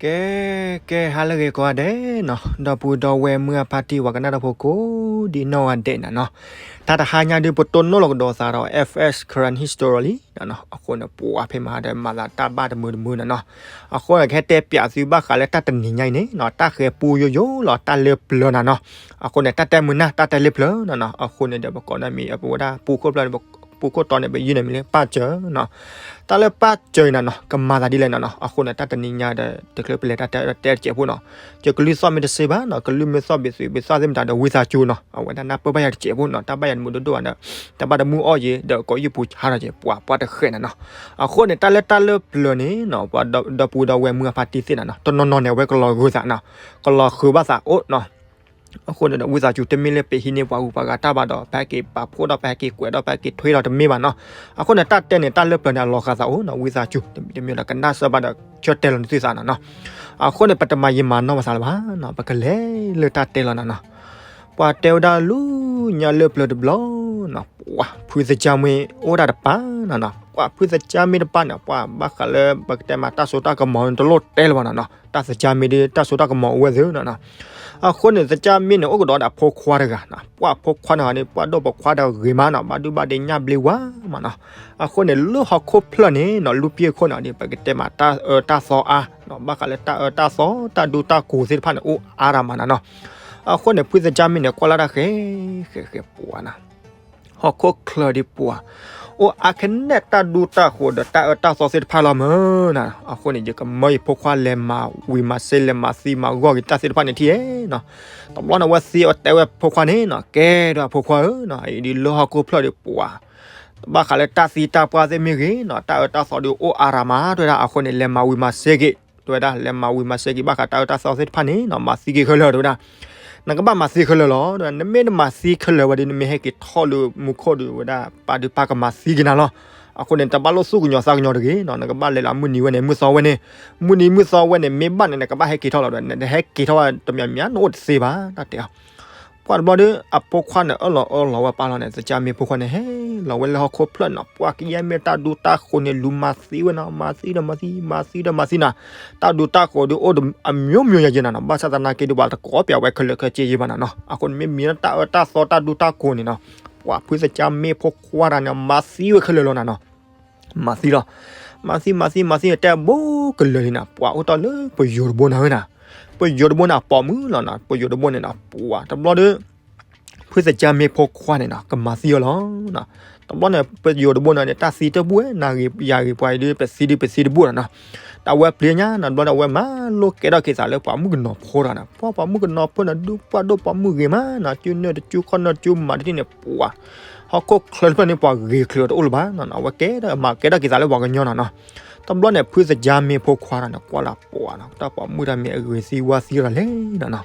ကဲ ကဲ ဟါလၢအဂ့ၤကိးဂၤဒဲးနီၤ, ဒီပုၢ်ဒီဝဲၢ်မုၢ်အဖါတံၢ် ပှၤကနၣ်တၢ်ဖိကိးဒံနီၢ်ဂၤဒဲးနၤနီၤ, တၢ်တဟါညါဒုး ပတိၢ်နီၣ်လီၤကဒီးသးဒီး F S Karen History လံနၤနီၤ, အဃိန့ၣ် ပှၤဖဲမဟါဒီး မၤသးတၢ်ဘၣ်တမုာ်တမုာ်နၤနီၤ, အဃိန့ၣ် ကဟဲတဲပၠးသုဘၣ်ဃးလၢတၢ်တနံၤညါအံၤန့ၣ်နီၤ, တၢ်ဃဲၤပူယိယိလီၤ တၢ်လၢပျၢၤနၤနီၤ, အဃိန့ၣ် တၢ်တဲမုာ်နၢ် တၢ်တဲလၢပျၢၤနၤနီၤ, အဃိန့ၣ်ဒီး ပကိးန့ၢ်မံၤ အပဝဲဒၣ်ပူခိၣ်ဖျၢၣ်န့ၣ် ပူခိၣ်တီန့ၣ် ပယုၢ်န့ၢ်မံၤလၢပၢ်စၢၤနီၤ, တၢ်လၢပၢ်စၢၤအံၤနၤနီၤ ကမၤသးဒ်လဲၣ်နၤနီၤ, အဃိန့ၣ် တၢ်တနံၤညါဒီး တချုးပလဲၤတၢ်တဲတဲတစဲးဖိနီၤ, ယကလုၢ်သီၣ်မ့ၢ်တစ့ဘၣ်နီၤ, ကလုၢ်မ့ၢ်သီၣ်ဘ့ၣ်သုးဘ့ၣ်သီၣ်သ့ၣ်မတၤဒီး ဝံသးစူၤနီၤ, အဝဲဒၣ်နၢ်ပၢၢ်ဘၣ်ယၤတစဲးဖိနီၤ, တၢ်ဘၣ်ယၤတမုာ်ဒိၣ်ဒိၣ်ဘၣ်ဒီး တၢ်ဘၣ်တမုာ်အီၣ်ယံၤ ဒီးကိးယုၢ်ပူၤဆါထီၣ်က့ၤ ပှၤပှၤတဃဲးနၤနီၤ, အဃိန့ၣ် တၢ်လၢတၢ်လၢပျၢၤန့ၣ်နီၤ, ပှၤဒီပုၢ်ဒီဝဲၢ်မုၢ်အဖါတံၢ်သ့ၣ်နၤနီၤ, တနီၤနီၤန့ၣ် အဝဲကလီၤဂုာ်သးနီၤ, ကလီၤဃုာ်ဘၣ်သးအိၣ်နီၤ, အဃိန့ၣ်ဒီး ဝံသးစူၤ တမ့ၢ်လၢပဟံးန့ၢ်ပှၤဂုၤပှၤဂၤတၢ်ဘၣ်ဒီး ပဟဲက့ၤပာ်ဖှိၣ်ဒီး ပဟဲက့ၤကွဲးဒီး ပဟဲက့ၤထွဲဒီးတမ့ၢ်ဘၣ်နီၤ, အဃိန့ၣ် တၢ်တဲန့ၣ် တၢ်လၢပျၢၤန့ၣ် အလီၤဃာ်သးအိၣ်နီၤ, ဝံသးစူၤ တမ့ၢ်လၢကနၣ်စၢၤဘၣ်ဒီး ဆၢတဲာ်လီၤနသုသးနၤနီၤ, အဃိန့ၣ် ပတမၤယံာ်မၤနီၢ်ဘၣ်သးလၢၤဘၣ်နီၤ, ပကလဲၤလၢတၢ်တဲလီၤနၤနီၤ, ပှၤတဲဝဲဒၣ်လၢညါလၢပျၢၤတဘျီနီၤ, ပှၤဖုသကၢ်မ့ၢ်အိၣ်ဒၣ်တပၢ်နၤနီၤ, ပှၤဖုသကၢ်မ့ၢ်တပၢ်န့ၣ် ပှၤဘၣ်ဃးလၢပကတဲမး တၢ်စိတၢ်ကမီၤတလိၣ်တဲလၢၤဘၣ်နၤနီၤ, တၢ်သကၢ်မ့ၢ်ဒ်တၢ်စိတၢ်ကမီၤအိၣ်ဝဲသ့ၣ်နၤနီၤ, အဃိန့ၣ် သကၢ်မ့ၢ်န့ၣ် အိၣ်ကဒီးဒီးအဖိခွါတဂၤနီၤ, ပှၤဖိခွါန့ၣ်ဟီဒ် ပှၤဒိၣ်ပိာ်ခွါဒီးဂ့ၤမးနီၤ, ဘၣ်ဒုဘၣ်ဒ့ညၣ်ဘျ့ဝါမးနီၤ, အဃိန့ၣ် လၢဟီၣ်ခိၣ်ဖျၢၣ်န့ၣ်နီၤ, လူၤပံၢ်ခိၣ်န့ၣ်ဒ် ပကတဲမး တၢ်အၢတၢ်သီအါနီၤ, ဘၣ်ဃးလၢတၢ်အၢတၢ်သီ တၢ်ဒူတၢ်ကိးသ့ၣ်တဖၣ်န့ၣ် အိၣ်အါရၤမးနၤနီၤ, အဃိန့ၣ် ဖုသကၢ်မ့ၢ်န့ၣ် ကွၢ်လၢ်တၢ်ဃဲ ဃဲ ဃဲပှၤနၤ ဟီၣ်ခိၣ်ချၢဒ်ပှၤ အိၣ်အါကနဲၣ် တၢ်ဒူတၢ်ကိးဒီးတၢ်အၢတၢ်သီသ့ၣ်တဖၣ်လီၤမးနၤ, အဃိန့ၣ် ယကမၢယဖိခွါလဲၤမၤဝံၤမၤစ့ လဲၤမၤသံမၤဂီၢ်က့ၤတၢ်သ့ၣ်တဖၣ်န့ၣ်ထံၣ်ဧါနီၤ, တဘျီန့ၣ် အဝဲသံအီၤတဲဝဲဖိခွါန့ၣ်နီၤ, ကဲဒီးအဖိခွါဧၢနီၤ, အံၤဒ်လၢဟီၣ်ခိၣ်ဖျၢၣ်ဒ်ပှၤ ဘၣ်ဃးလၢတၢ်သံတၢ်ပှၢ်သ့ၣ်မ့ၢ်ဂ့ၤနီၤ, တၢ်အၢတၢ်သီဒ်အိၣ်အါရၤမး တဲဝဲဒၣ်, အဃိန့ၣ် လဲၤမၤဝံၤမၤစ့က့ၤ တဲဝဲဒၣ်, လဲၤမၤဝံၤမၤစ့က့ၤ ဘၣ်ဃးတၢ်အၢတၢ်သီသ့ၣ်တဖၣ်န့ၣ်နီၤ, မၤသံက့ၤခဲလၢာ် တဲဝဲဒၣ်, နကဘၣ်မၤသံခဲလၢာ်လီၤ, နမ့ၢ်တမၤသံခဲလၢာ်ဝဲဒီး နမ့ၢ်ဟဲက့ၤထီၣ်လၢမူခိၣ်ဒီး ဝဲဒၣ်ပၢ်ဒုးပၢ်ကမၤသံက့ၤနၤလီၤ, အဃိန့ၣ် တဘၣ်လိၣ်သူၣ်ကညီၤသးကညီၤတဂ့ၤနီၤ, နကဘၣ်လဲၤလၢမုၢ်နံၤဝဲန့ၣ် မုၢ်သီဝဲန့ၣ်, မုၢ်နံၤမုၢ်သီဝဲန့ၣ် မ့ၢ်ဘၣ်န့ၣ် နကဘၣ်ဟဲက့ၤထီၣ်လီၤဒီး နဟဲက့ၤထီၣ်ဝဲတမံၤမံၤ နအိၣ်တသ့ဘၣ် တၢ်တဲအီၤ ပှၤတဘျီဒီး အဖိခွါန့ၣ် အၢၣ်လီၤအၢၣ်လီၤဝဲပာ်လီၤန့ၣ် သကၢ်မ့ၢ်ဖိခွါန့ၣ် ဟဲလီၤဝဲလၢဟီၣ်ခိၣ်ဖျၢၣ်နီၤ, ပှၤကယဲၢ်မ့ၢ်တၢ်ဒူတၢ်ကိးန့ၣ် လူၤမၤသံဝဲနီၤ, မၤသံဒီးမၤသံ မၤသံဒီးမၤသံနၤ, တၢ်ဒူတၢ်ကိးဒီးအိၣ်ဒီးအမျိုးမျိုးယဲၢ်ယဲၢ်နၤနီၤ, ဘၣ်ဆၣ်သနာ်က့ဒီး ပှၤတကိးပၠးဝဲခဲလၢာ်ခဲဆ့ယဲၢ်ဘၣ်နၤနီၤ, အဃိန့ၣ် မ့မ့ၢ်လၢတၢ်အၢတၢ်သီတၢ်ဒူတၢ်ကိးန့ၣ်နီၤ, ပှၤဖုသကၢ်မ့ၢ်ဖိခွါတဂၤန့ၣ် မၤသံဝဲခဲလၢာ်လီၤနၤနီၤ မၤသံလီၤ, မၤသံ မၤသံ မၤသံ တဲဘိကလၢာ်လံနၤ, ပှၤအိၣ်တ့ၢ်လၢပယိၤတဘိနၤဝဲနၤ, ပယိၤတဘိန့ၣ် အပိာ်မုၣ်လီၤနၤ, ပယိၤတဘိန့ၣ်နၤ, ပှၤတဘျီဒီး ဖုသကၢ်မ့ၢ်ဖိခွါန့ၣ်နီၤ ကမၤသံအီၤလီၤ, တဘျီန့ၣ် ပယိၤတဘိန့ၣ် တၢ်သံတဘူၣ်ဝဲ နၤဂ့ၤယၤဂ့ၤ ပှၤအံၤဒ် ပသံဒ်ပသံတဘူၣ်လီၤနီၤ, တၢ်ဝဲပျံၤညါနီၤ တဘျီန့ၣ် အဝဲမၤလိကဲထီၣ်က့ၤသးလၢပှၤမုၣ်ကနီၤဖိတဂၤနၤ, ပှၤမုၣ်ကနီၤဖိန့ၣ် ဒုးပှၢ်ဒိၣ်ပှၤမုၣ်ဂ့ၤမးနၤ, စုနဲၣ်တစုခီၣ်နဲၣ်တစုမၤတထံၣ်န့ၣ် ပှၤ ဟီၣ်ခိၣ်ချၢတဖျၢၣ်န့ၣ် ပှၤဂ့ၤချုးအီၤတအိၣ်လၢၤဘၣ်နီၤ, အဝဲကဲထီၣ်မၤကဲထီၣ်က့ၤသးလၢပှၤကညီနၤနီၤ, တဘျီန့ၣ် ဖုသကၢ်မ့ၢ်ဖိခွါတဂၤန့ၣ် ကွၢ်လၢပှၤနီၤ တၢ်ပိာ်မုၣ်တၢ်မ့ၢ်အဂ့ၤသံဝါသံတၢ်လဲၣ်နီၤနီၤ,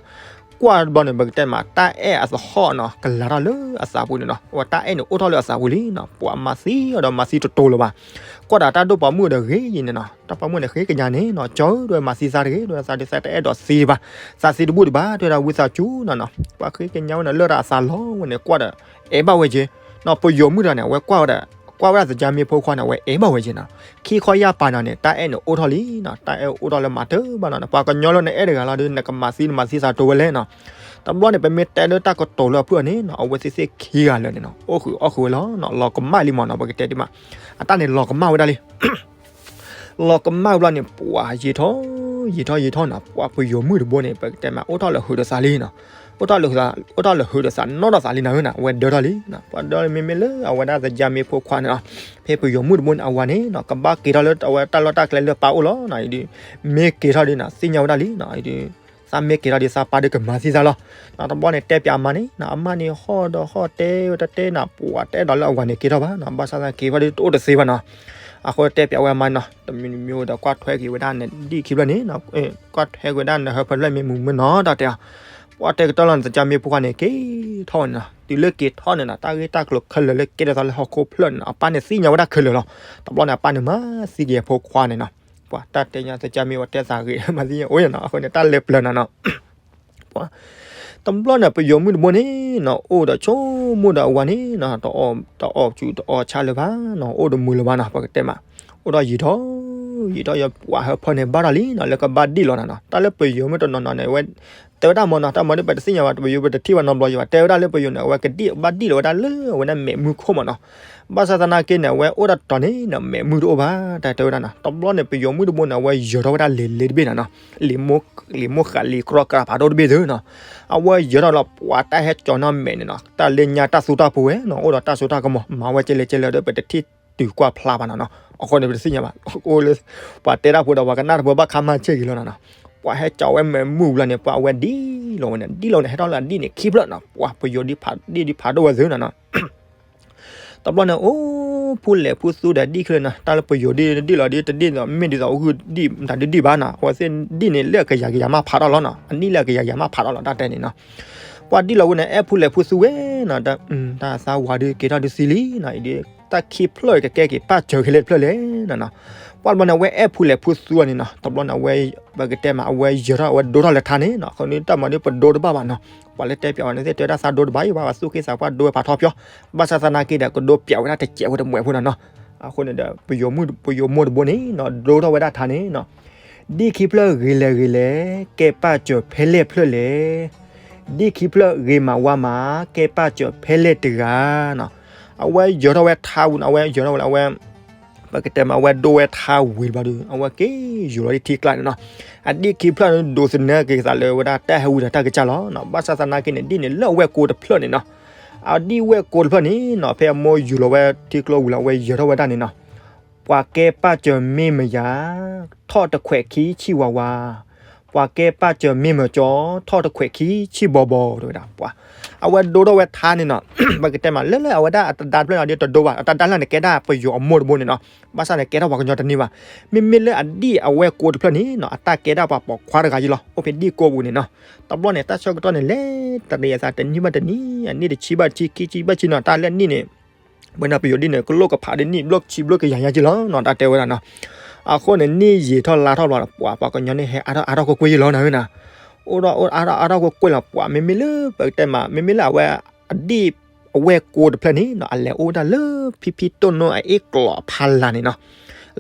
ကွၢ်တဘျီန့ၣ် ပကတဲမး တၢ်အဲၣ်အသဟီၣ်နီၤ ကလၤထီၣ်လၢအသးပူၤန့ၣ်နီၤ, အဝဲတၢ်အဲၣ်န့ၣ်အိၣ်ထီၣ်လၢအသးပူၤလံနီၤ, ပှၤမၤသံအီၤဒီးမၤသံတတိၤလၢၤဘၣ်, ကွၢ်ဒၣ်တၢ်ဒိၣ်ပိာ်မုၣ်ဒီးဂ့ၤယံၤန့ၣ်နီၤ, တၢ်ပိာ်မုၣ်န့ၣ် ဃ့ကညးန့ၣ်နီၤ, ကၠီဒ်ဝဲမၤသံသးတဂ့ၤ ဒ်ဝဲသးဒ်သးတအဲၣ်ဒိးသံဘၣ်, သးသံတဘူၣ်ဒံးဘၣ် တဲဝဲဒၣ်ဝံသးစူၤနီၤနီၤ, ပှၤဃ့ကညးဝဲန့ၣ် လၢတၢ်အသးလီၤဝဲန့ၣ် ကွၢ်ဒီး အဲၣ်ဘၣ်ဝဲက့ၤ, နီၤ ပယိၤမုၣ်တဂၤန့ၣ် အဝဲကွၢ်ဝဲဒၣ် ကွၢ်ဝဲဒၣ်သကၢ်မ့ၢ်ဖိခွါန့ၣ် အဝဲအဲၣ်ဘၣ်ဝဲက့ၤနီၤ, ခံခီယၢ်ပၤနီၤန့ၣ် တၢ်အဲၣ်န့ၣ်အိၣ်ထီၣ်လံနီၤ, တၢ်အဲၣ်အိၣ်ထီၣ်လၢမၤတၢ်ဘၣ်နီၤ, ပှၤကညီလၢနအဲၣ်တဂၤလီၤဒီး နကမၤသံနမၤသံသးတိၤဝဲလဲၣ်နီၤ, တဘျီန့ၣ် ပမ့ၢ်တဲလၢတၢ်ကတိၤလၢအဖုၣ်အီၤန့ၣ်နီၤ, အဝဲသ့ၣ်သ့ၣ်ခံဂၤလၢာ်န့ၣ်နီၤ အိၣ်ဃုာ်အီၣ်ဃုာ်ဝဲလီၤနီၤ, လီၤကမၣ်လံမးနီၤ, ပကတဲဒ်မး အတၢ်န့ၣ်လီၤကမၣ်ဝဲဒၣ်လံ လီၤကမၣ်ဘျီန့ၣ် ပှၤယံာ်ထီၣ် ယံာ်ထီၣ်ယံာ်ထီၣ်နီၤ, ပှၤပယိၤမုၣ်တဘိန့ၣ် ပကတဲမး အိၣ်ထီၣ်လၢဟုးဒီးသးလံနီၤ, အိၣ်ထီၣ်လၢ အိၣ်ထီၣ်လၢဟုးဒီးသးနီၢ်ဒီးသးလံနၤဧၢနီၤ, အဝဲဒၢထီၣ်လံ, ပှၤဒၢထီၣ်လံ မ့မ့ၢ်လၢအဝဲဒၣ်သကၢ်မ့ၢ်ဖိခွါန့ၣ်နီၤ, ဖဲပယိၤမုၣ်တဘိန့ၣ် အဝၤန့ၣ်နီၤ ကဘၣ်က့ၤထီၣ်လၢအဝဲတၢ်လီၢ်တၢ်ကျဲလၢပၢ်အိၣ်လီၤနီၤ, အံၤဒုး မ့ၢ်က့ၤထီၣ်ဒုးနီၤ သ့ၣ်ညါဝဲဒၣ်လံနီၤ, အံၤဒုး သးမ့ၢ်က့ၤထီၣ်ဒုး သးပၢ်ဒုးကမၤသံသးလီၤ, တဘျီန့ၣ် တဲပၠးအမါန့ၣ်နီၤ, အမါန့ၣ်ဟီၣ်ဒီးဟီၣ်တဲဝဲတတဲနီၤ, ပှၤတအဲၣ်ဒိးလၢအဝၤန့ၣ်က့ၤထီၣ်ဘၣ်နီၤ, ဘၣ်ဆၣ်သနာ်က့ၤဝဲဒၣ်တအိၣ်တသ့ဘၣ်နီၤ, အဃိတဲပၠးဝဲအမါနီၤ, တမံၤတမံၤဒီးကွၢ်ထွဲက့ၤဝဲဒၣ်န့ၣ် ဒ်ခံဖျၢၣ်န့ၣ်နီၤ, ကွၢ်ထွဲက့ၤဝဲဒၣ်န့ၣ် ဟၢဖၢတဖျၢၣ်မ့ၢ်မုာ်မုာ်နီၤ တၢ်တဲအီၤ, ပှၤတဲကတၢၢ်လီၤန့ၣ် သကၢ်မ့ၢ်ဖိခွါန့ၣ် က့ၤထီၣ်ဝဲန့ၣ်နီၤ, တုၤလၢက့ၤထီၣ်န့ၣ်နီၤ တၢ်ဂ့ၢ်တၢ်ကျိၤခဲလၢာ်လၢကဲထီၣ်သးလၢဟီၣ်ခိၣ်ဖျၢၣ်န့ၣ်နီၤ အပၢ်န့ၣ်သ့ၣ်ညါဝဲဒၣ်ခဲလၢာ်လီၤ, တဘျီန့ၣ် အပၢ်န့ၣ်မၤသံက့ၤအဖိခွါန့ၣ်နီၤ, ပှၤတၢ်တဲညါသကၢ်မ့ၢ်ဝဲတဲသးဂ့ၤ မၤသံညါအိၣ်နီၤ, အဃိန့ၣ် တၢ်လၢပျၢၤနၤနီၤ ပှၤ တဘျီန့ၣ် ပယီၤမုၣ်တဘိန့ၣ်နီၤ အိၣ်ဒီးဆိကမိၣ်ဒီးအဝၤန့ၣ်နီၤ တအီၣ်ဆူၣ်တအီၣ်ဆၣ်လၢၤဘၣ်နီၤ အိၣ်တမုာ်လၢၤဘၣ်နီၤ ပကတဲမး အိၣ်ဒီးယံာ်ထီၣ် ယံာ်ထီၣ်ယံာ်ထီၣ်ယပှၤဟၢဖၢန့ၣ် ဘၣ်ထီၣ်လံနီၤ လၢကဘၣ်ဒံၣ်လီၤနၤနီၤ. တၢ်လၢပယီၤမ့ၢ်တနီၤနီၤန့ၣ် အဝဲ တဲဝဲဒၣ်မ့ၢ်နီၤ တၢ်မၤဒ်ပတသ့ၣ်ညါဘၣ် ပယီၤပတထံၣ်ဘၣ်နီတဘျီယံၤဘၣ် တဲဝဲဒၣ်လၢပယီၤန့ၣ် အဝဲကဒံၣ်ဘၣ်ဒံၣ်လီၤဝဲဒၣ်လၢအဝဲဒၣ်မဲးမုၢ်ခိၣ်မ့ၢ်နီၤ. ဘၣ်ဆၣ်သနာ်က့န့ၣ် အဝဲအိၣ်တတီၤန့ၣ်နီၤ မဲးမုၢ်တအိၣ်ဘၣ် တၢ်တဲဝဲဒၣ်နီၤ. တဘျီန့ၣ် ပယီၤမုၢ်တဘိန့ၣ် အဝဲယၢၤထီၣ်ဝဲဒၣ်လံာ်လ့တဘ့ၣ်နၤနီၤ. လံာ်မိၢ် လံာ်မိၢ်ဃးလံာ်ကြီကြးဖးဒိၣ်တဘ့ၣ်သုနီၤ. အဝဲယၢၤထီၣ်လီၤ ပှၤတၢ်ဟဲကၠီၤနီၢ်မဲးန့ၣ်နီၤ တၢ်လၢညါတၢ်သူတၢ်ပူၤဝဲနီၤ အိၣ်ဒီးတၢ်စိတၢ်ကမီၤ မၤဝဲကဲလဲၣ်ကဲလဲၣ်ဒီး ပတထံၣ်တုၤကွၢ်ဖျါဘၣ်နီၤနီၤ. အဃိန့ၣ် ပတသ့ၣ်ညါဘၣ် အိၣ်လၢ ပှၤတဲတၢ်ဖိဒီး ပှၤကနၣ်တၢ်ဖိဘၣ်ခါမၤဆ့ၣ်က့ၤလီၤနီၤနီၤ. ပှၤဟဲကၠီၤဝဲမဲးမုၢ်ဘျီန့ၣ် ပှၤအဝဲဒံၣ်လီၤဝဲန့ၣ် ဒံၣ်လီၤဝဲန့ၣ် ဟဲထီၣ်လၢအဒံၣ်န့ၣ်ခံဖျၢၣ်နီၤ ပှၤပယီၤဒံၣ်ဖးဒံၣ်ဒံၣ်ဖးဒိၣ်ဝဲသုနီၤနီၤ. တဘျီန့ၣ် အိၣ်ဖူလဲၣ်ဖူသူဒီးဒံၣ်ခဲလၢာ်နီၤ တၢ်လၢပယီၤဒံၣ်ဒံၣ်လီၤဒံၣ်တဒံၣ်ဒီး မ့ၢ်ဒ်သိးအိၣ်ဂုၢ်ဒံၣ်မတၤဒုဒံၣ်ဘၣ်နီၤ အဝဲသ့ၣ်ဒံၣ်န့ၣ်လၢအကယၤကယၤမးဖးထီၣ်လီၤနီၤ အနံၣ်လၢအကယၤကယၤမးဖးထီၣ်လီၤ တၢ်တဲန့ၣ်နီၤ. ပှၤဒံၣ်လီၤဝဲန့ၣ် အဲၣ်ဖူလဲၣ်ဖူသူဝဲနီၤ တၢ်သးဝးဒုးက့ၤထီၣ်ဒုးသံလံနီၤ အံၤဒုး တၢ်ခံဖျၢၣ်ကကဲက့ၤပၢ်စၢၤခဲလၢာ်တဖျၢၣ်လဲၣ်နီၤနီၤ. ပှၤတဘျီန့ၣ် အဝဲအဲၣ်ဖူလဲၣ်ဖူသူအီၤန့ၣ်နီၤ တဘျီန့ၣ် အဝဲ ပကတဲမး အဝဲယၢၤထီၣ်အဝဲဒိထီၣ်လၢထါန့ၣ်နီၤ အဃိန့ၣ် တၢ်မၤဒ်ပဒိတဘၣ်ဘၣ်နီၤ ပှၤလၢတဲပၠးဝဲန့ၣ်သ့ၣ်တဲဝဲဒၣ်သးဒိတဘၣ်အံၤဘၣ် ပှၤသူၣ်က့သးပှၢ်ဒိဝဲဖးထီပၠီ ဘၣ်ဆၣ်သနာ်က့ဒီး ကဒိပၠးဝဲဒၣ်တစဲးဖိတမှဲးဖိနီၤနီၤ. အဃိန့ၣ်ဒီး ပယီၤမိၢ်တဘိန့ၣ်နီၤ ဒိထီၣ်ဝဲဒၣ်ထါန့ၣ်နီၤ ဒံၣ်ခံဖျၢၣ်ဂ့ၤလဲၣ်ဂ့ၤလဲၣ် ကဲပၢ်စၢၤဖဲလဲၣ်ဖျၢၣ်လဲၣ် ဒံၣ်ခံဖျၢၣ်ဂ့ၤမးဝါမး ကဲပၢ်စၢၤဖဲလဲၣ်တဂၤနီၤ. အဝဲယၢၤထီၣ်ဝဲထါဝံၤနီၤ အဝဲယၢၤထီၣ်ဝဲလၢအဝဲ ပကတဲမး အဝဲဒိဝဲထါဝံၤတဘျီဒီး အဝဲက့ၤယူၤလီၤဒ်ထံကျါန့ၣ်နီၤ. အဒံၣ်ခံဖျၢၣ်န့ၣ် ဒိးသန့ၤက့ၤသးလၢဝဲဒၣ်တၢ်ဟဲဝံၤဒီးတၢ်ကစၢ်လီၤနီၤ. ဘၣ်ဆၣ်သနာ်က့န့ၣ် ဒံၣ်န့ၣ်လၢအဝဲၢ်ကိတဖျၢၣ်န့ၣ်နီၤ အဒံၣ်ဝဲၢ်ကိတဖျၢၣ်န့ၣ်နီၤ ဖဲအမိၢ်ယူၤလီၤဝဲထံကျိဝံၤလီၤ အဝဲယၢၤထီၣ်ဝဲဒၣ်န့ၣ်နီၤ ပှၤကဲပၢ်စၢၤမ့ၢ်မယၤ ထီၣ်တခွဲးခံဆံၣ်ဝးဝး, ပှၤကဲပၢ်စၢၤမ့ၢ်မကၠီ ထီၣ်တခွဲးခံဆံၣ်ဘီဘီ တဲဝဲဒၣ်ပှၤ. အဝဲဒိထီၣ်ဝဲထါန့ၣ်နီၤ ပကတဲမး လၢလၢအဝဲဒၣ်အတဒါတဖျၢၣ်န့ၣ်ဒီးတဒိဘၣ် အတဒါလၢန့ၣ်ကဲဒၣ်ပယီၤအမိၢ်တဘိန့ၣ်နီၤ. ဘၣ်ဆၣ်န့ၣ်ကဲထီၣ်ပှၤကညီတန့ၢ်ဘၣ်. မ့မ့ၢ်လၢအဒံၣ်အဝဲၢ်ကိတဖျၢၣ်န့ၣ်နီၤ အတၢ်ကဲဒၣ်ပှၤပိာ်ခွါတဂၤယံလီၤ အိၣ်ဖဲဒံၣ်ကိပူၤန့ၣ်နီၤ. တဘျီန့ၣ် တၢ်ဆၢကတီၢ်န့ၣ် လဲၤတရံးအသးတနံၣ်ဘၣ်တနံၣ် အနံၣ်တဆံဘၣ်တဆံ ခံဆံဘၣ်ဆံနီၤ တၢ်လၢနံၣ်န့ၣ် ဝဲန့ၣ်ပယီၤဒံၣ်န့ၣ် ကလိၣ်ကဖးဒ်နံၣ်ဘျီဆံဘျီကယၤညါက့လီၤနီၤ တၢ်တဲဝဲဒၣ်နီၤ. အဃိန့ၣ် နံၣ်ယံာ်ထီၣ်လါထီၣ်ဘျီ ပှၤပှၤကညီန့ၣ် ဟဲအါထီၣ်အါထီၣ်ကွ့ၢ်ကွ့ၢ်ယံလီၤနီၤဝဲနီၤ. အိၣ်ဒီးအိၣ်အါထီၣ်အါထီၣ်ကွ့ၢ်ကွ့ၢ်လီၤ ပှၤမ့မ့ၢ်လၢပကတဲမး မ့မ့ၢ်လၢအဝဲ အဒံၣ်အဝဲၢ်ကိတဖျၢၣ်န့ၣ်နီၤ အလဲၤအိၣ်ဝဲဒၣ်လၢဖံဖံတိၢ်နိအအ့ၣ်ကျိာ်အဖီလာ်န့ၣ်နီၤ.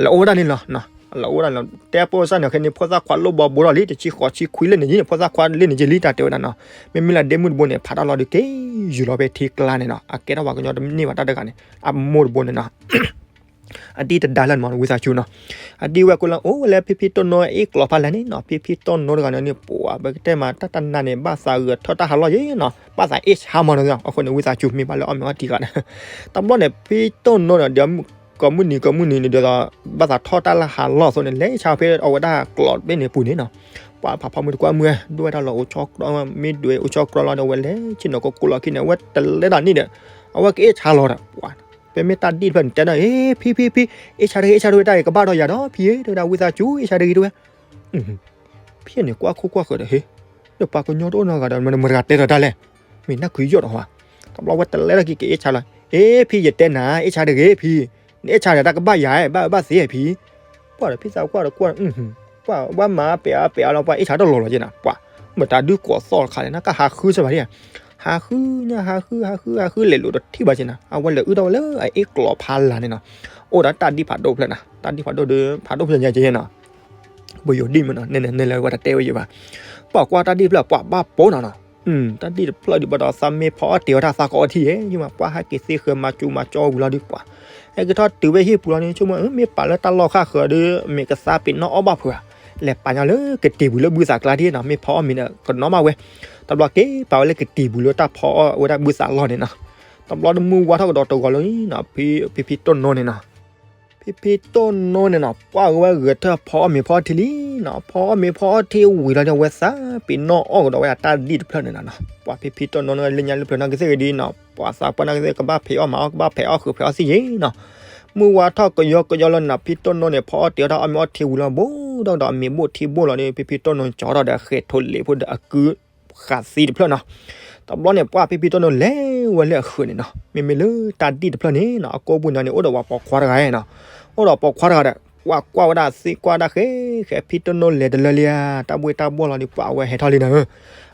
လဲၤအိၣ်ဝဲဒၣ်န့ၣ်လီၤ. လဲၤအိၣ်ဝဲဒၣ်လီၤ တဲပိာ်စၢ်န့ၣ် ခဲန့ၣ် ဖိသၣ်ခွါလိၣ်ဘီဘိထီၣ်လံ တဆံဃိးဆံခွံလၢန့ၣ်ယံန့ၣ် ဖိသၣ်ခွါလၢန့ၣ်ယံလံ တၢ်တဲဝဲဒၣ်နီၤ. မ့မ့ၢ်လၢဒ့မုၣ်တဘိန့ၣ် ဖးတၢ်လီၤဒုးက့ၤယူၤလီၤဖဲထံကျါန့ၣ်နီၤ အကဲထီၣ်ပှၤကညီတန့ၢ်ဘၣ်တၢ်တဂၤန့ၣ် အမိၢ်တဘိန့ၣ်နီၤ. အဒံၣ်တဒါလၢန့ၣ်မး ဝံသးစူၤနီၤ. အဒံၣ်ဝဲၢ်ကိလၢအိၣ်ဝဲလၢဖံဖံတိၢ်နိအအ့ၣ်ကျိာ်ဖီလာ်န့ၣ်နီၤ ဖံဖံတိၢ်နိတဂၤန့ၣ်န့ၣ် ပှၤပကတဲမး တၢ်တနၤန့ၣ် ဘၣ်သးဂဲၤထၢၣ်တၢ်ဟးလီၢ်ယံနီၤ ဘၣ်သးအ့ၣ်ဆါမးနီၤ အဃိန့ၣ် ဝံသးစူၤမ့ၢ်ဘၣ်လၢအီၣ်မ့ၤအီထံဂၤန့ၣ် တဘျီန့ၣ် ဖံတိၢ်နိန့ၣ်ဒီး ကိးမုၢ်နံၤကိးမုၢ်နံၤန့ၣ်ဒီး ဘၣ်သးထီၣ်တၢ်လၢဟးလီၢ်အသိးန့ၣ် လဲၤဆါဖဲအဝဲဒၣ်ကျိာ်ဘ့ၣ်န့ၣ်ပူၤန့ၣ်နီၤ. ပှၤဖးဖီမုၢ်တကွၢ်မုၢ် ဒိၣ်ဝဲဒၣ်လီၤအိၣ်ဆီကျီ မ့ၢ်ဒွဲၣ်အိၣ်ဆီကျီလီၤဒီး အဝဲလဲၤဆ့ၣ်နီၤကိးကိးလီၤခံန့ၣ် အဝဲတလဲၤဒီးနံၣ်ဒီး အဝဲကအ့ၣ်ဆါလီၤဒီး ပှၤ ပမ့ၢ်တၢ်ဒံၣ်တဖျၢၣ်န့ၣ် တဲဒၣ် ဟ့ ဖံဖံဖံ အ့ၣ်ဆါတဂ့ၤ အ့ၣ်ဆါတဂ့ၤ တၢ်အံၤကဘၣ်ဒီးယၤဒီး ဖံဧၢ တဲဝဲဒၣ် ဝံသးစူၤ အ့ၣ်ဆါတဂ့ၤ တဲဝဲ ဖံန့ၣ် ကွၢ်ခိၣ်ကွၢ်ဃၢၤဒီး ဟ့ ဒီးပှၤကညီတအိၣ်နီတဂၤဒီး မတၤတဂၤတဲဒီးတၢ်လဲၣ်. မ့ၢ်နၢ်ခုယီၢ်ဒီးဟါ, တဘျီဝဲတလဲဒီးက့ၤက့ၤအ့ၣ်ဆါလီၤ. အ့ ဖံယတဲနၤ အ့ၣ်ဆါတဂ့ၤဖံ, နအ့ၣ်ဆါဒီးတၢ်ကဘၣ်ယၤ ဘၣ်ဘၣ်သ့ဖံ. ပှၤဒီးဖံသးကွၢ်ဒီးကွၢ်, ပှၤဝဲမၤပဲာ်အါပဲာ်အါလီၤ ပှၤအ့ၣ်ဆါတလီၤလီၤက့နၤ ပှၤ, မတၤဒုးကိးသီၣ်တခါလဲၣ် နကဟးဃုစ့ၢ်ဘၣ်ဒ်, ဟးဃုညါ ဟးဃု ဟးဃု ဟးဃု လဲၤလိာ်တထံၣ်ဘၣ်က့နၤ အဝဲလဲၤအုၣ်ထီၣ်ဝဲလၢအအ့ၣ်ကျိာ်ဖီလာ်န့ၣ်နီၤ. အိၣ်ဒီးတၢ်ဒံၣ်ဖးဒိၣ်ဖျၢၣ်နၤ တၢ်ဒံၣ်ဖးဒိၣ်ဒီး ဖးဒိၣ်ဖျၢၣ်ညါက့နီၤ. ပယီၤဒံၣ်မ့ၢ်နီၤ နဲနဲနဲလၢဝဲတတဲဝဲယံၤဘၣ်. ပှၤကွၢ်တၢ်ဒံၣ်ဖျၢၣ် ပှၤဘၣ်ပိာ်နီၤနီၤ, တၢ်ဒံၣ်တဖျၢၣ်ဒံးဘၣ်ဒီး သးမ့ၢ်ဖီအီၣ်တ့ၤဝဲဒၣ်သးကအီထံၣ်ယဲ ယမး ပှၤဟဲက့ၤသ့ဃၢၤမၤစူၤမၤကၠီဝံၤလီၤဒုး ပှၤ ဟဲက့ၤထီၣ်တုၤဝဲဟံၣ်ပူၤလီၤန့ၣ် ဆိကမိၣ် မ့ၢ်ပာ်လၢတၢ်လီၢ်ခၣ်ဃၢၤဒီး မ့ၢ်ကသါပ့ၤနီၣ်အီၣ်ဘၣ်ဖုးဧါ, လဲၤပာ်ညီလၢကတံၤပူၤလၢဘုသးကျါဒ်နီၤ မ့ၢ်ဖီအီၣ်မ့ၤဒီးကနီၣ်ဘၣ်ဝဲ. တဘျီက့ၤပာ်ဝဲလၢကတံၤပူၤလၢတၢ်ဖီအီၣ်ဝဲဒၣ်ဘုသးလီၢ်န့ၣ်နီၤ. တဘျီတမုၢ်ဝါထီၣ်ကဒီးတဂီၤလီၤန့ၣ်နီၤ ဖံဖံတိၢ်နိန့ၣ်နီၤ ဖံဖံတိၢ်နိန့ၣ်နီၤ ပှၤကဝဲဂဲၤထၢၣ်ဖီအီၣ်မ့ၤဖီအီၣ်ထံလံနီၤ ဖီအီၣ်မ့ၤဖီအီၣ်ထံဝံၤလီၤန့ၣ် အဝဲသးပ့ၤနီၣ်အီၣ်ကဒီးဝဲဒၣ်တၢ်ဒံၣ်တဖျၢၣ်န့ၣ်နီၤ. ပှၤဖံဖံတိၢ်နိန့ၣ် လၢညါလၢပျၢၤနီၢ်ကသ့ၣ်ဂ့ၤဒ်နီၤ ပှၤသးပှၢ်နီၢ်ကသ့ၣ်ကဘၣ်ဖံးအီၣ်မၤအီၣ်ကဘၣ်ဖံးအီၣ်ဃုာ်ဖံးအီၣ်သံယဲနီၤ. မုၢ်ဝါထီၣ်ကယီကယီလီၤနီၤ ဖံတိၢ်နိန့ၣ် ဖီအီၣ်တ့ၤအီၣ်တၢ် အီၣ်မ့ၤအီၣ်ထံဝံၤလီၤ ဘိၣ်ဒီးဒီးအမ့ၤဘိၣ်ထံဘိၣ်လီၤန့ၣ် ဖံဖံတိၢ်နိကၠီထီၣ်ဒီးဃဲၤထိးလ့ၤဖိဒီးအကု ဃာ်သံတဖျၢၣ်နီၤ. တဘျီန့ၣ် ပှၤဖံဖံတိၢ်နိလဲၤဝဲလၢအဃၢၤန့ၣ်နီၤ မ့မ့ၢ်လၢတၢ်ဒံၣ်တဖျၢၣ်န့ၣ်နီၤ အကိးပူၤန့ၣ်န့ၣ် အိၣ်ဒီးပှၤပိာ်ခွါတဂၤနီၤ. အိၣ်ဒီးပိာ်ခွါတဂၤဒီး ကွၢ်ကွၢ်ဝဲဒၣ်သ့ကွၢ်ဒၣ်ဃဲဃဲ ဖံတိၢ်နိလဲၤတလၢလံဧါ တၢ်ဘှ့ၣ်တၢ်ဘှီၣ်လီၤဒီး ပှၤအဝဲဟဲထီၣ်လံနၤဧၢ.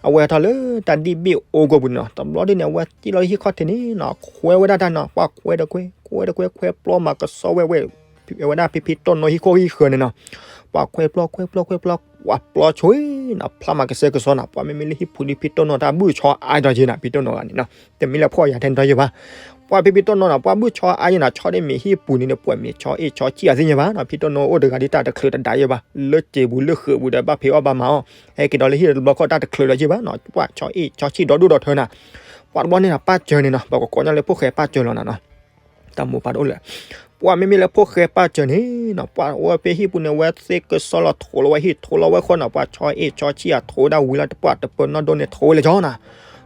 အဝဲဟဲထီၣ်လၢတၢ်ဒံၣ်ဘ့ၣ်အိကိးပူၤန့ၣ်နီၤ တဘျီဒ်န့ၣ် အဝဲစံၣ်လီၤဟံၣ်ခီၣ်ထံးန့ၣ်နီၤ ခွဲဝဲဒၣ်တၢ်နီၤ ပှၤခွဲတခွဲ ခွဲတခွဲ ခွဲပျီမၤကစီဝဲဝဲ ဝဲဒၣ်ဖံဖံတိၣ်နိဟံၣ်ခိၣ်ဟံၣ်ဃၢၤန့ၣ်နီၤ, ပှၤခွဲပျီခွဲပျီခွဲပျီ ပှၤပျီဆိနီၤ, ဖျါမၤကစဲကစီနီၤ, ပှၤမ့မ့ၢ်လၢဟံၣ်ပူၤဒီးဖံတိၣ်နိတၢ်ဘုၣ်ဆီအါဒီးက့နီၤ, ဖံတိၣ်နိဂၤန့ၣ်နီၤ, တမ့ၢ်လၢဖှီၣ်ယာ်ထဲန့ၣ်ဒီးယဲဘၣ်, ပှၤဖံဖံတိၣ်နိနီၤ ပှၤဘုၣ်ဆီအါယဲနီၤ, ဆီဒ်မ့ၢ်ဟံၣ်ပူၤန့ၣ်ဒီး ပှၤမ့ၢ်ဆီအ့ၣ်ဆီဆံၣ်အသ့ၣ်ညါဘၣ်နီၤ, ဖံတိၣ်နိအိၣ်တဂၤဒ်တၢ်တချုးတဒါယဲဘၣ်, လၢစံာ်ပူၤလၢဃုာ်ပူၤဒီး ဘၣ်ဖံးအီၣ်ဘၣ်မၤအီၣ်, ဟဲက့ၤဒီးလၢဟံၣ်တဘျီခီၣ်တၢ်တချုးဒီးယဲဘၣ်နီၤ, ပှၤဆီအ့ၣ်ဆီဆံၣ်ဒီဒူၣ်ဒီထၢနီၤ, ပှၤတဘျီန့ၣ်နီၤ ပၢ်စၢၤန့ၣ်နီၤ, ပှၤကကိးညါလၢဖိၣ်ဃဲပၢ်စၢၤလီၤနီၤနီၤ တၢ်မိၢ်ပၢ်တအိၣ်လၢၤ, ပှၤမ့မ့ၢ်လၢဖိၣ်ဃဲပၢ်စၢၤန့ၣ်နီၤ, ပှၤအိၣ်ဝဲဖဲဟံၣ်ပူၤန့ၣ် ဝဲသ့ကစီလီၤထိးလီၤဝဲဟံၣ်ထိးလီၤဝဲဃီနီၤ, ပှၤဆီအ့ၣ်ဆီဆံၣ်အထိးဝဲဒၣ်ဝံၤလီၤ ပှၤတပၢၤနီၣ်ဒိန့ၣ်ထိးဝဲလဲၤကၠီနီၤ,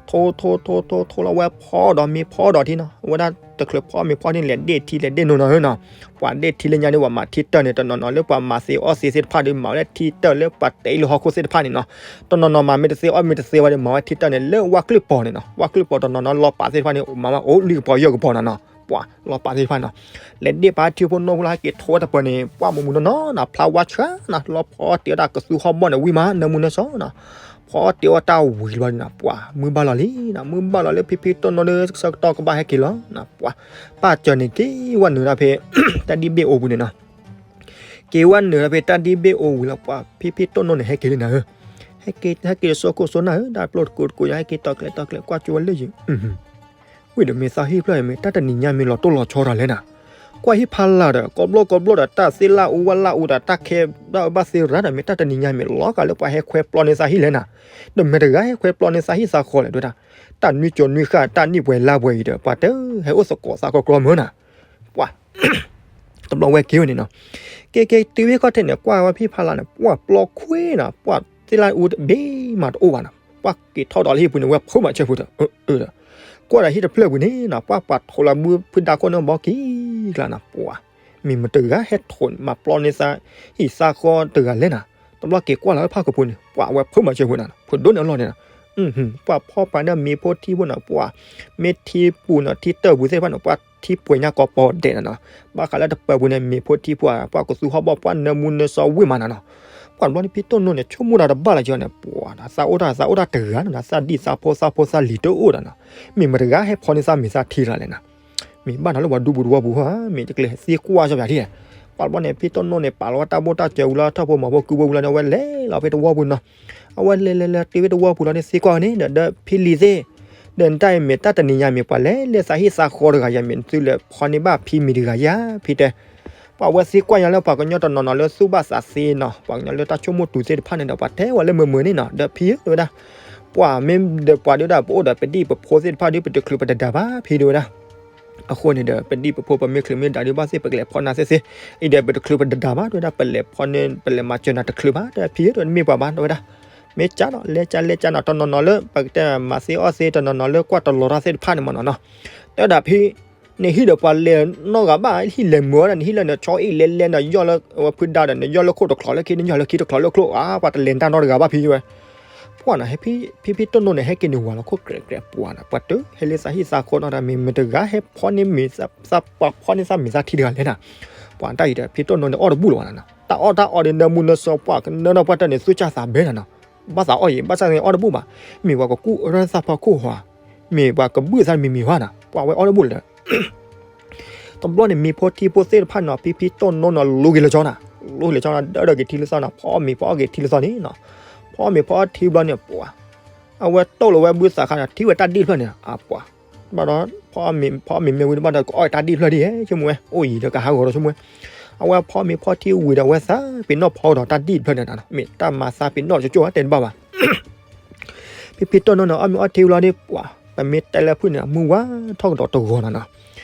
ထိးထိးထိးထိး ထိးလီၤဝဲဖီဒီးမ့ၤဖီဒီးထံနီၤ, အဝဲဒၣ်တချုးဖီမ့ၤဖီန့ၣ် လဲၤဒ့ၣ်ထံလဲၤဒ့ၣ်နိနီၤနီၤ, ပှၤဒ့ၣ်ထံလၢညါဒီးပှၤမၤထံတၢၢ်န့ၣ် တနီၤနီၤလၢပှၤမၤသ့အီၣ်သ့သ့ၣ်တဖၣ်ဒီး မၤဝဲဒၣ်ထံတၢၢ်လၢပှၤတဲအံၤလၢဟီၣ်ခိၣ်သ့ၣ်တဖၣ်န့ၣ်နီၤ, တနီၤနီၤမၤမ့ၢ်တသ့အီၣ်မ့ၢ်တသ့ဝဲဒီး မၤဝဲထံတၢၢ်န့ၣ် လၢဝၣ်ကျုၢ်ပီၤန့ၣ်နီၤ, ဝၣ်ကျုၢ်ပီၤတနီၤနီၤလီၤပာ်သ့ၣ်တဖၣ်န့ၣ် မၤဝဲအိၣ်လွံၢ်ကပီၤယဲၢ်ကပီၤနီၤနီၤ, ပှၤလီၤပာ်သ့ၣ်တဖၣ်နီၤ, လဲၤဒ့ၣ်ပာ်ထံဖိနီၢ်ဖိလၢဟဲက့ၤထိးဝဲတပၢၤန့ၣ် ပှၤမူးမူးနီၢ်နီၢ်နီၤ ဖျါဝါဆှါနီၤ, လီၤဖီအီၣ်တ့ၢ်ဝဲဒၣ်ကသူဟီၣ်ဘီၣ်န့ၣ်ဝံၤမး နၢမူနၢစီနီၤ, ဖီအီၣ်တ့ၢ်ဝဲတၢ်ဝံၤလီၤန့ၣ်နီၤ, ပှၤမုၢ်ဘၣ်လီၤလံနီၤ, မုၢ်ဘၣ်လီၤလၢဖံဖံတိၣ်နိဒီးဆၢကတီၢ်ကဘၣ်ဟဲက့ၤလီၤနီၤ, ပှၤပၢ်စၢၤန့ၣ်က့ၤဝဲနုာ်ဒၣ်ဖဲ တၢ်ဒံၣ်ဘ့ၣ်အိၣ်ပူၤန့ၣ်နီၤ က့ၤဝဲနုာ်ဒၣ်ဖဲတၢ်ဒံၣ်ဘ့ၣ်အိၣ်ဝံၤလီၤ ပှၤဖံဖံတိၣ်နိန့ၣ်ဟဲက့ၤလံနၤဧၢ, ဟဲက့ၤ ဟဲက့ၤတစိၢ်ခိၣ်စိၢ်နၢ်ဧၢ, တၢ်ပျိၢ်တကိးတကိးယါ ဟဲက့ၤတီၢ်ကျဲၤတီၢ်ကျဲၤ ကွၢ်ကၠိဝဲလၢယံၤ ဝံၤဒီးမ့ၢ်သးဟံၣ်ဖျၢၣ်အံၤ မ့ၢ်တၢ်တနံၤညါမ့ၢ်လီၤတိၢ်လီၤဆီတၢ်လဲၣ်နၤ, ကွၢ်ဟံၣ်ဖးလာ်ဒီး ကိးဘျီကိးဘျီဒီး တၢ်သ့လၢအူဝဲလၢအူဒီး တၢ်ခဲဘၣ်အၢဘၣ်သ့ရၤဒီး မ့ၢ်တၢ်တနံၤညါမ့ၢ်လီၤဂာ်လၢပှၤဟဲခွဲပျီန့ၢ်သးဟံၣ်လဲၣ်နၤ, ဒီးမ့ၢ်တဂၤဟဲခွဲပျီန့ၢ်သးဟံၣ်သးဃီလဲၣ် တဲဝဲဒၣ်, တၢ်နွံကၠိၤနွံဃာ် တၢ်နံၣ်ပှဲၤလါပှဲၤအံၤဒီး ပှၤတဟဲအိၣ်သကိးသးကီကီမၢ်နၤ, ပှၤ တဘျီဝဲက့ၤဝဲန့ၣ်နီၤ, က့ၤက့ၤတုၤဝဲခီၣ်ထံးန့ၣ် ကွၢ်ဝဲဖံဖးလာ်န့ၣ် ပှၤပျီခွဲးနၤ, ပှၤသ့လၢအူတဘ့ၣ်မးတအိၣ်ဘၣ်နီၤ, ပှၤက့ၤထီၣ်ဒီးလၢဟံၣ်ပူၤန့ၣ် ဝဲဖိမးဆၢဖိဒီး ဒီး ကွၢ်ဒီးဟံၣ်တဖျၢၣ်ပူၤန့ၣ်နီၤ ပှၤပှၤထိးလီၤဘုဖုဒါခိၣ်န့ၣ်ဘီက့ၤကျါနီၤ, ပှၤ မ့ၢ်မတဂၤဟဲထိးမၤပျီန့ၢ်သးဟံၣ်သးဃီတဂၤလဲၣ်နၤ, တဘျီက့ၤကွၢ်လီၤလၢဖးကပူၤန့ၣ် ပှၤဝဲဖိမးဆၢဖိနၤ, ဖိဒိၣ်န့ၣ်အလီၢ်န့ၣ်နီၤ ပှၤဖီပှၤဒီးမ့ၤဖိထံဖိနီၤ ပှၤ မ့ၢ်ထံပူၤနီၤ ထံတၢၢ်ပူၤသ့ၣ်တဖၣ်န့ၣ် ပှၤထံပှဲၤညါကီးပီၤဒဲးနၤနီၤ, ဘၣ်ဃးလၢတပၢၤပူၤန့ၣ် မ့ၤဖိထံဖိ ပှၤကသူဟီၣ်ဘီၣ် ပှၤနၢမူနၢစီဝံၣ်မးနၤနီၤ, ပှၤတဘျီန့ၣ် ဖံတိၢ်နိန့ၣ်ဆိကမိၣ်တၢ်တဘၣ်လၢၤကီးန့ၣ် ပှၤသးအိၣ်တၢ်သးအိၣ်တၢ်တဂၤနၤ သးဒံၣ်သးဖိသးဖိသးလံၤတအိၣ်ဒီးနီၤ, မ့ၢ်မတဂၤဟဲဖီန့ၢ်သးမ့ၤသးထံတဂၤလဲၣ်နၤ မ့ၢ်ဘၣ်နၤလၢပှၤဒူပူၤတဝီပူၤဧါ မ့ၢ်တကျဲၤသံကွၢ်စီပၠးထံၣ်လဲၣ်, ပှၤတဘျီန့ၣ် ဖံတိၢ်နိန့ၣ် ပာ်လီၤဝဲတၢ်ဘိၣ်တၢ်စၢၤဝံၤလီၤ ထီၣ်ဖိမၤဖိကုဖိဝံၤလီၤန့ၣ် အဝဲလဲၤလီၤဖဲတဝီပူၤနီၤ, အဝဲလဲၤလဲၤလဲၤတုၤဖဲတဝီပူၤလီၤန့ၣ် သံကွၢ်ဝဲန့ၣ်ဒီး ဒီးဖံလံၤသ့ၣ်, ဒီးနတၢ်အံၤမ့ၢ်တၢ်တနံၤညါမ့ၢ်ပှၤလဲၤလဲၤသးဟံၣ်သးဃီတဂၤယၤ မ့ၢ်သုလဲၤဖီန့ၢ်ဘၣ်ဖံမံၤတဂၤယၤ ဖံတဲ ပှၤဝဲသံကွၢ်ညါလၢပှၤကညီတနီၤနီၤလၢသူၣ်ဘၣ်သးသ့နီၤ ပှၤကညီလၢတၢ်ဆိကမိၣ်တူၤသ့ၣ်တဖၣ်န့ၣ်ဒီး ပှၤတဲဝဲလၢမုာ်မုာ်န့ၣ်နီၤ ဒီးဖံဧၢ တဲဝဲဒၣ်, ပှၤမ့ၢ်ဒီးပှၤဒုးဒၣ်ပအိၣ်ဒီးပဒံၣ်ပဖိသ့ၣ်တဖၣ်ဒုး ပတချုးပတဒါဘၣ်ဖံတဲဝဲဒၣ်, အဃိန့ၣ်ဒီး ပဒံၣ်ပဖိပမ့ၢ်ချုးမ့ၢ်ဒါဒုး ဘၣ်သ့ၣ်ပကလဲၤဖီနၤသ့သ့, အံၤဒီးပတချုးပတဒါဘၣ် တဲဝဲဒၣ် ပလဲၤဖီန့ၢ် ပလဲၤမၤစၢၤနၤတချုးဘၣ် တဲဖံဧၢ တဲဝဲ တမ့ၢ်ပှၤဘၣ် တဲဝဲဒၣ်, မ့ၢ်ကၢ်ဒီး လဲၤကၢ်လဲၤကၢ်နီၤ တနီၤနီၤလၢ ပကတဲမၤသ့အီၣ်သ့တနီၤနီၤလၢကွၢ်တလီၤတၢ်သ့ၣ်တဖၣ်န့ၣ်မးနီၤနီၤ, တဲဝဲဒၣ်ဖံ နဟံၣ်ဒီးပှၤလဲၤနီတဂၤဘၣ် ဟံၣ်လဲၤမုာ်ဝဲဒၣ် နဟံၣ်လၢနဆီအံၤလဲၤလဲၤ နယီၢ်လၢဝဲဖုဒါဒီး နယီၢ်လၢခိၣ်တချီးလၢခံ နယီၢ်လၢခံတချီးလၢချိၣ် အါ ပှၤတလဲၤတၢ်နီတဂၤဘၣ်ဖံဝဲ ပှၤနီၤ ဖံဖံတိၢ်နိန့ၣ် ဟဲက့ၤန့ၣ်ဝၤလီၤခိၣ်ကြဲးကြဲး ပှၤနီၤ ပှၤတဟဲလၢသးဟံၣ်သးဃီနီတဂၤ မ့ၢ်မတဂၤဟဲဖီန့ၢ်မ့ၤသး ပှၤဖီန့ၢ်သးမ့ၤသးထံတဂၤလဲၣ်နၤ, ပှၤတၢ်အံၤဒီး ဖံတိၢ်နိန့ၣ်အီၣ်တဘူၣ်လၢၤဘၣ်နၤနီၤ တၢ်အီၣ်တၢ်အီဒီး နၢမူနၢစီပှၤကနၢနီၤ ပှၤတၢ်န့ၣ် သူၣ်စၢ်သးဘဲနၤနီၤ, ဘၣ်သးအီၣ်အံၤ ဘၣ်ဆၣ်န့ၣ်အီၣ်တဘူၣ်ဘၣ်, မ့ၢ်ပှၤကကူၣ်အၢထီၣ်သးဖီခိၣ်ဟီ မ့ၢ်ပှၤကဘုၣ်သးမံၤမံၤဟီနၤ ပှၤဝဲအီၣ်တဘူၣ်လၢၤ တဘျီန့ၣ် မ့ၤဖိထံဖိသ့ၣ်တဖၣ်န့ၣ်နီၤ ဖံဖံတိၢ်နိနီၤ လူၤက့ၤလၢကၠီနၤ, လူၤက့ၤလၢကၠီနၤ ဒၢဒၢက့ၤထံလၢသီနီၤ ဖီအီၣ်မ့ၤဖီအီၣ်က့ၤထံလၢသီန့ၣ်နီၤ, ဖီအီၣ်မ့ၤဖီအီၣ်ထံဘျီန့ၣ် ပှၤ အဝဲတိၢ်လီၤဝဲဘုသးခါန့ၣ် ထံဝဲတၢ်ဒံၣ်တဖျၢၣ်န့ၣ် အပှၤ ဘၣ်ဒီး ဖီအီၣ်မ့ၤ ဖီအီၣ်မ့ၤမ့ၢ်ဝံၤတဘၣ်ဒီး ကအီၣ်တၢ်ဒံၣ်တဖျၢၣ်ဒ်ဟဲ ဆိကမိၣ်ဝဲ အိၣ်ယံၤဒီးကဟးဂီၤဒီးဆိကမိၣ်ဝဲ, အဝဲဖီအီၣ်မ့ၤဖီအီၣ်ထံဝံၤဒီး အဝဲသးပ့ၤနီၣ်ဖီဒီးတၢ်ဒံၣ်တဖျၢၣ်န့ၣ်နီၤ မ့ၢ်တၢ်မၤသးပ့ၤနီၣ်ကၠိကၠိတဲတဘၣ်ဘၣ် ဖံဖံတိၢ်နိန့ၣ် အီၣ်မ့ၤအီၣ်ထံဝံၤလီၤဒီး ပှၤ ပမ့ၢ်တဲလၢဖုၣ်န့ၣ် မုၢ်ဝါထီၣ်ကဒီးတဂီၤနီၤနီၤ,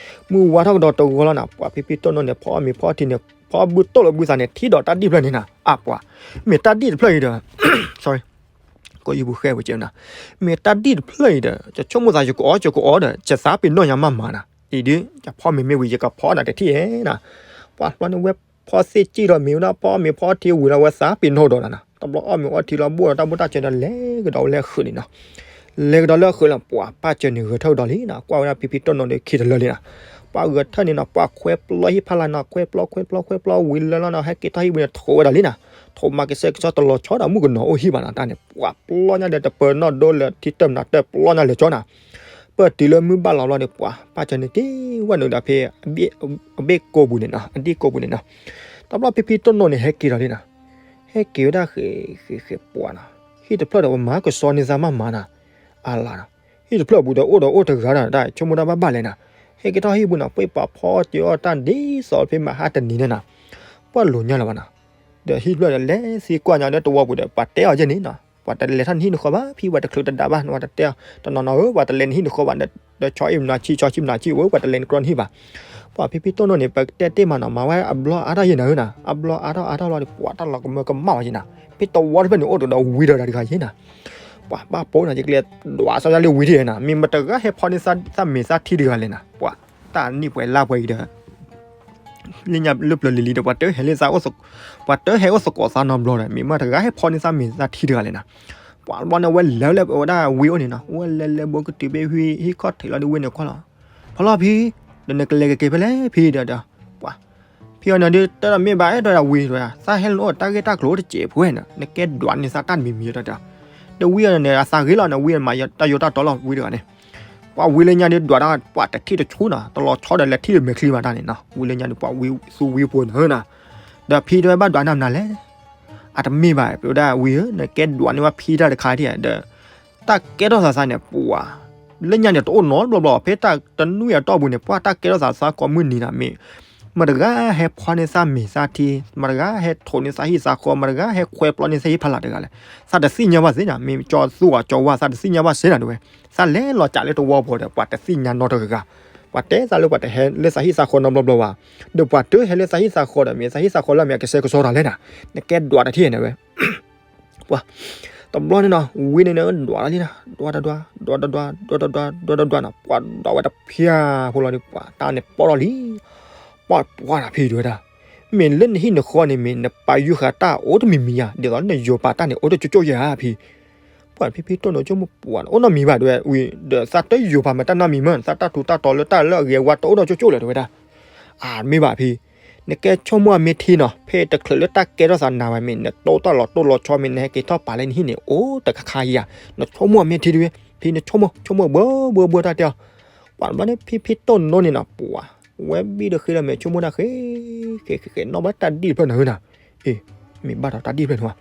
မုၢ်ဝါထီၣ်ကဒီးတဂီၤလီၤနီၤ ပှၤဖံဖံတိၢ်နိန့ၣ် ဖီအီၣ်မ့ၤဖီအီၣ်ထံန့ၣ် ဖီအီၣ်ဘုတိၢ်လီၤဘုသးန့ၣ် ထံဒီးတၢ်ဒံၣ်တဖျၢၣ်န့ၣ်နီၤ အပှၤ မ့ၢ်တၢ်ဒံၣ်တဖျၢၣ်အံၤဒီး ကီယုၢ်ပူၤဃဲဝဲကဲနီၤ, မ့ၢ်တၢ်ဒံၣ်တဖျၢၣ်အံၤဒီး ယဆိကမိၣ်သးယကအီၣ်ယကအီၣ်ဒီး ယသးပ့ၤနီၣ်ညါမးမးနီၤ, အံၤဒုး ယဖီမ့ၤမ့ၢ်ဝံၤ ယကဖီနၤတထံၣ်ဧဲနီၤ, ပှၤတဘျီန့ၣ်ဝဲဖီသ့ၣ်ကံၣ်ဒီးမ့ၤဝဲဒၣ် ဖီအီၣ်မ့ၤဖီအီၣ်ထံဝံၤလီၤ ဝဲသးပ့ၤနီၣ်ဒီးနၤနီၤ, တဘျီအီၣ်မ့ၤအီၣ်ထံလီၤဘိၣ်ဒီးတၢ်ဘိၣ်တၢ်စၢၤဒီး လဲၤကဒီးဝဲလၢအဃုာ်န့ၣ်နီၤ, လဲၤကဒီးလၢအဃုာ်လီၤ ပှၤပၢ်စၢၤန့ၣ်ဂဲၤထၢၣ်ကဒီးလံနီၤ, ကွၢ်ဝဲဒၣ်ဖံဖံတိၢ်နိန့ၣ်ခံတလၢာ်လံနီၤ, ပှၤဂဲၤထၢၣ်န့ၣ်နီၤ ပှၤခွဲပျီဟံၣ်ဖးလာ်နီၤ ခွဲပျီခွဲပျီခွဲပျီဝံၤလၢလီၤနီၤ ဟဲက့ၤထီၣ်ဟံၣ်ပူၤန့ၣ် ထိးဝဲဒၣ်လံနီၤ, ထိးမၤကစဲကစီတလီၤဆီဒီးမုၣ်ကနီၤအိၣ်ဟံၣ်ဘၣ်နီၤ တၢ်န့ၣ် ပှၤပျီညါဒီးတပၢၤနီၣ်ဒိလၢထံတၢၢ်မနုၤတၢၢ်ပျီညါလၢကၠီနီၤ, ဖ ပၢၢ်တုၤလၢမုၢ်ဘၣ်လီၤဘျီဒီး ပှၤပၢ်ကၢန့ၣ်က့ၤဝဲနုာ်ဒီးဖဲ အဘ့ၣ်ကိာ်ပူၤန့ၣ်နီၤ, အဒ့ၣ်ကိာ်ပူၤန့ၣ်နီၤ. တဘျီဖဲဖံတိၣ်နိန့ၣ် ဟဲက့ၤဒီးလံနီၤ, ဟဲက့ၤဝဲဒၣ်ဃဲၤဃဲၤဃဲၤပှၤနီၤ, ဟံၣ်တဖျၢၣ်ဒီးပမၤကစီန့ၢ်သးမးမးနီၤ, အလၤနီၤ, ဟံၣ်တဖျၢၣ်ပူၤဒီးအိၣ်ဒီးအိၣ်တဂၤနီၤ, တၢ်ဆိကမိၣ်တၢ်ဘၣ်ဘၣ်လဲၣ်နီၤ, ဟဲက့ၤထီၣ်ဟံၣ်ပူၤနီၤ, ပှ့ၤပှၤဖီအီၣ်တ့ၤအီၣ်တၢ်ဒ်သိးဖဲမဟါတနံၤန့ၣ်နီၤ, ပှၤလိၤညါလၢၤဘၣ်နီၤ. ဒီးဟံၣ်တဖျၢၣ်ဒီးလဲၤသံကွၢ်ညါဒီးတဝီပူၤဒီး ပှၤတဲအီၤယဲၢ်န့ၣ်နီၤ, ပှၤတလဲၤထီၣ်နဟံၣ်နဃီဘၣ်ဖံ, ပှၤတချုးတဒးဘၣ်, ပှၤတတဲအီၤ, တနီၤနီၤဧၢ, ပှၤတလဲၤနဟံၣ်နဃီဘၣ်, ဒီးဆီအံၣ်မနုၤဆံး ဆီဆံးမနုၤဆံးဧၢ, ပှၤတလဲၤနကြီနဟံၣ်ဘၣ်. ပှၤဖံဖံတိၣ်နိန့ၣ် ပတဲတ့ၢ်မးနီၤ, မၤဝဲအဘျီအါထီၣ်ယဲၢ်နၤဧၢနီၤ, အဘျီအါထီၣ်အါထီၣ်လီၤဒီး ပှၤတၢ်လီၤကမၢကမၣ်ဝဲယဲၢ်နီၤ, ဖဲတဝီတဖျၢၣ်န့ၣ် အိၣ်ဒီးဝံဒီးတၢ်တဂၤယဲၢ်နီၤ. ပှၤဘၣ်ပိာ်နီၤ, ယကလဲၤဒွးစီယါလၢဝံထံၣ်နီၤ, မ့ၢ်မတဂၤဟဲဖီန့ၢ်သးမ့ၤသးထံတဂၤလဲၣ်နီၤ, ပှၤတၢ်နံၣ်ပှဲၤလါပှဲၤအံၤဒီး လၢညါလၢပျၢၤလံၤလံၤဒီး ပှၤတဟဲလၢသး, ပှၤတဟဲအိၣ်သကိးသးနီတဘျီဒီး မ့ၢ်မတဂၤဟဲဖီန့ၢ်သးမ့ၤသးထံတဂၤလဲၣ်နီၤ. ပှၤတဘျီန့ၣ် ဝဲလဲၤလၢဝဲဒၣ်ဝံအိၣ်န့ၣ်နီၤ, ဝဲလဲၤလဲၤဘိကတုၤဖဲဝံဟံၣ်ခီၣ်ထံးလီၤဒီး ဝံန့ၣ်ကွၢ်လီၤ, ဖီလီၤဖံ, ဒီးနကလဲၤကက့ၤဖဲလဲၣ်ဖံဒီး, ပှၤ ဖံအီၤန့ၣ်ဒီး တၢ်တမ့ၢ်ဘၣ်အဲၣ်ဒိးဝံဒီး သးဟဲလၢနအိၣ်တၢ်ဂ့ၢ်တၢ်ကျိၤအိၣ်တစဲးဖိဝဲနီၤ, နကဲဒွးန့ၢ်သးတၢ်တမံၤမံၤဒီး, ဒီးဝံအီၤန့ၣ် အသးဂ့ၤလီၤန့ၣ်, ဝံမၤတၢ်ယိးတၢ်တီလီၤဝံတဂၤန့ၣ် ပှၤဝံလၢညါဒီးဒွးတၢ် ပှၤတထံၣ်တဆူနီၤ, တလီၤဆီဒီးလဲၤထံၣ်လၢမဲာ်ချံမးတၢ်န့ၣ်နီၤ, ဝံလၢညါဒီး ပှၤဝံသူဝံပှၤနီၤနီၤ, ဒီးဖံတဲဝဲဘၣ်ဒွးနၤမနုၤလဲၣ်, အတမ့ၢ်ဘၣ် ပဝဲဒၣ်ဝံဧၢ, နကဲဒွးန့ၢ်ဝဲဖံတၢ်တခါထံၣ်ဒီး တၢ်ကဲထီၣ်သးသးန့ၣ် ပှၤ လၢညါန့ၣ် တအိၣ်နီတဘျီဘျီ ဖဲတၢ်တနွံအတီၢ်ပူၤန့ၣ် ပှၤတၢ်ကဲထီၣ်သးသးကိးမုၢ်နံၤနီၤ, မ့ၢ် မတဂၤဟဲဖီန့ၢ်သးမ့ၤသးထံ, မတဂၤဟဲထိးန့ၢ်သးဟံၣ်သးဃီ, မတဂၤဟဲခွဲပျီန့ၢ်သးဟံၣ်ဖးလၢ်တဂၤလဲၣ်, သးတသ့ၣ်ညါဘၣ်သ့ၣ်နီၤ, မ့ၢ်ကၠီသူအီၤကၠီဝါ သးတသ့ၣ်ညါဘၣ်သ့ၣ်နီၤ တဲဝဲ, သးလဲၤလီၤကးလၢတဝီပူၤဒီး ပှၤတသ့ၣ်ညါနီတဂၤ, ပှၤတဲသးလၢပှၤတဟဲလၢသးဟံၣ်သးဃီနီတဘျီဘျီဘၣ်, ဒီးပှၤတဟဲလၢသးဟံၣ်သးဃီဒီး မ့ၢ်သးဟံၣ်သးဃီလၢအမ့ၢ်အကစဲကစီတၢ်လဲၣ်နီၤ, နကဲဒွးတထံၣ်န့ၣ်ဝဲ ပှၤ တဘျီန့ၣ်နီၤ ဝံန့ၣ်ဒွးလီၤလံနီၤ, ဒွးတဒွး ဒွးတဒွး ဒွးတဒွး ဒွးတဒွးနီၤ, ပှၤဒွးဝဲတဖျၢၣ်ဖိလီၤဒီး ပှၤတၢ်န့ၣ်ပီၣ်ထီၣ်လံ, ပှၤပှၤတၢ်ဖံတဲဝဲဒၣ်, မ့ၢ်လၢနဟံၣ်နဃီန့ၣ် မ့ၢ်နပာ်ယုၢ်ဃာ်တၢ်အိၣ်တမံၤမံၤဧါ, ဒ်သိးနယိၤပာ်တၢ်န့ၣ် အိၣ်တကၠိကၠိယဲၢ်ဧါဖံ, ပှၤဖံဖံတိၢ်နီၢ်ဆိကမိၣ်ပှၤ အိၣ်နီတမံၤဘၣ်တဲဝဲ, ဝံဒီးသးတယိၤပာ်မးတၢ်နီတမံၤမး, သးတၢ်ထူးတၢ်တီၤလၢတၢ်လၢအဂ့ၤအဝါတအိၣ်နီတကၠိကၠိလၢၤတဲဝဲဒၣ်, အမ့ၢ်ဘၣ်ဖံ နကဲဆိကမိၣ်အမ့ၢ်ထံနီၤ, ဖဲတချုးလၢတၢ်ကဲထီၣ်သးနၤဝဲမ့ၢ် နတိၢ်တၢ်လီၤတိၢ်လီၤဆီမ့ၢ် နဟဲက့ၤထီၣ်ပာ်လၢနဟံၣ်န့ၣ် အိၣ်တခါခါဧါ, နဆိကမိၣ်အမ့ၢ်ထံတဝဲ, ဖံနဆိကမိၣ် ဆိကမိၣ်ဘှီဘှီဘှီတၢ်တဲအီၤ, ပှၤတဘျီန့ၣ် ဖံဖံတိၢ်နီၢ်န့ၣ်နီၤ ပှၤ ဝဲဘံၣ်ဒီးဃ့ဒီးမဲာ်ဆိကမိၣ်တၢ်ဃဲ ဃဲဃဲဃဲ နီၣ်ဘၣ်တၢ်ဒံၣ်တဖျၢၣ်နၤဧၢနီၤ, အ့ မ့ၢ်ဘၣ်ဒီးတၢ်ဒံၣ်တဖျၢၣ်န့ၣ်ဝဲ,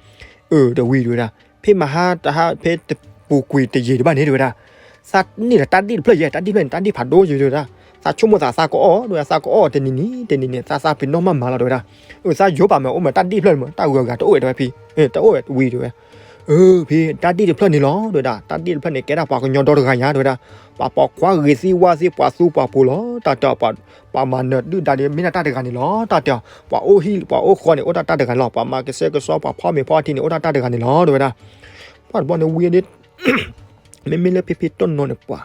အၢ ဒီးဝံၤတဲဝဲဒၣ် ဖဲမဟါတဟါ ဖဲတပူၤကွံာ်တယံာ်တဘၣ်န့ၣ်တဲဝဲဒၣ်, သးန့ၢ်ဒီးတၢ်ဒံၣ်တဖျၢၣ်ယဲ တၢ်ဒံၣ်တဖျၢၣ်န့ၣ် တၢ်ဒံၣ်ဖးဒိၣ်ယဲတဲဝဲဒၣ်, သးဆိကမိၣ်သးသးကအီၣ်တဲဝဲ သးကအီၣ်တနံၤနံၤ တနံၤန့ၣ် သးသးပ့ၤနီၣ်မးမးလီၤတဲဝဲဒၣ်, အၢ သးယိၤပာ်မးအိၣ်မးတၢ်ဒံၣ်တဖျၢၣ်န့ၣ်မး တၢ်ဂုၤအဂၤတအိၣ်ဝဲတဲဝဲဖံ, တအိၣ်ဝဲဝံၤတဲဝဲ, အၢ ဖံ တၢ်ဒံၣ်တဖျၢၣ်န့ၣ်လီၤတဲဝဲဒၣ်, တၢ်ဒံၣ်တဖျၢၣ်န့ၣ် ကဲဒၣ်ပှၤကညီဒီတဂၤညါတဲဝဲဒၣ်, ပှၤပိာ်ခွါဂ့ၤသံဝါသံ ပှၤသူပှၤပိာ်လီၤ တၢ်တဲအီၤ, ပှၤမၤနၢၤဒုၣ်ဒါဒီး မ့ၢ်ဒၣ်တၢ်တဂၤန့ၣ်လီၤ တၢ်တဲအီၤ, ပှၤအိၣ်ဟံၣ် ပှၤအိၣ်ဃီန့ၣ် အိၣ်ဒၣ်တၢ်တဂၤန့ၣ်လီၤ, ပှၤမၤကစဲကစီ ပှၤဖီမ့ၤဖီထံန့ၣ် အိၣ်ဒၣ်တၢ်တဂၤန့ၣ်လီၤတဲဝဲဒၣ်, ပှၤတဘျီန့ၣ်ဝံၤဒီး မ့မ့ၢ်လၢဖံဖံတိၢ်နီၢ်န့ၣ်ပှၤ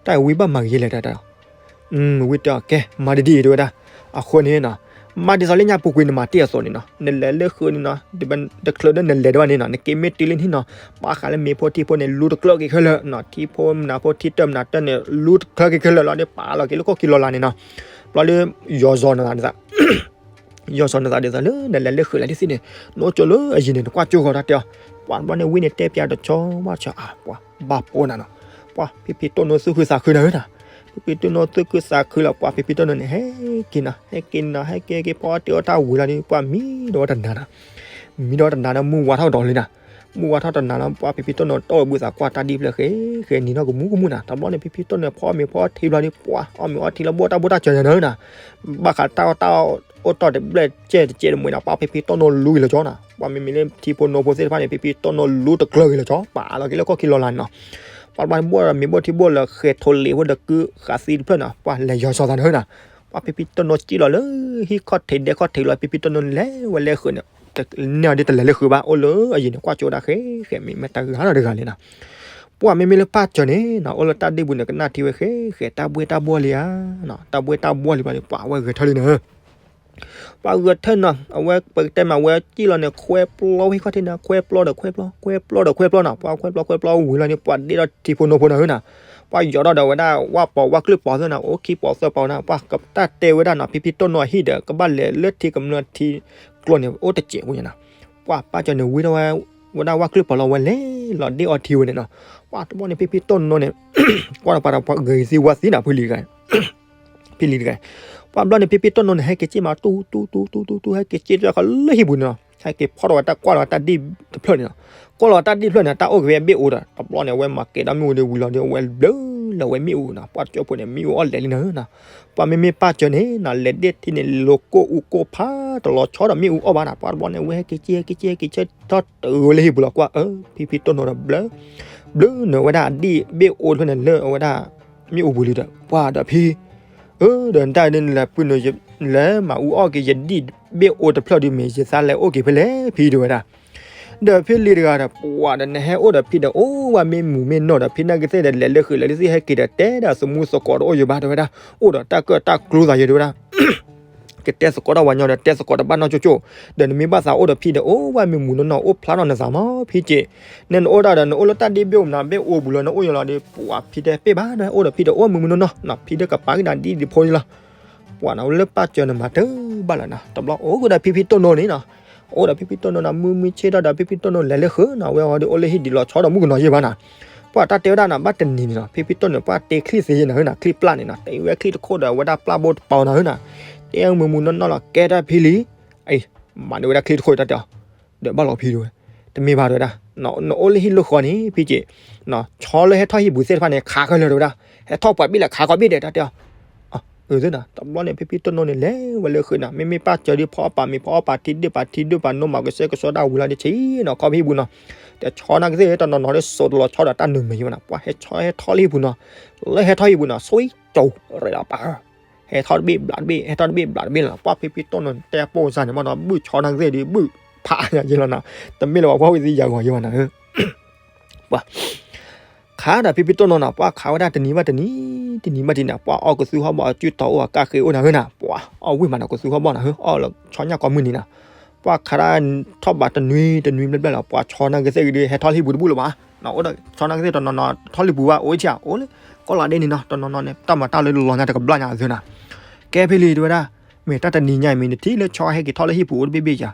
တၢ်ဝံဘၣ်မၤဂ့ၤလဲၣ်တၢ်တဲအီၤ, ဝံတဲအီၤ ကဲ မၤဒ်ဒ်အံၤတဲဝဲဒၣ်, အဃိန့ၣ်နီၤ, မၤဒ်သိးလၢညါပူၤကွံာ်နမၤတ့ၢ်အသိးန့ၣ်နီၤ, နလဲၤလၢဃုာ်န့ၣ်နီၤ, တချုးဒီးနလဲၤဒံးဘၣ်န့ၣ်နီၤ, နက့ၤမ့ၢ်တုၤလၢနဟံၣ်နီၤ, ဘၣ်ဃးလၢမ့ၤဖိထံဖိန့ၣ် လူၤတကျၢၢ်က့ၤခဲလၢာ်နီၤ, ထံဖိမနုၤဖိ ထံတၢၢ်မနုၤတၢၢ်န့ၣ် လူၤတကျၢၢ်က့ၤခဲလၢာ်လီၤဒီး ပာ်လီၤက့ၤလၢကီၢ်ခံလီၤလးန့ၣ်နီၤ, ဘျီဒီး ယီၤစီၤနသးဒ်သိး ယီၤစီၤနသးဒ်သိးလၢနလဲၤလၢဃုာ်လၢထံသ့ၣ်န့ၣ်, နအိၣ်ကၠိလၢအယံၤန့ၣ် နကွၢ်ကၠိဃီတၢ်တဲအီၤ, ပှၤတဘျီန့ၣ်ဝံန့ၣ်တဲပၠးတဆီဘၣ်တဆီ အါ ပှၤဘၣ်ပိာ်နၤနီၤ, ပှၤဖံဖံတိၢ်နိၢ်သူၣ်ခုသးခုနၤဧၢနီၤ, ဖံဖံတိၢ်နိၢ်သူၣ်ခုသးခုလီၤ, ပှၤဖံဖံတိၢ်နိၢ်န့ၣ် ဟဲက့ၤနီၤ ဟဲက့ၤနီၤ ဟဲက့ၤက့ၤ ပှၤအီၣ်တ့ၢ်အီၣ်တၢ်ဝံၤလီၤဒီး ပှၤမံဒီးဝဲတနၤနီၤ, မံဒီးဝဲတနၤနီၤ မုၢ်ဝါထီၣ်ဒီးလံနီၤ, မုၢ်ဝါထီၣ်တနၤနီၤ ပှၤဖံဖံတိၢ်နိၢ်တီၢ်ဝဲဘုသးကွၢ်တၢ်ဒံၣ်ဖျၢၣ်ဃဲ ဃဲနံၤထီၣ်ကမူကမူနီၤ, တဘျီန့ၣ် ဖံဖံတိၢ်နိၢ်ဖီမ့ၤဖီထံဘျီဒီး ပှၤအီၣ်မ့ၤအီထံလီၤ ဘိၣ်တၢ်ဘိၣ်တၢ်စၢၤနၤနီၤ ဘၣ်ဃးတၢ်အီၣ်တၢ်အီအိၣ်တီၢ်တဘျဲၣ်ကဲတကဲတမှဲၤနီၤ, ပှၤဖံဖံတိၢ်နိၢ်လူၤက့ၤလီၤကၠီနီၤ, ပှၤမ့မ့ၢ်လၢထံဖိနိဖိသ့ၣ်တဖၣ်န့ၣ် ဖံဖံတိၢ်နိၢ်လူၤတကျၢၢ်က့ၤလီၤကၠီ, ပာ်လီၤက့ၤလၢကီၢ်ခံလီၤလးနီၤ, ပှၤဘၣ်ဘိၣ်ဒီးမ့ၤဘိၣ်ထံဘိၣ်လၢဃဲထိးလ့ၤဖိဒီးကုဃာ်သံတဖျၢၣ်နီၤ, ပှၤလဲၤယီၤစီၤသးနၤနီၤ, ပှၤဖံဖံတိၢ်နိၢ်စံၣ်လီၤလၢ ဟံၣ်ခီၣ်ထံးဒဲခီၣ်ထံးလီၤ, ဖံဖံတိၢ်နိၢ်လဲၤဝဲလၢဃုာ်န့ၣ် န့ၢ်အီၤဒ်တလဲၤလၢဃုာ်ဘၣ်, အိၣ်လၢအယံၤန့ၣ် ကွၢ်ကၠိဒၣ်ဃဲဃဲ မ့ၢ်မ့ၢ်တဂၤနီတဂၤလဲၣ်နီၤ, ပှၤမ့မ့ၢ်လၢပၢ်စၢၤန့ၣ်နီၤ အိၣ်လၢတၢ်ဒ့ၣ်ပူၤန့ၣ် ကနၣ်ထံဝဲဃဲဃဲ တၢ်ဘှဲၣ်တၢ်ဘှီၣ်လံဧါ, တၢ်ဘှဲၣ်တၢ်ဘှီၣ်လံဘျီန့ၣ် ပှၤဝဲဂဲၤထၢၣ်လံနီၤ, ပှၤဂဲၤထၢၣ်နီၤ, အဝဲပကတဲမး အဝဲစံၣ်လီၤန့ၣ် ခွဲပျီဝဲဟံၣ်ခီၣ်ထံးန့ၣ် ခွဲပျီဒီးခွဲပျီ ခွဲပျီဒီးခွဲပျီနီၤ, ပှၤခွဲပျီခွဲပျီဝံၤလီၤန့ၣ် ပှၤဒ့ၣ်ဒီးထံဖိနိဖိနၤဧၢနီၤ, ပှၤယီၤထီၣ်ဒီးဝဲဒၣ် ဝၣ်ပီးဝၣ်ကျုၢ်ပီးသၢနၤ အိၣ်ခံပီးသၢပီးနၤ, ပှၤကတၢ်တဲဝဲဒၣ်နီၤ ဖံဖံတိၢ်နိၢ်အဟံၣ်ဒီး ကဘၣ်လဲၤလၢထံကမျၢၢ်ထံကျိန့ၣ် အိၣ်တစဲးဖိညါနီၤ, ပှၤပၢ်စၢၤန့ၣ်ဝံထီၣ်ဝဲ ဝဲဒၣ်ဝၣ်ကျုၢ်ပီၤလီၤဝဲလဲၤလီၤဒ့ၣ်အီထံဝဲန့ၣ်နီၤ. ပှၤတဘျီန့ၣ် ဖံဖံတိၢ်နီၣ်န့ၣ် ကွၢ်ဒီးပှၤဒီးပှၤဂဲၤသံဝါသံနၤ ဖံလံၤတဂၤ ဖံလံၤတဂၤ. ပှၤဘျီန့ၣ် ဖံဖံတိၢ်နီၣ်န့ၣ် ဟဲက့ၤစ့ၢ်မး တူတူတူတူတူ ဟဲက့ၤစ့ၢ်ကီးလၢဟံၣ်ပူၤန့ၣ်နီၤ. ဟဲက့ၤဖီၣ်ထီၣ်ဝဲတၢ်ကွၢ်လီၤတၢ်ဒ့ၣ်တဖျၢၣ်န့ၣ်နီၤ. ကွၢ်လီၤတၢ်ဒ့ၣ်တဖျၢၣ်န့ၣ် တၢ်အိၣ်က့ၤဖဲဘ့ၣ်အိၣ်ဒီး တဘျီန့ၣ် အဝဲမၤကဲၤဒီးမ့ၣ်အူဒီးဝံၤလီၤဒီး အဝဲဘျၢလၢအဝဲမ့ၣ်အူနီၤ. ပှၤတကၠိဖိန့ၣ် မ့ၣ်အူအီၣ်လဲၤလံနၤနီၤ. ပှၤမ့မ့ၢ်ပၢ်စၢၤန့ၣ်နီၤ လဲၤဒ့ၣ်ထံန့ၣ် လိၤကိၢ်အူကိၢ်ဖးတလီၤဆီဒီးမ့ၣ်အူအီၣ်ဘၣ်နီၤ. ပှၤတဘျီန့ၣ် အဝဲဟဲက့ၤစ့ၢ် ဟဲက့ၤစ့ၢ် ဟဲက့ၤစ့ၢ်ထီၣ်တုၤဝဲလၢဟံၣ်ပူၤလီၤ. ကွၢ်အၢ ဖံဖံတိၢ်နီၣ်ဒီးဘျၢ ဘျၢနုာ်ဝဲဒၣ်အဒ့ၣ်ဘ့ၣ်အိၣ်တဖျၢၣ်န့ၣ် လၢအဝဲဒၣ်မ့ၣ်အူပူၤလံဒီး ပှၤဒီးဖံ အၢ ဒီးနတၢ်ဒ်န့ၣ်လဲၤပုၢ်နုာ် လဲၤမၤအူအီၣ်က့ၤယဒ့ၣ်ဘ့ၣ်အိၣ်တဖျၢၣ်ဒုးမ့ၢ် ယသးလဲၤအိၣ်က့ၤဖဲလဲၣ်ဖံတဲဝဲဒၣ်. ဒီးဖံလံၤတဂၤဒီး ပှၤဒီးနဟဲအိၣ်ဒီးဖံဒီး အိၣ်ဝဲမ့ၢ်မူးမ့ၢ်နီၢ်ဒီး ဖံနာ်က့ၤသ့ၣ်ဒီးလဲၤလၢဃုာ်လဲၤလၢသ့ၣ် ဟဲက့ၤဒီးတဲဒီးသမူသကိးတအိၣ်ယိာ်ဘၣ်တဲဝဲဒၣ်. အိၣ်ဒီးတၢ်ကၢၣ်တၢ်ကျူသးယိာ်တဲဝဲဒၣ် ကတဲသကိးတၢ်ဝၤညီဒီး တဲသကိးတဘၣ်နီၢ်ကၠိကၠိ, ဒီးနမ့ၢ်ဘၣ်သးအိၣ်ဒီးဖံဒီး အိၣ်ဝဲမ့ၢ်မူးနီၢ်နီၢ် အိၣ်ဖျါထီၣ်နသးမး ဖံက့ၤ, နနအိၣ်ဒၣ်ဒီး နအိၣ်လၢတၢ်ဒ့ၣ်ဘ့ၣ်အိၣ်မနုၤ ဘ့ၣ်အိၣ်ပူၤလၢနအိၣ်ယိာ်လီၤဒီး ပှၤဖံတဲပ့ၢ်ဘၣ် နအိၣ်ဒီးဖံဒီး အိၣ်မ့ၢ်မူးနီၢ်နီၢ်နီၤ ဖံဒၢကပာ်ကဒါဒ်ဒ်ဖိလီၤ. ပှၤနလၢပၢ်စၢၤနမၤတဘၣ်လၢၤနီၤ, တဘျီအိၣ်ဃုာ်ဒီးဖံဖံတိၢ်နီၣ်န့ၣ်နီၤ, အိၣ်ဒီးဖံဖံတိၢ်နီၣ်နီၤ မုၢ်မုၢ်ဆ့ၣ်ထီၣ်ဒီး ဖံဖံတိၢ်နီၣ်လဲၤလၢဃုာ်နီၤ ဝဲအီၤဒီးအိၣ်လၢဟံၣ်ဒံးလီၤဆီဒီးမုၣ်ကနီၤယဲၢ်ဘၣ်နီၤ. ပှၤတၢ်တဲဝဲဒၣ်နီၤ ဘၣ်တနံၤန့ၣ်နီၤ ဖံဖံတိၢ်နီၣ် ပှၤတ့ချံၣ်သ့ယဲၢ်နီၤ ဟၢနီၤ ချံၣ်ပျၢ်န့ၣ်နီၤ တ့ဝဲချံၣ်တခိၣ်ဒီး အဝဲဒၣ်ပျၢ်ဘိတပီၤနီၤ ဟၢနီၤ, တဲမုၢ်မုၢ်နီၢ်နီၢ်လီၤ ကဲတၢ်ဖံလံ, အံၤ မၤန့ၢ်ဝဲဒၣ်ချံၣ်တခိၣ်တၢ်တဲအီၤ, ဒီးဘၣ်လီၤဖံတဲဝဲ, တမ့ၢ်ဘၣ်တဲဝဲဒၣ်, နအိၣ်လၢဟံၣ်လၢဃီန့ၣ် ဖံက့ၤ, ဆီလၢဟဲထီၣ်ဟံၣ်ပူၤသ့ၣ်တဖၣ်န့ၣ် ခးခဲလၢာ်တဲဝဲဒၣ်, ဟဲထီၣ်ပှၤဘ့ၣ်လဲၣ် ခးကီးဘ့ၣ်ဒဲးတၢ်တဲအီၤ တဘျီန့ၣ် ဖံဖံတိၢ်နီၣ်န့ၣ် လဲၤဝဲလၢဃုာ်နီၤ မ့မ့ၢ်ပၢ်စၢၤဒ်ဖီအီၣ်ပာ်မ့ၤ ဖီအီၣ်ပာ်ထံဒ့ၣ်ပာ်ထံဒ့ၣ်ပာ်နိမၤကဆှဲကဆှီဒၣ်ဝံၤလီၤဒီး ဆံးနီၤ ခီဖံဟံၣ်ပူၤနီၤ, တဆီနာ်ကသ့ၣ်တနီၤနီၤဒီး စိးတလီၤဆီဒီးတၢ်နုာ်မ့ၢ်ယဲၢ်ဘၣ်နီၤ ပှၤဟဲဆီဟဲထီၣ်လၢဟံၣ်ပူၤနီၤ, လၢဟဲထီၣ်ဟံၣ်ပူၤနီၤ ဆိကၠိရ့းလီၤပာ် ဟဲထီၣ်တဘ့ၣ်ဘျးတဘ့ၣ် ဟဲထီၣ်တဘ့ၣ်ဘျးတဘ့ၣ်လီၤ ပှၤဖံဖံတိၢ်နီၣ်တဲပိၢ်စၢ်န့ၣ်မ့ၢ်နီၤ ဘုၣ်ဆီနာ်ကသ့ၣ်ဒီး ဘုၣ်ဖးယဲၢ်လီၤနီၤ, တမ့ၢ်လၢပှၤဖီဝံၤသံယၤဂီၤယဲၢ်ဘၣ်နီၤ, ပှၤ ခးဒီးဖံဖံတိၢ်နီၣ်နီၤ ပှၤခးဝဲဒၣ်တနံၤဘၣ်တနံၤ, တနံၤဘၣ်တနံၤနီၤ ပှၤအီၣ်ကသူဟီၣ်ဘီအစုတီၤအိၣ်အကါဃ့အိၣ်နၤဧၢနီၤ ပှၤအီၣ်ဝံၣ်မးဒီးကသူဟီၣ်ဘီနၤဧၢ အီၣ်လီၤဆီညၣ်ကိးမုၢ်နံၤနီၤ, ပှၤခးဒၣ်ထီၣ်ဘးတနွံတနွံဘျဲၣ်ဘျဲၣ်လီၤ ပှၤဆီနာ်ကသ့ၣ်ဒီး ဟဲထီၣ်လၢဟံၣ်ပူၤတဘူၣ်လၢၤဘၣ်, အိၣ်ဒီးဆီနာ်ကသ့ၣ်တနီၤနီၤ ထီၣ်လၢဟံၣ်ပူၤဘၣ် အိၣ်ဆံး အိၣ်လၢကီၢ်လီၤဒ့န့ၣ်နီၤ တနီၤနီၤန့ၣ် တၢ်မၤတၢ်လၢလီၤညါတကဘျီညါအသုနီၤ, ကဲဖဲလံတဲဝဲဒၣ်, မ့ၢ်တၢ်တနံၤညါအံၤမ့ၢ်နထံၣ်လၢဆီဟဲက့ၤထီၣ်လၢဟံၣ်ပူၤအိၣ်တဘ့ၣ်ဘ့ၣ်ယၤ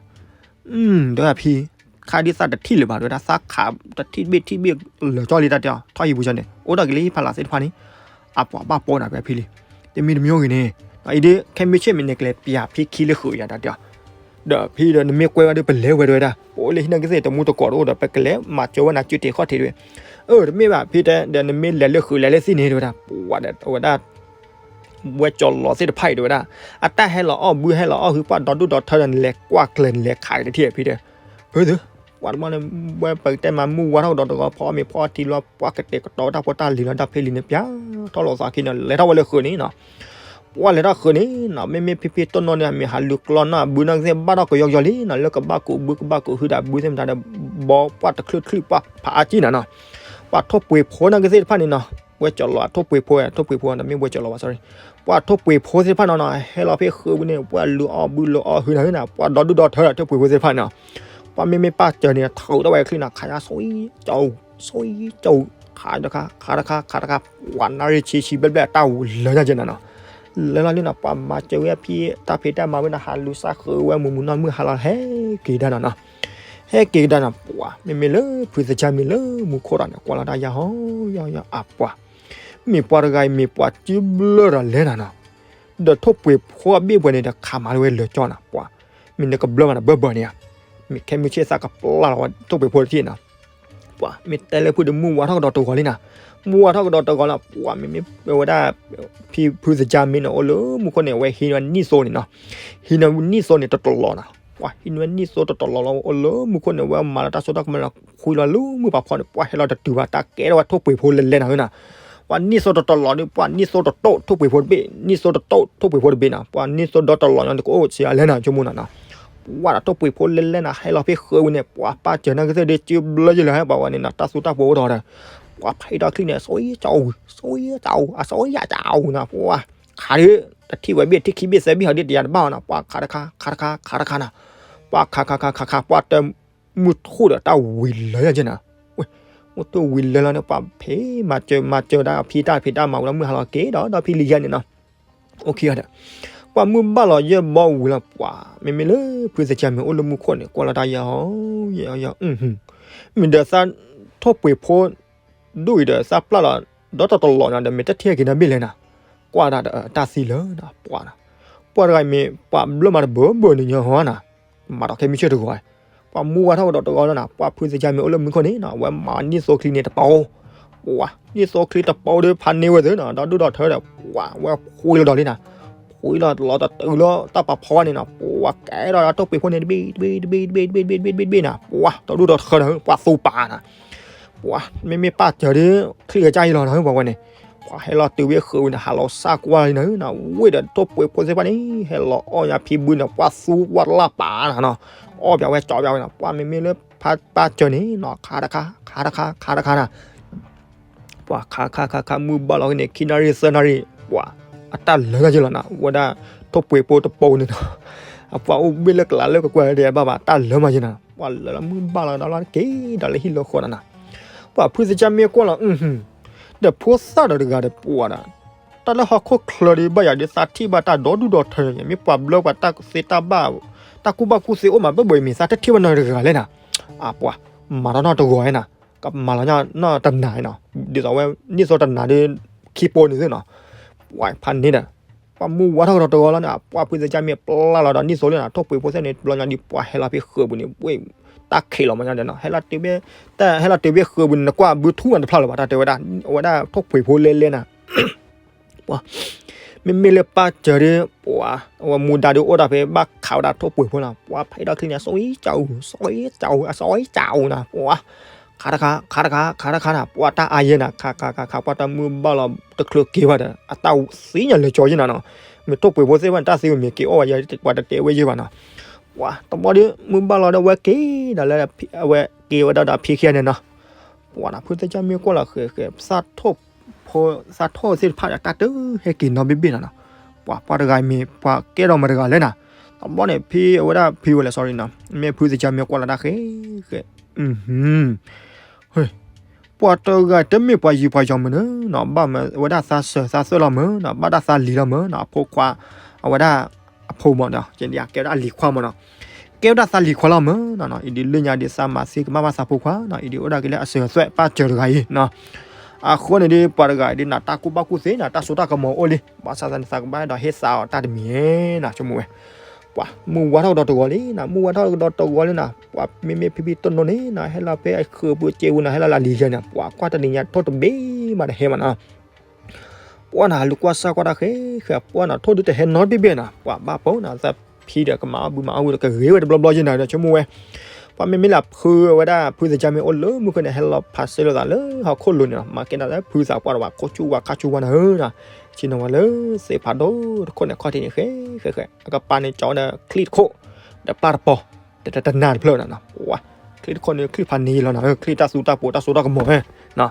ဒီးဖံ, ခးဒ်သးတထံၣ်လၢၤဘၣ်တဲဝဲဒၣ် သးခးတထံၣ်တဘ့ၣ်ထံၣ်တဘ့ၣ်လၢာ်ကၠီလံတၢ်တဲအီၤ ထီၣ်ဟံၣ်ပူၤကၠီန့ၣ် အိၣ်ဒီးက့ၤလၢဟံၣ်ဖးလၢ်သ့ၣ်တဖၣ်န့ၣ်, အပှၤဘၣ်ပိာ်နၤဖဲဖံလံ, တမံၤတမံၤဂ့ၤန့ၣ်, အံၤဒ် ခဲမုၢ်ဆ့ၣ်မ့ၢ်န့ၣ် ကလဲၤပျးဖံခံလၢဃုာ်ယၤတၢ်တဲအီၤ, ဒီးဖံဒီးနမ့ၢ်ကွဲဝဲဒီးပလဲၤဝဲတဲဝဲဒၣ် ပအိၣ်လၢဟံၣ်နာ်ကသ့ၣ်တမူတကိးတအိၣ်ဒီး ပကလဲၤမၤစၢၤဝဲနၤစုတ့ၢ်ခီၣ်ထံးတဲဝဲ, အၢ တမ့ၢ်ဘၣ်ဖံတဲ ဒီးနမ့ၢ်လဲၤလၢဃုာ်လဲၤလၢသ့ၣ်န့ၣ်တဲဝဲဒၣ် ပှၤဒီးဝဲဒၣ် ဝဲကၠီၤလီၤသ့ၣ်တဖၣ်အံၤတဲဝဲဒၣ်, အတၢ်ဟဲလီၤအီၣ်ဘုဟဲလီၤအီၣ်ဟု ပှၤဒီဒူၣ်ဒီထၢဒီးနလဲၤကွၢ်ကျဲၤနလဲၤခးက့ၤတထံၣ်ဖံတဲ, အၢ ပှၤတဘျီန့ၣ် ဝဲပကတဲမးမုၢ်ဝါထီၣ်ကဒီးတဂီၤ ဖီအီၣ်မ့ၤဖီအီထံလီၤ ပှၤကတဲာ်ကတီၤတၢ်ဖိတၢ်လံၤလီၤ တၢ်ဖံလံန့ၣ် ပျးထီၣ်လိာ်သးခံန့ၣ် လဲၤထီၣ်ဝဲလၢဃုာ်န့ၣ်နီၤ, ပှၤလဲၤထီၣ်ဃုာ်န့ၣ်နီၤ မ့မ့ၢ်ဖံဖံတိၢ်နီၣ်န့ၣ် အမ့ၢ်ဟးလူၤကျီနီၣ်အဘုနာ်ကသ့ၣ် ဘၣ်ထီၣ်ကယီကယီလံနီၤ လၢကဘၣ်ကူးဘုကဘၣ်ကူးဟုဒီးအဘုသ့ၣ်မတၤဒီး ဘီပှၤတချုးချုးပှၤဖးအါကံနီၤနီၤ, ပှၤထိၣ်ပှ့ၤဖိနာ်ကသ့ၣ်တဖၣ်န့ၣ်နီၤ, ဝဲကၠီၤလီၤထိၣ်ပှ့ၤဖိ ထိၣ်ပှ့ၤဖိ တမ့ၢ်ဝဲကၠီၤလီၤဘၣ် sorry, ပှၤထိၣ်ပှ့ၤဖိသ့ၣ်တဖၣ်နီၤနီၤ ဟဲလီၤဖဲဃုာ်ဝံၤန့ၣ် ပှၤလူၤအီၣ်ဘုလူၤအီၣ်ဟုနၤနီၤ ပှၤဒီဒူၣ်ဒီထၢဒီးထိၣ်ပှ့ၤဖိသ့ၣ်တဖၣ်နီၤ, ပှၤမ့မ့ၢ်ပၢ်စၢၤန့ၣ် ထုးထီၣ်ဝဲချံနီၤ ခးယါ ဆိကၠီၤ ဆိကၠီၤ ခးတခါ ခးတခါ ခးတခါ ပှၤနၣ်ရံၣ်ဆံဆံဘျဲၣ်ဘျဲၣ် တၢ်ဝံၤလၢညါက့နီၤနီၤ, လဲၤလီၤလံနီၤ ပှၤမၤစၢၤဝဲအဖံ တၢ်ဖံးတၢ်မၤဝဲန့ၣ် ဟးလူၤစၢဃုာ်ဝဲမုၢ်မုၢ်နီၢ်မုၢ်ဟါလီၤ ဟဲက့ၤဒၣ်နီၤနီၤ, ဟဲက့ၤကဒါနီၤ ပှၤ မ့မ့ၢ်လၢဖုသကၢ်မ့ၢ်လၢမူခိၣ်ဒီးန့ၣ် ကွၢ်လီၤတၢ်ယါဟီ ယါယါအပှၤ, မ့ၢ်ပှၤတဂၤအံၤ မ့ၢ်ပှၤစုဘျၢဒီးလဲၤနၤနီၤ, ဒီးထိၣ်ပှ့ၤဖိအဘ့ၣ်ပှဲၤန့ၣ်ဒီး ခးမၤလၢဝဲလၢာ်ကၠီနီၤ ပှၤ, မ့ၢ်နကဘျၢမးဒီးဘၢဘၢန့ၣ်ဧါ, မ့ၢ်ခဲမုၢ်ဆ့ၣ်သးကပျၢ်လီၤဝဲထိၣ်ပှ့ၤဖိတထံၣ်နီၤ ပှၤ မ့ၢ်တဲလၢဖုဒီးမုၢ်ဝါထီၣ်ကဒီးတဂီၤလံနီၤ, မုၢ်ဝါထီၣ်ကဒီးတဂီၤလီၤ ပှၤ မ့မ့ၢ်ဝဲဒၣ် ဖံဖုသကၢ်မ့ၢ်န့ၣ် အိၣ်လၢမူခိၣ်န့ၣ် အဝဲဟံးန့ၢ်ဝဲနံၣ်သိန့ၣ်နီၤ, ဟံးန့ၢ်ဝဲနံၣ်သိန့ၣ်တတလီၤနီၤ, ပှၤ ဟံးန့ၢ်ဝဲနံၣ်သိတတလီၤလီၤ အိၣ်လၢမူခိၣ်န့ၣ် ဝဲမၤလၢတၢ်စိတၢ်ကမီၤလီၤ ခွံလီၤလၢမုၢ်ပှၤဖီန့ၣ် ပှၤဟဲလီၤတတုၤဘၣ် တၢ်ကဲထီၣ်ဝဲထိၣ်ပှ့ၤဖိလဲၤလဲၤနၤဧၢနီၤ ပှၤနံၣ်သိတတလီၤဒီး ပှၤနံၣ်သိတတိၣ်ထိၣ်ပှ့ၤဖိတဘ့ၣ် နံၣ်သိတတိၣ်ထိၣ်ပှ့ၤဖိတဘ့ၣ်နီၤ ပှၤနံၣ်သိဒီတလီၤညီန့ၣ် ကအိၣ်ဆံးအလဲၣ်နီၤ ဆိကမိၣ်နီၤနီၤ, ပှၤဒီးထိၣ်ပှ့ၤဖိလဲၤလဲၤနၤ ဟဲလီၤဖဲဃုာ်ဝံၤန့ၣ် ပှၤပၢ်စၢၤနာ်ကသ့ၣ်ဒီး စုဘျၢယလၢဟဲပှၤဝဲန့ၣ်နီၤ တၢ်သူတၢ်ပှ့ၤအိၣ်ထီၣ်ဒီး ပှၤဖဲအံၤဒီးချံန့ၣ် ဆိကၠီၤ ဆိကၠီၤ အဆိကၠီၤနီၤ ပှၤ ခးဒီး တထံၣ်ဝဲဘ့ၣ် ထံၣ်ခံဘ့ၣ်သၢဘ့ၣ်ဟီဒ် တယၤတဘၣ်နီၤ ပှၤခးတခါ ခးတခါ ခးတခါနီၤ, ပှၤခးခးခးခးခး ပှၤတ မုၢ်ထူၣ်ဒီးတၢ်ဝံၤလၢယၤက့နီၤ, မုၢ်ထူၣ်ဝံၤလၢလီၤန့ၣ် ပှၤဖဲမၤစၢၤ မၤစၢၤဒၣ်ဖံတၢ်ဖံးတၢ်မၤဝံၤလီၤ မုၢ်ဟါလီၤက့ၤဒီး ဒီးဖံလံၤယဲန့ၣ်နီၤ, အိၣ်ခံဂၤဒီး ပှၤမုၢ်ဘၣ်လီၤယဲၢ်ဘီဝံၤလီၤ ပှၤ မ့မ့ၢ်လၢဖုသကၢ်မ့ၢ်အိၣ်လၢမူခိၣ်န့ၣ် ကွၢ်လီၤတၢ်ယဲၢ်ဟီ ယဲၢ်ဟီ ယဲၢ်ဟီ မ့ၢ်ဒီးသးထိၣ်ပှ့ၤဖိ ဒိၣ်အံၤဒီးသးပျၢ်လီၤ ဒီတတလီၤညါဒီး မ့ၢ်တထံၣ်က့ၤနၤဘ့ၣ်လဲၣ်နၤ, ကွၢ်ဒၣ်ဒီးတၢ်သံလၢနၤ ပှၤနၤ, ပှၤတဂၤအံၤမ့ၢ်ပှၤဘျၢမၤတဘၢဘၢန့ၣ်ညီဟီနၤ, မၤဒီးခဲမုၢ်ဆ့ၣ်တဂီၤ, ပှၤမူဝါထီၣ်ကဒီးတဂီၤလၢနၤ, ပှၤဖုသကၢ်မ့ၢ်အိၣ်လၢမူခိၣ်န့ၣ်နၤ, အဝဲမၤနံၣ်သိချံန့ၣ်တပီၤ, ပှၤ နံၣ်သိချံတပီၤဒီးဖးန့ၢ်ဝဲသ့ၣ်နၤ, ဒီဒူၣ်ဒီထၢဒီး ပှၤဝဲဃုလီၤဒီးလံနၤ, ဃုလီၤလီၤတတုၤလၢတၢ်ပာ်ဖီန့ၣ်နၤ, ပှၤကဲထီၣ်ဒီးထိၣ်ပှ့ၤဖိန့ၣ်တဘ့ၣ်တဘ့ၣ်တဘ့ၣ်တဘ့ၣ်တဘ့ၣ်တဘ့ၣ်တဘ့ၣ်တဘ့ၣ်နၤ, ပှၤတဒူၣ်ဒီထၢဒီး ပှၤသူပာ်နၤ ပှၤမ့မ့ၢ်ပၢ်စၢၤဒီး ချံၣ်ကစၢ်အံၤလီၤနၤ ပှၤဝဲန့ၣ်, ပှၤဟဲလီၤတုၤဝဲဃုာ်ဝံၤန့ၣ် ဟးလီၤစၢ်ကွၢ်လံနၤ, ဝ့ၢ်ဒီးထိၣ်ပှ့ၤဖိသ့ၣ်တဖၣ်န့ၣ် ဟဲလီၤအီၣ်ညါဖံဘုန့ၣ် ပှၤသူပှၤလၢ်ပာ်နၤနီၤ, အီၣ်ပၠးဝဲကၠီပၠးဝဲနီၤ, ပှၤမ့မ့ၢ်လၢပၢ်စၢၤန့ၣ်နီၤ ခးတခါ ခးတခါ ခးတခါနၤ ပှၤခးခးခးခး မုၢ်ဘၣ်လီၤက့ၤန့ၣ် ခံနၣ်ရံၣ်သၢနၣ်ရံၣ် ပှၤအတၢ်လၢာ်က့ၤလီၤနၤ, ဝဲဒၣ်ထိၣ်ပှ့ၤဖိတပိၤန့ၣ်နီၤ, အပှၤအိၣ်ဘ့ၣ်လၢကလးလၢကကွဲးဒဲးဘၣ်ဘၣ် တၢ်လၢာ်မးက့ၤနၤ, ပှၤလၢာ်လၢမုၢ်ဘၣ်လီၤဒီးလီၤက့ၤဒီးလၢဟံၣ်လၢဃီနၤနၤ, ပှၤဖုသကၢ်မ့ၢ်ကွၢ်လီၤ ဒီးဖိသၣ်ဒီးတဂၤဒီးပှၤဒီး တၢ်လၢဟီၣ်ခိၣ်ချၢဒီးဘၣ်ယၤဒီးသးထံၣ်ဘၣ်တၢ်ဒီဒူၣ်ဒီထၢန့ၣ် မ့ၢ်ပှၤဘျၢပှၤတၢ်သ့တၢ်ဘၣ် တၢ်ကူၣ်ဘၣ်ကူၣ်သ့အိၣ်မးဘၣ်ဘၣ်အံၤ မ့ၢ်သးတထံၣ်ဘၣ်နီတဂၤလဲၣ်နၤ, အပှၤ မၤထီၣ်နီတဂီၤနၤ, ကမၤလီၤနီတနၤနီၤ, ဒ်သိးဝဲ နံၣ်သိတနၤဒီး ခံပိၤန့ၣ်သ့ၣ်နီၤ, ပှၤဖးန့ၣ်ဒီး ပှၤမူဝါထီၣ်ကဒီးတဂီၤလီၤန့ၣ် ပှၤဖုသကၢ်မ့ၢ်ပျၢ်လီၤဒီးနံၣ်သိလၢနၤ ထိၣ်ပှ့ၤဖိသ့ၣ်န့ၣ် ဘျီညါဒီးပှၤဟဲလီၤဖဲဃုာ်ပူၤန့ၣ် ဝ့ၢ် တၢ်ခံးလီၤမးညါဒီးနီၤ, ဟဲလီၤတုၤဖဲ တၢ်ဟဲလီၤတုၤဖဲဃုာ်ပူၤန့ၣ် နကွၢ်ဘုထူၣ်မးတဖျါလၢၤဘၣ် တၢ်တဲဝဲဒၣ် အဝဲဒၣ်ထိၣ်ပှ့ၤဖိလဲလဲနၤ ပှၤ မ့မ့ၢ်လၢပၢ်စၢၤဒီး ပှၤ အဝဲမူဒါဒီးအိၣ်ဒၣ်ဖဲဘၣ်ခးဝဲဒၣ်ထိၣ်ပှ့ၤဖိနၤ, ပှၤဖဲဒီးချံန့ၣ် စီအံကၠီအူ စီအံကၠီအူ အစီအံကၠီအူနၤ, ပှၤ ခးတခါ ခးတခါ ခးတခါနၤ, ပှၤတၢ်အါယဲနၤ, ခးခးခးခး ပှၤတၢ်မုၢ်ဘၣ်လီၤ တချုးက့ၤဘၣ်ဒီး အတၢ်သံညါလၢာ်ကၠီယဲနၤနီၤ, မ့ၢ်ထိၣ်ပှ့ၤဖိသ့ၣ်တဖၣ်န့ၣ် တၢ်သံဝဲမ့ၢ်က့ၤအီၣ်ဝဲယဲ ပှၤတတဲဝဲယဲဘၣ်နီၤ, ပှၤ တဘျီဒီး မုၢ်ဘၣ်လီၤဒီးဝဲက့ၤဒီးလၢ အဝဲက့ၤဝဲဒၣ်ဒီးဖံခံဂၤန့ၣ်နီၤ ပှၤနၤ ဖုသကၢ်မ့ၢ်ကွၢ်လီၤဃဲၤဃဲၤ သးထိၣ်ဖိ သးထိၣ်သ့ၣ်တဖၣ်ဒီးတၢ်တဟဲက့ၤနီတဘ့ၣ်ဘ့ၣ်နၤနီၤ, ပှၤ ပှၤတဂၤအံၤမ့ၢ် ပှၤကဲထီၣ်မတၤတဂၤလဲၣ်နၤ, တဘျီန့ၣ် ဖံအဝဲဒၣ်ဖံဝဲလဲၣ် sorry နီၤ, မ့ၢ်ဖုသကၢ်မ့ၢ်ကွၢ်လီၤတၢ်ဃဲၤဃဲၤ ပှၤတဂၤတမ့ၢ်ပှၤယံၤပှၤယီၤမနုၤနီၤ, ဘၣ်မၤဝဲဒၣ်သးစၢၤသးသွဲၣ်လီၤမနုၤနီၤ, ဘၣ်ဒၣ်သးလံၤလီၤမနုၤနီၤ, အဖိခွါ အဝဲဒၣ် အဖိမးဒီး ကဲဒၣ်အလံၤခွါမးနီၤ, ကဲဝဲဒၣ်သးလံၤခွါလီၤမနုၤနီၤ, အံၤဒ်လၢညါဒီးသးမၤသ့ကမၣ်ဘၣ် သးဖိခွါနီၤ, အံၤဒ်အိၣ်ဒၣ်က့ၤလၢအစၢၤအသွဲၣ် ပၢ်စၢၤတဂၤအံၤနီၤ, အဃိန့ၣ်ဒီး ပှၤတဂၤအံၤဒ်နၤ တၢ်ကူၣ်ဘၣ်ကူၣ်သ့နၤ တၢ်စိတၢ်ကမီၤအိၣ်လံ, ဘၣ်ဆၣ်သးန့ၣ် သးကဘၣ်အဲၣ်ဒိးဟ့ၣ်သးအီၤတၢ်တမံၤနီၤ, ဆိကမိၣ်ဝဲ ပှၤ မုၢ်ဝါထီၣ်ကဒီးတဂီၤလံနၤ, မုၢ်ဝါထီၣ်ကဒီးတဂီၤလံနၤ, ပှၤမ့မ့ၢ်ဖံဖံတိၢ်နိန့ၣ်နၤ, ဟဲလီၤဖဲအဃုာ်ပူၤစ့ပူၤနၤ, ဟဲလီၤလၢလံၤယဲန့ၣ်, ပှၤကွၢ်တနံၤညါထိၣ်တဘ့ၣ်မးတဟဲမးနီၤ, ပှၤနၤ လူၤကွၢ်စၢ်ကွၢ်တၢ်ဃဲၤဃဲၤ, ပှၤနၤ ထိၣ်ဒုးတဟဲနီတဘ့ၣ်ဘ့ၣ်နၤ, ပှၤဘၣ်ပိာ်နၤ သးဖံဒီးကမၤအီၣ်ဘုမၤအီၣ်ဝံၤဒီးကဂ့ၤဝဲတဘျီဘျီယဲနၤ, ဆိကမိၣ်ဝဲ ပှၤမ့မ့ၢ်လၢဖုဝဲဒၣ် ဖုသကၢ်မ့ၢ်အိၣ်လၢမူခိၣ်န့ၣ် ဟဲလီၤဖးစ့လိာ်သးလၢဟီၣ်ခိၣ်လိၤန့ၣ်လီၤ, မၤကဲဒၣ်လၢဖုသးပှၢ်ဒီးပှၤခိၣ်ဆူၣ်ဝါခါဆူၣ်ဝါနၤဧၢနၤ, ဆ့ၣ်နီၤဝဲလၢသ့ၣ်ဖးဒိၣ်တခိၣ်န့ၣ် ခီၣ်ထံးန့ၣ် ဃဲဃဲဃဲ, အကပၤန့ၣ်ကၠီဝဲဒီးချံၣ်တခိၣ်, ဒီးပၢ်တပီၤ, ဒီးတနၤတဖျၢၣ်နၤနီၤ, ပှၤ ချံၣ်တခိၣ်န့ၣ် ချံၣ်ဖးန့ၢ်လီၤနၤ, ချံၣ်တၢ်သူတၢ်ပိာ်တၢ်စိတၢ်ကမီၤဧၢ,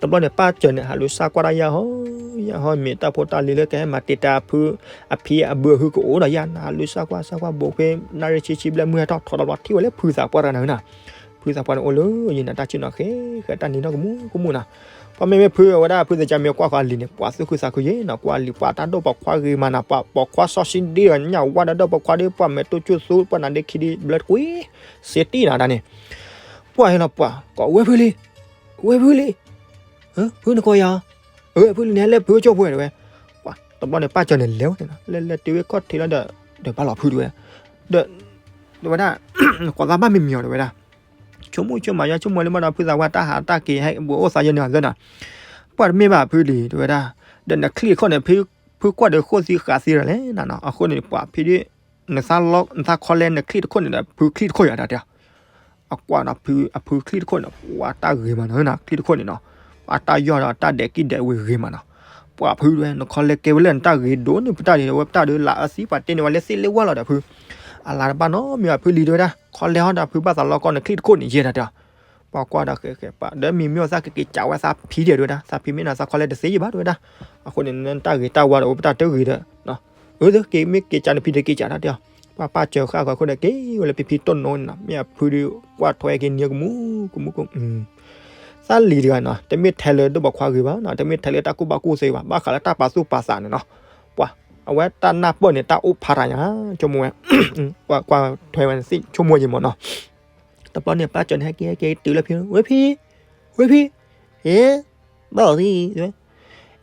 တဘျီန့ၣ် ပၢ်စၢၤန့ၣ် ဟးလူၤစၢ်ကွၢ်တၢ်ယၢ်ဟီ, ယၢ်ဟီမ့ၢ်တၢ်ဖိတၢ်လံၤလၢကဟဲမၤတ့ၢ်တၢ်ဖု, အဖံအဘုအဟုကအိၣ်ဒီးယဲနၤ, ဟးလူၤစၢ်ကွၢ် စၢ်ကွၢ်ဘိးဖဲ နၣ်ရံၣ်ဆံဆံဘျဲၣ်မုၢ်ဟဲထီၣ်ထီဒီးဘျီ ထံၣ်ဝဲလၢဖုသးပှၢ်တဂၤနၤဧၢနၤ, ဖုသးပှၢ်န့ၣ်အိၣ်လၢယဲနၤ တၢ်ဆ့ၣ်နီၤဃဲဃဲ တၢ်နံၤနီၢ်ကမူကမူနၤ, ပှၤမ့မ့ၢ်ဖုအဝဲဒၣ်ဖုသကၢ်မ့ၢ်ကွၢ်ဃီအလံၤန့ၣ် ပှၤသူၣ်ခုသးခုယဲနၤ, ကွၢ်လံၤ ပှၤတၢ်ဒိၣ်ပိာ်ခွါဂ့ၤမးနၤ, ပှၤပိာ်ခွါစီဆှံဒ်ဒီး ညၣ်ဝါဒီးဒိၣ်ပိာ်ခွါဒီး ပှၤမဲာ်တိၢ်ကၠိၣ်သူ ပှၤနၤဒ့ခံဒံဘျၢတကွံ စ့တံၢ်နၤဒၣ်န့ၣ် ပှၤဟဲလီၤပှၤ ကိးဝဲဖုလံ, ဝဲဖုလံ, ဖုနကိးယၤ, အဖုလံန့ၣ် ဟဲလၢဖုကၠိၣ်ဖိတဲဝဲ, ပှၤတဘျီန့ၣ် ပၢ်စၢၤန့ၣ်လဲၤဝဲန့ၣ်နီၤ, လဲၤလဲၤတုၤဝဲခီၣ်ထံးလီၤဒီး ဒီးဘၣ်လီၤဖုတဲဝဲ, ဒီး တဲဝဲဒၣ် ကိးသးဘၣ်မံၤမံၤအီၤတဲဝဲဒၣ်, ဆိကမိၣ်ဆိကမးယါ ဆိကမိၣ်လၢမ့ၢ်ဒီးဖုသးပှၢ်တၢ်ဟးတၢ်က့ၤဟဲဘူးအိၣ်သးယဲန့ၣ်အသးနီၤ, ပှၤတမ့ၢ်ဘၣ်ဖုလံတဲဝဲဒၣ်, ဒီးနချံၣ်တခိၣ်န့ၣ် ဖုကွၢ်ဒီးဃိၣ်သံဃာ်သံဒီးလဲၣ်နၤနီၤ, အဃိန့ၣ် ပှၤဖံဒ် နသးခီလဲနချံၣ်တခိၣ်န့ၣ်ဒီး ဖုချံၣ်တခိၣ်ယၤတၢ်တဲ အကွၢ်ဒီးဖု အဖုချံၣ်တခိၣ်န့ၣ် ပှၤတၢ်ဂ့ၤမးနီၤ ချံၣ်တခိၣ်န့ၣ်နီၤ, ပှၤတၢ်ယီၢ်ဒီးတၢ်ဒဲးကံၣ်ဒဲးဝ့ၤဂ့ၤမးနီၤ, ပှၤဖုတဲဝဲ နခီလဲကဲဝဲလၢနတၢ်ဂ့ၤဒိၣ်န့ၣ် ပတၢ်ဒ်ဝဲပတၢ်ဒ်လၢအသံပှၤတဲန့ၢ်ဝဲလၢသ့ၣ်လၢဝါလီၤဒီးဖု, အလၤတဘၣ်နီတမံၤဘၣ်ဖုလံတဲဝဲဒၣ်, ခီလဲဟီဒီးဖုဘၣ်သးလီကီနချံၣ်တခိၣ်န့ၣ်ယဲဒၣ်တဲ, ပှၤကွၢ်ဒီးဃဲဃဲပှၤ ဒီးမံၤမ့ၢ်အီၤသးကက့ၤကးဝဲသးဖံတဲဝဲဒၣ်, သးဖံမ့ၢ်နၤသးခီလဲတသ့ယဘၣ်တဲဝဲဒၣ်, အဃိန့ၣ် နတၢ်ဂ့ၤတၢ်ဝါဒီးဝဲပတၢ်တဂ့ၤဒီး အၢ က့ၤမ့ၢ်က့ၤကးနဖံဒီးက့ၤကးတၢ်တဲအီၤ, ပှၤပၢ်စၢၤဃာ်ဃီခိၣ်ဒီးက့ၤဝဲလၢဖံဖံတိၢ်နိန့ၣ်နီၤ, မ့ၢ်အဖုဒီးကွၢ်ထွဲက့ၤနံၤကမူကမူကမူ, သးလံၤတဂၤနီၤ တမ့ၢ်ထဲလၢဒိၣ်ပိာ်ခွါဂ့ၤဘၣ်နီၤ, တမ့ၢ်ထဲလၢတၢ်ကူၣ်ဘၣ်ကူၣ်သ့ဘၣ်, ဘၣ်ဃးလၢတၢ်ပာ်သူၣ်ပာ်သးန့ၣ်နီၤ, ပှၤ အဝဲတၢ်နၢ်ပၢၢ်န့ၣ် တၢ်အိၣ်ဖးတၢ်ညါ, ဆိကမိၣ်ဝဲ, ကွၢ်ထွဲဝဲသ့ၣ်ဆိကမိၣ်ယံၤမးနီၤ တဘျီန့ၣ် ပၢ်စၢၤန့ၣ် ဟဲက့ၤဟဲက့ၤတုၤလၢဖံ, ဝဲဖံ, ဝဲဖံ, အ့, ဘၣ်အီၤသံ,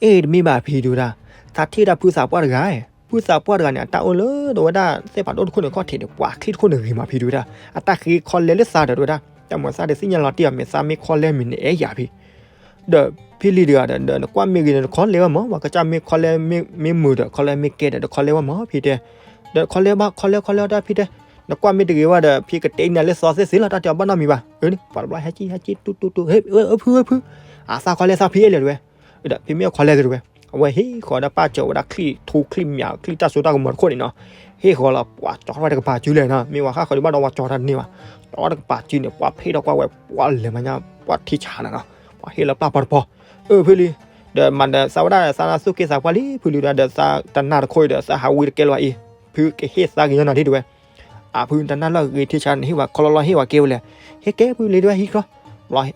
အ့ တမ့ၢ်ဘၣ်ဖံဒုဝဲဒၣ်, သးထံၣ်ဒၣ်ဖုသးပှၢ်တဂၤ, ဖုသးပှၢ်တဂၤန့ၣ် အတၢ်အိၣ်လၢဒၣ်ဝဲဒၣ် သ့ၣ်ဖးဒိၣ်တခိၣ်န့ၣ်ခီၣ်ထံးန့ၣ် ပှၤချံတခိၣ်န့ၣ်ဂ့ၤမးဖံဒုဝဲဒၣ်, အတၢ်ဃ့ခီလဲလၢသးဒီးဒုဝဲဒၣ်, တၢ်မၤသးတသ့ၣ်ညါလီၤတံၢ်အီၤ မ့ၢ်သးမ့ၢ်ခီလဲမ့ၢ်န့ၣ်အဲၣ်ယၤဖံ ဒီးဖံလံၤတဂၤဒီး ဒီးနကွၢ်မ့ၢ်ဂ့ၤဒီးနခီလဲဝဲမး, ပှၤကစၢ်မ့ၢ်ခီလဲမ့ၢ်မုာ်ဒီး ခီလဲမ့ၢ်ကဲဒီး နခီလဲဝဲမးဖံတဲ, ဒီးခီလဲဘၣ် ခီလဲခီလဲတၢ်ဖံတဲ, နကွၢ်မ့ၢ်တဂ့ၤဝဲဒီး ဖံကတဲနၤလၢသီသ့ၣ်သ့ၣ်လီၤ တၢ်တဲအီၤဘၣ်နီတမံၤဘၣ်, ပှၤတဘျီဟဲက့ၤဟဲက့ၤတူတူတူ ဖုဖု, အသးခီလဲသးဖံအဲၣ်လဲၣ်တဝဲ, ဒီးဖံမ့ၢ်ခီလဲသ့တဝဲ, အဝဲဟ့ၣ်ဃီၤဒီးပၢ်စၢၤဝဲဒၣ်ချံထူချံမး ချံတၢ်စိတၢ်ကမီၤတခိၣ်န့ၣ်နီၤ, ဟ့ၣ်ဃီၤလီၤ ပှၤကၠီထီၣ်ဝဲတကပၤစုလဲၣ်နီၤ, မ့ၢ်ဝဲဃၣ်ဃီၤဒံးဘၣ်ဒီး ပှၤကၠီတၢ်တန့ၢ်ဘၣ်, ကၠီတကပၤစုန့ၣ် ပှၤဖ့ၣ်ထီၣ်ကွၢ်ဝဲ ပှၤလဲၤမၤညါ ပှၤထံဆးနၤနီၤ, ပှၤဟ့ၣ်လီၤပျၢ်ပီတပီ, အၢ ဖုလံ, ဒီးမၤဒီးသးဝဲဒၣ်သးနၢ်သူၣ်က့သးပှၢ်လံ ဖုလံဒီး သးတနၢ်တခိၣ်ဒီး သးဟးဝံတကဲလၢၤအံၤ, ဖုကဟ့ၣ်သးကညီၤနၤဒ်တဝဲ, အဖုတနၢ်လၢအဂ့ၤထံဆးန့ၣ် ဟ့ၣ်ဝဲခီလီၤလီၤဟ့ၣ်ဝဲကဲဝဲလဲၣ်, ဟ့ၣ်ကဲဖုလံတဝဲဟံးချီ,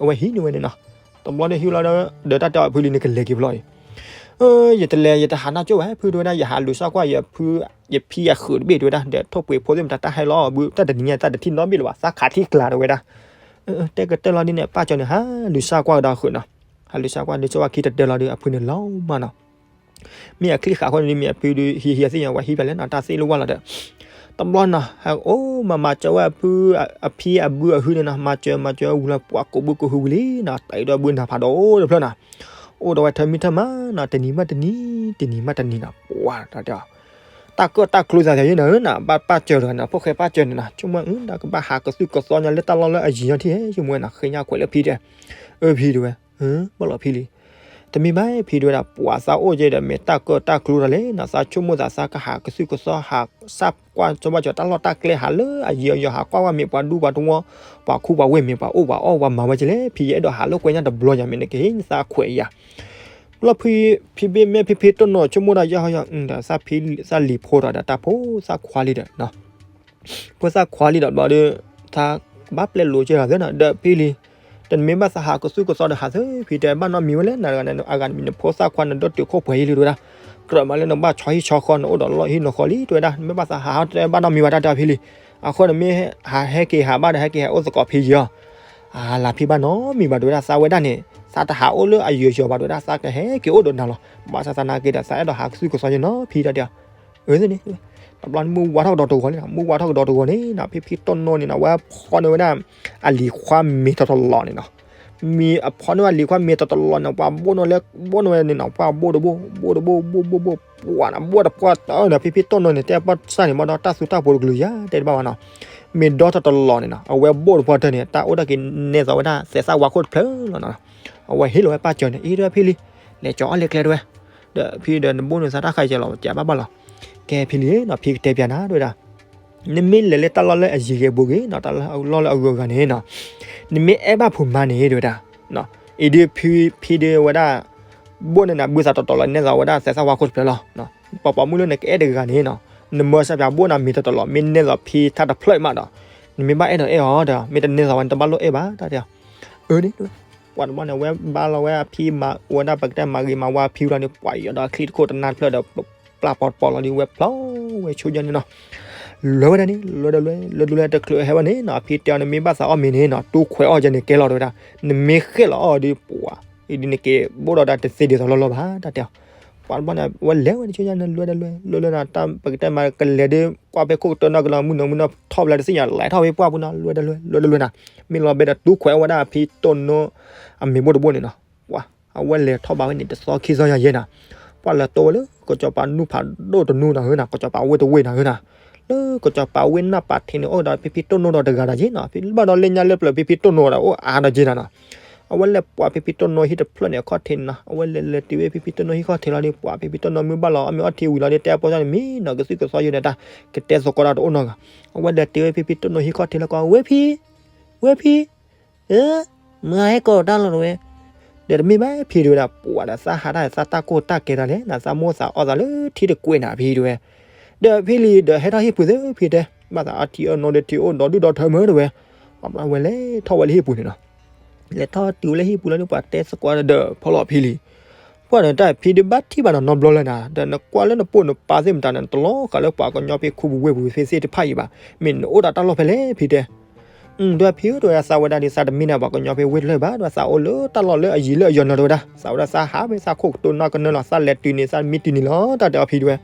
အဝဲဟံးန့ၢ်ဝဲန့ၣ်နီၤ, တဘျီန့ၣ်ဟံးလီၤဒီး ဒီးတၢ်တဲအီၤဖုလံန့ၣ် ကလဲၤက့ၤဖျီအံၤ ယတလဲၤ ယတဟးနီၢ်ကၠိၣ်ဘၣ် ဖုဒိဝဲဒၣ် ယဟးလူၤစၢ်ကွၢ် ယဖံအဃုာ်တဘ့ၣ်ဒိဝဲဒၣ် ဒီးထိၣ်ပှ့ၤဖိသ့ၣ်မတၤတၢ်ဟဲလီၤဘု တၢ်တနံၤညါတၢ်တထံၣ်နီတဘ့ၣ်လၢၤဘၣ် သးခးထံကျါဒိဝဲဒၣ်, တဲကတၢၢ်လီၤဒ်န့ၣ် ပၢ်ကၠီန့ၣ် ဟးလူၤစၢ်ကွၢ်ကဒီးအဃုာ်နီၤ, ဟးလူၤစၢ်ကွၢ် လူၤစၢ်ကွၢ်ခံတတၢၢ်လီၤဒီး အဖုန့ၣ်လီၤမးနီၤ မ့ၢ်အချံဃာ်ဃီန့ၣ် မ့ၢ်အဖုဒုး ဟံးဟံးသ့ၣ်ညါ ပှၤဟံးဖဲလဲၣ်နီၤ တၢ်သ့ၣ်လၢဝါလီၤဒီး, တဘျီနီၤ ဟဲအိၣ်မၤမၤစၢၤဝဲအဖု, အဖံအဘုအဟုန့ၣ်နီၤ မၤစၢၤမၤစၢၤဝံၤလီၤ ပှၤကိးဘုကိးဟုဝံၤလံနီၤ တၢ်အံၤဒီးဘုနၤဖးဒိၣ်တဖျၢၣ်နီၤ, အိၣ်ဒီးဝဲထၢမံထၢမးနီၤ တနံၤဘၣ်တနံၤ, တနံၤဘၣ်တနံၤနီၤ ပှၤတၢ်တဲအီၤ တၢ်ကၢၣ်တၢ်ကျူသးသးယဲနီၤ နဘၣ်ပၢ်စၢၤတဂၤနီၤ ဖိၣ်ဃဲပၢ်စၢၤန့ၣ်နီၤ ဆိကမိၣ်ဝဲ တၢ်ကဘၣ်ဟးကသုၣ်ကသီညါလၢတၢ်လီၢ်လၢအယံၤညါထံၣ် ဆိကမိၣ်ဝဲနီၤ ဃ့ညါခွဲးလၢဖံတဲ, အၢ ဖံတဲဝဲ ဘၣ်လီၤဖံလံ, တမ့ၢ်ဘၣ်ဖံတဲဝဲဒၣ် ပှၤသးအိၣ်ကဲဒီး မ့ၢ်တၢ်ကၢၣ်တၢ်ကျူတၢ်လဲၣ်နီၤ သးဆိကမိၣ်သး သးကဟးကသုၣ်ကသီ ဟးစၢ်ကွၢ်စီဘၣ်ကၠီၤတၢ်လီၢ်တၢ်ကျဲ ဟးလၢအယံၤအယီၤ ဟးကွၢ်ဝဲမ့ၢ်ပှၤဒူပှၤတဝီ ပှၤခူပှၤဝ့ၢ်မ့ၢ်ပှၤအိၣ်ပှၤအီၣ်ပှၤမၤဝဲကလဲၣ် ဖံယအဲၣ်ဒိးဟးလိာ်ကွဲညါတဘျီညါ မ့ၢ်နကဟ့ၣ်သးခွဲးယၤ လီၢ်ဖံ, ဖံဘ့ၣ်မ့ၢ်ဖံဖံတိၢ်နီၢ်ဆိကမိၣ်ဒၣ်ယီၤယီၤ သးလံၤဖိဒီးဒီးတၢ်ဖိသၣ်ခွါလံဒီး ဖိသၣ်ခွါလံဒီးဘျီဒီး သးကဘၣ်ပျဲလိာ်ကဲဂၤသ့နီၤ ဒီးဖံလံ, ဒီးနမ့ၢ်ဘၣ်သးဟးကသုၣ်ကသီဒီးဟးသ့ ဖံတဲဘၣ်နီတမံၤဝဲလဲၣ် နဂၤန့ၣ် အဂၤတမံၤနဖိသၣ်ခွါနဒိၣ်တုာ်ခိၣ်ပှဲၤယံၤလံတဲဝဲဒၣ်, ကြၢးမးလၢနဘၣ်ဆီဟံၣ်ဆီဃီ နအိၣ်ဒီးလီၢ်ဟံၣ်နီၢ်ဃီလံတဲဝဲဒၣ် နမ့ၢ်ဘၣ်သးဟးဟီတဲဘၣ်နီတမံၤဘၣ်တၢ်တဲဖံလံ, အဃိနမ့ၢ်ဟးဟဲက့ၤဟးဘၣ်ဒီး ဟဲက့ၤဟဲအိၣ်သကိးဖံယံၤအီၤ, အလၤဖံဘၣ်နီတမံၤဘၣ်တဲဝဲဒၣ် သးဝဲဒၣ်န့ၣ် သးတဟးအိၣ်လၢအယံၤယီၤဘၣ်တဲဝဲဒၣ် သးကဟဲက့ၤအိၣ်ဒီးနၤလီၤ, ဘၣ်ဆၣ်သနာ်က့ဒီး သးအဲၣ်ဒိးဟးကသုၣ်ကသီယဲနီၤ ဖံတၢ်တဲအီၤ အၢသ့ၣ်န့ၣ်, တဘျီန့ၣ်မုၢ်ဝါထီၣ်ကဒီးတဂီၤန့ၣ်နီၤ မုၢ်ဝါထီၣ်ကဒီးတဂီၤန့ၣ်နီၤ ဖံဖံတိၢ်နီၢ်န့ၣ်နီၤ အဝဲဖီန့ၢ်ဝဲဒၣ် အလံၤခွါမ့ၤတတီၤလီၤန့ၣ်နီၤ, မ့ၢ်အဖီန့ၢ်ဝဲအလံၤခွါမ့ၤတတီၤလီၤန့ၣ် ပှၤဘိၣ်န့ၢ်ဝဲလၢ ဘိၣ်န့ၢ်ဝဲန့ၣ်နီၤ ပှၤဘိၣ်တဘိၣ် ဘိၣ်တဘိၣ် ဘိၣ်ဘိၣ်ဘိၣ် ပှၤန့ၣ် ဘိၣ်တပှၢ်တၢၢ်န့ၣ် ဖံဖံတိၢ်နီၢ်န့ၣ် တဲပီၢ်စၢ်န့ၣ် ဘၣ်ဒီးတၢ်သူတၢ်ဖိတကလုာ်ယၤ တဲတဘၣ်ဘၣ်နီၤ, မ့ၢ်ဒီတတီၤလီၤန့ၣ်နီၤ အဝဲဘိၣ်တပှၢ်တၢၢ်န့ၣ် တၢ်အိၣ်ဒၣ်က့ၤနဲၣ်သိးဝဲဒၣ် သဲးသၣ်ဝါခိၣ်တဖျၢၣ်လီၤနီၤ အဝဲဟ့ၣ်လီၤဝဲပၢ်စၢၤန့ၣ် အံၤဒီးဖံလံ, လဲၤကၠီအီၣ်လၢကျဲတဝဲ, ဒီးဖံဒီးနဘိၣ်န့ၢ်သးတၢ်ခါကဲလီၤ ကဘၣ်ဘၣ်လီၤ, ကဲဖံလံနီၤ ဖံကတဲပျးနၤတဲဝဲဒၣ်, နမ့ၢ်လဲၤလၢတၢ်လီၢ်လၢအယံၤဂ့ၤဘူးဂ့ၤနီၤ တၢ်လီၢ်လၢအဂုၤအဂၤန့ၣ်နီၤ, နမ့ၢ်အဲၣ်ဘၣ်ဖိမါန့ၣ်တဲဝဲဒၣ်, အံၤဒုးဖံ ဖံဒုးဝဲဒၣ် ဘိၣ်န့ၢ်နၤဘုသးတတီၤလီၤ နဲၣ်သိးဝဲဒၣ်သဲးသၣ်ဝါခိၣ်တဖျၢၣ်လီၤ, ပှၤပိာ်မုၣ်လၢနကအဲၣ်တဂၤန့ၣ်နီၤ, နမၢစၢ်ပၠးဘိၣ်နၤမ့ၤတတီၤလီၤ မ့ၢ်နဲၣ်သိးဖံထါတဖျၢၣ်မးဒီး, နမ့ၢ်ဘၣ်အဲၣ်ဒိးအဲၣ်အီၤဒီး မ့ၢ်တနဲၣ်သိးဝဲန့ၣ် တဘၣ်လိၣ်အဲၣ်ဘၣ်တၢ်တဲအီၤ, အၢန့ၣ် ပှၤတဘျီန့ၣ် အဝဲဘါလီၤဝဲအဖံမၤဝဲဒၣ် ပကတဲမၤဂ့ၤမၤဝါဖံလီၤန့ၣ် ပှၤယီၤဒီးအချံတခိၣ်တနါတဖျၢၣ်ဒီး ပျၢ်ပီတပီလီၤဒ်ဝဲဖျီဝဲဆိယါန့ၣ်နီၤ, လဲၤဝဲဒၣ်န့ၣ် လဲၤဒီးလဲၤ လဲၤဒီးလဲၤတချုးဟဲဝဲန့ၣ်နီၤ အဖံတဲအီၤ နမ့ၢ်ဘၣ်သးအီၣ်မ့ၤန့ၣ်နီၤ တူၢ်ခွဲးအီၣ်ယဲန့ၣ်ကဲလီၤတဲဝဲဒၣ်, နမ့ၢ်ဃဲၣ်လီၤအီၣ်ဒီးပှၤ အံၤဒ်နက့ၤဘိၣ်ဒီးတၢ်တသ့ဒ်သိးလီၢ်လီၢ်ဘၣ်တၢ်တဲအီၤ, ပှၤတဘျီန့ၣ် အဝဲလဲၤဝဲန့ၣ်ဆိယါန့ၣ် လဲၤဒီးလဲၤ လဲၤလၢနၤ တၢ်ပကတဲမၤကလဲၤဒီး ကွၢ်ဖဲခိၣ်ကတၢၢ်နီၢ်ကလီၤ မုၢ်နီၢ်မုၢ်နီၢ်ထီၣ်ဖဲလဲၣ်တသ့ၣ်ညါ လဲၤထီၣ်ဖဲပှၢ်ပူၤနီၤ လဲၤဒီးလဲၤ လဲၤဒီးလဲၤနၤ, မ့ၢ်လီၤဘဲဒီးတူၢ်ခွဲးအီၣ်ဝဲဒၣ်အဖံတိၢ်နီၢ် အမ့ၤဘိၣ်တဘိၣ်န့ၣ်နီၤ, ပှၤ အဝဲလဲၤထီၣ်ဘးဝဲန့ၣ် တသီခံသီယၤယဲနၤ, ပှၤလဲၤတိဝဲလၢ ကစီၤပၤနူၢ်ဖးဒိၣ်တနူၢ်နီၤဧၢနၤ ကစီၤပၤဝ့ၢ်တဝ့ၢ်နၤဧၢနၤ, လၢကစီၤပၤဝ့ၢ်နၢ်ပာ်ထံးန့ၣ် အိၣ်ဒီးဖံဖံတိၢ်နီၢ်ဒီးတဂၤဒီးယဲနၤ, ဖံဘၣ်ဒီးလၢညါလၢပျၢၤဖံဖံတိၢ်နီၢ်ဒီး အိၣ်အါဒီးယဲနၤနီၤ အဝဲလဲၤပှၤဖံဖံတိၢ်နီၢ်ဟံၣ်တဖျၢၣ်န့ၣ် အခီၣ်ထံးန့ၣ်နီၤ, အဝဲလဲၤလဲၤတုၤဝဲဖံဖံတိၢ်နီၢ်ဟံၣ်ခီၣ်ထံးလီၤဒီး ပှၤဖံဖံတိၢ်နီၢ်မ့ၢ်ဘၣ်လီၤ အီၣ်မ့ၤအီထံဝံၤလီၤဒီး တဲအဖိသၣ်န့ၣ် မ့ၢ်နီၤ ကသုၣ်ကသီယိာ်န့ၣ်တၢ် ကတဲသကိးတၢ်တအိၣ်နီတဂၤ, အဝဲလဲၤတုၤဝဲဖံဖံတိၢ်နီၢ်ဟံၣ်ခီၣ်ထံးလီၤကီး ဝဲဖံ, ဝဲဖံ, မ့ၢ်ဟဲကိးတၢ်လီၤတဝဲ, ဒီးတမ့ၢ်ဘၣ်ဖံတဝဲဒၣ် ပှၤဒီးသးဟးတၢ်သးတၢ်ကိၢ်တၢ်ကဲတၢ်လဲၣ် နသးမိၣ်သးအီၣ်သးလၢထံတကွဲးနၤဖံတဝဲ, ဒီးဖံလံဒီးဟဲထီၣ်ဟံၣ်ပူၤသ့ဖံတဲ, ဘၣ်သးအထံအနီၢ်ဒီးထံအိၣ်ဒီးဒုၣ်ဒီးထၢမုၢ်တဝဲ, ပှၤဘျီဝဲလဲၤထီၣ်ဝဲလၢဟံၣ်ပူၤန့ၣ်နီၤ, လဲၤထီၣ်တုၤဝဲလၢဟံၣ်ပူၤလီၤဒီး ပှၤတဲသကိးဒီးဖီလီၤဖံလံ, ပှၤဒီးတၢ်ဖံဒုးဘၣ်ထံၣ်ဘၣ်နီၤနီတဘျီလၢနၤ, ဒီးနကွၢ်လၢနပိာ်နပၢ်သ့ၣ်မတၤန့ၣ် တလီၤဃာ်လၢပှၤကညီဖဲခူပူၤဝ့ၢ်ပူၤဖဲသ့ၣ်တဖၣ်အံၤဘၣ်, မ့ၢ်နအိၣ်ဒီးတၢ်လီၢ်ဖဲလဲၣ်ဖံတဲ, တဲဝဲဖံဧၢ တဲဝဲဒၣ် သးဝဲဒၣ်ဒီး သးတမ့ၢ်ဒၣ်ပှၤကညီဖဲဝ့ၢ်တဖျၢၣ်ဘၣ် တဲဝဲ သးအိၣ်လၢတၢ်လီၢ်လၢအယံၤလၢအယီၤနီၤ တဲဝဲဒၣ် သးဝဲဒၣ်သးဟးဖဲသးခိၣ်ကတိၤနီၢ်ကနၢလီၤ သးလဲၤတုၤန့ၣ် သးမံတုၤန့ၣ်လီၤ တၢ်တဲအီၤဖံတဲဝဲ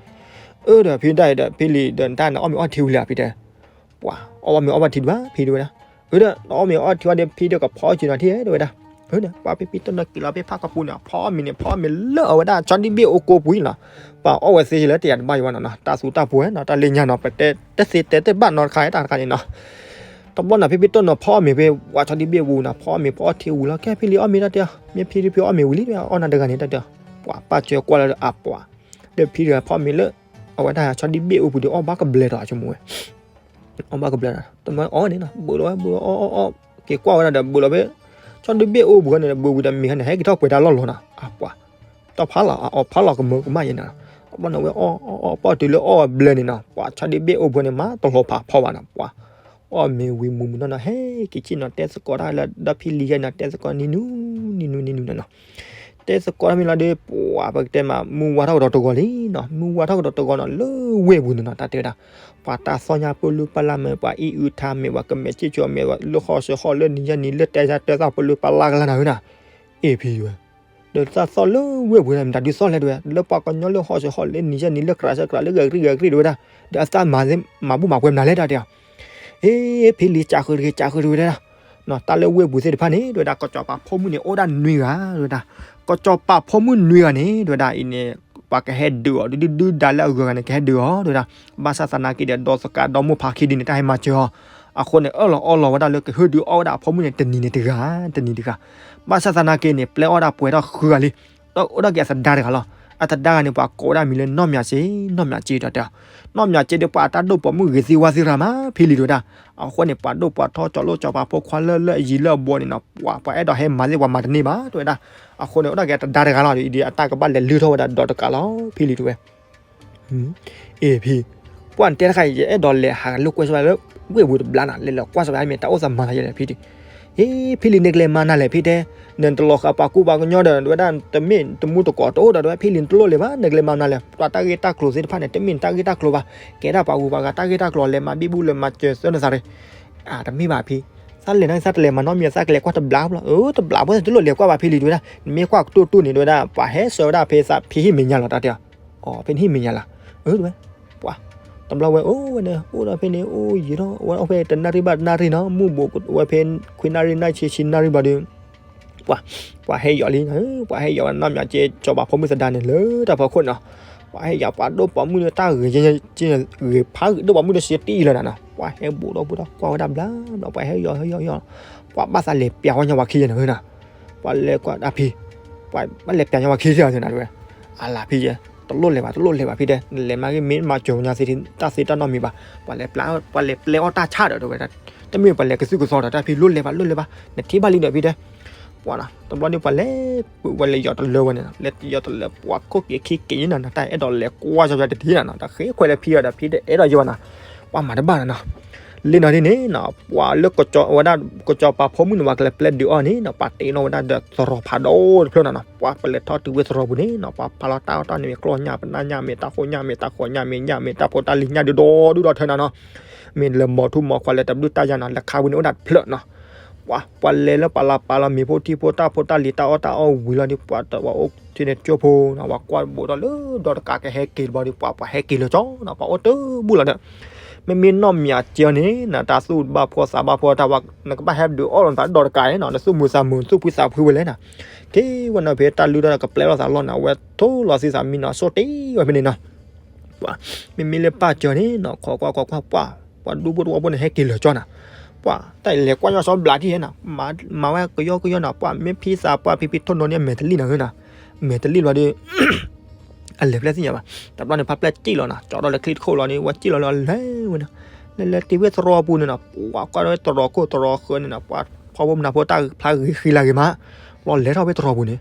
အၢ ဒီးဖံဒၣ်ဒီး ဖံလံၤဒီးတၢ်န့ၣ် အီၣ်မ့ၤအီထံဝံၤလံဧါ ဖံတဲ ပှၤအီၣ်မ့ၤအီဘၣ်ထံဒံးဘၣ် ဖံတဲဝဲဒၣ် အၢ ဒီးအီၣ်မ့ၤအီထံဝံၤဒီး ဖံဒီးကဖီအီၣ်က့ၤနီၤထံတဲဝဲဒၣ် အၢ ဒီး ပှၤဖံဖံတိၢ်နီၢ်က့ၤလီၤဖဲဖးကပူၤန့ၣ် ဖီအီၣ်မ့ၤန့ၣ် ဖီအီၣ်မ့ၤလၢအဝဲဒၣ်ဆီဒံၣ်ဘ့ၣ်အိၣ်ကိးပူၤလီၤ ပှၤအီၣ်ဝဲသ့လၢတယာ်တဘၣ်ယံၤဘၣ်နီၤနီၤ တၢ်သူတၢ်ပှဲၤနီၤ တၢ်လၢညါနီၤ ပတဲတသ့တဲတဘၣ်နီတခါတၢ်တခါန့ၣ်နီၤ တဘျီန့ၣ် ဖံဖံတိၢ်နီၢ်ဖီအီၣ်မ့ၤဖဲ ပှၤဆီဒံၣ်ဘ့ၣ်ပူၤနီၤ ဖီအီၣ်မ့ၤဖီအီၣ်ထံဝံၤလီၤ ကဲဖံလံၤအီၣ်မ့ၤတၢ်တဲအီၤ မ့ၢ်ဖံဖံဖံအီၣ်မ့ၤဝံၤလံ အီၣ်နၤတဂၤန့ၣ်တၢ်တဲအီၤ ပှၤပၢ်စၢၤကွၢ်လၢအပှၤ ဒီးဖံတဂၤဖီအီၣ်မ့ၤလၢ အဝဲဒၣ်ဆီဒံၣ်ဘ့ၣ်အိၣ်ပူၤဒီး အီၣ်ဘၣ်ကဘျဲးဒီးအဆိကမိၣ်ဝဲ အီၣ်ဘၣ်ကဘျဲးဒီး တမၢအီၣ်န့ၣ်နီၤ ဘၣ်လီၤဝဲ ဘၣ်လီၤအီၣ်အီၣ်အီၣ် က့ၤကွၢ်ဝဲဒၣ်ဒီး ဘၣ်လီၤဖဲ ဆီဒံၣ်ဘ့ၣ်အိၣ်ပူၤန့ၣ် ဘၣ်ဝံၤဒီးမ့ၤဟဲန့ၣ် ဟဲက့ၤထီၣ်ပှဲၤတၢ်လီၢ်လီၤနီၤ အပှၤ တၢ်ဖးလီၤ အအီၣ်ဖးလီၤကမၢကမၣ်ယဲနီၤ တဘျီန့ၣ်ဝဲအီၣ်အီၣ်အီၣ်ပီၣ်တုၤလၢအီၣ်ဝဲဘျဲးန့ၣ်နီၤ ပှၤဆီဒံၣ်ဘ့ၣ်အိၣ်ပူၤန့ၣ် မၤတလီၤဖးဖီဘၣ်နီၤ ပှၤ အီၣ်မ့ၤဝံၤမုာ်မုာ်နီၢ်နီၢ် ဟဲက့ၤဆ့ၣ်နီၤ တဲသကိးတၢ်လၢဒီဖံလံၤယဲနီၤ တဲသကိးနံၤနူနံၤနူနံၤနီၤနီၤ တဲသကိးတၢ်မ့ၢ်လီၤဒီး ပှၤပကတဲမး မုၢ်ဝါထီၣ်ကဒီးတဂီၤလံနီၤ မုၢ်ဝါထီၣ်ကဒီးတဂီၤနီၤ လၢဝ့ၢ်ပူၤန့ၣ်နီၤ တၢ်တဲဝဲဒၣ် ပှၤတၢ်သီၣ်ညါပလုၢ်ပလၢ်မ့ၢ် ပှၤအံၣ်အုထါမ့ၢ် ပှၤကမဲာ်ဆ့ၣ်ဆိးမ့ၢ် လၢဟီၣ်စၢၤဟီၣ်လၢနံၤယဲနံၤ လၢတဲယဲတဲသီၣ်ပလုၢ်ပလၢ်ကလါနၤဝဲနီၤ အ့ၣ်ဖံဝဲ ဒီးတၢ်သီၣ်လၢဝ့ၢ်ပူၤန့ၣ် မတၤဒုးသီၣ်လဲၣ်တဲဝဲ လၢပှၤကညီလၢဟီၣ်စၢၤဟီၣ်လၢနံၤယဲနံၤ လၢကြးစၢကြး လၢဂဲၤကရံၣ်ဂဲၤကရံၣ်တဲဝဲဒၣ် ဒီးအသးမၤဘူၣ်မၤပှဲၤမနုၤလဲၣ်တၢ်တဲအီၤ အ့ၣ် ဖံလံၤစးဃုာ်တဂ့ၤ စးဃုာ်တဂ့ၤဝဲဒၣ် တၢ်လၢဝ့ၢ်ပူၤသ့ၣ်တဖၣ်န့ၣ် တဲဝဲဒၣ် ကစီၤပၤဖိမုၣ်န့ၣ် အိၣ်ဒၣ်နွံဂၤ တဲဝဲဒၣ် ကစီၤပၤဖိမုၣ်နွံဂၤန့ၣ် တဲဝဲဒၣ်အံၤန့ၣ် ပှၤကဟဲဒုးအီၤ ဒုဒုဒုဒါလၢအဂုၤအဂၤန့ၣ် ကဟဲဒုးအီၤ တဲဝဲဒၣ် ဘၣ်ဆၣ်သနာ်က့ဒီး ဒီးသကးဒီမိၢ်ဖးခံဒုန့ၣ် တၢ်ဟဲမၤစၢၤအီၤ အဃိန့ၣ် အၢၣ်လီၤအီလီၤဝဲဒၣ်လၢကဟုၣ်ဒုးအီၣ်ဝဲဒၣ်အဖိမုၣ်န့ၣ် တနံၤန့ၣ်တဂၤ တနံၤတဂၤ ဘၣ်ဆၣ်သနာ်က့န့ၣ် ပျဲအီၣ်ဒၣ်ပှဲၤထီၣ်ဃုဂၤလံ ဒီးအိၣ်ဒၣ်က့ၤအသဒါတဂၤလီၤ အသဒါဂၤန့ၣ် ပှၤကိးဝဲဒၣ်မံၤလၢနီၢ်မၠးစ့ နီၢ်မၠးစ့ဒီးတဲအီၤ နီၢ်မၠးစ့ဒီး ပှၤတၢ်ဒိၣ်ပိာ်မုၣ်ဂ့ၤသ့ဝါသ့ရၤမး ဖံလံၤတဲဝဲဒၣ် အဃိန့ၣ် ပှၤဒိၣ်ပှၤထီ ကၠီၤလိၣ်ကၠီၤပၤဖိခွါလၢလၢအယံၤလၢအဘီန့ၣ်နီၤ ပှၤ ပှၤအဲၣ်ဒိးဟဲမၤသ့ၣ် ပှၤမၤတန့ၢ်ဘၣ် တဲဝဲဒၣ် အဃိန့ၣ် အိၣ်ဒၣ်က့ၤအသဒါတဂၤလီၤ အံၤဒီးအတၢ်ကဘၣ်လဲၤလုၢ်ထီၣ်ဝဲဒၣ်ဒီးတကးလီၤ ဖံလံၤတဲဝဲ အ့ၣ်ဖံ ပှၢ်နတဲတခါအံၤ ယအဲၣ်ဒိးလဲၤဟးလိာ်ကွဲစၢၤလၢ ဝ့ၢ်ပူၤတဘျါနီၤ လဲၤလီၤကွၢ်စၢၤမ့ၢ်တၢ်အိၣ်သးမၤသးယဲလဲၣ်ဖံဒီး အ့ၣ် ဖံလံၤ နကလဲၤမၤနၤလဲၣ်ဖံတဲ နတလီၤဃာ်ပှၤကူပှၤကညီဒီး တဲဝဲဒၣ် တမ့ၢ်တမူတကိးတအိၣ်ဒီး တဲဝဲ ဖံလံၤ နတလိၣ်လဲၤဘၣ် နကလဲၤမၤနၤလဲၣ် ပှၤတၢ်ဂ့ၢ်တၢ်ကျိၤသ့ၣ်တဖၣ်န့ၣ် တမ့ၢ်နတၢ်ဂ့ၢ်တၢ်ကျိၤဘၣ် ကဲဒၣ်ပှၤဂုၤပှၤဂၤတၢ်ဂ့ၢ်တၢ်ကျိၤ လဲၤမၤဘံဘူလဲၤမၤစၢၤသၢနသးရ့ တမ့ၢ်ဘၣ်ဖံ သးလဲၤန့ၣ် သးတလဲၤမၤနီတမံၤ သးကလဲၤကွၢ်တဘျါဖိလီၤ အၢ တဘျါဖိ နတလိၣ်လဲၤကွၢ်ဘၣ်ဖံလံၤတဲဝဲဒၣ် နမ့ၢ်ကွၢ်ကတိၢ်တိၢ်န့ၣ် တဲဝဲဒၣ် ပှၤဟဲဆှၢဝဲဒၣ်ဖဲသးဖံဟံၣ်မဲာ်ညါလီၤ တၢ်တဲအီၤ အီ ဖဲနဟံၣ်မဲာ်ညါလီၤ အၢ တဲဝဲ ပှၤ တဘျီဝဲအိၣ်ဝဲန့ၣ် အိၣ်ဒီးဖဲန့ၣ် အိၣ်ယံာ်ထီၣ် ဝဲအိၣ်ဖဲတနၣ်ရံၣ်ဘၣ်တနၣ်ရံၣ်နီၤ မုၢ်ဘူးဝဲဖဲ ခွံနၣ်ရံၣ် နၣ်ဆံ ဆံနၣ်ရံၣ်ဘျီဒီး ပှၤ ပှၤဟဲယီၤလံ ပှၤဟဲယီၤဝဲနီၢ်မၠးက့ စီၤပၤဖိမုၣ်သဒါန့ၣ် လၢတၢ်ဖီခိၣ်နီၤ ပှၤဟဲယီၤ ပှၤဒိၣ်ပိာ်မုၣ်န့ၣ် တၢ်ဂ့ၤ ဂ့ၤဖးဂ့ၤ ဒိၣ်ပိာ်မုၣ်ဒီးစ့တအံၤလီၤနီၤ ပှၤဟဲဘူးဒီးဘူးဒီး ကွၢ်ဝဲဒၣ်ဘျါဘျါ ပှၤဟဲယီၤ ဟဲယီၤ ဟဲယီၤ ပှၤဘၣ်သးလဲၤပျးဝဲညီပှၤခံယဲနီၤ ပှၤလဲၤကွၢ်ဒၣ်ဖံ ပှၤဘၣ်လဲၤပျးညီပှၤခံယဲနီၤ တဲဝဲ အလၤဖံယဲ တလိၣ်လဲၤဘၣ် တလိၣ်လဲၤဘၣ်ဖံတဲ နလဲၤမၤဂ့ၤမ့ၢ်မၤစၢၤညါသ့ တၢ်သ့တၢ်နီတမံၤဘၣ် ပှၤလဲၤပျး ပှၤလဲၤပျဲအီၣ်တၢ်ဆၣ်ဒီး တဲဝဲ တမ့ၢ်ပှၤလဲၤကသုၣ်ကသီဒီး တၢ်ဖံလိၣ်လဲၤဘၣ် လိၣ်လဲၤဘၣ် နထံၣ်ဘၣ်လံဒီးဖံတဲ ပှၤနီၤ တဘျီန့ၣ် ပှၤလဲၤ ပှၤလဲၤယီၤတလၢဝဲန့ၣ်နီၤ လဲၤယီၤတလၢ ပှၤခိၣ်က့ၤခံက့ၤန့ၣ်နီၤ တၢ်အဲၣ်ဒိးလဲၤကွၢ်စီၤပၤတထံၣ်နီၤနီၤ တၢ်ဃ့ခွဲးလၢဖံအီၤဒီး ဖံတအဲၣ်ဒိးယီၤဘၣ်နီၤ ပှၤမၤတဘၣ်နီၤနီၤ လၢနီၤဒ်န့ၣ်နီၤ ပှၤလၢကစီၤ ဝဲဒၣ် ကစီၤပၤဖိမုၣ်န့ၣ် ပှၤကလဲၤပျဲဒုးအီၣ်န့ၣ်နီၤ ပှၤတ့နီၣ်ဝဲဒၣ်ဒီးသရိာ်ဖးဒိၣ်တဖျၢၣ်နီၤနီၤ ပှၤပလဲၤထီၣ်တုၤဝဲသရိာ်ပူၤန့ၣ်နီၤ ပှၤဖးလီၤတၢ်အီၣ်တၢ်န့ၣ် ကျီၢ်ညၣ် ပနၢ်ညၣ်မ့ၢ် တၢ်ဃိညၣ်မ့ၢ် တၢ်ဃိညၣ်မ့ၢ် ညၣ်မ့ၢ် တၢ်ဖိတၢ်လံၤညၣ်ဒုးဒီဒုးဒီထၢနီၤနီၤ မ့ၢ်လၢမိၢ်ထူမိၢ်ခွါလဲၤတဘျုးတၢ်ယါနီၤ လဲၤခါဝံၤန့ၣ်အိၣ်ဒၣ်တဖျၢၣ်နီၤ ပှၤ ပှၤလဲၤလၢပှၤလၢပာ်လီၤမ့ၤဖိထံဖိ တၢ်ဖိတၢ်လံၤ တၢ်အီၣ်တၢ်အီဝံၤလီၤဒီး ပှၤတဝဲအိၣ်ထံန့ၣ်ကၠိဖိနီၤ ပှၤကွၢ်ဘိးဒီးလၢဒီတကးကဟဲက့ၤတဘျီဒီး ပှၤ ပှၤဟဲက့ၤလၢာ်ကၠီနီၤ ပှၤအိၣ်တဘူၣ်လီၤဒီး မ့မ့ၢ်နီၢ်မၠးက့အီၤန့ၣ်နီၤ တၢ်သူၣ်ဘၣ်ဖှီၣ်သးဘၣ်ဖှီၣ်တၢ်ဝဲ နကဘၣ်ဟဲဒုးအီၣ်လီၤသးဒီတကးန့ၣ်နီၤ နသူၣ်မုာ်သးမုာ် နသူၣ်ဖှံသးဖှံဝဲလဲၣ်နီၤ က့ၤဝဲနီၤဖဲတၢ်လုၢ်ထီၣ်ကပျဲလီၤသးလီၢ်နီၤ အဝဲထိလီၤသံသးမံနီၤ ဆိတ့ဝဲဖဲန့ၣ်နီၤ ပှၤ မ့မ့ၢ်လၢပၢ်ကၠီၤန့ၣ်နီၤ ခိးကွၢ်ခိးကွၢ် ပှၤ ပှၤဒူဖိတဝီဖိန့ၣ် ဟဲက့ၤလၢာ်ကၠီနီၤ ပှၤ တၢ်လဲၤကွၢ်ညီစီဘျးထံၣ်ဟဲနီၤ မၤဝဲကယီကယီနီၤ ပှၤ မ့ၢ်ဖံသးပှၢ်ဖံဖံထိၣ်နီၤန့ၣ် အမဲာ်တလံၣ်နီၤနီၤ အမဲာ်တလံၣ်ဘျီဒီး အလဲၤဖျဲၣ်သ့ၣ်ညါဘၣ် တဘျီန့ၣ် ဖးဖျဲၣ်စံၣ်လီၤနီၤ ကၠီထီၣ်လၢချံတခိၣ်လီၤန့ၣ် ဝဲစံၣ်လီၤလၢအလဲၤဝဲနီၤ လဲၤလဲၤတုၤဝဲသရိာ်ပူၤန့ၣ်နီၤ ပှၤကွၢ်ဝဲသရိာ်ခိၣ်သရိာ်ဃၢၤန့ၣ်နီၤ ပှၤဖီဖိမုၢ်နၤဖိတၢ်ဖျါဂ့ၤဃံလၤဂ့ၤမး ဘျီလဲၤထီၣ်ဝဲသရိာ်ပူၤန့ၣ်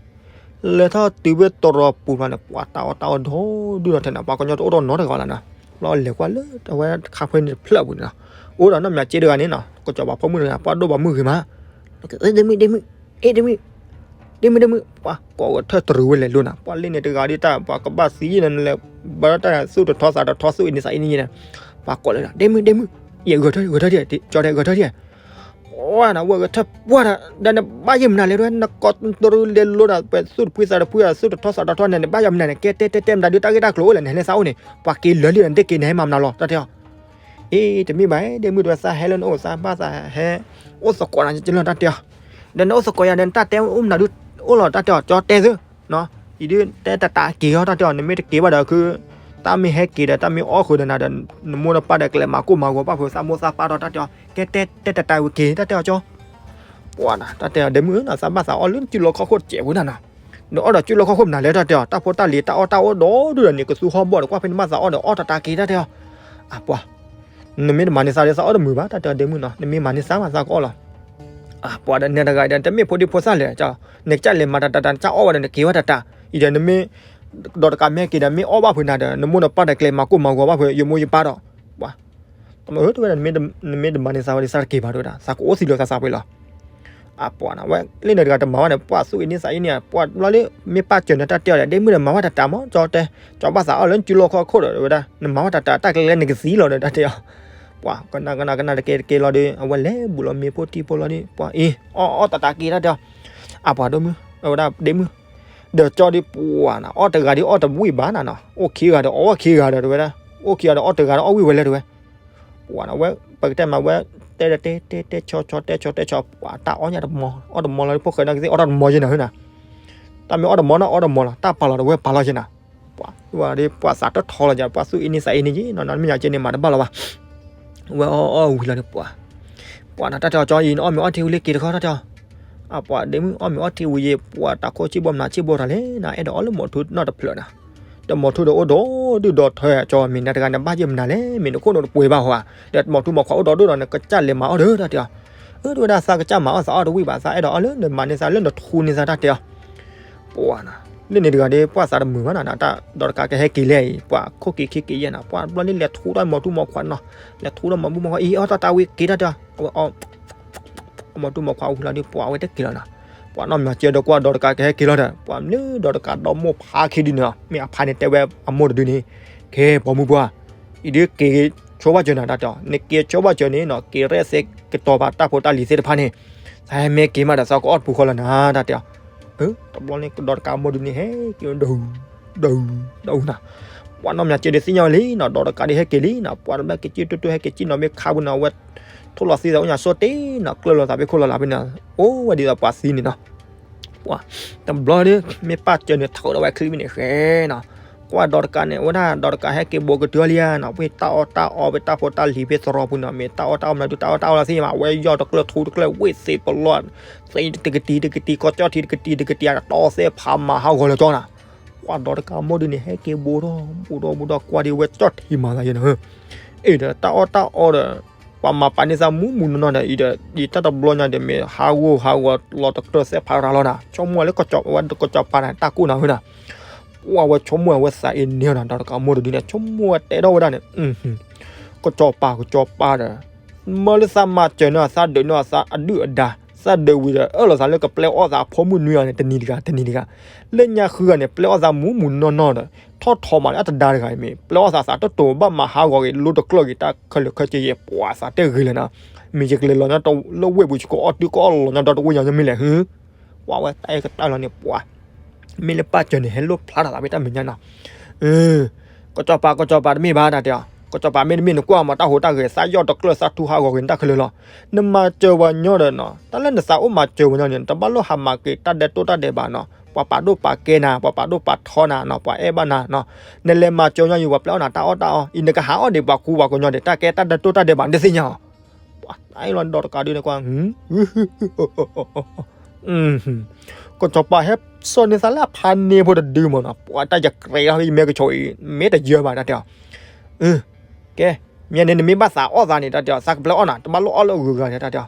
လဲၤထီၣ်တုၤဝဲသရိာ်ပူၤဘျီန့ၣ် ပှၤတၢ်အီၣ်တၢ်အီဒီဒုၣ်ဒီထၢနီၤ ပှၤကညီတအိၣ်ဒီးနီတဂၤလၢၤနီၤ ဘျီလဲၤကွၢ်လၢအဝဲခါခွဲန့ၣ်တဖျၢၣ်ပူၤန့ၣ်နီၤ အိၣ်ဒီးနီၢ်မၠးက့တဂၤန့ၣ်နီၤ ကစီၤပၤဖိမုၣ်တဂၤ ပှၤဒိၣ်ပှၤမုၣ်ဂ့ၤမး ဒ့မုၣ် ဒ့မုၣ် အ့ၣ် ဒ့မုၣ် ဒ့မုၣ် ဒ့မုၣ် ပှၤကိးဂဲၤထၢၣ်တရူးဝဲလဲၤလိၤနီၤ ပှၤလ့န့ၣ်တဂၤဒီးတၢ် ပှၤကဘၣ်သံယဲၢ်န့ၣ်လဲၤ ဘၣ်တၢ်သူၣ်တထီသးတထီသူၣ်အံၤန့ၣ်သးအံၤန့ၣ်ယဲၢ်န့ၣ် ပှၤကိးလၢ ဒ့မုၣ် ဒ့မုၣ် ယဲၢ်ဂဲၤထၢၣ် ဂဲၤထၢၣ်ထံၣ် ကၠီတဲဂဲၤထၢၣ်ထံၣ် အဝဲဂဲၤထၢၣ်ပှၢ်ဒီး ဒီးနဘၣ်ယဲၢ်မနုၤလဲၣ် နကိးတရူးလဲၤလိဒီး ပသူၣ်တဖှံသးတဖှံ သူၣ်တထီသးတထီန့ၣ် နဘၣ်ယဲၢ်မနုၤန့ၣ် ကဲတဲတဲတဲမတၤဒုး တၢ်ဂ့ၢ်တၢ်ကျိၤအိၣ်လဲၣ် နဟဲန့ၢ်သးအိၣ်န့ၣ် ပှၤက့ၤလၢာ်လံဒီး နတက့ၤနဟဲမၤမနုၤလီၤ တၢ်တဲအီၤ. အ့ တမ့ၢ်ဘၣ် ဒ့မုၣ်တဲဝဲ သးဟဲလၢနအိၣ် သးဘၣ်သးဟဲ အိၣ်သကိးနၤကလၢာ် တၢ်တဲအီၤ. ဒီးနအိၣ်သကိးယၤဒီး နတၢ်တဲအိၣ်မနုၤဒုး အိၣ်လီၤ တၢ်တဲအီၤ ကၠီတဲသု အံၤဒုး တဲတတးက့ၤအီၤ တၢ်တဲအီၤ နမ့ၢ်တက့ၤဘၣ်ဒီး ခု တၢ်မ့ၢ်ဟဲက့ၤဒီး တၢ်မ့ၢ်အီၣ်ဃုာ်ဒီးနၤဒီး နမိၢ်နပၢ်ဒီး ကလဲၤမၤကိၢ်မၤဂီၤဘၣ်ဖုး သးမိၢ်သးပၢ်ဒီး တၢ်တဲအီၤ ကဲတဲတဲတတး ဝံၤက့ၤ တၢ်တဲအီၤကၠီ. ပှၤနၤ တၢ်တဲအီၤ ဒ့မုၣ်ဧၢ နသးဘၣ်သးအီၣ်လၢနစုလီၢ်ခီၣ်ခိၣ်တစဲးဝဲဒၣ်နၤ. နအီၣ်ဒီးစုလီၢ်ခီၣ်ခိၣ်မနုၤလဲၣ် တၢ်တဲအီၤ တၢ်ဖိတၢ်လံၤ တၢ်အီၣ်တၢ်အီၣ်ဒီဒုဒီးန့ၣ် ကသူဟီၣ်ဘီၣ်ဒီး ကွၢ်ဖဲနဘၣ်သးအီၣ်ဒီး အီၣ်တတးက့ၤ တၢ်တဲအီၤ. အပှၤ နမ့ၢ်တမၤန့ၢ်သးဒီး သးအီၣ်တမုာ်ဘၣ် တၢ်တဲအီၤ ဒ့မုၣ်နီၤ နမ့ၢ်မၤန့ၢ်သးမး သးကအီၣ်လီၤ. အပှၤဒီးနဲတဂၤဒီး တမ့ၢ်ဖိဒံဖိသၣ်လဲၣ် နကစၢ်လဲၤမၤတၢ်တၢ် နကစၢ်အီၣ်ဝဲဒီး နက့ၤဝဲတတး အံၤဒီးနမ့ၢ် ဒီးတကးမ့ၢ်က့ၤဒီး မ့ၢ်အီၣ်ဘၣ်ဖုးနၤဒီး နမိၢ်နပၢ်ဒီး ကလဲၤမၤကိၢ်မၤဂီၤဘၣ်ဖုး ယမိၢ်ယပၢ်ဒီး ပှၤ တမ့ၢ်တဲဝဲဒၣ် နမ့ၢ်တမၤန့ၢ်သးဝဲဒီး သးတက့ၤဘၣ် တဲဝဲဒၣ် သးကအိၣ်သံလၢသးသးပှဲၤလီၤ. အပှၤနၤ ဝဲလၢန့ၣ်တဂၤတမၤဘၣ်န့ၣ် ပှၤသူၣ်အ့န့သးအ့န့ ပှၤဘျီလၢ မ့ၢ်ပၢ်စၢၤန့ၣ် တၢ်တဲအီၤဒီး ဒ့မုၣ်ဒီး မၤဝဲတတးမး ကၠီတဲ ကၠီဘၣ်သးအီၣ်လၢနစုလီၢ်ခီၣ်ခိၣ်ဒီး တဲဝဲဒၣ် နမၤဝဲတတး တၢ်ကျဲလၢနကသံလီၤဒီး တၢ်တဲအီၤ. ပှၤကနၣ်ကနၣ်ကနၣ်တကဲတကဲလီၤဒီး အဝဲလဲၤဘူးလီၤမ့ၤဖိထံဖိလီၤဒီး ပှၤအ့ အီၣ်အီၣ်တတးက့ၤ တၢ်တဲအီၤ. အပှၤဒ့မုၣ် အဝဲဒၣ်ဒ့မုၣ် ဒီးကၠီဒီး ပှၤနၤ အီၣ်တဂၤဒီး အီၣ်တဝံၣ်ဘၣ်နၤနီၤ အိၣ်ခံဂၤဒီး အီၣ်ဝဲခံဂၤဒီး တဲဝဲဒၣ် အိၣ်ခံဂၤဒီး အီၣ်တဂၤဒီး အီၣ်ဝံၣ်ဝဲလဲၣ် တဲဝဲ ပှၤနၤ ဝဲ ပကတဲမးဝဲ တဲတဲတဲတဲဆီဆီ တဲဆီတဲဆီ ပှၤတၢ်အီၣ်ညါတမီၤ အီၣ်တမီၤလီၤ ဖိၣ်ဃဲနာ်က့သ့ၣ် အီၣ်တၢ်တမီၤယဲနၤ ဟဲနၤ တၢ်မ့ၢ်အီၣ်တမီၤနီၤ အီၣ်တမီၤလီၤ တၢ်ပာ်လီၤတဝဲပာ်လီၤယဲနၤ. ပှၤ ဒ်ပှၤသးတထီလီၤယၤ ပှၤသူၣ်အ့န့သးအ့န့ယဲနီၤ နမ့ၢ်ယၤကဲန့ၣ် မၤတဘၣ်လီၤဘၣ်. ဝဲအီၣ်အီၣ်ဝံၤလီၤဒီး ပှၤ ပှၤနၤ တၢ်တဲအီၤ ကၠီအံၤ နအီၣ်မ့ၤအီၣ်ထံဝံၤလၢက့ၤတခီ တၢ်တဲအီၤ. အပှၤဒ့မုၣ် အီၣ်မ့ၤအီၣ်ထံဝံၤယဲ ပှၤတၢ်ခိၣ်ဆံးဘီမနုၤ ဆံးဘီတၢ်လဲၣ်နၤ အဲၣ်ဒိးအီၣ်လၢမီၤထူနီတဖျၢၣ်နၤ. ဒီးမီၤထူဒီးအိၣ်ဒီဒုၣ်ဒီထၢ ကၠီမ့ၢ်နၤတဂၤန့ၣ် ဘၣ်ယဲၢ်မနုၤလဲၣ် မ့ၢ်နခိၣ်နူာ်တပှဲၤဘၣ်ဟီဧါ ဒီးမီၤထူမီၤခွါအိၣ်ဒီဒုၣ်ဒီး နကစၢ်လဲၤမၤအီၣ်ဒီး တၢ်တဲအီၤ. အၢ တဲဝဲဒၣ် သးကစၢ်မၤအီၣ်သးအီၣ်တဝံၣ်ဘၣ် သးအဲၣ်ဒိးအီၣ်လၢနမၤန့ၢ်သးလၢနထူန့ၢ်သး တၢ်တဲအီၤ. ပှၤနၤ လၢန့ၣ်တဂၤဒီး ပှၤသးတမုာ်ဘၣ်နၤ တၢ်ဒီးတကးကဟဲက့ၤလဲၣ်အံၤ ပှၤခိၣ်က့ၤခံက့ၤယဲနၤ ပှၤဘျီလၢလဲၤထူဒီးမီၤထူမီၤခွါနီၤ လဲၤထူဒီးမီၤထူမီၤခွါ အံၤအီၣ်တၢ်တၢ်ဝံၣ်က့ၤ တၢ်တဲအီၤ အဝဲအီၣ် မီၤထူမီၤခွါဝံၤလီၤဒီး ပှၤအဝဲတက့ၤလီၤနၤ. ပှၤနီၢ်မၤစၢၤဒီး ကွၢ်ဒီးတကးကဟဲက့ၤလီၤဒီး ပှၤမနုၤဒီးတကးဒီမိၢ်ဖးခံဒုန့ၣ် မ့ၢ်အဖးန့ၣ်တဲဝဲအမိၢ်တဒုန့ၣ် ကဲပိာ်မုၣ်ပှၢ် အံၤဒုးက့ၤဆိဘၣ်စၢၤနၤ တၢ်တဲအီၤ နက့ၤဆိဘၣ်စၢၤန့ၣ်နီၤ က့ၤရဲၣ်သ့ကတီၤပၤ တၢ်ဖိတၢ်လံၤသ့ၣ်တဖၣ်န့ၣ် သးဟဲမ့ၢ်က့ၤမးဒီး သးကအီၣ်တပူၤဃီလီၤနၤ တၢ်တဲအီၤ. အၢ တဘျီန့ၣ် ဒီးတကးမိၢ်ဒုန့ၣ် ဟဲက့ၤ ဒူ ဒူ ဒူနၤ. ပှၤနီၢ်မၤစၢၤဒီးသ့ၣ်ညါဝဲလံနီၤ ဒီးတကးဒုးဟဲက့ၤလံနီၤ ပှၤတဘျီက့ၤကံၣ်တူတူ ဟဲက့ၤကံၣ်နီၤ မ့ၢ်ခါပူၤနီၤ အဝဲ ထိၣ်လီၤသံသးအိၣ်ညါစိတ့ၢ်နီၤ ကျၢၢ်လီၤသးဖဲခိၣ်လီၤလးဖဲန့ၣ် အိၣ်ဝဲဒ်သိးပှၤသံန့ၣ်နီၤ. ပှၤ တဘျီဒီး မ့ၢ်ပၢ်စၢၤန့ၣ် ထုးထီၣ်ဝဲချံမ့ၢ်န့ၣ်ဃဲနီၤ. ကွၢ်ဒီးတကးန့ၣ် အဝဲဒၣ်ဒီးတကးဟဲက့ၤဘိးကတုၤလံဧါနီၤ ဖဲတၢ်အီၣ်တၢ်အီဖဲတၢ်ဖိတၢ်လံၤဖဲသရီပူၤနီၤ မ့ၢ်တၢ်အီၣ်တၢ်အီမနုၤဒုး တၢ်အီၣ်တၢ်အီလီၤသ့ၣ်မး အဝဲယီၢ်တကျၢၢ်ထူတကျၢၢ် ဝ့ၢ်သ့ၣ်ပလီၢ် သ့ၣ်တကတံၤတကတံၤ ကီၢ်ကၠီၣ်ထံတကတံၤတကတံၤ အတီသ့ၣ်ဖးမၤဟးဂီၤလၢကၠီနၤ. ပှၤဒီးတကးမိၢ်ဒုန့ၣ် ဟဲက့ၤဘိးထီၣ် ဘိးထီၣ်ဘိးထီၣ် ကွၢ်ဒ်ဝဲကၠီၣ်ထံမၤသးယဲနီၤ. အ့ဒီးတၢ်အီၣ်တၢ်အီဒီး ပှၤမၤပာ်န့ၢ်သးမူးမူးနီၢ်နီၢ်ဒီး အံၤဒီး ဒ်တၢ်တဘျီညါဒီး မ့ၢ်ဟးဂီၤဟးဂီၤလီၤတကျၢၢ်သ့ၣ်ဖးရၤလီၤနၤ ဆိကမိၣ်ဝဲလၢ ဝဲကစီၤပၤန့ၣ် တၢ်ကိၢ်နၤဝဲဒၣ်. ပှၤဝဲဆိကမိၣ်ဝဲသးအ့န့နီၤ ဒီးတကးမိၢ်ဒုန့ၣ် ဆိကမိၣ်ဝဲတဲထီၣ်ဝဲဒၣ်န့ၣ် ကစီၤပၤ ကစီၤပၤဒီး မၢလၢသးမၤစၢၤန့ၣ် သးဒုးန့ၢ်သးအဒုၣ်အဒါ သးဒုးဝံၤဒီး အၢၣ်လီၤသးလၢကပျဲအီၣ်သးအဖိမုၣ်နွံဂၤန့ၣ် တနံၤတဂၤ တနံၤတဂၤ လၢညါဃုဂၤန့ၣ် ပျဲအီၣ်သးမူးမူးနီၢ်နီၢ်ဒီး ထီၣ်ထီမးလၢအတဒါတဂၤအံၤ မ့ၢ်ပျဲအီၣ်သးသးတတိၤဘၣ်မၤဟးဂီၤဂ့ၤ လိတကျၢၢ်ဂ့ၤ တၢ်ခဲလၢာ်ခဲဆ့ယဲ ပှၤသးတဂ့ၤလၢၤနီၤ. မ့ၢ်ယကလဲၤလီၤညီလၢဝ့ၢ်ပူၤ ယကအီၣ်တုၤကအီၣ်လီၤညီဒီတဝ့ၢ်ညီမ့ၢ်လဲၣ် ဟ့ၣ် ပှၤဝဲတၢ်အဲၣ်ကတၢၢ်လီၤန့ၣ် ပှၤ မ့ၢ်လၢပၢ်စၢၤန့ၣ် ဟဲလိၣ်ဖျါထီၣ်သးဖဲတၢ်မဲာ်ညါနီၤ. ကစီၤပၤ ကစီၤပၤတမ့ၢ်ဘၣ် တၢ်တဲအီၤ ကစီၤပၤမ့ၢ်တမ့ၢ် နကွၢ်မးတၢ်ဟူးတၢ်ဂဲၤ သးယီၢ်တကျၢၢ်သးထူဟးဂီၤဂ့ၤ နတၢ်ခဲလၢာ်လီၤ. နမၤစၢၤဝဲညီဒီးနီၤ တၢ်လၢနသးအိၣ်မၤစၢၤဝဲညီန့ၣ် နတဘၣ်လိၣ်ဟးမၤက့ၤတၢ်ဒဲးတိၢ်တၢ်ဒဲးဘးနီၤ ပှၤပာ်ဒိၣ်ပာ်ကဲနၤ ပှၤပာ်ဒိၣ်ပာ်ထီနၤနီၤ ပှၤအဲၣ်ဘၣ်နၤနီၤ နလဲၤမၤစၢၤညီယံၤ ပှၤပျဲအီၣ်နၤတၢ်အီၣ်တၢ်အီ အံၤနကဟးအီၣ်ဒံးပှၤကူပှၤကညီဒီး တၢ်ကဲတၢ်ဒဲးတိၢ်တၢ်ဒဲးဘး နတသ့ၣ်ညါအီၤ ပှၤတၢ်အံၤလီၤဒီးတကးဒုန့ၣ်ကွၢ် ကစီၤပၤဟဲစိာ်န့ၢ်သးလၢအဖါန့ၢ်ဖိတဒုမးနီၤ ပှၤတၢ်ယကြဲးလီၤ ယမ့ၢ်ကဆိးအံၤ မ့ၢ်တယၢဘၣ် တၢ်တဲအီၤ ကဲ မ့ၢ်န့ၣ် နမ့ၢ်ဘၣ်သးအီၣ်သးန့ၣ် တၢ်တဲအီၤ သးကပျဲအီၣ်နၤ တဘၣ်လိၣ်အီၣ်လၢအဂုၤအဂၤန့ၣ် တၢ်တဲအီၤ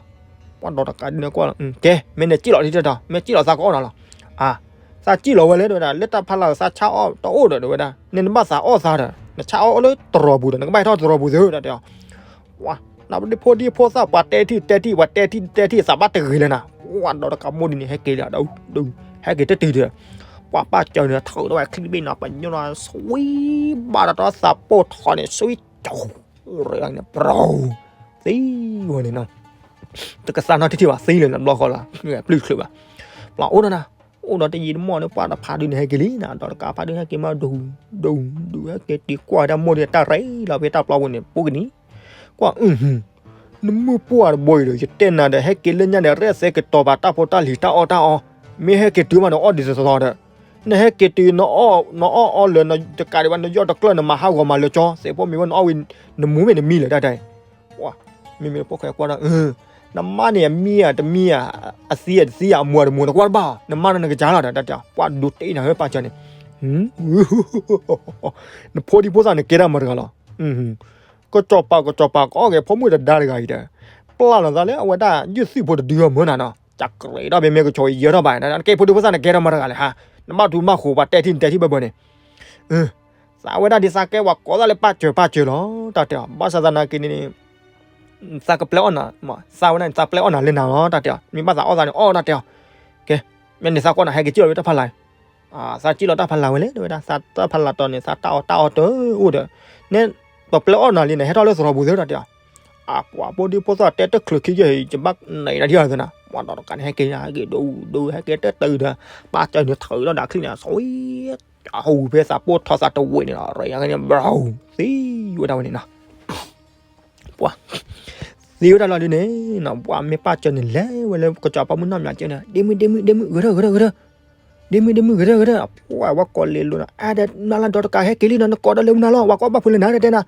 ပှၤဒီးတကးဒုန့ၣ်ကွၢ်လီၤ ကဲ မ့ၢ်နကံၣ်လီၤဒ်တၢ်တဲအီၤ မ့ၢ်ကံၣ်လီၤသးကအီၣ်နၤလီၤ အါ သးကံၣ်လီၤဝဲလဲၣ် တဲဝဲဒၣ် လၢတၢ်ဖးလၢ်သးဆါအီၣ်တအိၣ်ဒီး တဲဝဲဒၣ် နနဘၣ်သးအီၣ်သးဒီး နဆါအီၣ်လၢတရီပူၤဒီး နကဘၣ်ဟဲထီၣ်တရီပူၤသ့ တၢ်တဲအီၤ ပှၤ နပဒိၣ်ဖိဒံဖိသၣ် ပှၤတဲထံၣ်တဲထံၣ် ပှၤတဲထံၣ်တဲထံၣ် သးဘၣ်တဂ့ၤလၢၤနၤ ပှၤဒီးတကးမိၢ်ဒုန့ၣ် ဟဲက့ၤလံ ဟဲက့ၤတတုၤဒီး ပှၤပၢ်စၢၤန့ၣ် ထုးထီၣ်ဝဲချံတဘ့ၣ်နီၤ ပညိၣ်နီၤ ဆွံဘၣ်ဒီးတၢ်သးပိၢ်ထီန့ၣ် ဆွံကၠီ ရၢန့ၣ် ပြီ သံဝဲန့ၣ်နီၤ တကသါနီတထံၣ်ဘၣ် သံလၢနဘျီဃီလီၤ, ပျုၢ်ချုးဘၣ်. ပှၤအိၣ်ဒီးနၤ, အိၣ်ဒီးတယံာ်တမီၢ်န့ၣ် ပှၤတဖးဒုးန့ၣ်ဟဲက့ၤလံနၤ, ဒီးတကးဖးဒုးဟဲက့ၤမး ဒူဒူဒူ ဟဲက့ၤတံၤကွၢ်တၢ်မိၢ်ဒီးတၢ်ရ့လီၤဖဲတၢ်ပျီပူၤန့ၣ် ပူၤကနံၤ, ကွၢ်အုဟ နမုၢ်ပှၢ်တဘိအံၤဒီး ယတဲနၤဒီး ဟဲက့ၤလၢညါဒီး ရဲၣ်သဲကတီၤပာ်တၢ်ဖိတၢ်လံၤတၢ်အီၣ်တၢ်အီ, မ့ၢ်ဟဲက့ၤတုၤမးဒီးအီၣ်ဒ်သိးသိးဒီး, နဟဲက့ၤတုၤ နအီၣ်အီၣ်လၢနတကးဒံးဘၣ် နယီၢ်တကျၢၢ် နမၤဟးဂီၤမၤလၢကၠီ သဲးဖိမ့ၢ်ဝဲနအီၣ်ဝံၤ နမူမ့ၢ်နမံလၢတၢ်တၢ်အံၤ, မ့မ့ၢ်ဖိၣ်ဃဲကွၢ်ဒီး နမါန့ၣ်အမံဧါတမံဧါ, အသံဧါတသံဧါ အမူတမူ နကွၢ်တဘၣ်, နမါန့ၣ်နကစၢ်လီၤဒီးတၢ်တဲအီၤ, ပှၤဒိးတဲနၤဧၢပၢ်ကၢန့ၣ်, နဖိဒံဖိသၣ်န့ၣ်ကဲထီၣ်မတၤတဂၤလီၤ. ကစီၤပၤ ကစီၤပၤ ကအီၣ်က့ၤဖိမုၣ်တဒါတဂၤအံၤဒီး ပျၢ်လီၤသးလၢအဝဲဒၣ်ယုၢ်သွံၣ်ဖိတဒုအမၢနၤနီၤ, ကကြၢးဒီး မ့မ့ၢ်ကဆိးယဲထီၣ်ဘၣ် နကဲဖိဒံဖိသၣ်န့ၣ်ကဲထီၣ်မတၤတဂၤလဲၣ်ဟါ, နဘၣ်ထူးဘၣ်ဃိး ပှၤတဲထံၣ်နတဲထံၣ်ဘၢဘၢန့ၣ်, သးဝဲဒၣ်ဒ်သးကဲပှၤကိးသးလၢပၢ်စၢၤပၢ်စၢၤလီၤ တၢ်တဲအီၤ, ဘၣ်ဆၣ်သနာ်က့န့ၣ် သးကပျဲအီၣ်နၤ, သးဝဲဒၣ်န့ၣ် သးပျဲအီၣ်နၤလၢနၤလီၤ တၢ်တဲအီၤ, မ့ၢ်ဘၣ်သးအီၣ်သးန့ၣ် အီၣ်တၢ်တဲအီၤ, ကဲ, မ့ၢ်န့ၣ်သးကွၢ်နၤ ဟဲက့ၤစံၣ်လီၤဝဲတၢ်ဖးလာ် သးစံၣ်လီၤတၢ်ဖးလာ်ဝဲလဲၣ် တဲဝဲဒၣ်, သးတၢ်ဖးလာ်တီၤန့ၣ် သးတၢ်အီၣ်တၢ်အီတအိၣ်ဒီး, နဲပပျဲအီၣ်နၤလံန့ၣ် ဟဲထီၣ်လၢသရိာ်ပူၤသ့တၢ်တဲအီၤ, အပှၤဖိဒံဖိသၣ်တဲတချုးခံယဲၢ် ယဘၣ်နံၤနၤဒ်အီၤသနာ်, ပှၤဒီးတကးန့ၣ် ဟဲက့ၤယၤ ဟဲက့ၤဒိဒိ ဟဲက့ၤတၢ်တၢ်ဒီး, ပၢ်ကၢန့ၣ်ထုးထီၣ်ဒၣ်ချံန့ၣ် ဆွံ အဟူးဖဲသးပိၢ်ထီၣ်သးတဝ့ၢ်န့ၣ်လီၤ, ရၤယါန့ၣ် ဘြၤ သံဝဲဒၣ်ဝဲန့ၣ်နီၤ ပှၤ သံဝဲဒၣ်လီၤဒ်န့ၣ်, ပှၤမ့ၢ်ပၢ်စၢၤန့ၣ် လဲၤဝဲလၢကစီၤပၤမုၢ်နီၢ်မၠးကဲန့ၣ်, ဒ့မုၣ် ဒ့မုၣ် ဒ့မုၣ် ဂဲၤထၢၣ် ဂဲၤထၢၣ် ဂဲၤထၢၣ်, ဒ့မုၣ် ဒ့မုၣ် ဂဲၤထၢၣ် ဂဲၤထၢၣ်, ပှၤဝဲကိးလဲၤလိာ်နီၤ, အါဒီးနၤလၢဒီးတကးဟဲက့ၤလံနီၤ, နကိးဒီးလၢမုၢ်နၤလီၤ, ဝဲကိးဘၣ်ဖုးလၢနၤတဲနၤ,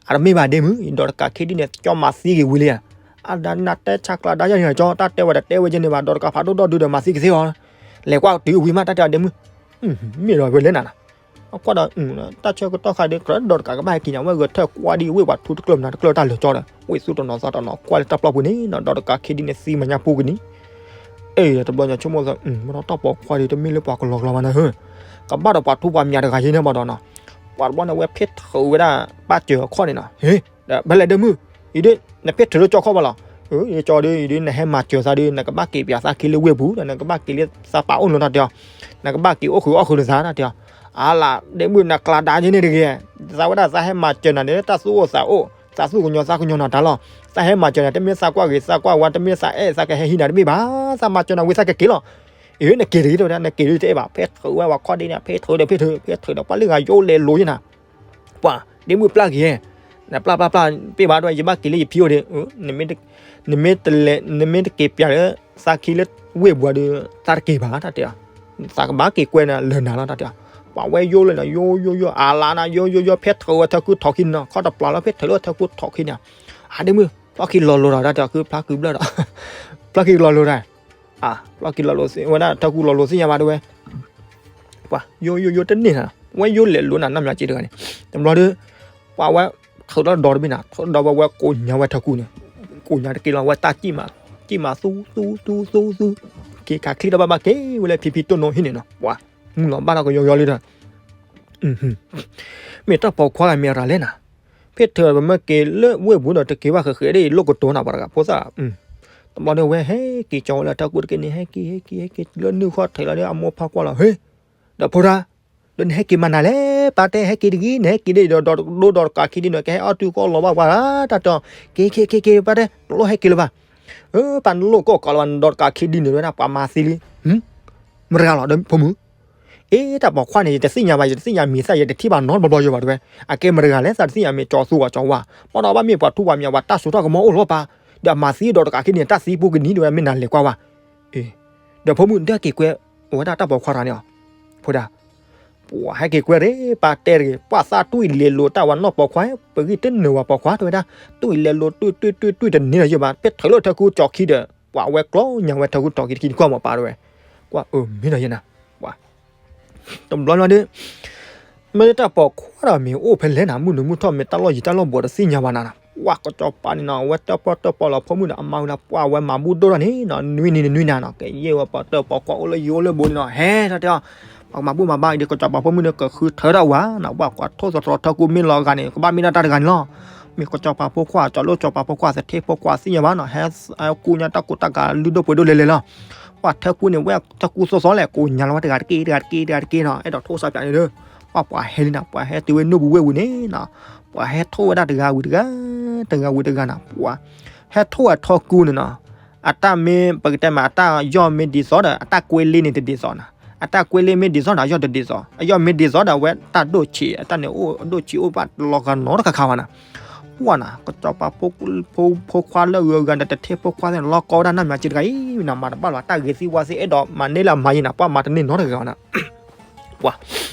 အတမ့ၢ်ဘၣ်ဒ့မုၣ်, ဒီးတကးခံဒ်န့ၣ် ကၠီမၤသံက့ၤဝံၤလံဧါ, အါဒီးနၤတဲဆါကျါဒါယၤန့ၣ် ကၠီတၢ်တဲဝဲဒီးတဲဝဲကဲန့ၣ်ဘၣ်, ဒီးတကးဖးဒိၣ်ဒီဒုဒီးမၤသံကသ့အီၤ, လဲၤကွၢ်တုၤဝံၤမး တၢ်တဲအီၤဒ့မုၣ်, မ့ၢ်ဒီးဝဲလဲၣ်နၤနီၤ အကွၢ်ဒီး တၢ်ဆၢကတီၢ်ခါဒီး ကြၢးဒီးတကးကဘၣ်ဟဲက့ၤညါ ဝဲဂဲၤထၢၣ်ကွၢ်ဒ်ဝ့ၢ်ပှၤထူတကျၢၢ်မနုၤတကျၢၢ်တၢ်လၢာ်ကၠီဒီး ဝ့ၢ်သူတနီၤသးတနီၤကွၢ်လၢတၢ်ပျီပူၤန့ၣ်နီၤ ဒီးတကးခံဒ်န့ၣ်သံမၤညါပူၤကနံၤ, အ့ တဘျီညါဆိကမိၣ်သး မ့ၢ်ဒီးတၢ်ပိာ်ခွါဒီးတမ့ၢ်လၢပှၤကလီကလီမးနၤဧၢ, ကဘၣ်ဒီးပှၤထူပှၤမၤတဂၤယဲန့ၣ်ဘၣ်ဒီးနီၤ, ပှၤတဘျီန့ၣ် ဝဲဖ့ထုးဝဲဒၣ် ပၢ်စၢၤအခီၣ်န့ၣ်နီၤ, ဟ့ၣ် ဒီးဖဲလဲၣ်ဒ့မုၣ်, အံၤဒ် နဖ့ထုးလၢကၠီခီၣ်ဘၣ်လီၤ, အံၤကၠီဒီး အံၤဒ် နဟဲမၤစၢၤသးဒီး နကဘၣ်က့ၤပၠးသးခံလၢဝ့ၢ်ပူၤဒီး နကဘၣ်က့ၤလၢသးပာ်အိၣ်လီၤတၢ်တဲအီၤ, နကဘၣ်က့ၤအိၣ်ဃုာ်အီၣ်ဃုာ်လၢသးတၢ်တဲအီၤ, အါလၢ ဒ့မုၣ်နကျါဒါယဲန့ၣ်တဂ့ၤ, သးဝဲဒၣ်သးဟဲမၤစၢၤနၤန့ၣ် တၢ်သူၣ်အိၣ်သးအိၣ် သးသူၣ်ကညီၤသးကညီၤနၤတၢ်လီၤ, သးဟဲမၤစၢၤနၤ တမ့ၢ်သးကွၢ်ဂ့ၤသးကွၢ်ဝါ တမ့ၢ်သးအဲၣ်သးကဟဲဟံးနၤတမ့ၢ်ဘၣ်, သးမၤစၢၤနၤဝံၤသးကက့ၤလီၤ, အ့ နက့ၤတဂ့ၤတဲဝဲဒၣ် နက့ၤတဂ့ၤတအဲၣ်ဘၣ် ဖဲထုးဝဲပှၤခီၣ်ဒ်န့ၣ် ဖဲထုးဒီးဖဲထုး ဖဲထုးဒီးပှၤလၢဂၤယိလဲၤလိၤယဲနၤ ပှၤ ဒ့မုၣ်ပျၢ်က့ၤ, နပျၢ်ပျၢ်ပျၢ် ပ့ၢ်ဘၣ်ဒ်ဝဲ ယဘၣ်က့ၤလၢယဖံအိၣ်ဒီး, နမ့ၢ်တလဲၤ နမ့ၢ်တက့ၤပၠးလၢ သးခံလၢဝ့ၢ်ပူၤဒီး သးတက့ၤဘၣ် တၢ်တဲအီၤ, သးကဘၣ်က့ၤကွဲနၤလၢနၤလီၤ တၢ်တဲအီၤ, ပှၤဝဲယိလၢနၤ ယိယိယိ အလါနၤ ယိယိယိ ဖဲထုးဝဲထၢကူထီၣ်ခံန့ၣ်နီၤ ခီၣ်တပျၢ်လီၤ ဖဲထုးလၢထၢကူထီၣ်ခံန့ၣ်, အါ ဒ့မုၣ် ဖျီၣ်ခံလီၤလိၤဒီး တၢ်တဲအီၤ ခုဖျါခုဘျၢၣ်ဒီး ဖျီၣ်ခံလီၤလိၤဒီး အါ ဖျီၣ်ခံလီၤလိၤသ့ၣ် ဝဲဒၣ်ထၢကူလီၤလိၤသ့ၣ်ညါဘၣ်ဒ်ဝဲ ပှၤ ယိယိယိတန့ၢ်နၤ ဝဲယိလဲၤလိၤနၤနီၢ်မၠးက့တဂၤန့ၣ်, တဘျီဒီး ပှၤဝဲ ထုးထီၣ်ဒီတဘ့ၣ်နၤ ထုးဒီဝဲဝဲကိးညါဝဲထၢကူန့ၣ်, ကိးညါတက့ၢ်လီၤ ဝဲတၢ်ကံၣ်မး ကံၣ်မးသူသူသူသူသူ, က့ၤခးချံတဘၣ်ဘၣ်က့ၤဝဲလၢဖံဖံတိၢ်နိဟံၣ်န့ၣ်နီၤ ပှၤ မုၢ်လီၤဘၣ်ထီၣ်ကယီယီလံဒီး မ့ၢ်တၢ်ပိာ်ခွါဂၤမ့ၢ်အရၤလဲၣ်နၤ, ဖဲထုးပမ့ၢ်က့ၤလၢဝ့ၢ်ပူၤဒီးတက့ၤဘၣ်ဃဲးဃဲးဒ်အံၤ လိၣ်ကတိၤနၤပှၤတဂၤဖိသၣ်, တဘျီဒီးဝဲဟဲက့ၤကၠီဝဲလၢထၢကူတက့ၢ်န့ၣ် ဟဲက့ၤ ဟဲက့ၤ ဟဲက့ၤ လၢနုၢ်ခီၣ်ထံးလီၤဒီး အမိၢ်ဖါကွၢ်လီၤ ဟ့ၣ်, ဒီးဖိဒၣ်, ဒီးနဟဲက့ၤမၤနၤလဲၣ် ပၢ်တဲဟဲက့ၤတဂ့ၤ နဟဲက့ၤဒီးဒီးတကးခံဒ်န့ၣ် ကဟဲအီၣ်တုၤကီၢ်လီၤဘၣ်ပှၤ တၢ်တီၤ, က့ၤက့ၤက့ၤက့ၤ ပၢ်တဲ တလိၣ်ဟဲက့ၤလၢၤဘၣ်, ပၢ်နလိၣ်ကီၢ်ကီးလၢၤဘၣ် နဒီးတကးခံဒ်န့ၣ်ဝဲဒၣ် ပှၤမၤသံလံ, မတဂၤလီၤဒီးဖိမုၣ် အ့ တၢ်ပိာ်ခွါန့ၣ် ယတသ့ၣ်ညါဘၣ် ယတသ့ၣ်ညါမံၤသၣ် ယတထံၣ်ဘၣ်နီတဘျီဘျီယိဘၣ်တဲဝဲ, အကဲမတဂၤလဲၣ် သးတသ့ၣ်ညါမ့ၢ်ကၠီသူဝဲကၠီဝါ, မ့ၢ်ဒီးဘၣ်မ့ၢ်ပှၤထူပှၤမံၤ ပှၤတၢ်စိတၢ်ကမီၤအိၣ်လီၤပၢ်, ဒီးအမၤသံဒီးတကးခံန့ၣ် တၢ်သံပူၤကနံၤဒ်ဝဲ မ့ၢ်နၤလဲၤကွၢ်ဝဲ, ဒီးဖိမုၣ် နတဟဲက့ၤကွဲ အဝဲဒၣ်တၢ်ပိာ်ခွါတဂၤန့ၣ်အီၤ, ဖိဒၣ် ပှၤဟဲက့ၤကွဲရ့ၣ် ပၢ်တဲတဂ့ၤ ပှၤသးတွံၢ်လဲၤလိၤတၢ်ဝဲနီၢ်ပိာ်ခွါ ပဂံၢ်တနုာ်ဝဲပိာ်ခွါတဲဝဲဒၣ်, တွံၢ်လဲၤလိၤတွံၢ်တွံၢ်တွံၢ်တွံၢ်တန့ၢ်ဒီးယိဘၣ် ဖဲထုးလၢထၢကူကၠီခံဒီး ပှၤဝဲကျီညါဝဲထၢကူထီၣ်ခံတခံန့ၣ်ကွၢ်မးပၢ်တဲဝဲ, ကွၢ်အၢ မ့ၢ်ဒီးယဲနၤ, ပှၤ တဘျီဘျီဒီး မ့ၢ်တၢ်ပိာ်ခွါဒီးမ့ၢ်အိၣ်ဖဲလဲၣ်နၤ မုၢ်နုာ်မုၢ်ထီၣ်မ့ၢ်တၢ်လီၢ်ယံၤတၢ်လီၢ်ဘူးတသ့ၣ်ညါဘၣ်နၤနီၤ, ပှၤကစီၤပၤန့ၣ်နီၤ အဝဲတၢၣ်ပီၣ်တၢၣ်ပီၣ်လီၤဖိမုၣ်ဒီး အမါဝဲဒၣ် ပှၤဝဲမၤဘူၣ်ဒိၣ်ထီၣ်န့ၣ်နီၤ နွံနံၤနွံနၤနီၤ ကယဲၢ်ဝဲပိာ်တၢၣ်ပိာ်ခွါအိၣ်လၢယိလၢဘူးန့ၣ်နီၤ ဟဲထီၣ်တဲအီၤ, ပှၤကမၤဘူၣ်မၤဘါအံၤဒီး ကစီၤပၤဖိမုၣ်န့ၣ် ကဃုထၢဒၣ်ဝဲနီၤ ပှၤကွၢ်ထိၣ်သတြီထၢကူမ့ၢ်လီၤဂၤန့ၣ် ကဘၣ်မ့ၢ်ဒၣ်တၢ်တဂၤန့ၣ်လီၤ, မ့ၢ်ကစီၤပၤဖိခွါ ကၠီၤလိၣ်ကစီၤပၤဖိခွါ သထ့ဖိခွါသ့ၣ်ညါဘၣ်နီၤ ဟဲကူညါတၢ်ကူတၢ်ကၤလုၢ်ဒိၣ်ပှ့ၤဒိၣ်လဲၤလဲၤလီၤ ပှၤထၢကူန့ၣ် ဝဲထၢကူသီသီလဲၣ် ကိးညါလီၤဝဲတဂၤတက့ၢ် တဂၤတက့ၢ် တဂၤတက့ၢ်နီၤ အဲၣ်ဒိးထိၣ်သးပၠးန့ၣ်ဒီး ပှၤပှၤဟဲလံနၤ ပှၤဟဲတုၤဝဲနိၢ်ပူၤဝ့ၢ်ပူၤန့ၣ်နီၤ ပှၤဟဲထိၣ်ဝဲဒၣ်တဂၤဝံၤတဂၤ တဂၤဝံၤတဂၤနီၤ ပှၤ ဟဲထိၣ်အထီကူန့ၣ်နီၤ, အတၢ်မ့ၢ်ပကတဲမး အတၢ်ယီၢ်မ့ၢ်ဒ်သိးဒီး အတၢ်ကွ့လ့န့ၣ်တဒ်သိးနီၤ, အတၢ်ကွ့လ့မ့ၢ်ဒ်သိးဒီး အယီၢ်တဒ်သိး, အယီၢ်မ့ၢ်ဒ်သိးဒီး အဝဲတၢ်ဒိၣ်ဆံး အတၢ်န့ၣ်အိၣ်ဒိၣ်ဆံးအိၣ်ဘၣ်တလီၤဂာ်နီတခါခါဘၣ်နီၤ, ပှၢ်နီၤ ကစီၤပၤဖိခွါလၢအဂုၤအဂၤဒီး တထံၣ်ဖိခွါသ့ၣ်န့ၣ် လီၤကီဝဲဒၣ်နီၢ်မၠးက့တဂၤအံၤနီၤ, မၤတဘၣ်လီၤ တၢ်ဂ့ၤသံဝါသ့ၣ် အဲၣ်ဒိးမၤန့ၢ်လၢအမၤယံၤနီၤ, ပှၢ်မၤတန့ၢ်နီတဂၤဘၣ်နီၤ ပှၤ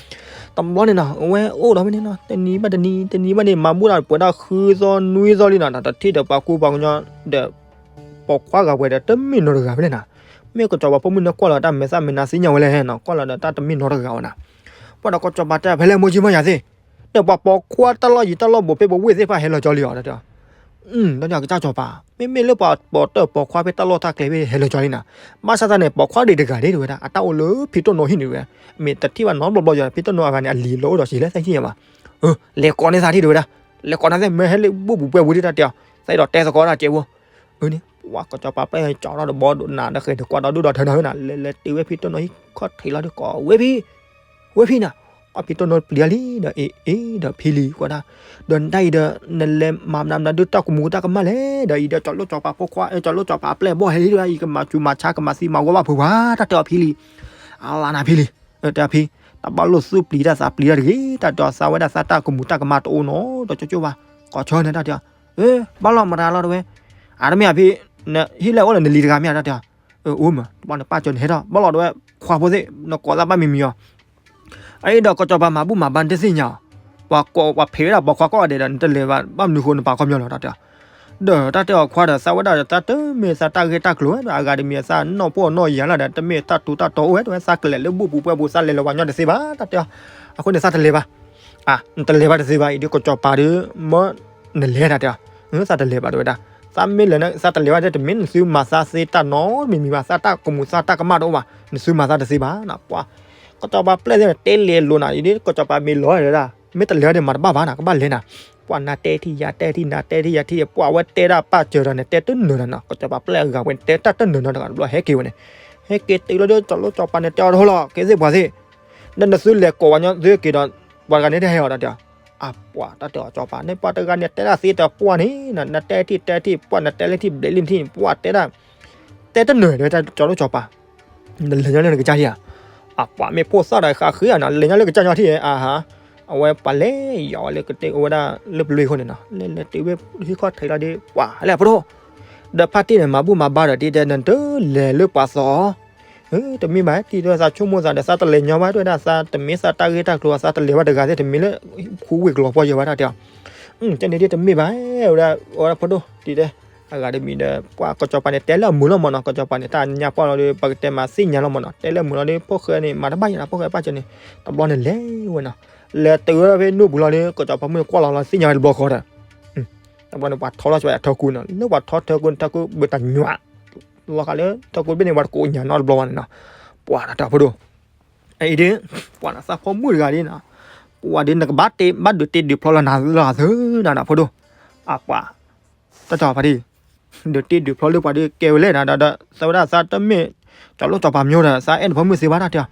တဘျီန့ၣ်နီၤ အဝဲအိၣ်ဒီးဖဲန့ၣ်နီၤ တနံၤဘၣ်တနံၤ တနံၤဘၣ်တနံၤ မၤဘူၣ်ဒီးပှဲၤဒၣ်ဃုသီနွံသီလံနီၤ, တထံၣ်ဒီးပှၤကူပှၤကညီဒီး ပိာ်ခွါဂၤပှဲၤဒီးတမ့ၢ်နီတဂၤဖဲန့ၣ်နီၤ, မ့ၢ်ကစီၤပၤဖိမုၣ်န့ၣ်ကွၢ်လီၤတၢ်မဲာ်သၣ်မဲာ်နါသ့ၣ်ညါဝဲလဲၣ်နီၤ, ကွၢ်လီၤဒီးတၢ်တမ့ၢ်နီတဂၤဝဲနီၤ, ပှၢ်ဒီးကစီၤပၤတဲဖဲလဲၣ် မိၢ်ကၠံမီၢ်ယၤသ့ၣ် ဒီးပှၤပိာ်ခွါတၢ်လီၢ်ယံၤတၢ်လီၢ်ဘူးဖဲပဝ့ၢ်သ့ၣ်တဖၣ်ဟဲလီၤကၠီလံအီၤ တဲတဲအီၤ, တၢ်ကစၢ်ကစီၤပၤ မ့မ့ၢ်လၢပှၤပိာ်တၢ်ပိာ်ခွါဖဲတၢ်လီၢ်တၢ်ကျဲဖဲဟဲလီၤကၠီလံနီၤ, ဘၣ်ဆၣ်သနာ်က့ပိာ်ခွါဒံးတဂၤဒၣ်တဲဝဲဒၣ် အတၢ်အိၣ်လၢဖံတိၢ်နိဟံၣ်န့ၣ်ဝဲ, မ့ၢ်တထံၣ်ဘၣ်နီတဘျီဘျီယီၤ ဖံတိၢ်နိအဂၤန့ၣ် အလံၤလီၤအိၣ်ဒီးစံးလဲၣ်သ့ၣ်ညါဘၣ်, လဲၤကိးန့ၢ်သးထံၣ်တဲဝဲဒၣ်, လဲၤကိးန့ၢ်သး မ့ၢ်ဟဲလၢဘူၣ်ပူၤပှဲၤပူၤဒၣ်တၢ်တဲအီၤ, သးဒီးတဲသကိးဒၣ်ကဲဖိ အန့ၣ် ပှၤကစီၤပၤပျဲၢ်ကၠီထီၣ်တဘီဒိးနၤဒီးဃဲၤတကွၢ်ဒီးဒိၣ်ဒီးထၢနၤဝဲနၤ လဲၤလဲၤတုၤဝဲဖံတိၢ်နိဟံၣ်ခီၣ်ထံးလီၤဒီးကိးဝဲဖံ ဝဲဖံနၤ, ပှၢ်ဖံတိၢ်နိပျံၤလံဒီး အ့ အ့ဒီးဖံလံၤကွၢ်ဒၣ်, ဒီးနဒၣ်အံၤဒီး နလဲၤမၤမနုၤမနုၤဒုးတၢ်ကမူၤတၢ်ကမၣ်လဲၣ်, ဒီးအံၤဒီးကၠီလိၣ်ကၠီပၤဖိခွါ ကၠီလိၣ်ကၠီပၤအပျဲၢ်အဘီၣ်ဟဲလံဒီး အံၤကမၤစူၤမၤဆါကမၤသံမၤဝီဘၣ်ဖုးပှၤ တၢ်တဲအီၤဖံလံၤ, အလါနၤဖံလံၤ, တဲဖံ, တဘၣ်လိၣ်သူၣ်ပျံၤတၢ်သးပျံၤတၢ်တဂ့ၤ, တၢ်တဲအီၤသးဝဲဒၣ်သးတၢ်ကမူၤတၢ်ကမၣ်တအိၣ်နီတကၠိကၠိဘၣ်, ကိးဆၢန့ၣ်တၢ်တဲအီၤ, ဘၣ်လီၤမတၤလီၤတဝဲ, အတမ့ၢ်အဖံ, ဟံၣ်လဲၣ်အိၣ်လၢနလံၤတဂၤမ့ၢ်တၢ်တဲအီၤ, အိၣ်မး တဘၣ်န့ၣ်ပၢ်ကၠီန့ၣ်ဟဲထီၣ် ဘၣ်လီၤတဝဲ, ခွါဖိသ့ၣ် နကိးသးဘၣ်မံၤမံၤအီၤ အအံၤဒီးကစီၤပၤမၤဘူၣ်မၤဘါနတသ့ၣ်ညါအီၤ, ပှၤကိးပှၤဖံးဝဲဒၣ်ပိာ်ခွါကိးဂၤဒဲးဒီး နတလဲၤဘၣ်ဘၣ်မနုၤဃိနပာ်ခီပညီလီၤ တၢ်တဲအီၤ, ဒီးတၢ်တဲအီၤခွါဒီး သးဝဲဒၣ်ဒီးတၢ်တမ့ၢ်သးတၢ်ဂ့ၢ်တၢ်ကျိၤဝဲဒီး အဂၤတမံၤအသးနီၢ်ပှီၢ်နီၢ်ယၤလီၤဒီး တမ့ၢ်သးတူၤတၢ်တီအိၣ်ဝဲဒီး သးကလဲၤလၢဘူၣ်ပူၤပှဲၤပူၤ သးလဲၤလီၤဝဲညီတသ့ဘၣ် တၢ်တဲအီၤ, အဃိန့ၣ်သးတလဲၤဘၣ်, အ နတလဲၤဘၣ်တသ့ဘၣ် အံၤဒ်ကစီၤပၤဒီး မ့ၢ်နလဲၤတၢ်တဲအီၤ, သးတလဲၤဘၣ်တဝဲဒၣ်, သးမ့ၢ်လဲၤန့ၣ် သးတလဲၤဘၣ်တမ့ၢ်နသုမၤသးသ့တၢ်နီတမံၤမံၤဘၣ် သးတၢ်ကမူၤသးတၢ်ကမၣ်တအိၣ်ဘၣ် နသုမၤသးတသ့ဘၣ်နီၤ ပှၤ ကစီၤပၤပျဲၢ်သ့ၣ်န့ၣ် တဲလဲၤလိာ်နၤ အံၤဒ်ကစီၤပၤမ့ၢ်လီၤဝဲဒၣ်, မ့ၢ်တလဲၤဘၣ်ဒီးမၤတဘၣ်ဘၣ်နီၤ ကဘၣ်လဲၤနၤ, ပှၤနၤတဲထံၣ်ယၤတဲထံၣ်နၤတဲထံၣ်ယၤထံၣ် ပှၤဝဲတဲဒၣ်ပၢ်စၢၤဒီးန့ၣ် တဲတနၢၤနၤနီၤ ကစီၤပၤပျဲၢ်အဂၤဝဲန့ၣ် တဲတၢ်တနၢၤနီၤတဂၤတဘျီ ဟဲက့ၤဝဲန့ၣ်, ဟဲက့ၤတုၤလီၤဒီးကၠီလိၣ်ကၠီပၤန့ၣ် တဲအီၤတဟိလီၤ ကဲသ့ၣ်ပှၤသ့ၣ်, ဒီးနသုလဲၤကိးဝဲညီသုက့ၤဒီး ပှၤတဂၤန့ၣ်တဟဲအီၤတၢ်တဲအီၤ, အပှၤတၢ်တဲအီၤကစီၤပၤန့ၣ် ပှၤတဂၤန့ၣ် တဲဒၣ်သ့တပှၢ်န့ၣ် နတဲထံၣ်တဲထံၣ် ပှၤနတဲလၢထံၣ်ဘျဲးလံထံၣ် ပှၤတဲဒၣ် တဲတနၢၤဒီးတၢ်ကၠီလိၣ်ကၠီပၤ, နလဲၤညီလၢနကစၢ်ထံၣ်ဧါ, အပှၤမ့ၢ်ဖိသၣ်ဒီးဃးဃ့ဧါနီၤ လဲၤညီလၢကစၢ်ညီထံၣ်ဧါ, အဟါ, အဝဲပှၤလဲၤယီၤဝဲလၢကတဲအိၣ်ဝဲဒၣ်လၢပလွံၢ်အဃိန့ၣ်နီၤ လဲၤလဲၤတုၤဝဲဟံၣ်ခီၣ်ထံးလီၤဒီး ပှၤလဲၤဖိဒိၣ်, ဒီးဖါတံၢ်န့ၣ် မၤဘူၣ်မၤဘါဒီး တံၢ်တဲနတလဲၤလၢပှၤသီ တမ့ၢ်ဘၣ် တံၢ်တဲသးဆိကမိၣ်သးဒီး သးတလဲၤညီဘၣ် တဲဝဲဒၣ် သးတမ့ၢ်သးတၢ်ဂ့ၢ်တၢ်ကျိၤ သးတလဲၤဘၣ်တဂၤသ့ၣ် တမ့ၢ်လၢ ခူဝ့ၢ်ကလီၤပှီၢ်ယဲၢ်ဘၣ် တၢ်တဲအီၤ, ကဲန့ၣ်ဒ်တမ့ၢ်ဘၣ် ဝဲဒၣ် ဝဲဒၣ်ဖိဒိၣ် တံၢ်တဲ အဂၤတမံၤဒီး ပှၤကစီၤပၤန့ၣ် တဲလၢအမုာ်လီၤမးနီၤ ကစီၤပၤန့ၣ် တၢ်ညါပှၢ်လီၤဒီး ပကတဲမၤသ့ၣ်ညါလီၤမးနီၤ တဲလၢအမုာ်လီၤဒီး ဖိၣ်ဃဲန့ၣ် မၤတဘၣ်ယဲၢ်နီၤ ဖိၣ်ဃဲပၢ်စၢၤန့ၣ် တဘျီန့ၣ်လဲၤဝဲနီၤ လဲၤတုၤဝဲဖဲနိၣ်ပူၤလီၤဒီး ကစီၤပၤမုၣ်ကွၢ်လီၤလီၤသ့ၣ်ညါဝဲတဘျီဃီဒီး တဘျီန့ၣ် ပှၤထီထီၣ်ဆိဝဲအထၢကူနီၤ လၢပှၤထီထၢကူန့ၣ် ထၢကူဘၣ်တၢ်ညွး လီၤဃာ်လၢထၢကူဘ့ၣ်န့ၣ် ပှၤတကိးညါနီတဘျီဘၣ်န့ၣ်နီၤ ပှၤတၢ်တဲအီၤဖိဒိၣ် အံၤဒ် ပှၤနသးဖိမုၣ်တဂၤဒ်နီၤ ပှၤဒ်နကဘၣ်တ့ဘၣ်ဒုးတ့ဒုးဖျီလီၤနၤလီၤသၢနၤနီၤဖိဒိၣ် အပှၤ တၢ်တဲအီၤဖါတံၢ် ဒုးတ့ဒုးဖျီလၢပှၤဒ်ကဲဝဲလဲၣ်နၤဒီး သးဝဲဒၣ်သးတမ့ၢ် ကၠီလိၣ်ကၠီပၤမၠိဒီး သးအဲၣ်နဖိမုၣ်သ့ဘၣ်တၢ်တဲအီၤ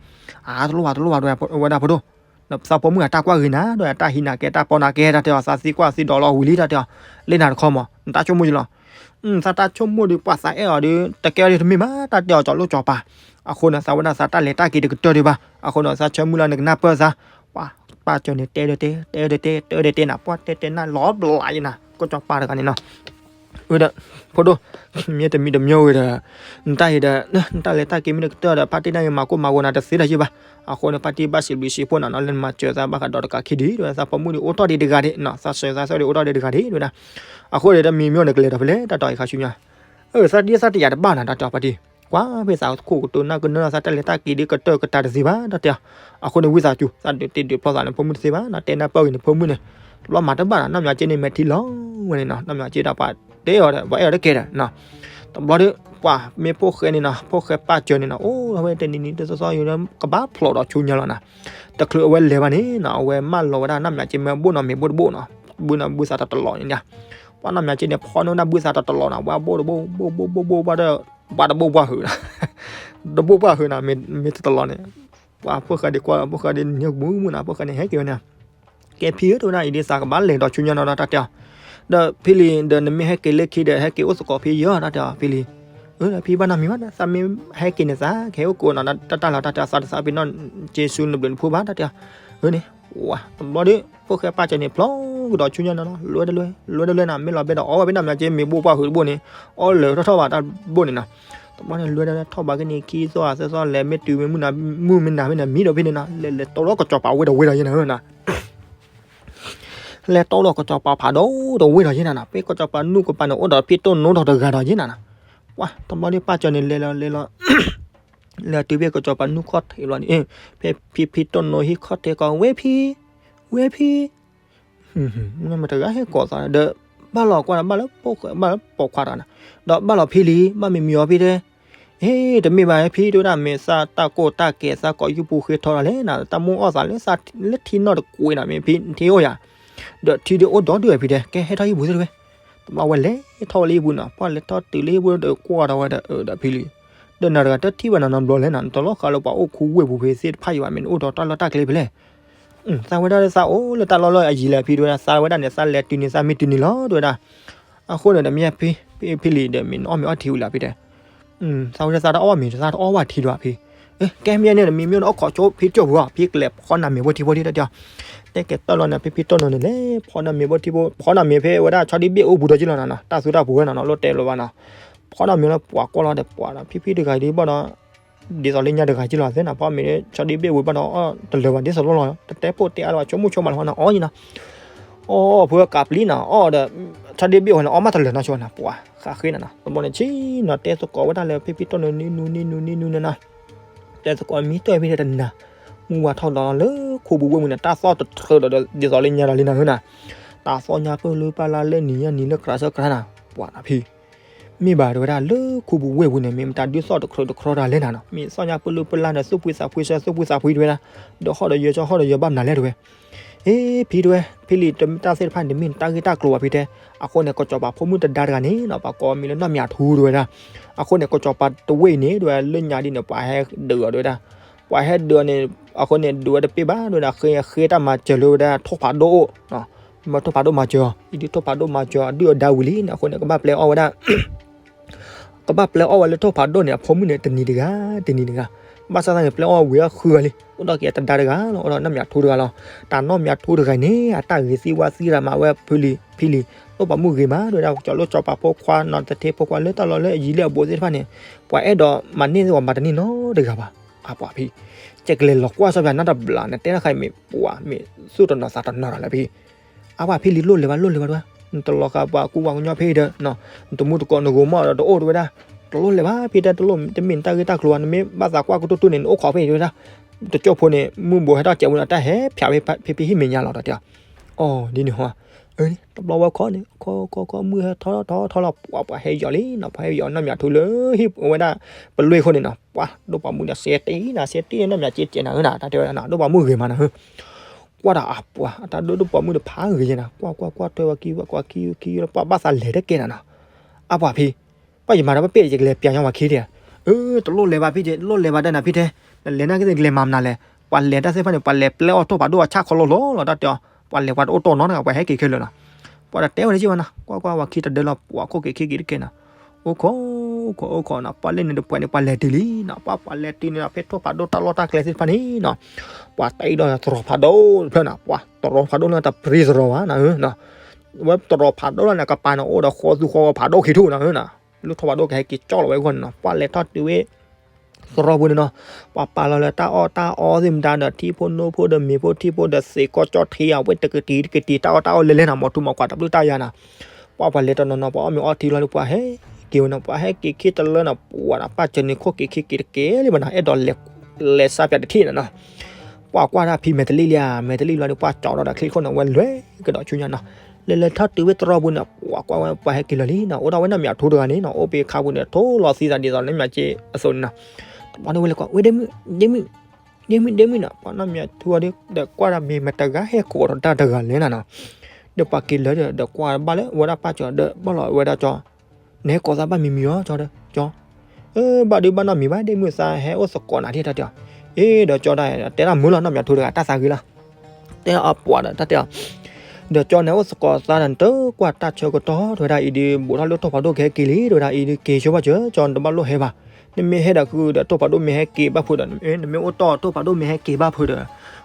အါ တလိၣ်ဘၣ်တလိၣ်ဘၣ် ဝဲဒၣ်ဖိဒိၣ် ဒီးသးဖိမုၣ်အတၢ်ကွၢ်ဂ့ၤနၤ ဒီးအတၢ်ဟံးနၤကဲတၢ်ပီနၤကဲတၢ်တဲအီၤ သးသံကွၢ်သံဒိးလီၤဝံၤလံတၢ်တဲအီၤ လၢနၤတခီမး နတၢ်ဆိကမိၣ်ယလီၤ သးတၢ်ဆိကမိၣ်ဒီးပှၤသးအဲၣ်အီၤဒီး တကဲအီၤဒ်တမ့ၢ်ဘၣ် တၢ်တဲအီၤကၠီလိၣ်ကၠီပၤ အဃိန့ၣ် သးဝဲဒၣ်သးတၢ်လဲၤတၢ်က့ၤတကတၢၢ်ဒံးဘၣ် အဃိန့ၣ် သးဆၢမုၢ်လၢ်နကနၢ်ပၢၢ်သး ပှၤပၢ်စၢၤန့ၣ် တဲဒီးတဲ တဲဒီးတဲ တဲဒီးတဲနၤ ပှၤတဲတဲနၤလီၤဘျးယနၤ ကၠီပၤတဂၤန့ၣ်နီၤ ဝဲဒီး ဖိဒိၣ် မ့ၢ်တမံၤတမံၤဝဲဒီး နတၢ်အံၤဒီး နတၢ်လဲၤတၢ်က့ၤမ့ၢ်တကတၢၢ်ဒီး ဖါတံၢ်နၢ်ဂ့ၤမၤကိၢ်မၤဂီၤနၤတသ့တၢ်ယုၢ်ဘၣ် အဃိန့ၣ် ဖါတံၢ်ဘၣ်စံးဘျုးစံးဖှိၣ်နၤနီၤ လၢနမၤစၢၤသးဘၣ်ဃးဒီးတကးခံဒံး ဒီးသးဖိမုၣ်ဒံးအိၣ်ထီၣ်ဒံးတဂၤဒံးနီၤ သးစၢၤသးဆၢဒံးအိၣ်ထီၣ်ဒံးတဂၤဒံး ဝဲဒၣ် အဃိဒီးတမံၤမ့ၢ်နကလဲၤဒီးဖဲလဲၣ် တၢ်တီၤအံၤခါဆူညါ အၢ သးဒ်သးတယာ်တဘၣ်နၤ တၢ်တဲအီၤဖါတံၢ် ကွၢ်ဖဲသးခိၣ်ကတိၤနၢ်ကနၢ သးတၢ်လဲၤတၢ်က့ၤဒ်ကတၢၢ်ကတၢၢ်တသ့ဘၣ် တၢ်တဲအီၤ အဃိန့ၣ် ဝံသးစူၤ သးဒုးတ့ဒုးဖျီသးနဖိမုၣ်တသ့ဘၣ် နတဲနၢ်ပၢၢ်ဂ့ၤနဖိမုၣ်န့ၣ် တဘျီမၤတဘၣ်နၤ နီၢ်မၠးက့န့ၣ် မဲာ်ထံလီၤဝဲန့ၣ်နီၤ နီၢ်မၠးက့ဒီးပှၤတဲအီၤဒီး ပှၤအဲၣ်အီၤတကဲဒီးနီၤ တဘျီဒီး ပှၤမ့ၢ်ဖိၣ်ဃဲန့ၣ်နီၤ ဖိၣ်ဃဲပၢ်စၢၤန့ၣ်နီၤ အိၣ်ဝဲတနံၤနံၤတသီသီ ကဘၣ်ဖျိးဒီးဆူညါလီၤနၤ တချုးအဝဲလဲၤဘၣ်န့ၣ်နီၤ အဝဲမၢလီၤဝဲဒၣ်နီၢ်မၠးက့မ့ၢ်ဘိၣ်နီၤ မ့ၢ်ဘိၣ်တဘိၣ်နီၤ ဘိၣ်နီၤဘုသးတတလီၤန့ၣ် ပှၤနီၢ်မၠးက့န့ၣ် ဖီန့ၢ်ဝဲဒၣ်ဘုသးတတလီၤနီၤ ဝဲဘိၣ်တဘိၣ် ဘိၣ်ဘိၣ်ဘိၣ်ဘိၣ်ဘၣ်ဒီး ဘၣ်တဘိၣ်ပှၢ်ဟုးနီၤ တဘိၣ်ပှၢ်ဟုးနီၤ မ့ၢ်တတလီၤန့ၣ် ပှၤဖိၣ်ဃဲဒံးကွၢ် ဖိၣ်ဃဲဒံးနံၤကမူးမူးနီၤ ဖိၣ်ဃဲန့ၣ်ဟဲက့ၤဝဲန့ၣ် ကဲဖံဧၢ တဲဝဲဒၣ် အံၤဒ်သးကဘၣ်လဲၤဒီးဆူညါနီၤ တၢ်တဲအီၤ ဒီးဖံလံၤဒီး နမ့ၢ်ဟဲက့ၤလၢခံဒီး ဟဲက့ၤအိၣ်သကိးဖံယီၤ တၢ်တဲအီၤ ဖံလံၤ. အၢ ဒီးဖံဘၣ်နီတမံၤဘၣ် သးမ့ၢ်ဟဲက့ၤန့ၣ် သးကဟဲအိၣ်ကိးနီၤ တၢ်တၢ်လီၤ တၢ်တဲအီၤ သးတသးပ့ၤနီၣ် က့ၤဆူနဘျုးနဖှိၣ်ဘၣ် တၢ်တဲအီၤ. အၢန့ၣ် ဝၤ တဘျီဒီး ဖိၣ်ဃဲပၢ်စၢၤန့ၣ် ဖျီကဒီးဆူညါနီၤနီၤ လွဲတလွဲ လွဲတလွဲနီၤ မ့ၢ်လီၤဘဲဒီးအီၣ်ဝဲဖဲနီၤ မ့ၢ်က့ၤမ့ၢ်ဘိၣ်ပှၢ်ဟုးတဘိၣ်န့ၣ် အီၣ်လၢာ်ထီၣ်ထီၣ်ဘၣ်တၢ်ဘိၣ်န့ၣ်နီၤ. တဘျီန့ၣ် လွဲတလွဲထီၣ်ဘၣ်က့ၤန့ၣ် ခံသီသၢသီလဲၤ မ့ၢ်တုၤမ့ၢ်မုၢ်နၤမ့ၢ်နၤမံဒီးဖဲန့ၣ်နီၤ လဲၤလဲၤတီဒီးကစီၤပၤဝဲဒီးဝဲဒီးယဲနီၤ လဲၤတီဒီးကစီၤပၤဖးဒိၣ်ဒီးဝဲဒီးယဲနီၤနီၤ ဖဲကစီၤပၤနူၢ်ကပၤန့ၣ် အိၣ်ဒီးဖံတိၢ်နိထီၣ်တဂၤဒီးယဲနီၤနီၤ. ပှၤ တဘျီဒီးပၢ်စၢၤန့ၣ် လဲၤလီၤလဲၤလီၤ လဲၤတုၤဖဲကစီၤပၤနူၢ်ခီၣ်ထံးဘျီန့ၣ် ဖဲဖံဖံတိၢ်နိဟံၣ်ခီၣ်ထံးကိး ဝဲဖံ ဝဲဖံ မတဂၤဟဲကိးသးဒီး ဘၣ်လီၤကွၢ်ဒီး ဘၣ်လၢပိာ်ခွါတဂၤနီၤ ဒီးဘၣ်လီၤဖံလံၤ ဘၣ်မံၤမံၤအီၤဖံတဲ ဟ့ၣ် တမ့ၢ်ဘၣ်ဖံတဲဝဲဒၣ် မ့ၢ်သးတၢ်ကိၢ်တၢ်ကဲ သးကိးယုၢ်ပူၤဃ့ထီဒီးလဲၣ်နီၤ တၢ်မိၣ်အီၣ်သးလၢသးလၢထံနီၢ်တကွံနီၤ မ့ၢ်ဖံထံအိၣ်ယၤ ဒီးထံဒုးအိၣ်ဒီဒုးဖံတဲ ကဲဟဲထီၣ်ဟံၣ်ပူၤသ့ၣ်တဝဲ တဘျီဝဲလဲၤထီၣ်ဝဲလၢဟံၣ်ပူၤနီၤ ပှၤလဲၤထီၣ်တုၤလၢဟံၣ်ပူၤဒီးကွၢ်ဒီးဝဲဒီး အၢ ဒီးဖံလံၤ ဒီးနၤတဂၤတထံၣ်ဘၣ်နၤနီတဘျီလဲၣ်နီၤ နတလီၢ်ဃးလၢပှၤအိၣ်ခူဝ့ၢ်ပူၤဖဲသ့ၣ်တဖၣ်အံၤဘၣ် မ့ၢ်နအိၣ်ဒီးတၢ်လီၢ်တၢ်ကျဲဖဲလဲၣ် သးဝဲဒၣ်သးအိၣ်လၢတၢ်လီၢ်လီၢ်အယံၤလဲၣ်ဖံတဲဝဲဒၣ် သးဝဲဒၣ်န့ၣ် သးလဲၤတုၤန့ၣ် သးမ့ၢ်တုၤန့ၣ်လီၤတဲဝဲဒၣ် အဃိန့ၣ်ဒီးမ့ၢ်ဖံ ဖံလံၤဒီး မ့ၢ်နအီၣ်မ့ၤအီထံဝံၤလီၤဖံတဲ သးဝဲဒၣ်သးတအီၣ်မ့ၤ သးတအီၣ်ဝဲထံဒီးဖံ ကဲမ့ၢ်န့ၣ် မ့မ့ၢ်နအိၣ်ခိးဆိဖံကၠိၢ်ပူၤအီၤ ဖံကလဲၤဖီနၤမ့ၤဖိထံဖိဒံးတၢ်တဲအီၤ တဲကဲတၢ်လီၤန့ၣ် ဖံဖံတိၢ်နိန့ၣ်လဲၤဖီနၤမ့ၤဖိထံဖိ ဖီနၤမ့ၤဖဲဝဲဒၣ်ဆီဒံၣ်ဘ့ၣ်အိၣ်ပူၤဒီးက့လီၤနီၤ တၢ်သူတၢ်ပူၤဝဲနီၤနီၤ လိၣ်တဲလီၤဘၣ်နီၤ ဖီနၤမ့ၤလီၤ ပှၤကွၢ်လီၤဒီးပှၤဒီး ဖံဖံတဂၤဒ်ဘၣ်ဒီး ဒ်သိးလၢညါတဂၤက့လီၤသ့နီၤ ဖီမ့ၤလၢဆီဒံၣ်ဘ့ၣ်ဝံၤဘၣ်ဒီး အီၣ်တလၢာ်ဘၣ်ဒ်သိးလိၣ်လီၤ တတဲပိာ်တဲအါလၢၤဘၣ် ဆိကမိၣ်ဆိကမးလီၤနီၤ အီၣ်ယံၤနီၤ အီၣ်ဖုကးပျံၤနီၤ အီၣ်ဒီး ဆီဒံၣ်ဘ့ၣ်ဝဲန့ၣ် အီၣ်မးတလၢာ်နီၤဆိနီၤ ပှၤဃးဃ့နီၤနီၤ တဘျီန့ၣ်ဆံးနီၤ တဲသကိးဝဲဒၣ်လၢဖံဖံတိၢ်နိ နံၤနူနံၤနူနံၤနူနၤနီၤ တဲသကိးမံတၢ်ဖံတဲတနၤ မုၢ်ဝါထီၣ်ဒီးလၢခူပူၤဝ့ၢ်ပူၤန့ၣ် တၢ်သီၣ်တထြၢဒီး ဒ်သိးလၢညါဒီးလံနီၤနီၤ တၢ်သီၣ်ညါပၢၢ်လၢပၢ်လၢ်လၢနံၤညါနံၤလၢကြးစၢကြးနၤ ပှၤနီၤဖံ မ့ၢ်ဘၣ်တဲဝဲဒၣ်လၢခူပူၤဝ့ၢ်ပူၤန့ၣ် မ့ၢ်မတၤဒုးသီၣ်တထြၢတထြီတၢ်လဲၣ်နၤနီၤ မ့ၢ်သီၣ်ညါပၢၢ်လၢပၢ်လၢ်ဒီး သူၣ်ဖှံသးဖှံဆၢ သူၣ်ဖှံသးဖှံတဲဝဲဒၣ် ဒီးဟီၣ်ဒီးယၢၤကၠီဟီၣ်ဒီးယၢၤဘၣ်မနုၤလဲၣ်တဲဝဲ အ့ ဖံတဲဝဲ ဖံလံၤတမ့ၢ်တၢ်သ့ၣ်တဖၣ်န့ၣ် တမ့ၢ်နတၢ်ဂ့ၢ်တၢ်ကျိၤဘၣ်ဖံတဲ အဃိန့ၣ် ကစီၤပၤဖိမုၣ်တဒါတဂၤန့ၣ်နီၤ ပှၤကိးမံၤလၢနီၢ်မၠးထူတဲဝဲဒၣ် အဃိန့ၣ် ကစီၤပၤတဝ့ၢ်အံၤန့ၣ် တဲဝဲလၢညါဒ်န့ၣ် ပှၤဟဲဒုးအီၤတဲဝဲဒၣ် ပှၤဟဲဒုးအီၤန့ၣ် အဃိန့ၣ် ဒုးဝဲတပ့ၢ်ဘၣ်တဲဝဲဒၣ် ဃ့ဃ့တၢ်မၤစၢၤလၢဝဲဒၣ်ထိၣ်ဖးဒိၣ်အိၣ် မ့ၢ်ထိၣ်ဖးဒိၣ်မၤစၢၤအီၤ အံၤဒ်ထိၣ်ဖးဒိၣ်မၤစၢၤအီၤ အဒုၣ်အဒါဝံၤလံန့ၣ် အဃိန့ၣ် ကဘၣ်ပျဲအီၣ်ဝဲဒၣ် ကဘၣ်ပျဲအီၣ်ဝဲလၢထိၣ်ဖးဒိၣ်န့ၣ် အဖိမုၣ်န့ၣ် တနံၤတဂၤ တနံၤတဂၤ ဘၣ်ဆၣ်သနာ်က့ ပျဲအီၣ်ဝံၤအဃုဂၤလံ အိၣ်ဒီးက့ၤတဒါတဂၤလီၤ အိၣ်ဒီးနီၢ်မၠးထူတဂၤလီၤ တၢ်နီၢ်မၠးထူတဂၤန့ၣ် အတၢ်ဂ့ၤသံဝါသံတၢ်မၤဝဲဖံလံၤ ဖံလံၤ ဒိၣ်ပှၤမုၣ်ဂ့ၤမး တဲဝဲဒၣ် ကၠီၤလိၣ်ကၠီၤပၤဖိခွါနီၤ တထ့ဖိခွါလၢတၢ်လီၢ်လၢအယံၤလၢအဘူးသ့ၣ်တဖၣ်န့ၣ် ပှၤအဲၣ်ဒိးမၤန့ၢ်သ့ၣ်ပှၤမၤတန့ၢ်နီတဂၤဘၣ် အပှၤဖံ ကဲကလဲၤလီၤကွၢ်စီဖျါနၢ်တဘျီန့ၣ် တဲတၢ်ခါအံၤမ့ၢ်ပှၤမ့ၢ်သူၣ်တနီၤသးတနီၤလီၤလၢဖံ အပှၤဖံလံၤလိၣ်လဲၤဘၣ်လိၣ်လဲၤဘၣ်တဲဝဲ နတလီၤဃာ်ပှၤကူပှၤကညီဖဲအံၤဒီး နတမူတကိးနဂိၤမီၢ်ဒီးတအိၣ်တဲဝဲဒၣ် တလိၣ်လဲၤဘၣ်ဖံတဲ တလိၣ်တမ့ၢ်နတၢ်ဂ့ၢ်တၢ်ကျိၤဘၣ် နမ့ၢ်ဘၣ်သးကွၢ်ကတိၢ်တိၢ်န့ၣ် နအိၣ်ခိးဖဲအံၤတဲဝဲဒၣ် တကၠိၢ်ဖိန့ၣ် မုၢ်ဘိဟဲထီၣ်စဲးဝဲန့ၣ် တၢ်ဟဲဖျါဖဲဖံဟံၣ်မဲာ်ညါလီၤ တၢ်တဲအီၤ အီၤဒ်န့ၣ်ဟီ တဘျီဝဲခီန့ၣ် ခီခီခီ မုၢ်ဟဲထီၣ်ထီၣ်ထီၣ်လီၤ ပှၤပှၤဟဲယီၤလံနီၤ ပှၤဟဲယီၤနီၢ်မၠးထူလၢဟံၣ်ဝဲဒၣ် ပလွဲၢ်ခိၣ်န့ၣ်နီၤ ပှၤဒိၣ်ပှၤမုၣ်န့ၣ် စဲတ့ၢ်နၤ စဲတ့ၢ်နီၢ်မၠးစဲတ့ၢ်နၤဧၢနၤ တၢ်တဲဝဲဒၣ်နီၤ ဒိၣ်ပှၤမုၣ်ဂ့ၤမးနၤဧၢ ကွၢ်တၢ်အပှၤ အတၢ်ဒိၣ်ဒိၣ်ပှၤမုၣ်တဖၣ်ဂ့ၤယဲနၤ ကွၢ်ကွၢ်ကွၢ်ထွဲဝဲခံ ကွၢ်ကွၢ်ခံခံလီၤ ပှၤဘၣ်သးလဲၤတကဲနၤနီၤ အပှၤဖံ ပှၤယမၤဒီးပပ့ၢ်ယကလဲၤပျးညီပှၤခံဒံးဧါ အၢ တလိၣ်လဲၤဘၣ်ဖံတဲ တလိၣ်လဲၤဘၣ်တၢ်နၤဖံတဲ နလဲၤနာ်က့ၤကလဲၤမၤမနုၤလဲၣ် ပှၤလဲၤတၢ်သ့ၣ်တဖၣ်န့ၣ် ပှၤလဲၤပျဲအီၣ်ထိၣ်ဖးဒိၣ်အဆၣ်ခီလီၤလီၤလီၤ တၢ်တဲအီၤ ပှၤလဲၤပှၤတအိၣ်တီနီတဂၤ ပှၤဟဲက့ၤခဲလၢာ်နီၤ ပှၤတတဲဝဲတက့ၢ်ဘၣ်နီၤ ကွၢ်ကွၢ်ပှၤခံတဒၢလီၤ ပှၤခိၣ်က့ၤခံက့ၤတကဲနၤ အိၣ်ခိး အိၣ်ခိး အိၣ်ခိးနီၤ ပှၤလၢန့ၣ်တပှဲၤန့ၣ် ပှၤလဲၤတုၤလံနီၤ ပှၤပှၤလဲၤတုၤန့ၣ်ဒီး ဖဲထိၣ်ဖးဒိၣ်တၢ်လီၢ်တၢ်ကျဲသ့ၣ်တဖၣ်န့ၣ်နီၤ ပှၤတၢ်အံၤဒီးတရီၤဖးဒိၣ်တဖျၢၣ်နီၤ ပှၤတရီၤဖးဒိၣ်လၢတပျံၤတရီၤဘၣ်နၤဧၢ ဝဲတရီၤဖးဒိၣ်လီၤန့ၣ် ကပၤန့ၣ်အိၣ်ဒီးဃီသူဃီဖးဒိၣ်ခံထူၣ်နၤဧၢနီၤ လၢထိၣ်ဖးဒိၣ်ကဟဲက့ၤကၠီၣ်လီၤဝဲအဂီၢ်န့ၣ်နီၤ ပှၤလဲၤထီၣ်တုၤဝဲ တရီၤပူၤန့ၣ်နီၤ ပှၤပာ်လီၤလၢတၢ်အီၣ်တၢ်အီသ့ၣ်မတၤဒီး ထံဖိနိဖိဒီးမ့ၤဖိထံဖိဒီး သ့ၣ်ကီၢ်ကၠီၣ်ထံအဝဲတကတံၤတကတံၤ တၢ်အီၣ်တၢ်အီလဲၤလဲၤနီၤ မီၤထူမီၤကွၢ်တဘျုးတၢ်ယၤနီၤ ပှၤပှၤလဲၤတနီၤနီၤ ပှၤအီၣ်မ့ၤအီထံလီၤဒီး ပှၤဟဲက့ၤဝဲနီၤ ပှၤဟဲက့ၤခံတလၢနီၤ ပှၤဒီးပၢ်စၢၤန့ၣ် ခိၣ်က့ၤခံက့ၤတကဲလံဘၣ်နီၤ အဲၣ်ဒိးလဲၤ လဲၤစးပၠးတထံၣ်နီၤနီၤ ပှၤကွၢ်တၢ်ဖံမဲာ်တလံၣ်လံဧါ မဲာ်တလံၣ်လီၤဒီး ပှၤကၠီဒီးတၢ်ချံခိၣ်န့ၣ် ဝဲလွဲၢ်ကဒီးဆူညါနီၤ လဲၤလဲၤထီၣ်တုၤဝဲတရီၤပူၤန့ၣ် ပှၤကွၢ်ဝဲ ပှၤဟဲက့ၤလီၤလံနီၤ အိၣ်ဒၣ်ဝဲနီၢ်မၠးထူတဂၤန့ၣ်နီၤ အိၣ်ဖဲခါပူၤန့ၣ် ထိၣ်လီၤသံသးဒ်သိးနီၢ်မၠးက့အသိးန့ၣ်နီၤ တဘျီန့ၣ်ဝဲလဲၤကွၢ် ဝဲဒ့မုၣ် ဒ့မုၣ် ဒ့မုၣ် ဒ့မုၣ်နီၤ ပှၤနီၢ်မၠးထူဒီး ဒီးကွၢ်ဒၣ်မ့ၢ်မတၤဂၤဟဲကိးဒီးတၢ်တဂၤလဲၣ်နၤနီၤ ဒီးပှၤက့ၤလၢဒီး ဒီးကွၢ်ဘၣ်လၢဝဲဒၣ်ပၢ်ကၠီဒီး ဘၣ်လီၤဝဲဒၣ်ကၠီ နဟဲကိးသးဘၣ်မံၤမံၤအီၤ ကၠီဒီး ကၠီ အၢ ဘၣ်ဒုဘၣ်နီၢ်မံၤဘၣ် ဒ့မုၣ်သးဟဲအိၣ်သကိးနၤဒ်တၢ်တဲအီၤ အ့ ဒီးကၠီဒၣ် တဲဒၣ်မုာ်လီၤ နီၢ်မၠးထူတဂၤ တၢ်သးဂ့ၤလီၤ တဲအီၤပှၤဒီး တၢ်တဲအီၤ ဒီးကၠီန့ၣ်အိၣ်သကိးသးဒီး နတကွၢ်တၢ်ဆၢကတီၢ် တဲဝဲဒၣ်အံၤဒီး ဘူးထီၣ်လၢထိၣ်ဖးဒိၣ်ကဟဲက့ၤလံ တဲဝဲဒၣ်အံၤဒီး က့ၤဆိဘၣ်စၢၤ ကၠီ နတဘၣ်လိၣ်ဟဲဘၣ်. နမ့ၢ်ဟဲဒၣ်ဃုာ်ဒီး ထိၣ်ဖးဒိၣ်မ့ၢ်ဟဲက့ၤဘၣ်ဖုးဒီး နမ့ၢ်အိၣ်တီၢ် ထိၣ်ဖးဒိၣ်မ့ၢ်ဟဲက့ၤဘၣ်ဖုးဒီး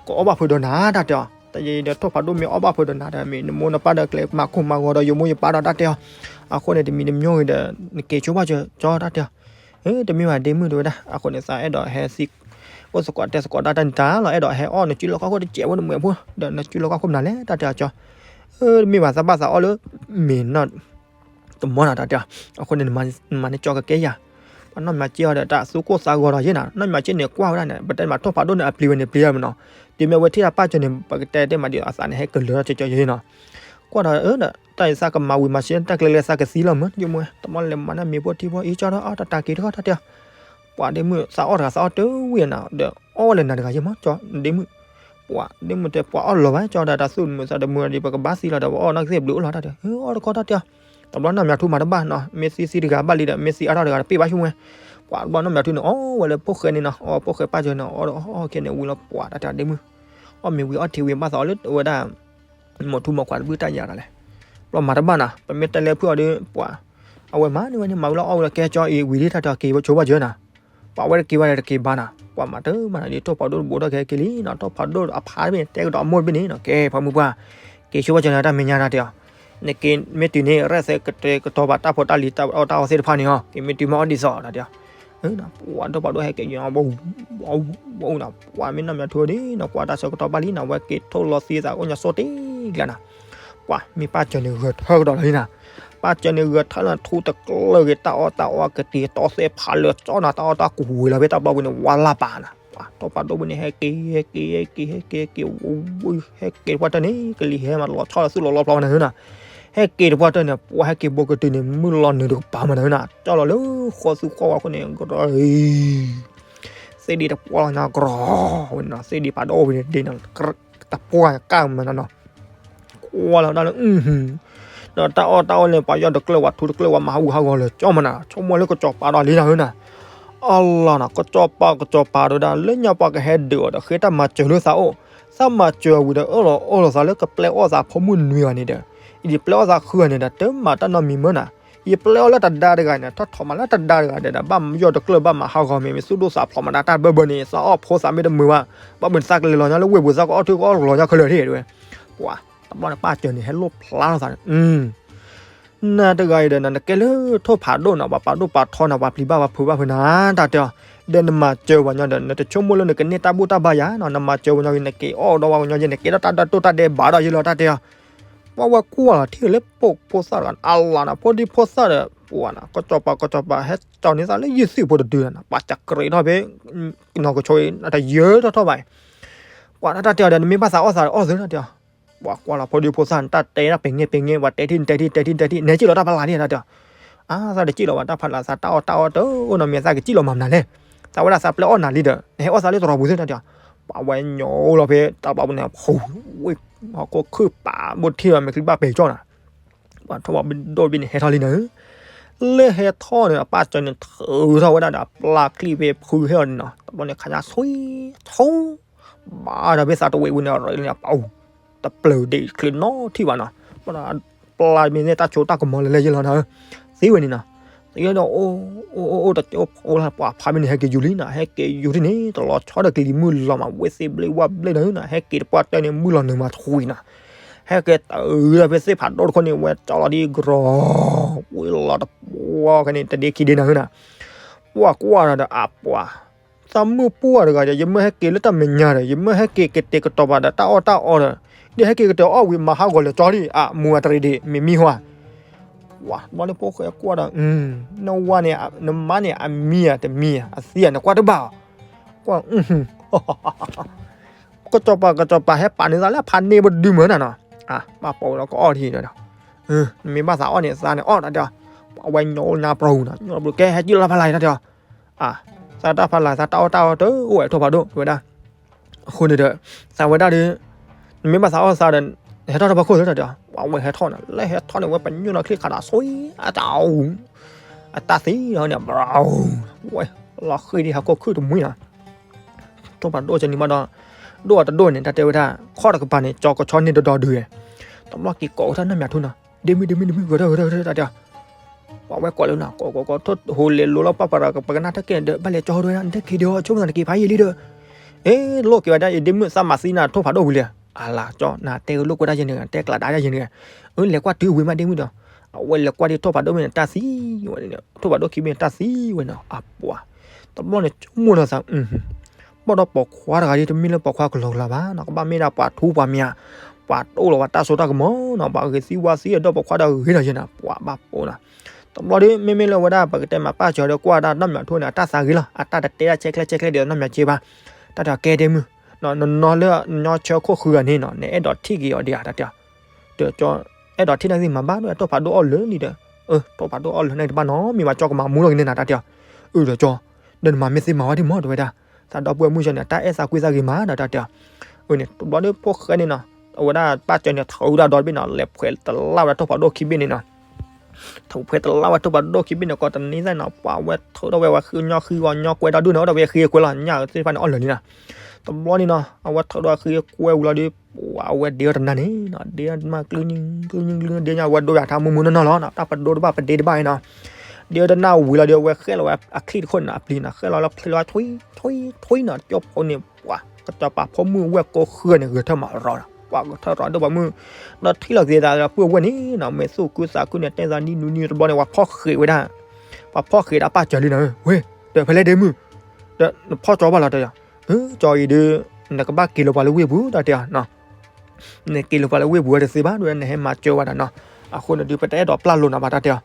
ကအီၣ်ဘၣ်ဖုးဒီးနၤ တၢ်တဲအီၤ. တၢ်ယဲဒီး ထိၣ်ဖးဒိၣ်မ့ၢ်အီၣ်ဘၣ်ဖုးဒီးနၤဒီး မ့ၢ်နမိၢ်နပၢ်ဒီး ကျဲမၤကိၢ်မၤဂီၤဒီး ယမိၢ်ယပၢ်ဒီး တၢ်တဲအီၤ. အဃိန့ၣ် တမံၤတမံၤဂ့ၤဒီး နက့ၤဆိဘၣ်စၢၤ ကၠီ တၢ်တဲအီၤ. တမ့ၢ်ဘၣ်ဒ့မုၣ် တဲဝဲဒၣ်. အဃိန့ၣ် သးအဲၣ်ဒိးဟဲသံ အိၣ်သကိးတဲသကိးတၢ်တၢ်န့ၣ်တၢ်လီၤ အဲၣ်ဒိးဟဲအီၣ်နစုလီၢ်ခီၣ်ခိၣ်တစဲးဖိ နမုာ်ဖိဒီး နစုလီၢ်ခီၣ်ခိၣ်မနုၤလဲၣ် တၢ်တဲအီၤ ကၠီ. တမ့ၢ်ဘၣ် သးဘၣ်သးအီၣ်လၢ မ့ၢ်နီၢ်တမီၢ်နၤ တၢ်တဲအီၤ. အဃိန့ၣ် နမၤန့ၢ်ကၠီကကဲယၤ ပှၤနီၢ်မၤစ့ၢ်အီၤဒီး တၢ်သူၣ်ကိၢ်သးဂီၤဒီးယဲနၤ နီၢ်မၤစ့ၢ်န့ၣ် ကွၢ်ဝဲဒၣ်န့ၣ် ပတဲမး ထိၣ်ဖးဒိၣ်န့ၣ် အပျံၤဝဲန့ၣ် ပျံၤဝဲမးနီၤ. တုၤမ့ၢ်ဝဲထံၣ်တၢ်ပၢ်စၢၤန့ၣ် ပကတဲတ့ၢ်မးဒ်အသးန့ၣ် ဟဲကလၢာ်ထီၣ်ကၠီကၠီယဲနီၤ. ကွၢ်ဒီး တၢ်အံၤသးကမၤဝံၤမၤစ့ၢ် တၢ်ကျဲလဲၤသးကသံလီၤမး ယမိၢ် တမီၢ်လဲၤမၤန့ၢ်မ့ၤဖိထံဖိ အံၤကၠီဒီး အီၣ်တၢ်တၢ်က့ၤတခီ တၢ်တဲအီၤ. ပှၤဒ့မုၣ် သးအီၣ်တဂၤ သးအီၣ်တဝံၤနၤ ဒီးအီၣ်ဝဲလၢနၤတဂၤယဲမး ကၠီ ဒ့မုၣ်. ပှၤဒ့မုၣ်တဲ ပှၤအီၣ်လီၤဘၣ် ကၠီ ဒီးတၢ်သူၣ်မုာ်သးတမုာ် ဒီးပကဘၣ်သံလီၤဒီး ပအီၣ်နီၢ်ကသ့ၣ်ဘျုးအိၣ်လီၤ တၢ်တဲ အီၣ်တခီ တၢ်တဲအီၤ. တဘျီနီၢ်မၠးထူမၤတဘၣ်နီၤ မ့ၢ်သံသံတဂၤဘၣ်လံဒီး မ့ၢ်သံအါထီၣ်တဂၤဒီး ပ့ၢ်ဘၣ်ဆိဝဲ. ပှၤတဘျီနီၢ်မၠးထူန့ၣ် အီၣ်ဝဲလၢဖိၣ်ဃဲန့ၣ်နီၤ အီၣ်ဖိၣ်ဃဲပၢ်စၢၤန့ၣ် အီၣ်အီၣ်ခဲန့ၣ်ဝံၤလီၤ ပှၤတၢ်တဲဒ့မုၣ် အီၣ်မ့ၤဝံၤအီၣ်ထံဝံၤ ဘၣ်သးအီၣ်လၢဝဲဒၣ် မိၢ်ထူမိၢ်ခွါတဘုၣ်တၢ်ယၤတၢ်လဲၣ်. ဘျီမၤတဘၣ်နီၤ ပမ့ၢ်တဲလဲၤဖုၣ်အီၤဒီး ပှၤ အဝဲမၤန့ၢ်ဝဲန့ၣ် မၤဝံၤလီၤအီၣ်ဝံၤလီၤ ကဲကၠီအံၤဝံၤလံ တၢ်တဲအီၤ က့ၤဆိဘၣ်စၢၤနီၤ. ပှၤဝဲတက့ၤဘၣ်ဒီးတက့ၤဘၣ်နီၤ ပှၤမၤတမၤနီၤဒီး ထိၣ်ဖးဒိၣ်တဘိထီၣ်ကဟဲက့ၤလံနီၤ ထိၣ်ဖးဒိၣ်အဖါတဘ့ၣ်န့ၣ် တဲကဒီးအမိၢ်တဘ့ၣ်န့ၣ်နီၤ ကဲ ဖါမုၢ်ပှၢ် က့ၤဆိဘၣ်စၢၤနီၤ တၢ်မဲာ်ညါ တၢ်တဲအီၤ. နက့ၤမ့ၢ်တုၤန့ၣ် ရဲၣ်သဲကတဲာ်ကတီၤဘၣ်တၢ်ဖိတၢ်လံၤတၢ်အီၣ်တၢ်အီသ့ၣ်တဖၣ်န့ၣ်ဟီ က့ၤမ့ၢ်တုၤမ့ၢ်အီၣ်ဒ်သိး တၢ်တဲအီၤ. ပှၤထိၣ်ဖးဒိၣ်ဟဲက့ၤ ပှၤမ့ၢ်နီၢ်မၠးထူဒ်နီၤ ကွၢ်တၢ်ဆၢကတီၢ်ဘၣ်လံနီၤ ဝဲက့ၤထိၣ်လီၤသံသးအိၣ်ညါစိတ့ကျါနီၤ. ပှၤမ့ၢ်ပၢ်စၢၤန့ၣ် ဂဲၤထၢကဒီးလီၤလံနီၤ. ပၢ်စၢၤန့ၣ် ဂဲၤထၢလီၤ ထူတကျၢၢ်ဂ့ၤ တၢ်အီၣ်တၢ်အီကတ့ၤတီသဲဖးလၢာ်ကၠီနီၤ တၢ်အီၣ်တၢ်ကွံာ်ဝံၤလီၤဖဲတၢ်ဘျီပူၤန့ၣ် ဝါလၢ်ပာ်နီၤ. ပှၤထိၣ်ဖးဒိၣ်ပူၤန့ၣ် ဟဲက့ၤ ဟဲက့ၤ ဟဲက့ၤ ဟဲက့ၤ ဝဲ ဟဲက့ၤတပှၢ်တၢၢ်န့ၣ် ကလံၤဟဲမးလီၤဆီလီၤသူၣ်လီၤလီဖျီမးနီၤနီၤ. ဟဲက့ၤတပှၢ်တၢၢ်န့ၣ် ပှၤဟဲက့ၤဘိကတုၤန့ၣ် မုၢ်လီၤနုာ်တကပၤမးနီၤနီၤ ကၠီလီၤလၢဃီသူဃီဝါခိၣ်န့ၣ် ကရီ သ့ၣ်ဒံးတပှၢ်လီၤညါကရီ ဝဲန့ၣ်နီၤ သ့ၣ်ဒံးဖးဒိၣ်ဝဲန့ၣ်ဒ်နီၤ တပှၢ်ကၢ်မးနီၤနီၤ ကွၢ်လီၤဒၣ်လၢ ဒီးတၢ်အီၣ်တၢ်အီန့ၣ် ပှၤယီၢ်တကျၢၢ်ဝဲထူတကျၢၢ်ဝဲ မၤဟးဂူာ်ဟးဂီၤလၢာ်ကၠီမးနီၤ ဆိကမိၣ်လၢကစီၤပၤဒီးလံနီၤနီၤ အလီၤနီၤ ကစီၤပၤ ကစီၤပၤဒီးဒၣ် လၢညါပှၤကဟဲဒုးအီၤဒီး ဃ့တၢ်မၤစၢၤလၢသးအိၣ် သးမၤစၢၤဝံၤဒီး အၢၣ်လီၤအီလီၤသးလၢ ကပျဲအီၣ်သးဖိမုၣ်နွံဂၤန့ၣ်ဒီး ယပျဲအီၣ်သးဃုဂၤန့ၣ်ဒီး တမၤတၢ်နီတမံၤမးနီၤ ယပျဲအီၣ်လၢတဒါတဂၤန့ၣ် ထီၣ်ထီၣ်မးလၢတဒါတဂၤဒီး ဘၣ်ယီၢ်တကျၢၢ်ဘၣ်မၤဟးဂီၤမ့ၢ် မ့ၢ်သူၣ်ဒိၣ်သးဖျိးမး တၢ်တၢ်ဘၢဘၢန့ၣ် သးအီၣ်ဖိသးမ့ၢ်တမုာ်ဘၣ် ဘၣ်မုာ်သးကလဲၤလီၤညါလၢဝ့ၢ်ပူၤ သးကအီၣ်ထုကအီၣ်လီၤညါခဲလၢာ်ထံၣ်တဲဝဲ ပှၤ တဘျီန့ၣ် ပၢ်စၢၤန့ၣ် ဟဲလိၣ်ဖျါလီၤသးန့ၣ် နၤတဂၤအံၤဒီး နကဲလၢထိၣ်ဖးဒိၣ်နီၤ ပှၤပာ်ဒိၣ်ပာ်ထီနီၤ ပှၤပျံၤဘၣ်ပှၤဖုးဘၣ်ဖုးနၤ တၢ်တဲအီၤ ဒီးနမၤစၢၤပှၤညီဒီး နတဆိကမိၣ်လၢနကန့ၢ်တၢ်ဘူၣ်တၢ်ဘါယၤနီၤ နမၤစၢၤပှၤညီဂ့ၤ နက့ၤအီၣ်ဒီးပှၤကညီယဲ နက့ၤဒီးတၢ်ဒၢတိၢ်တၢ်ဒဲးဘးဒီးယဲလီၤ တၢ်တဲအီၤ ပှၤဝဲကွၢ်လီၤထံၣ်လၢပိာ်ဖိသၣ်တဂၤ အလီၤနီၤ ဖိဒံဖိသၣ်ဒီး ပှၤနီၤ ကစီၤပၤ ကစီၤပၤ ဟဲကၠီန့ၢ်သးလၢယုၢ်သံၣ်ဖိတဒုနီၤ ပှၤစးကြ့းထီၣ်ဖဲ နီၢ်ကဆိအံၤ တယၢၤထီၣ်ထီၣ်ဘၣ် ပှၤတၢ်တဲအီၤဒီး နမ့ၢ်ဘၣ်သးအီၣ်သးဒီးအီၣ်သုတၢ်တဲအီၤ ပှၤကွၢ်လီၤဖိဒံဖိသၣ်န့ၣ် တၢ်တဲတၢ်ပဲာ်ငဲာ်ပဲာ်ငဲာ် ပှၤတဲထံၣ်နတဲထံၣ်တဲထံၣ်တဲထံၣ် နဲက့ၣ်လီၤတၢ်ဖးလၢ်န့ၣ်တၢ်တဲအီၤ အါ သးတက့ၣ်လီၤဘၣ် တၢ်ဖးလၢ်သးတၢ်အီၣ်တၢ်အီတအိၣ်နီတမံၤ သးကက့ၣ်လီၤမၤမနုၤလဲၣ် သးဝဲဒၣ်သးပျဲအီၣ်နၤလံဒီး နဟဲအီၣ်သးလၢတရီပူၤသုတၢ်တဲအီၤ ပှၤဝဲညိလီၤဖဲတၢ်ဘျီပူၤန့ၣ် ဖူဝ့ၢ် ဟီၣ်ခိၣ်ခုၣ်ပာ်ဘိၣ်ထံၣ်ဘၣ် မဲာ်ချံဘၣ်ပဲာ်ကၠီၣ်နၤ ပှၤထိၣ်ဖးဒိၣ်တဘ့ၣ်န့ၣ် ဟဲထီၣ်လံနၤဧၢ လၢဟဲထီၣ်န့ၣ် အပၢ်စၢၤန့ၣ် ထုးထီၣ်ဝဲဒၣ်ဒီးအပျၢ်ချံဖဲဖုဟဲအီၤန့ၣ်နီၤ တဘျီန့ၣ် ခါညါဆွံ ဆိ ဘၣ်ဒီးဖဲသးတဝံၤဝံၤန့ၣ် ရ့န့ၣ် ပှၤ တပျၢၤဒ့ၣ်ချ့နီထံၣ်ဘၣ်နီၤ ပှၤဒီး ပျၢ်မ့ၢ်န့ၣ် တၢ်ဆိတၢ်ကမီၤလၢလၢယဲလီၤနၤဧၢ သ့ဝဲန့ၣ်နီၤ သ့ဒီး အိၣ် အိၣ် အိၣ် တအိၣ် အိၣ်လၢပှၤဖးမ့ၢ်န့ၣ် ဟဲက့ၤယူၤလံနီၤ ဟဲက့ၤယူၤထံၣ်န့ၣ် တလီၤဆီဒီးကလံၤမုၢ်လီၤမး ဝ့ၢ်သ့ၣ်ဘျ့ဝၣ်ဘျ့နၤဧၢနီၤ ဟဲက့ၤတပှၢ်တၢၢ်န့ၣ် မုၢ်လီၤနုာ်မးထွံနီၤ ဟဲက့ၤတုၤဒီးဖဲသ့ၣ်ဖးဒိၣ်တခီန့ၣ် ဝဲကၠီလီၤဒ်ကရီ ဝံၤလီၤတပှီၢ်ခဲန့ၣ် တဒ့ခံဒ့နၤဧၢနီၤ ပှၤကွၢ်ဒီး အပှၤ သးမုၢ်ပှၢ်တဂၤဒီး ယမ့ၢ်ဟဲက့ၤလၢတၢ်မဲာ်ညါဒီး ယမ့ၢ်ဟဲက့ၤကတဲာ်ကတီၤပာ်ဒီးတၢ်အီၣ်တၢ်အီဒီး ဒ်ဟဲက့ၤကတဲာ်အီၣ်ဝံၤမၤဟးဂီၤလၢာ်ကၠီဒံး အမူအတရံးဒံး မ့ၢ်မံဟါ ပှၤဘျီလၢဖိၣ်ဃဲကွၢ်ဒီး နဝၤန့ၣ် နမါန့ၣ် အမံဧါတမံဧါ အသံဧါ နကွၢ်တဘၣ်အီၤ ကွၢ် ကစီၤပၤ ကစီၤပၤ ဟဲပာ်န့ၢ်သးလၢအဖါန့ၢ်ပဒုမၢနၤနီၤ အဘၣ်ပိာ်ဝဲဒီးကအီၣ်ထံၣ်ဒီး နမ့ၢ်ဘၣ်သးအီၣ်န့ၣ် သးန့ၣ်အီၣ်တၢ်တဲအီၤ ပှၤဝဲညိနၤပျီနၤ ညိပျီ ကဲဟဲက့ၤလီၤဖးလၢ်တၢ်တဲအီၤ အ သးတၢ်ဖးလၢ် သးတၢ်အီၣ်တၢ်အီတအိၣ်ဝဲ ထိၣ်ဖးဒိၣ် တဲဝဲဒၣ် အဃိန့ၣ်ဒီး သးဝဲဒၣ်ဒီး နမ့ၢ်ဘၣ်သးအီၣ်သးဒီး ဟဲထီၣ်တဘၣ်ခိၣ်သၢတၢ်တဲအီၤ ပှၤဝဲဟဲထီၣ်န့ၣ် လၢဟဲထီၣ်န့ၣ် ဝဲပညိၣ်နီၢ်ချံၣ်ခးဒီး ဆွံ အတၢ်အူ အတၢ်သံဒီးန့ၣ် ဝဲ လီၤဃံၤဒ်ဟီၣ်ခိၣ်ခုၣ်တမှံၤနီၤ ထိၣ်ဖးဒိၣ်ကနံၤမးဒီး ဒိၣ်အတဒိၣ်န့ၣ် တၢ်တဲဝဲဒၣ် ခီၣ်တကပၤန့ၣ် ကၠီကဆီန့ၢ်ဒီဒီဒုးဝဲ တဘျီက့ၤကိးကထၢၣ်နီၢ်မၠးထိနီၤ, ဒ့မုၣ် ဒ့မုၣ် ဒ့မုၣ် ဂဲၤထၢၣ် ဂဲၤထၢၣ် ဂဲၤထၢၣ် တၢ်တဲအီၤ. ပှၤဝဲကိးလၢနီၤ ကိးကိးကိး ထိၣ်ဟိလဲၤလိၤလီၤ ပၢ်ပှၤဒီးပကနၣ်တၢ်ကဲန့ၣ်ဒီး ဘၣ်လဲၤကၠီဟိဒဝဲဒၣ် နတခဲဒံးအီၤ ဆိကမိၣ်သးနက့ၤဖးယံာ်လံဒီး အ့ လိၣ်က့ၤဝဲဒၣ် ယဒ့မုၣ် သးမၤသံနၤထိၣ်ဖးဒိၣ်ဝံၤလံ. အလၤကၠီ နတဲကလိၣ်ကွဲတၢ်ယဲၢ်န့ၣ် တဲကျးဒါတၢ်ယဲၢ်န့ၣ်, အၢ လဲၤကွၢ်တုၤဝံၤမးဒ့မုၣ်ဒီး အဝဲလဲၤကွၢ်ဒ်ထိၣ်ဖးဒိၣ်မ့ၢ်န့ၣ် တၢ်သံဝဲန့ၣ် ထိၣ်ဖးဒိၣ်ခံဘ့ၣ်န့ၣ် တၢ်သံဝဲန့ၣ် အပှၤ တဘျီန့ၣ် ဆိကမိၣ်လီၤသး ဘၣ်ဒီးပိာ်ခွါတဂၤဒ်တမ့ၢ်လၢပိာ်ခွါကလီကလီဘၣ်နီၤ, ကဘၣ်မ့ၢ်ဒၣ်ပှၤထူပှၤမံၤ, ပှၤတိၢ်လီၤဝဲတၢ်စိတၢ်ကမီၤနီၤ, ပှၤဂ့ၤသံဝါသံအဒီးပိာ်ခွါဒီးဂ့ၤဒီးယဲၢ်နီၤ, ပှၤဘၣ်ပိာ်နီၤ. တဘျီဒီး မ့မ့ၢ်လၢဝဲဒၣ် ပကတဲမးပၢ်စၢၤဒီးကွၢ်ဒၣ်နီၢ်မၠးထိန့ၣ် အတၢ်သးဂ့ၤလီၤ, အတၢ်တတဲဒၣ်ဆဲးကျဲဆဲးကျဲဒီးနီၢ်မၠးက့ဘၣ်, တၢ်တဲအီၤ ကဲဒ့မုၣ်, နနီၤလၢညီဆၢခိၣ်ဃုဂၤန့ၣ်နီၤ နအဲၣ်ဒိးထံၣ်က့ၤအီၤဒံးဧါ တၢ်တဲအီၤ. ဒီးကၠီ အဲၣ်ဒိးထံၣ်န့ၢ်သ့မၤဘၣ်ဒီး ထိၣ်ဖးဒိၣ်အီၣ်လၢာ်လံဒီး, အၢ ထိၣ်ဖးဒိၣ်အီၣ်လၢာ်န့ၣ်တဘၣ်နီတမံၤဘၣ် ကၠီကမၤမူထီၣ်က့ၤန့ၢ်နၤ တၢ်တဲအီၤ. အၢ ဒီးကၠီ ဒီးနမၤမ့ၢ်သ့မၤဝဲဒံးမး တဲဝဲဒၣ်, သးဒီပုၢ်ဝဲၢ်မုၣ်ဆၢန့ၣ် တၢ်အဲၣ်သးကွံသးဂ့ၤမးဒီး တၢ်တဲအီၤ. အၢန့ၣ် တဘျီဒီးဖိၣ်ဃဲန့ၣ်နီၤ, အဝဲဒၣ်ပၢ်စၢၤန့ၣ် ထုးဒီးဒီတဘ့ၣ်နီၤ လဲၤဖှဲးတလၢ်ဝဲဒၣ်ထိၣ်ဖးဒိၣ်ခံဘ့ၣ်န့ၣ်နီၤ, ထုးဖှဲးတလၢ်ဝဲထိၣ်ဖးဒိၣ်ခံဘ့ၣ်န့ၣ် ကိးတနံၤသၣ်နီၤ ပှၤဝဲထုးထီၣ်ဝဲ ဝဲဃုညီဃုဂီၤညီကွဲဒီဒူၣ်န့ၣ် အိၣ်ဒီးဝဲဃ့ကွဲလီၤ ညၣ်သ့ၣ်တဖၣ်န့ၣ်အီၣ်လၢာ်လံနီၤ. တဘျီန့ၣ်နီၤ အဝဲထုးထီၣ်ဃ့ကွဲဝံၤလီၤဒီး ပှၤအဝဲဒ့အီၣ်တနၢ်န့ၣ်နီၤ ဒ့အီၣ်တနၢ်ကျုညုၣ်ကျုညုၣ်ကျုညုၣ် ဒ့ညါဝဲဒိၣ်ယၤထါမူမူနီၢ်နီၢ်လီၤနီၤ တၢ်ပဒိတဘၣ်ပဒ့တဘၣ်အံၤနီၤ, ဒ့အီၣ်တနၢ်ဝံၤလီၤဒီး အဝဲဃဲလီၤဝဲအချံၣ်တခိၣ်န့ၣ်နီၤ အပျံၤနီၤ ဃဲလီၤလၢဖျ့လီၤထွံထွံထွံနီၤ ကၠီဖိန့ၣ် ပှၤ ကစီၤပၤဖိမုၣ်ဝဲၢ်ကိးဃုာ်န့ၣ် ဂဲၤထၢၣ်မၤရီၤဒီး ပှၤဂဲၤထၢၣ်ရီၤဒီးပှၤမုၣ် ဒီးထံၣ်လီၤက့ၤသးဒီးပုၢ်ဝဲၢ်န့ၣ်နီၤ မ့ၢ်သူၣ်ခုသးခုန့ၣ် တဲသးနံၤနူနံၤတဘျီန့ၣ် ပှၤဖီၣ်ဃဲးဝဲဒၣ်, ပှၤဖီၣ်ဃဲးဒၣ်ပၢ်စၢၤလံနီၤ ဝဲ, ဒီးဖဲလဲၣ်ဒ့မုၣ်, ဒီးနဖီၣ်ကၠီဘၣ်လီၤတဲယၤ, အၢ ကၠီအံၤဒီး နကဘၣ်က့ၤလီၤပှၤလၢဝ့ၢ်ပူၤ တၢ်တဲအီၤနီၤ နက့ၤလီၤပှၤလၢဝ့ၢ်ပူၤဝဲတသ့ဘၣ် ဒ်ဝဲနဟဲမၤစၢၤဝဲဒၣ်နီၤ, အဃိန့ၣ်ဒုး ပတအဲၣ်ဒိးပျၢ်လိာ်နၤဘၣ် တၢ်တဲအီၤ.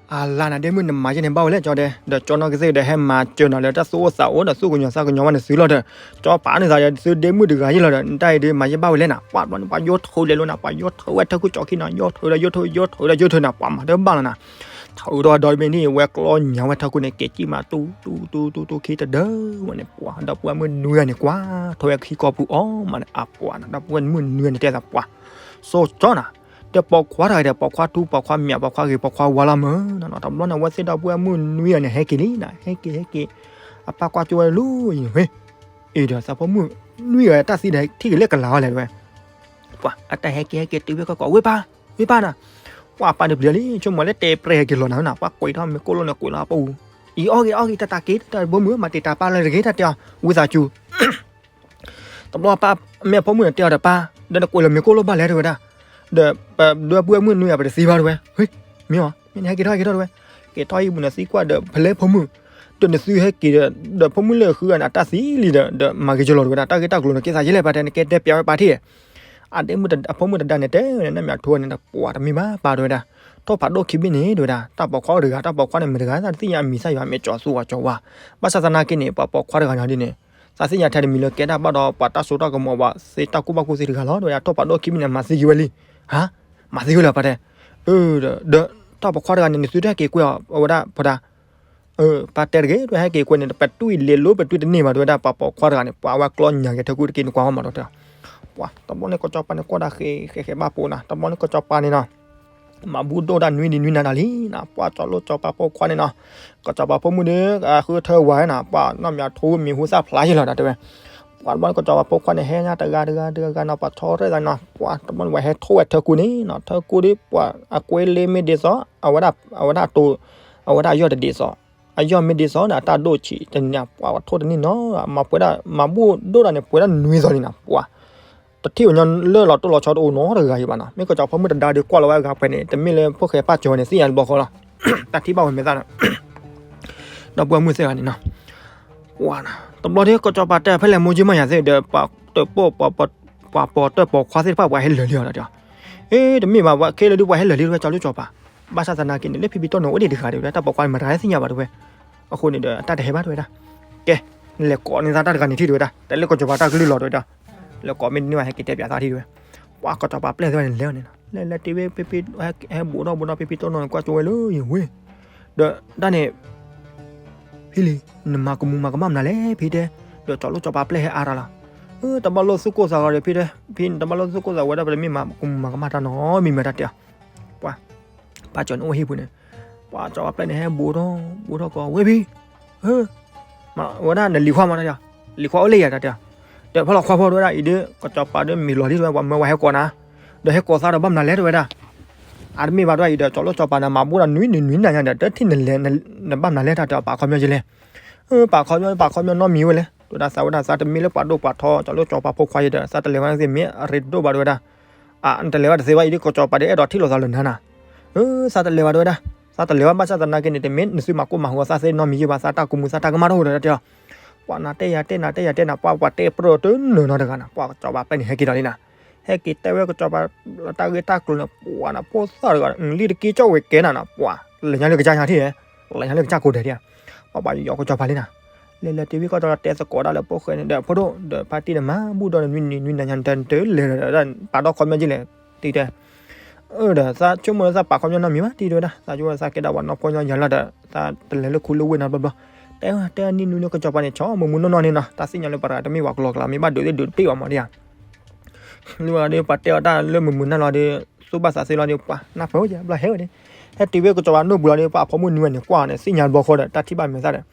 အလါနၤဒ့မုၣ် နမၤယဲၢ်န့ၣ်ဘၣ်ဝဲလဲၣ် ကၠီဒဲး, ဒီးကၠီနီၢ်ကသ့ၣ်ဒီး ဟဲမၤစၢၤနၤလၢတၢ်သူၣ်အိၣ်သးအိၣ်ဒီးသူၣ်ကညီၤသးကညီၤဘၣ်န့ၣ်သုလီၤဒီး, ကၠီပာ်န့ၢ်သးဒီးသုဒ့မုၣ်တဂၤယဲၢ်လီၤဒီး နတၢ်အံၤဒုး မၤယဲၢ်ဘၣ်ဝဲလဲၣ်နၤ, ပှၤဘျီန့ၣ် ပှၤယိထုးလဲၤလိာ်နၤ ပှၤယိထုးဝဲထၢခိၣ်ကၠီခံနီၤ ယိထုးဒီးယိထုး ယိထုးဒီးယိထုးနၤ ပှၤမၤတဘၣ်လီၤနၤ, ထုးဒီးဒီမ့ၢ်န့ၣ် ဝဲကျီညါဝဲထၢခိၣ်န့ၣ် ကဲကံၣ်မး တူတူတူတူခံတဒၢဝဲန့ၣ် ပှၤဒီပုၢ်ဝဲၢ်မုၣ်နွံဂၤန့ၣ် ကွၢ်ထီၣ်ဝဲခံကီၢ်ပူၤအီၤမးန့ၣ် အပှၤနီၤ ဒီပုၢ်ဝဲၢ်မုၣ်နွံဂၤန့ၣ် တဲသးပှၤ စိကၠီနၤ ဒီးပိာ်ခွါတဂၤဒီး ပိာ်ခွါထူ ပိာ်ခွါမံၤ ပိာ်ခွါဂ့ၤ ပိာ်ခွါဝါလီၤမၢ်နီၤ, တဘျီန့ၣ် အဝဲသ့ၣ်ဒီပုၢ်ဝဲၢ်မုၣ်နွံဂၤန့ၣ် ဟဲက့ၤလံနီၤ ဟဲက့ၤ ဟဲက့ၤ, အပၢ်ကွၢ်ကၠိဝဲလီၤအံၤန့ၣ် ဝဲ, အ့ဒီးသးဖိမုၣ်နွံဂၤတၢ်သံဒီး ထံၣ်က့ၤလၢကလၤဝဲလဲၣ်ဝဲ, ပှၤ အတၢ်ဟဲက့ၤဟဲက့ၤတုၤဝဲကီၢ်ကီၢ် ဝ့ၢ်ပၢ်, ဝ့ၢ်ပၢ်နီၤ, ပှၤပၢ်တပျံၤလံ ဆိကမိၣ်လၢတဲပြဲဟဲက့ၤလီၤနၤနီၤ, ပှၤကွံာ်ထီၣ်မ့ၤကိၣ်လိၣ်န့ၣ် ကွံာ်လီၤပူၤ, အံၤအီၣ်ဂ့ၤအီၣ်ဂ့ၤ တၢ်တၢ်က့ၤ တၢ်တဘိမုၣ် မၤတံာ်တာ်ပၢ်လၢတဂ့ၤ တၢ်တဲအီၤ ဝံသးစူၤ တဘျီပၢ်မ့ၢ်အဖိမုၣ်န့ၣ်တဲအီၤဒီးပၢ် ဒီးနကွံာ်လီၤမ့ၤကိၣ်လိၣ်ဘၣ်လဲၣ်တဲဝဲဒၣ်, ဒီးပဒီပုၢ်ဝဲၢ်မုၣ်နွံဂၤပတသံဘၣ်တဲဝဲ, မ့ၢ်အီၤ မ့ၢ်နဟဲက့ၤထီၣ်ဟဲက့ၤထီၣ်တဲဝဲ, က့ၤထီၣ်ဟံၣ်ပူၤနသံကွၢ်ဒီးဖဲလဲၣ်ဖိမုၣ်, ဒီးနသုဟဲက့ၤဒီး ဒီးဖိမုၣ်လၢဃုဂၤန့ၣ် အတၢ်သံလံဒီး ဒီးမၤဂ့ၤကလီၤတဲဝဲဒၣ် တၢ်ဂ့ၢ်တၢ်ကျိၤန့ၣ် ကဲသးယဲၢ်လဲၣ်ပၢ်တဲ နကဲတဲပျးဝဲပၢ်ထံၣ် အဒ့မုၣ်အဖိမုၣ်တဒါန့ၣ် တဲဝဲန့ၣ် နမ့ၢ်အထိဝဲန့ၣ် ပှၤတမ့ၢ်ဘၣ်ပၢ်တဲဝဲဒၣ်, ထိၣ်ဖးဒိၣ်ခံဘ့ၣ်န့ၣ် တဲဝဲဒၣ် တၢ်ပိာ်ခွါတဂၤ တၢ်ပိာ်ခွါန့ၣ်မ့ၢ်တဂၤ သးတသ့ၣ်ညါအမံၤသၣ်ယွၤ မ့ၢ်ကၠီၤသူအီၤကၠီၤဝါ, ဘၣ်ဆၣ်သနာ်က့န့ၣ် ပှၤပိာ်ခွါတဂၤန့ၣ်ဒ်န့ၣ် သးသ့ၣ်ညါထဲတမံၤလၢကဲဒၣ်ဘၣ်ဒီး ပှၤတၢ်စိတၢ်ကမီၤ ပှၤသ့တၢ်ကူၣ်ဘၣ်ကူၣ်သ့တဂၤလီၤ တဲဝဲဒၣ် ထိၣ်ဖးဒိၣ်ခံဘ့ၣ်န့ၣ် မၤသံက့ၤဝဲလံ, ဟါ, မၤသံက့ၤလၢပၢ်တဲ, ဒီးတၢ်ပိာ်ခွါတဂၤန့ၣ် နသုတဟဲက့ၤကွဲအီၤ အဝဲဒၣ်ဖိဒါ ပၢ်တဲတဂ့ၤ တဟဲက့ၤကွဲန့ၣ် ပတွံၢ်လဲၤလိပတွံၢ်တန့ၢ်ဘၣ် တဲဝဲဒၣ် ပှၤပိာ်ခွါတဂၤန့ၣ် ပှၤဝဲကျီညါက့ၤထၢကူတက့ၢ်န့ၣ် ကွၢ်ဟီၣ်မးဒီးတဲ, ပှၤတဘျီန့ၣ် ကစီၤပၤန့ၣ် ကွၢ်ဒၣ်ဃဲးဃဲးဃဲးဘၣ်ပိာ်နၤ တဘျီန့ၣ် ကစီၤပၤန့ၣ်နီၤ မၤဘူၣ်ဒိၣ်ဒၣ်နွံဒံးနွံနၤဒၣ်လံနီၤ ပှၤကၠီၤလိၣ်ကစီၤပၤဖိခွါန့ၣ်နီၤ, ကစီၤပၤဖိမုၣ်ဒီး ဃုထၢဝၤနီၤ ပှၤနီၢ်မၠးထိမံၤဟူသၣ်ဖျါယဲၢ်လီၤ တဲဝဲ, ပှၤတဘျီန့ၣ် ကစီၤပၤဖိခွါန့ၣ် ဟဲညါတဂၤတဂၤတဂၤနီၤ ပှၤဆီရဲၣ်သးနီၤ ပှၤတဘျီန့ၣ် ပှၤဟဲထိၣ်ဝဲထၢကူန့ၣ်နီၤ ထၢကူဒီး ပှၤအကွဲလ့မ့ၢ်ဒ်သိး အဝဲဒၣ် အဝဲဒၣ်တိၤ အဝဲဒၣ်ယီၢ်တဒ်သိး အယီၢ်မ့ၢ်ဒ်သိးန့ၣ် အတၢ်ဒိၣ်ဆံးတနံၤ ပှၤထိၣ်တန့ၢ်နီၤ မၤပှဲၤဒၣ် မၤဘူၣ်ဒိၣ်ဒၣ်န့ၣ် ပှဲၤဒၣ်နွံသီန့ၣ်နီၤ ပှၤ တထံၣ်အညီလၢလီၤတိၢ်လီၤဆီတအိၣ်နီတဂၤအံၤဘၣ်နီၤ မ့ၢ်ကစီၤပၤဖိမုၣ်တဒါဒီးကွၢ်လီၤဝဲအဂၤပှဲၤန့ၣ် တမ့ၢ်လၢဖိၣ်ဃဲပၢ်စၢၤဝဲန့ၣ် သ့ၣ်ညါတဘျီဃီလီၤ တၢ်ထံၣ်ဘၣ်ဝဲမဲာ်သၣ်ဒီး ဒီပုၢ်ဝဲၢ်မုၣ်သ့ၣ်ဂၤန့ၣ်နီၤ ပှၤနီၤ တဘျီဒီး ကစီၤပၤတဲဖဲလဲၣ်မိၢ်ကၠံမးယၤသ့ၣ်ဒီး ပှၤတၢၣ်ပိာ် ပှၤပိာ်တၢၣ်ပိာ်ခွါသ့ၣ်တဖၣ် ပှၤဟဲလၢာ်လံအီၤဒီး အ့ တမ့ၢ်ဘၣ် ပှၤခဲလၢာ်ဒုး ပှၤဟဲလၢာ်လံတဝဲ ကၠီၤလိၣ်ကစီၤပၤ ဘၣ်ဆၣ်သနာ်က့န့ၣ် လၢဖံဖံတီနီၢ်အိၣ်ဒံးတဂၤဒီး တၢ်ပိာ်ခွါန့ၣ် မတၤဟဲသ့ၣ်ညါဘၣ်တဝဲ အဃိန့ၣ်ဒီး အတၢ်တဟဲဘၣ်တဝဲဒၣ် ကဲ လဲၤကိးန့ၢ်သးတၢ်တဂၤန့ၣ်ထံၣ်တဝဲဒၣ် တၢ်လၢကစီၤပၤတၢ်ကလုၢ်လီၤတဝဲဒၣ် လဲၤကိးမ့ၢ်တန့ၢ်ဘၣ် ဟဲက့ၤတဲပၠးသးထံၣ်တဝဲ ပှၤကစီၤပၤပျဲၢ်သ့ၣ်န့ၣ်လဲၤန့ၣ် လဲၤလဲၤတ့ဝဲဖံဖံ ဟဲဘူးထီၣ်ဘူးထီၣ်ဖံဖံတီနီၢ်န့ၣ် ကွၢ်ကၠိဝဲလၢယဝ့ၢ် ဒီးတၢ်န့ၣ် ဖံလံၤ နမၤကမူၤမၤကမၣ်မနုၤလဲၣ် ဖံတဲ ဒီးကၠီၤလိၣ်ကစီၤပၤပျဲၢ်ဟဲအါတၢ်လီၤ တဘၣ်လိၣ်သူၣ်ကိၢ်သးဂီၤဒီး ဖံတဲ ဖံန့ၣ် တဘၣ်လိၣ်သူၣ်ကိၢ်သးဂီၤဝဲဒၣ် ပတမ့ၢ်မၤကမူၤမၤကမၣ်တၢ်နီတမံၤမ့ၢ်တၢ်တဲအီၤ ပှၤ ပၢ်ကၠီၤန့ၣ်အိၣ်ဟံၣ်ပူၤန့ၣ် ပှၤကစီၤပၤပျဲၢ်န့ၣ် ဟဲဘူးထီၣ် ဘူးထီၣ်ကီးဝဲဖံ ဝဲဒၣ်နလံၤခွါမးတၢ်တဲအီၤ လံၤခွါအိၣ်လၢယၤတၢ်တဲအီၤ ဒီးဖီၣ်လီၤခွါဖိတဝဲဒၣ်အံၤဒီး ကစီၤပၤဒီးမ့ၢ်လီၤလံတဝဲ ပှၤမၢဝဲဟဲကိးနၤ ဒီးဟဲကိးသးဒီးဘၣ်မနုၤလဲၣ် တဲဝဲဒၣ်. အတမ့ၢ်ဘၣ်ဒီးအံၤဒီး ကၠီၤလိၣ်ကၠီၤပၤန့ၣ် မၤဘူၣ်ဒီးနွံနံၤနွံနၤညါဒီး တထံၣ်နလဲၤ နဘၣ်မနုၤလဲၣ် တၢ်တဲအီၤ ပာ်ခီပညီယလဲၣ်. ပာ်ခီပညီ ပာ်ခီပညီနီတမံၤဝဲလဲၣ် တဲဝဲဒၣ်. သးဝဲဒၣ်သးတမ့ၢ်လၢပှၤဒိၣ်ပှၤထီ ကၠီၤလိၣ်ကၠီၤပၤဖိခွါယဲဒီး သးတလဲၤဝဲသ့ၣ်မ့ၢ်အရ့ဒိၣ်ဘၣ် တဲဝဲဒၣ်. နတလဲၤဝဲတသ့ဘၣ် အံၤဒ်ကၠီၤပၤဒီးအဲၣ်ဒိးထံၣ်လိာ်သးလၢနၤနၤ. သးတလဲၤဘၣ် တဲဝဲဒၣ်. သးတလဲၤဘၣ် ဘၣ်ဆၣ်သနာ်က့န့ၣ် တမ့ၢ်နသုမၤကိၢ်မၤဟူသးသ့နီတမံၤယဲဘၣ် သးတၢ်ကူမူသးတၢ်ကမၣ်တအိၣ်ဒီး တၢ်တဲအီၤ. ပှၤနၤတဲယၤတဲနၤတဲယၤတဲနၤ ပှၤပှၤတဲပြၢၢ်တနၢၤနီတဂၤနၤ ပှၤကၠီၤပၤပဲန့ၣ် ဟဲက့ၤဒီးလံနၤ. ဟဲက့ၤတဲဝဲကၠီၤပၤ လၢတၢ်ဂ့ၢ်တၢ်ကျိၤန့ၣ် ပှၤနၤဖိသၣ်တဂၤ လံတက့ကၠီၣ်ဝဲကဲနၤနၤ ပှၤ လဲၤညါလၢကစၢ်ညါထံၣ် လဲၤညါလၢကစၢ်ကိးဒဲးဒံး. ပှၤပှၤယီၤကၠီၤပၤလံနၤ. လဲၤလဲၤတုၤဝံၤကီၢ်တၢ် တဲသကိးဒၣ်လၢဖိၣ်ဃဲန့ၣ်ဒီး ဖိဒိၣ်ဒီးဖါတံၢ်န့ၣ် မၤဘူၣ်ဒီးနွံနံၤနွံနၤညါ နတလဲၤဒီး ပာ်ဒီးခီပညီကလဲၣ် တံၤတဲ အၢ ဒီးသးဆိကမိၣ်လၢသးပာ်ခီပညီနီတမံၤဘၣ် တံၤတဲဝဲဒၣ်. သးဆိကမိၣ်လၢသးပာ်ခီပညီနီတမံၤလီၤဒီး သးတလဲၤလၢခူလၢဝ့ၢ်နီတဘျီဘျီ. တဲတဲနံၣ်နွံနံၣ်ကၠီၤပၤန့ၣ် ဆီမုၢ်မုၢ်နီၢ်နီၢ်န့ၣ်နီၤ တၢ်သ့ၣ်ညါလၢပှၤတဂၤတမ့ၢ်ပှၤကလီကလီ မ့ၢ်ဘၣ်ဒုးသ့ၣ်ဒုးတပ့ၢ်ဘၣ်မးဒံးဧါ. လၢဝဲဒီး ပှၤတဲအီၤတၢ်လၢမုၢ်မုၢ်နီၢ်နီၢ်လီၤဒီး သူၣ်ဘၣ်သးသ့လီၤဒီး ပှၤနၢ်ပၢၢ်ဝဲယဘျီဟဲဝဲန့ၣ် ဟဲတုၤဝဲကၠီၤပၤနီၢ်ပူၤလီၤဒီး ပှၤအဖိမုၣ်နွံဝဲန့ၣ် ကွၢ်အီၤန့ၣ် သ့ၣ်ညါတဘျီဃီဒီး တၢ်ထံၣ်ဘၣ်မဲာ်သၣ်ဒီး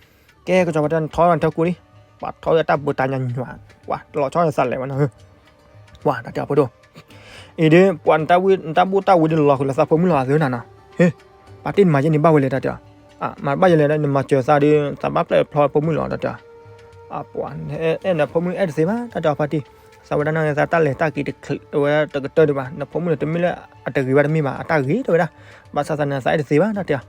ကဲကၠီၤပၤတဲနထီထီၣ်ထၢကူလံ ပှၤထီဝဲတၢ်ဘိးတၢ်ညါညွၤ ပှၤတလီၤဆီဒီးသးလဲၤဝဲနီၤ ပှၤတၢ်တဲအီၤဖိဒိၣ် အံၤဒီး ပှၤနတၢ်ဘူၣ်တၢ်ဝံၤဒ်လီၤဃုာ်လၢသးဖိမုၣ်လီၤအသုနၤနီၤ ဟ့ ပာ်တ့ၢ်နမၤယဲန့ၣ်ဘၣ်ဝဲလဲၣ် တၢ်တဲအီၤ မၤတဘၣ်ယဲလဲၣ် နမၤစၢၤသးဒီး သးဘၣ်ပျဲၢ်ဖျီဖိမုၣ်လီၤ တၢ်တဲအီၤ ပှၤ အဲၣ်နဖိမုၣ်အဲၣ်တသ့ဘၣ် တၢ်တဲအီၤဖါတံၢ် သးဝဲဒၣ်န့ၣ် သးတၢ်လဲၤတၢ်က့ၤတချုးဝဲတကတၢၢ်ဒံးဘၣ် နဖိမုၣ်န့ၣ် တမ့ၢ်လၢအတဂ့ၤဘၣ်တမ့ၢ်ဘၣ် အတၢ်ဂ့ၤတဲဝဲဒၣ် ဘၣ်ဆၣ်သးန့ၣ် သးအဲၣ်တသ့ဘၣ် တၢ်တဲအီၤ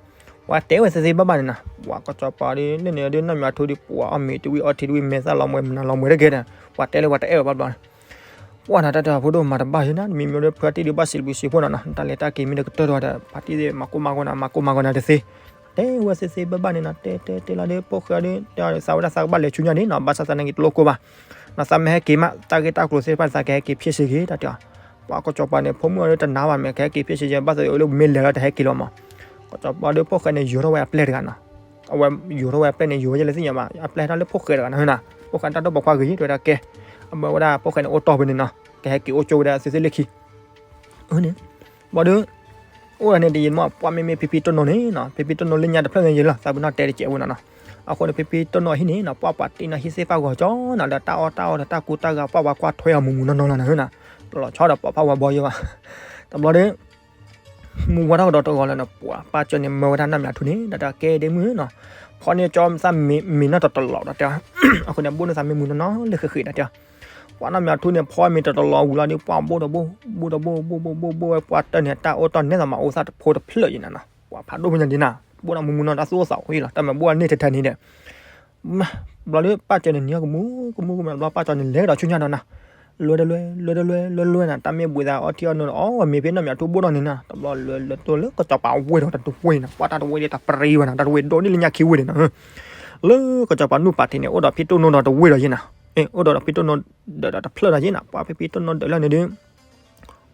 ပှၤတဲဝဲသ့သ့ဘၣ်ဘၣ်န့ၣ်နီၤ ပှၤကၠီၤပၤဒီး လၢန့ၣ်ဒီးနီၢ်မၠးထူဒီး ပှၤအီၣ်မ့ၤတဝံၣ်အီထံတဝံၣ် မဲာ်သၣ်လီၤမှဲၤမနၤလီၤမှဲၤတက့ၢ်ဒီး ပှၤတဲလၢပှၤတအဲၣ်ဝဲဘၣ်ဘျီန့ၣ် ပှၤနၤတၢ်တဲအီၤဖိဒိၣ်မၤတဘၣ်ယဲနၤ တမံၤမံၤဒီးဖါတံၢ်ဒုးဘၣ်စံးဘျုးစံးဖှိၣ်နီၤနီၤ နတၢ်လဲၤတၢ်က့ၤမ့ၢ်တကတၢၢ်ဒီး ဖါတံၢ်သ့ၣ်မၤကိၢ်မၤဂီၤနၤ မၤကိၢ်မၤဂီၤနၤတသ့ တဲဝဲသ့သ့ဘၣ်ဘၣ်န့ၣ်နီၤ တဲတဲတဲလီၤဒီး ဖိၣ်ဃဲဒီး တဲသးဝဲဒၣ်သးကဘၣ်လဲၤဆူညါန့ၣ်နီၤ ဘၣ်ဆၣ်သးနာ်က့တလိၣ်ကိၢ်ဘၣ် နီၤ သးမ့ၢ်ဟဲက့ၤမး တၢ်ဂ့ၢ်တၢ်ကျိၤသ့ၣ်တဖၣ်န့ၣ် သးကဟဲက့ၤဖျဲၣ်စ့ၢ်ကီး တၢ်တဲအီၤ ပှၤကၠီၤပၤန့ၣ် ဖိမုၣ်အီၤဒီးတနာ်ဘၣ် မ့ၢ်ကဟဲက့ၤဖျဲၣ်စ့ၢ်ကီး ဘၣ်သ့ၣ်အၢလၢမ့ၢ်လဲၤလီၤတဟဲက့ၤလီၤမး ကၠီၤပၤဒီးဖိၣ်ဃဲန့ၣ် ယိၤထီၣ်ဝဲအပျဲၢ်တဂၤနီၤ အဝဲယိၤထီၣ်ဝဲအပျဲၢ်န့ၣ် ယိၤဝဲယဲလဲၣ်သ့ၣ်ညါဘၣ် အပျဲၢ်ဟဲထီၣ်လၢဖိၣ်ဃဲတဂၤနီၤ ဖိၣ်ဃဲတၢ်ဒိၣ်ပိာ်ခွါဂ့ၤ တဲဝဲဒၣ်ကဲ အမၢဝဲဒၣ်ဖိၣ်ဃဲန့ၣ် အိၣ်တီၢ်ဖဲန့ၣ်နီၤ ကဟဲက့ၤအိၣ်ကၠိဝဲဒၣ်သ့သ့လၢခံ န့ၣ် ဘၣ်ဒီး အိၣ်ဒၣ်န့ၣ်တယံာ်မး ပှၤမ့မ့ၢ်ဖံဖံတိၢ်နိန့ၣ်နီၤ ဖံဖံတိၢ်နိလၢညါတဖျၢၣ်န့ၣ်ယံာ်လီၤ သးပ့ၤနီၣ်တဲတကဲးဝဲနီၤနီၤ အဃိန့ၣ် ဖံဖံတိၢ်နိအဟံၣ်န့ၣ်နီၤ ပှၤပှၤတ့ၢ်နီၤဟံၣ်သ့ၣ်ဖးဂီၤကၠီနီၤ ဒီးတၢ်အီၣ်တၢ်အီဒီးတၢ်ကူတၢ်ဂၤ ပှၤပှၤကွၢ်ထွဲအီၤမူးမူးနီၢ်နီၢ်လီၤနၤနီၤ တလီၤဆီဒီးပိာ်ဖးဝဲဘီယိဘၣ် တဘျီဒီး မူဝဲထီၣ်ကဒီးတဂီၤလၢနီၤ ပှၤပၢ်ကၠီန့ၣ် မၢဝဲဒၣ်နီၢ်မၠးထူန့ၣ် ဒီးတၢ်ကဲဒ့မုၣ်နီၤ ဖီန့ၢ်ကၠီသးမ့ၤနီၢ်တတလီၤဒီးတဲ အဃိန့ၣ် ဘိၣ်န့ၢ်သးမ့ၤမုာ်နီၢ်နီၢ်လၢဃ့ဃ့ဒီးတဲ ပှၤနီၢ်မၠးထူန့ၣ် ဖီမ့ၤတတလီၤဝံၤလီၤဒီး ပှၤဘိၣ်တဘိၣ် ဘိၣ်တဘိၣ် ဘိၣ်ဘိၣ်ဘိၣ်ဘိၣ်ဝဲ ပှၤတၢၢ်န့ၣ် တၢ်အိၣ်တီၢ်နဲၣ်သးမၤအိၣ်သးတဖိတဖျၢၣ်ယံၤနၤနီၤ ပှၤဖးဒိၣ်မုၢ်ညါဒ်နၤ ဘိၣ်နီၢ်မူးမူးနီၢ် တၢ်သူၣ်အိၣ်သးအိၣ်ယံၤလီၤ တၢ်မၤဘိၣ်အန့ၣ်ထဲထဲန့ၣ်ဒီး ဘျီဒီးပၢ်ကၠီန့ၣ် နံၤကမူကမူကမူ ဘျီပၢ်ကၠီန့ၣ် လဲၤကဒီးဆူညါဒီးနၤ လွဲတလွဲ လွဲတလွဲ လွဲလွဲနၤ တၢ်မ့ၢ်ဘှံးသးအီထံအီနိဒီး အီဝဲမ့ၤဖဲနီၢ်မၠးထူဘိၣ်ဒီးန့ၣ်နၤ တဘျီလၢလၢတိၢ်လၢကစီၤပၤဝ့ၢ်ဒီးတဝ့ၢ်နၤ ပှၤတၢ်တဝ့ၢ်ဒ်တၢ်ပရံဝဲနၤ တၢ်တဝ့ၢ်ဒိၣ်န့ၢ်လၢညါခံဝ့ၢ်န့ၣ်နၤ လၢကစီၤပၤနူၢ်ပာ်ထံးန့ၣ် အိၣ်ဒီးဖံတိၢ်နိဒီးတဝ့ၢ်ဒီးယဲနၤ အိၣ်ဒီးဖံတိၢ်နိဒီးဒီးတဖျၢၣ်ဒီးယဲနၤ ပှၤဖံဖံတိၢ်နိဒီးလၢန့ၣ်ဒီး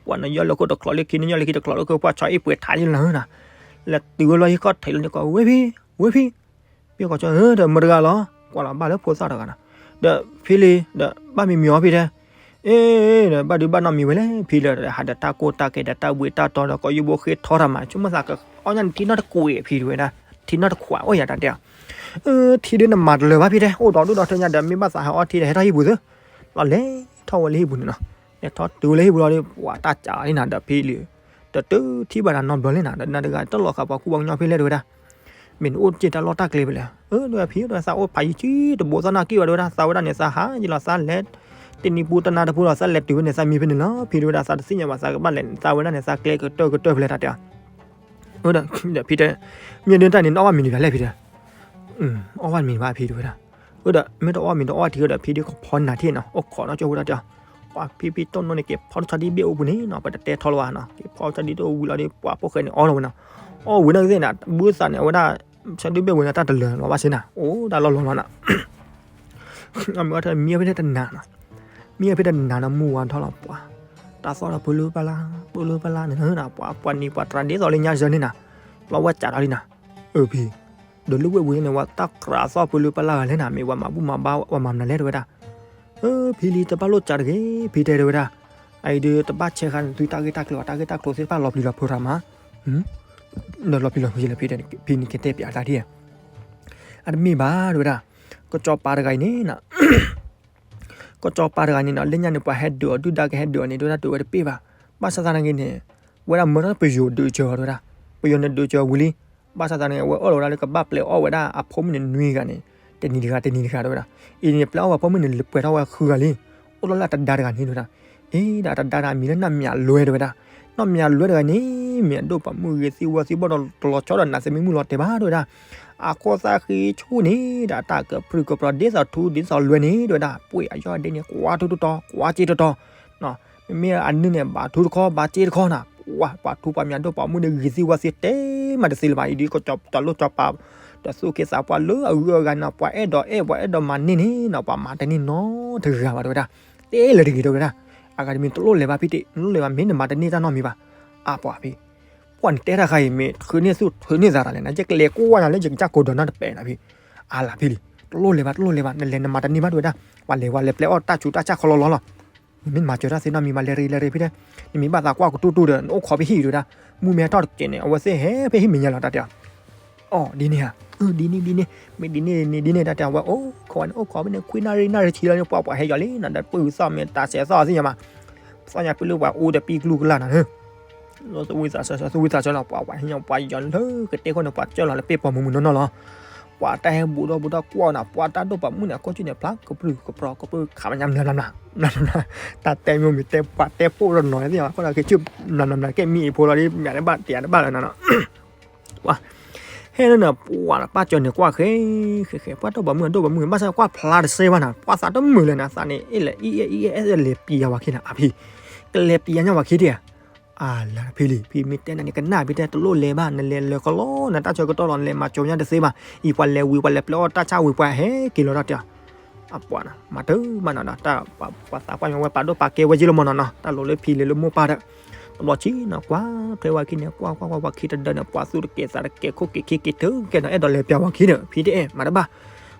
ပှၤနယီၢ်လၢခိၣ်တချီးလၢခံ နယီၢ်လၢခံတချီးလၢခိၣ် ပှၤဆီအ့ၣ်ပှဲၤထးယဲနၤနၤ လဲၤတုၤဝဲလီၤဟံၣ်ခီၣ်ထံးလၢန့ၣ်ကီး ဝ့ၢ်ဖံ ဝ့ၢ်ဖံ ဖံကီၢ်ကၠီ ဒီးမတၤတဂၤလီၤ ကွၢ်လီၤဘၣ်လၢဖိသၣ်တဂၤနီၤ ဒီးဖံလံ ဒီးဘၣ်မံမံၤအီၤဖံတဲ အ့ ဒီးဘၣ်ဒုးဘၣ်နီတမံၤဝဲလဲၣ် ဖံလၢ ဟးဒီးတၢ်ကိၢ်တၢ်ကဲဒီးတၢ်ဘှံးတၢ်တီၤဒီး ကီးယူၢ်ဘိဃ့ထီတၢ်မး ဆိကမိၣ်သးကအီၣ်ညါန့ၣ် ထံနီတကွံာ်ဖံတဝဲဒၣ် ထံနီတခွးအိၣ်ယၤတၢ်တဲအီၤ ထံဒုးနမၤတလၢၤဘၣ်ဖံတဲ အိၣ်ဒီးဒူၣ်ဒီးထၢညါဒီး မ့ၢ်ဘၣ်သးဟဲအီထံဒီး ဟဲထီၣ်ဟံၣ်ပူၤသု လီၤလဲၤထီၣ်ဝဲလၢဟံၣ်ပူၤန့ၣ်နီၤ လဲၤထီၣ်တုၤဝဲလၢဟံၣ်ပူၤလီၤဒီး ပှၤတၢ်ကးလံနၤ ဒီးဖံလံ တတုၤထံၣ်ဘၣ်နၤနီတဘျီလဲၣ်နၤ ဒီးနၤတဂၤတလီၤဃာ်ပှၤကူပှၤကညီဖဲလဲၣ်တဝဲဒၣ် မ့ၢ်နအိၣ်တ့ၢ်တၢ်လီၢ်တၢ်ကျဲဖဲလဲၣ် အၢ တဝဲဖံ တဝဲသးအိၣ်ဖးယံၤကံတဘိသီနာ်က့ဝဲတဝဲဒၣ် သးဝဲဒၣ်န့ၣ် သးဟးယံၤလီၤ သးလဲၤ တ့ၢ်နံၤပူတနၤတပူလီၤ သးလဲၤတုၤဝဲန့ၣ် သးမံဖဲန့ၣ်လီၤ ဖံတဝဲဒၣ် သးတသ့ၣ်ညါဘၣ် သးကဘၣ်လဲၤ သးဝဲဒၣ်န့ၣ် သးကျဲကတၢၢ်ကတၢၢ်ဖဲလဲၣ်တၢ်တဲအီၤ ဒီးဖံတဲ မ့ၢ်ဒ်တၢ်န့ၣ် နအီၣ်ဘၣ်မံၤတဂၤလဲၣ်ဖံတဲ အီၣ်ဘၣ်မံၤဘၣ်ဖံတဝဲဒၣ် ဒီး မ့ၢ်တအီၣ်မံၤတအီၣ်ထံဒီး ဖံဒုးကဖီနၤထံၣ်နီၤ အိၣ်ခိးနီၢ်ကၠိဖိတၢ်တဲအီၤ ပှၤဖံဖံတိၢ်နိန့ၣ် က့ၤဖီတဆီဒံးဘ့ၣ်အိၣ်ပူၤန့ၣ်နီၤ ပတတဲထီလီၤဘၣ်နီၤ က့ၤဖီတဆီဒံးတအိၣ်ဝံၤလီၤဒီး ပှၤဖိၣ်ဃဲန့ၣ်အီၣ်လီၤဝဲနီၤ အီၣ်ဝံၤနာ်က့သ့ၣ်န့ၣ် ဘုသးန့ၣ် အဝဲဒၣ် ဆီဒံးဘ့ၣ်ဝဲန့ၣ် တၢ်တလၢာ်လီၤဘၣ်စ့ၢ်နီၤ အိၣ်ဒၣ်လီၢ်လီၢ်လီၤနီၤ အမ့ၢ်အီၣ်ထဲမံအီၣ်ဖဲတနၤနီၤ မံအီၣ်ဖဲတနၤနီၤ မူဝါထီၣ်လီၤပှၤ တၢ်သီၣ်ဒီးပလုပလၢ် ပလုပလၢ်န့ၣ်နီၤ ပှၤပှၤနံၤပှၤတြၢ်ဒ်သိးလၢညါယဲန့ၣ်နီၤ လီၤဝဲစးထီၣ်လံနီၤ အၢဖံ ဒီးလၢဝဲၢ်ဝဲန့ၣ် ဝဲတၢ်ကြၢးသီၣ်ပလုပလၢ်ဂၤလဲၣ်နီၤ မ့ၢ်ဝဲမၤဘူၣ်မၤဘါ ဝဲမၤမနုၤလဲၣ်တဲဝဲဒၣ် အၢ ဖံလံ တဘၣ်လိၣ်စးတဂ့ၤ ဖံတဲတဲဝဲဒၣ် အအံၤဒီး တဘၣ်ဆဲးဃာ်နသုတၢ်ဂ့ၢ်တၢ်ကျိၤ တၢ်ဂ့ၢ်တၢ်ကျိၤသ့ၣ်တဖၣ်လီၤပျံၤလီၤဖုးရၤမး ဒီးလီၤပျံၤလီၤဖုးယဲလၢဖံတဲ ဖံန့ၣ်ကတဲပၠးတၢ်ထံၣ် အတမ့ၢ်ဘၣ်တဲဝဲဒၣ် ကစီၤပၤတဂၤအံၤန့ၣ်နီၤ ကစီၤပၤတဂၤန့ၣ်နီၤ လၢညါန့ၣ် ပှၤဟဲဒုးအီၤဒုၣ်ဒါကဟဲဒုးအီၤန့ၣ် တဲဝဲဒၣ်တအိၣ်ဝဲတပ့ၢ်ဘၣ် ဘၣ်ဆၣ်သနာ်က့န့ၣ် ဝဲဒၣ်မၢထီၣ်ပယိၤဒုးစၢၤအီၤတဲဝဲဒၣ်, ပယိၤန့ၣ်ဒုးစၢၤဝံၤလံ, ဘၣ်ဆၣ်သနာ်က့ အဝဲအၢၣ်လီၤဝဲဒၣ်လၢကဘၣ်ပျဲအီၣ်ဝဲဒၣ်အဖိမုၣ်န့ၣ်နွံဂၤန့ၣ် တနံၤတဂၤ တနံၤတဂၤတဲဝဲဒၣ်, အံၤန့ၣ် ပျဲအီၣ်ဝဲဖိမုၣ်န့ၣ် ပှဲၤထီၣ်ဝဲဃုဂၤလံ, အိၣ်လီၤလၢအတဒါတဂၤန့ၣ်တဲဝဲဒၣ်, အ့ ဒီးအတဒါတဂၤမံၤလၢနီၢ်မၠးလွဲတဲဝဲဒၣ်, နီၢ်မၠးလွဲတဂၤန့ၣ် မ့ၢ်အဒိၣ်ပာ်မုၣ်ဂ့ၤသံဝဲသံဘီၣ်ဒီး တလီၤဆီဒီးနးသးမံမုၢ်လီၤတဲာ်ဘၣ်တဲဝဲဒၣ်, အခိၣ်သၣ်ဃ့ဆူၣ်န့ၣ် ဒီးတၢ်ကပြုၢ်ကပြီၤဒ်သိးထူဒ်သိးလွဲန့ၣ်တဲဝဲဒၣ်, ပှ့ၤအယီၢ်ဒ့န့ၣ် ကွၢ်ထူတီတီ ကွၢ်စ့တီတီ မ့မ့ၢ်အနုၢ်န့ၣ် ဘၣ်ထူတခီ ဘၣ်စ့တခီနီၤ, ပှၤထူပှၤမၠးဒိၣ်ပာ်မုၣ်န့ၣ် ဂ့ၤသံဝဲသံတဲမးတသ့လၢၤဘၣ်, အံၤဒ်ကစီၤလိၣ်စီၤပၤ ဒီးသူၣ်က့သးပှၢ်လၢအဂုၤအဂၤနီၤ, ပှၤအဲၣ်ဒိးအဲၣ် ပှၤအဲၣ်ဒိးမၤန့ၢ်န့ၣ်နီၤ, ပှၤမၤတန့ၢ်နီတဂၤဘၣ်တဲဝဲဒၣ်, တဲလၢတဂ့ၤတဲဝဲဒၣ်, အဂၤတမံၤတလိၣ်လဲၤဘၣ်ဖံတဲ, နလိၣ်လဲၤဘၣ် မ့ၢ်နမၤတန့ၢ်တၢ်နီတမံၤဘၣ်, အပှၤဖံ ပှၤန့ၣ်တဲတၢ်ခါအံၤ မ့ၢ်ထုးန့ၢ်သူၣ်ထုးန့ၢ်သးတၢ်လဲၣ်, နကလဲၤကွၢ်နၤလၢယကစၢ်ကိးဒီးနီတပဲာ်နီၤဖံ, အလၤဖံလံ, တလိၣ်လဲၤဘၣ် တလိၣ်လဲၤဘၣ်, နလဲၤနမၤတန့ၢ်ဘၣ်တဲဝဲဒၣ်, ပှၤလဲၤဝဲလဲၤပျဲအီၣ်တၢ်ဆူးတၢ်ဆါခီလီၤလီၤလီၤ, နမ့ၢ်မၤစၢၤတၢ်သ့နီတမံၤဘၣ်, လဲၤရ့လဲၤရ့ဖံတဲ, နမ့ၢ်ဘၣ်သးကွၢ်ကတူၢ်တူၢ်ဒီး နအိၣ်ခိးဖဲဟံၣ်တဲဝဲဒၣ်, မုၢ်မ့ၢ်ဟဲထီၣ်တက့ၢ်န့ၣ် အဝဲသ့ၣ်ဟဲဖဲဟံၣ်မဲာ်ညါလီၤတၢ်တဲအီၤ အီၤဒ်န့ၣ်ဧါ, အၢ ဒ်န့ၣ်ဒ်န့ၣ်, မ့ၢ်ဒ်န့ၣ်န့ၣ်ဒ်န့ၣ်တၢ်တဲအီၤ, ဝဲအိၣ်ခိးဝဲန့ၣ် အိၣ်ခိးဖဲန့ၣ် ခွံနၣ်ရံၣ်နၣ်ရံၣ်ဆံလီၤန့ၣ် ပှၤပှၤဟဲယီၤလံနီၤ, ဒီးပုၢ်သီၣ်မ့ၢ်တၢ်စဲးသီၣ်သ့ၣ်ညါမး, သီၣ်ညါပလုၢ်ပှၤအိၣ်ဒီးပံၢ်ကျူကလၢ်နီၤ, သူဝံသးစူၤ သူဝံသးစူၤလီၤ, ပှၤပှၤဟဲညါပှၤယီၤလၢကတဲဃီန့ၣ် ပှၤကၢၢ်လီၤလၢပ့ၢ်ပိာ်မုၣ်မုၣ်နီၢ်နီၢ်လီၤ, ပှၤတၢ်ဟဲဘူးဒီးဘူးဒီးကွၢ်နီၤ, ပှၤတၢ်ဒိၣ်ပာ်မုၣ်န့ၣ် အခိၣ်ဆူၣ်န့ၣ် ဖျါကပြုၢ်ကပြီၤကပြုၢ်ခးမညါမျါမျါမျါ, တၢ်တဲမိၢ်မ့ၢ်တဲပှၤတဲပိၣ်ဒီးနီၤသ့ၣ်ညါ, ခိၣ်ဒီးက့ၤဆူၣ်မျါမျါမျါ ကဲမံအံၤဖိလီၤဒ် မျးတဘၣ်တယၤတဘၣ်လီၤနီၤ ပှၤ ဟဲလၢန့ၣ် ပှၤတပၣ်စၢၤန့ၣ် ကွၢ်ဃဲ ဃဲဃဲ ပှၤဒိၣ်ပာ်မုၣ်အဒိၣ်ပာ်မုၣ် ဘၣ်ဆၣ်ကွၢ်ဖျါတစဲးဘၣ်နီၤ ပှၤသးတမုာ်လၢၤနီၤ သးန့ၣ် အ့ၣ်လဲၣ် အ့ၣ်အ့ၣ်အ့ၣ် လဲၤပံၤယၤဝဲခံနီၤ အဖံ ကလဲၤပံၤယၤညါဝဲခံဒံးဧါ အလၢဖံလံ ဖံမ့ၢ်တဲနၤန့ၣ် ကနၣ်ဖံတဲတလိၣ်လဲၤဘၣ် နလဲၤလၢကလီနတၢ်ဆၢကတီၢ်လီၤ လဲၤမၤကၠိညါတသ့ဘၣ် အံၤပှၤလဲၤဝံၤ ပှၤလဲၤပျဲအီၣ်တၢ်ဆါဝံၤ ပှၤဟဲက့ၤလီၤတၢ်တဲအီၤ အပှၤနီၤ မၤတမၤနီၤဒီး တၢ်ပှၤသးပှၢ်ညီဝဲပာ်ဒိၣ်ပာ်ကဲဝဲယ့လီၤမနီၤနီၤ တၢ်လိၤလၢဖံလဲၤလၢမိၢ်ပၢ်ဒီး တဘျီဆံနီၤ ကွၢ်ဖဲဝဲခံန့ၣ် ကွၢ်ကွၢ်ကွၢ် ပှၤခံတဒၢန့ၣ် ပှၤသူၣ်တကဲသးတကဲ ခိၣ်က့ၤခံက့ၤထုကဲနီၤ အဲၣ်ဒိးလဲၤပျးဝဲခံဒီး ဖံတအဲၣ်မၤတဘၣ်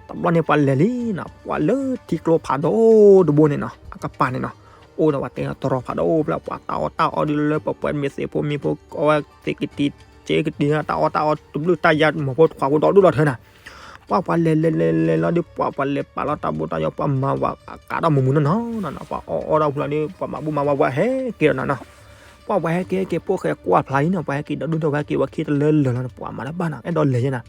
တဘျီန့ၣ်ပှၤလဲၤလံနီၤ ပှၤလၢထံကျိဖးဒိၣ်တဘိန့ၣ်နီၤ အကပၤန့ၣ်နီၤ အိၣ်ဒီးပှၤတဲတရီဖးဒိၣ်ဖျၢၣ် ပှၤတၢ်အီၣ်တၢ်အီဒ်လၢပှဲၤပှဲၤမ့ၤသ့ၣ်ဖိမ့ၤဖိ အဝဲသ့ၣ်ကတံၤ ကဲကတံၤ တၢ်အီၣ်တၢ်အီ တဘျုးတၢ်ယၤ မီၤဖိခွါဖိဒီဒူၣ်ဒီထၢနီၤ ပှၤပှၤလဲၤလဲၤလဲၤလဲၤလီၤဒီး ပှၤပှၤလဲၤပာ်လီၤတၢ်ဘိတၢ်ယီၤ ပှၤမၤဝဲအကးဒီးမူးမူးနီၢ်နီၢ်နီၤ ပှၤအီၣ်အီၣ်ဒီးဖျၢၣ်ဒီး ပှၤမၤဘူၣ်မၤဝးပှၤဟဲက့ၤဒီးနီၤနီၤ ပှၤပှၤဟဲက့ၤဟဲက့ၤ ဖိၣ်ဃဲကွၢ်ဖျါအံၤနီၤ ပှၤဟဲက့ၤဒီဒူၣ်ဒီဝဲဟဲက့ၤဝဲခံတလၢလၢာ်လီၤန့ၣ် ပှၤမၤတဘၣ်နီၤ အဲၣ်ဒိးလဲၤယဲနီၤ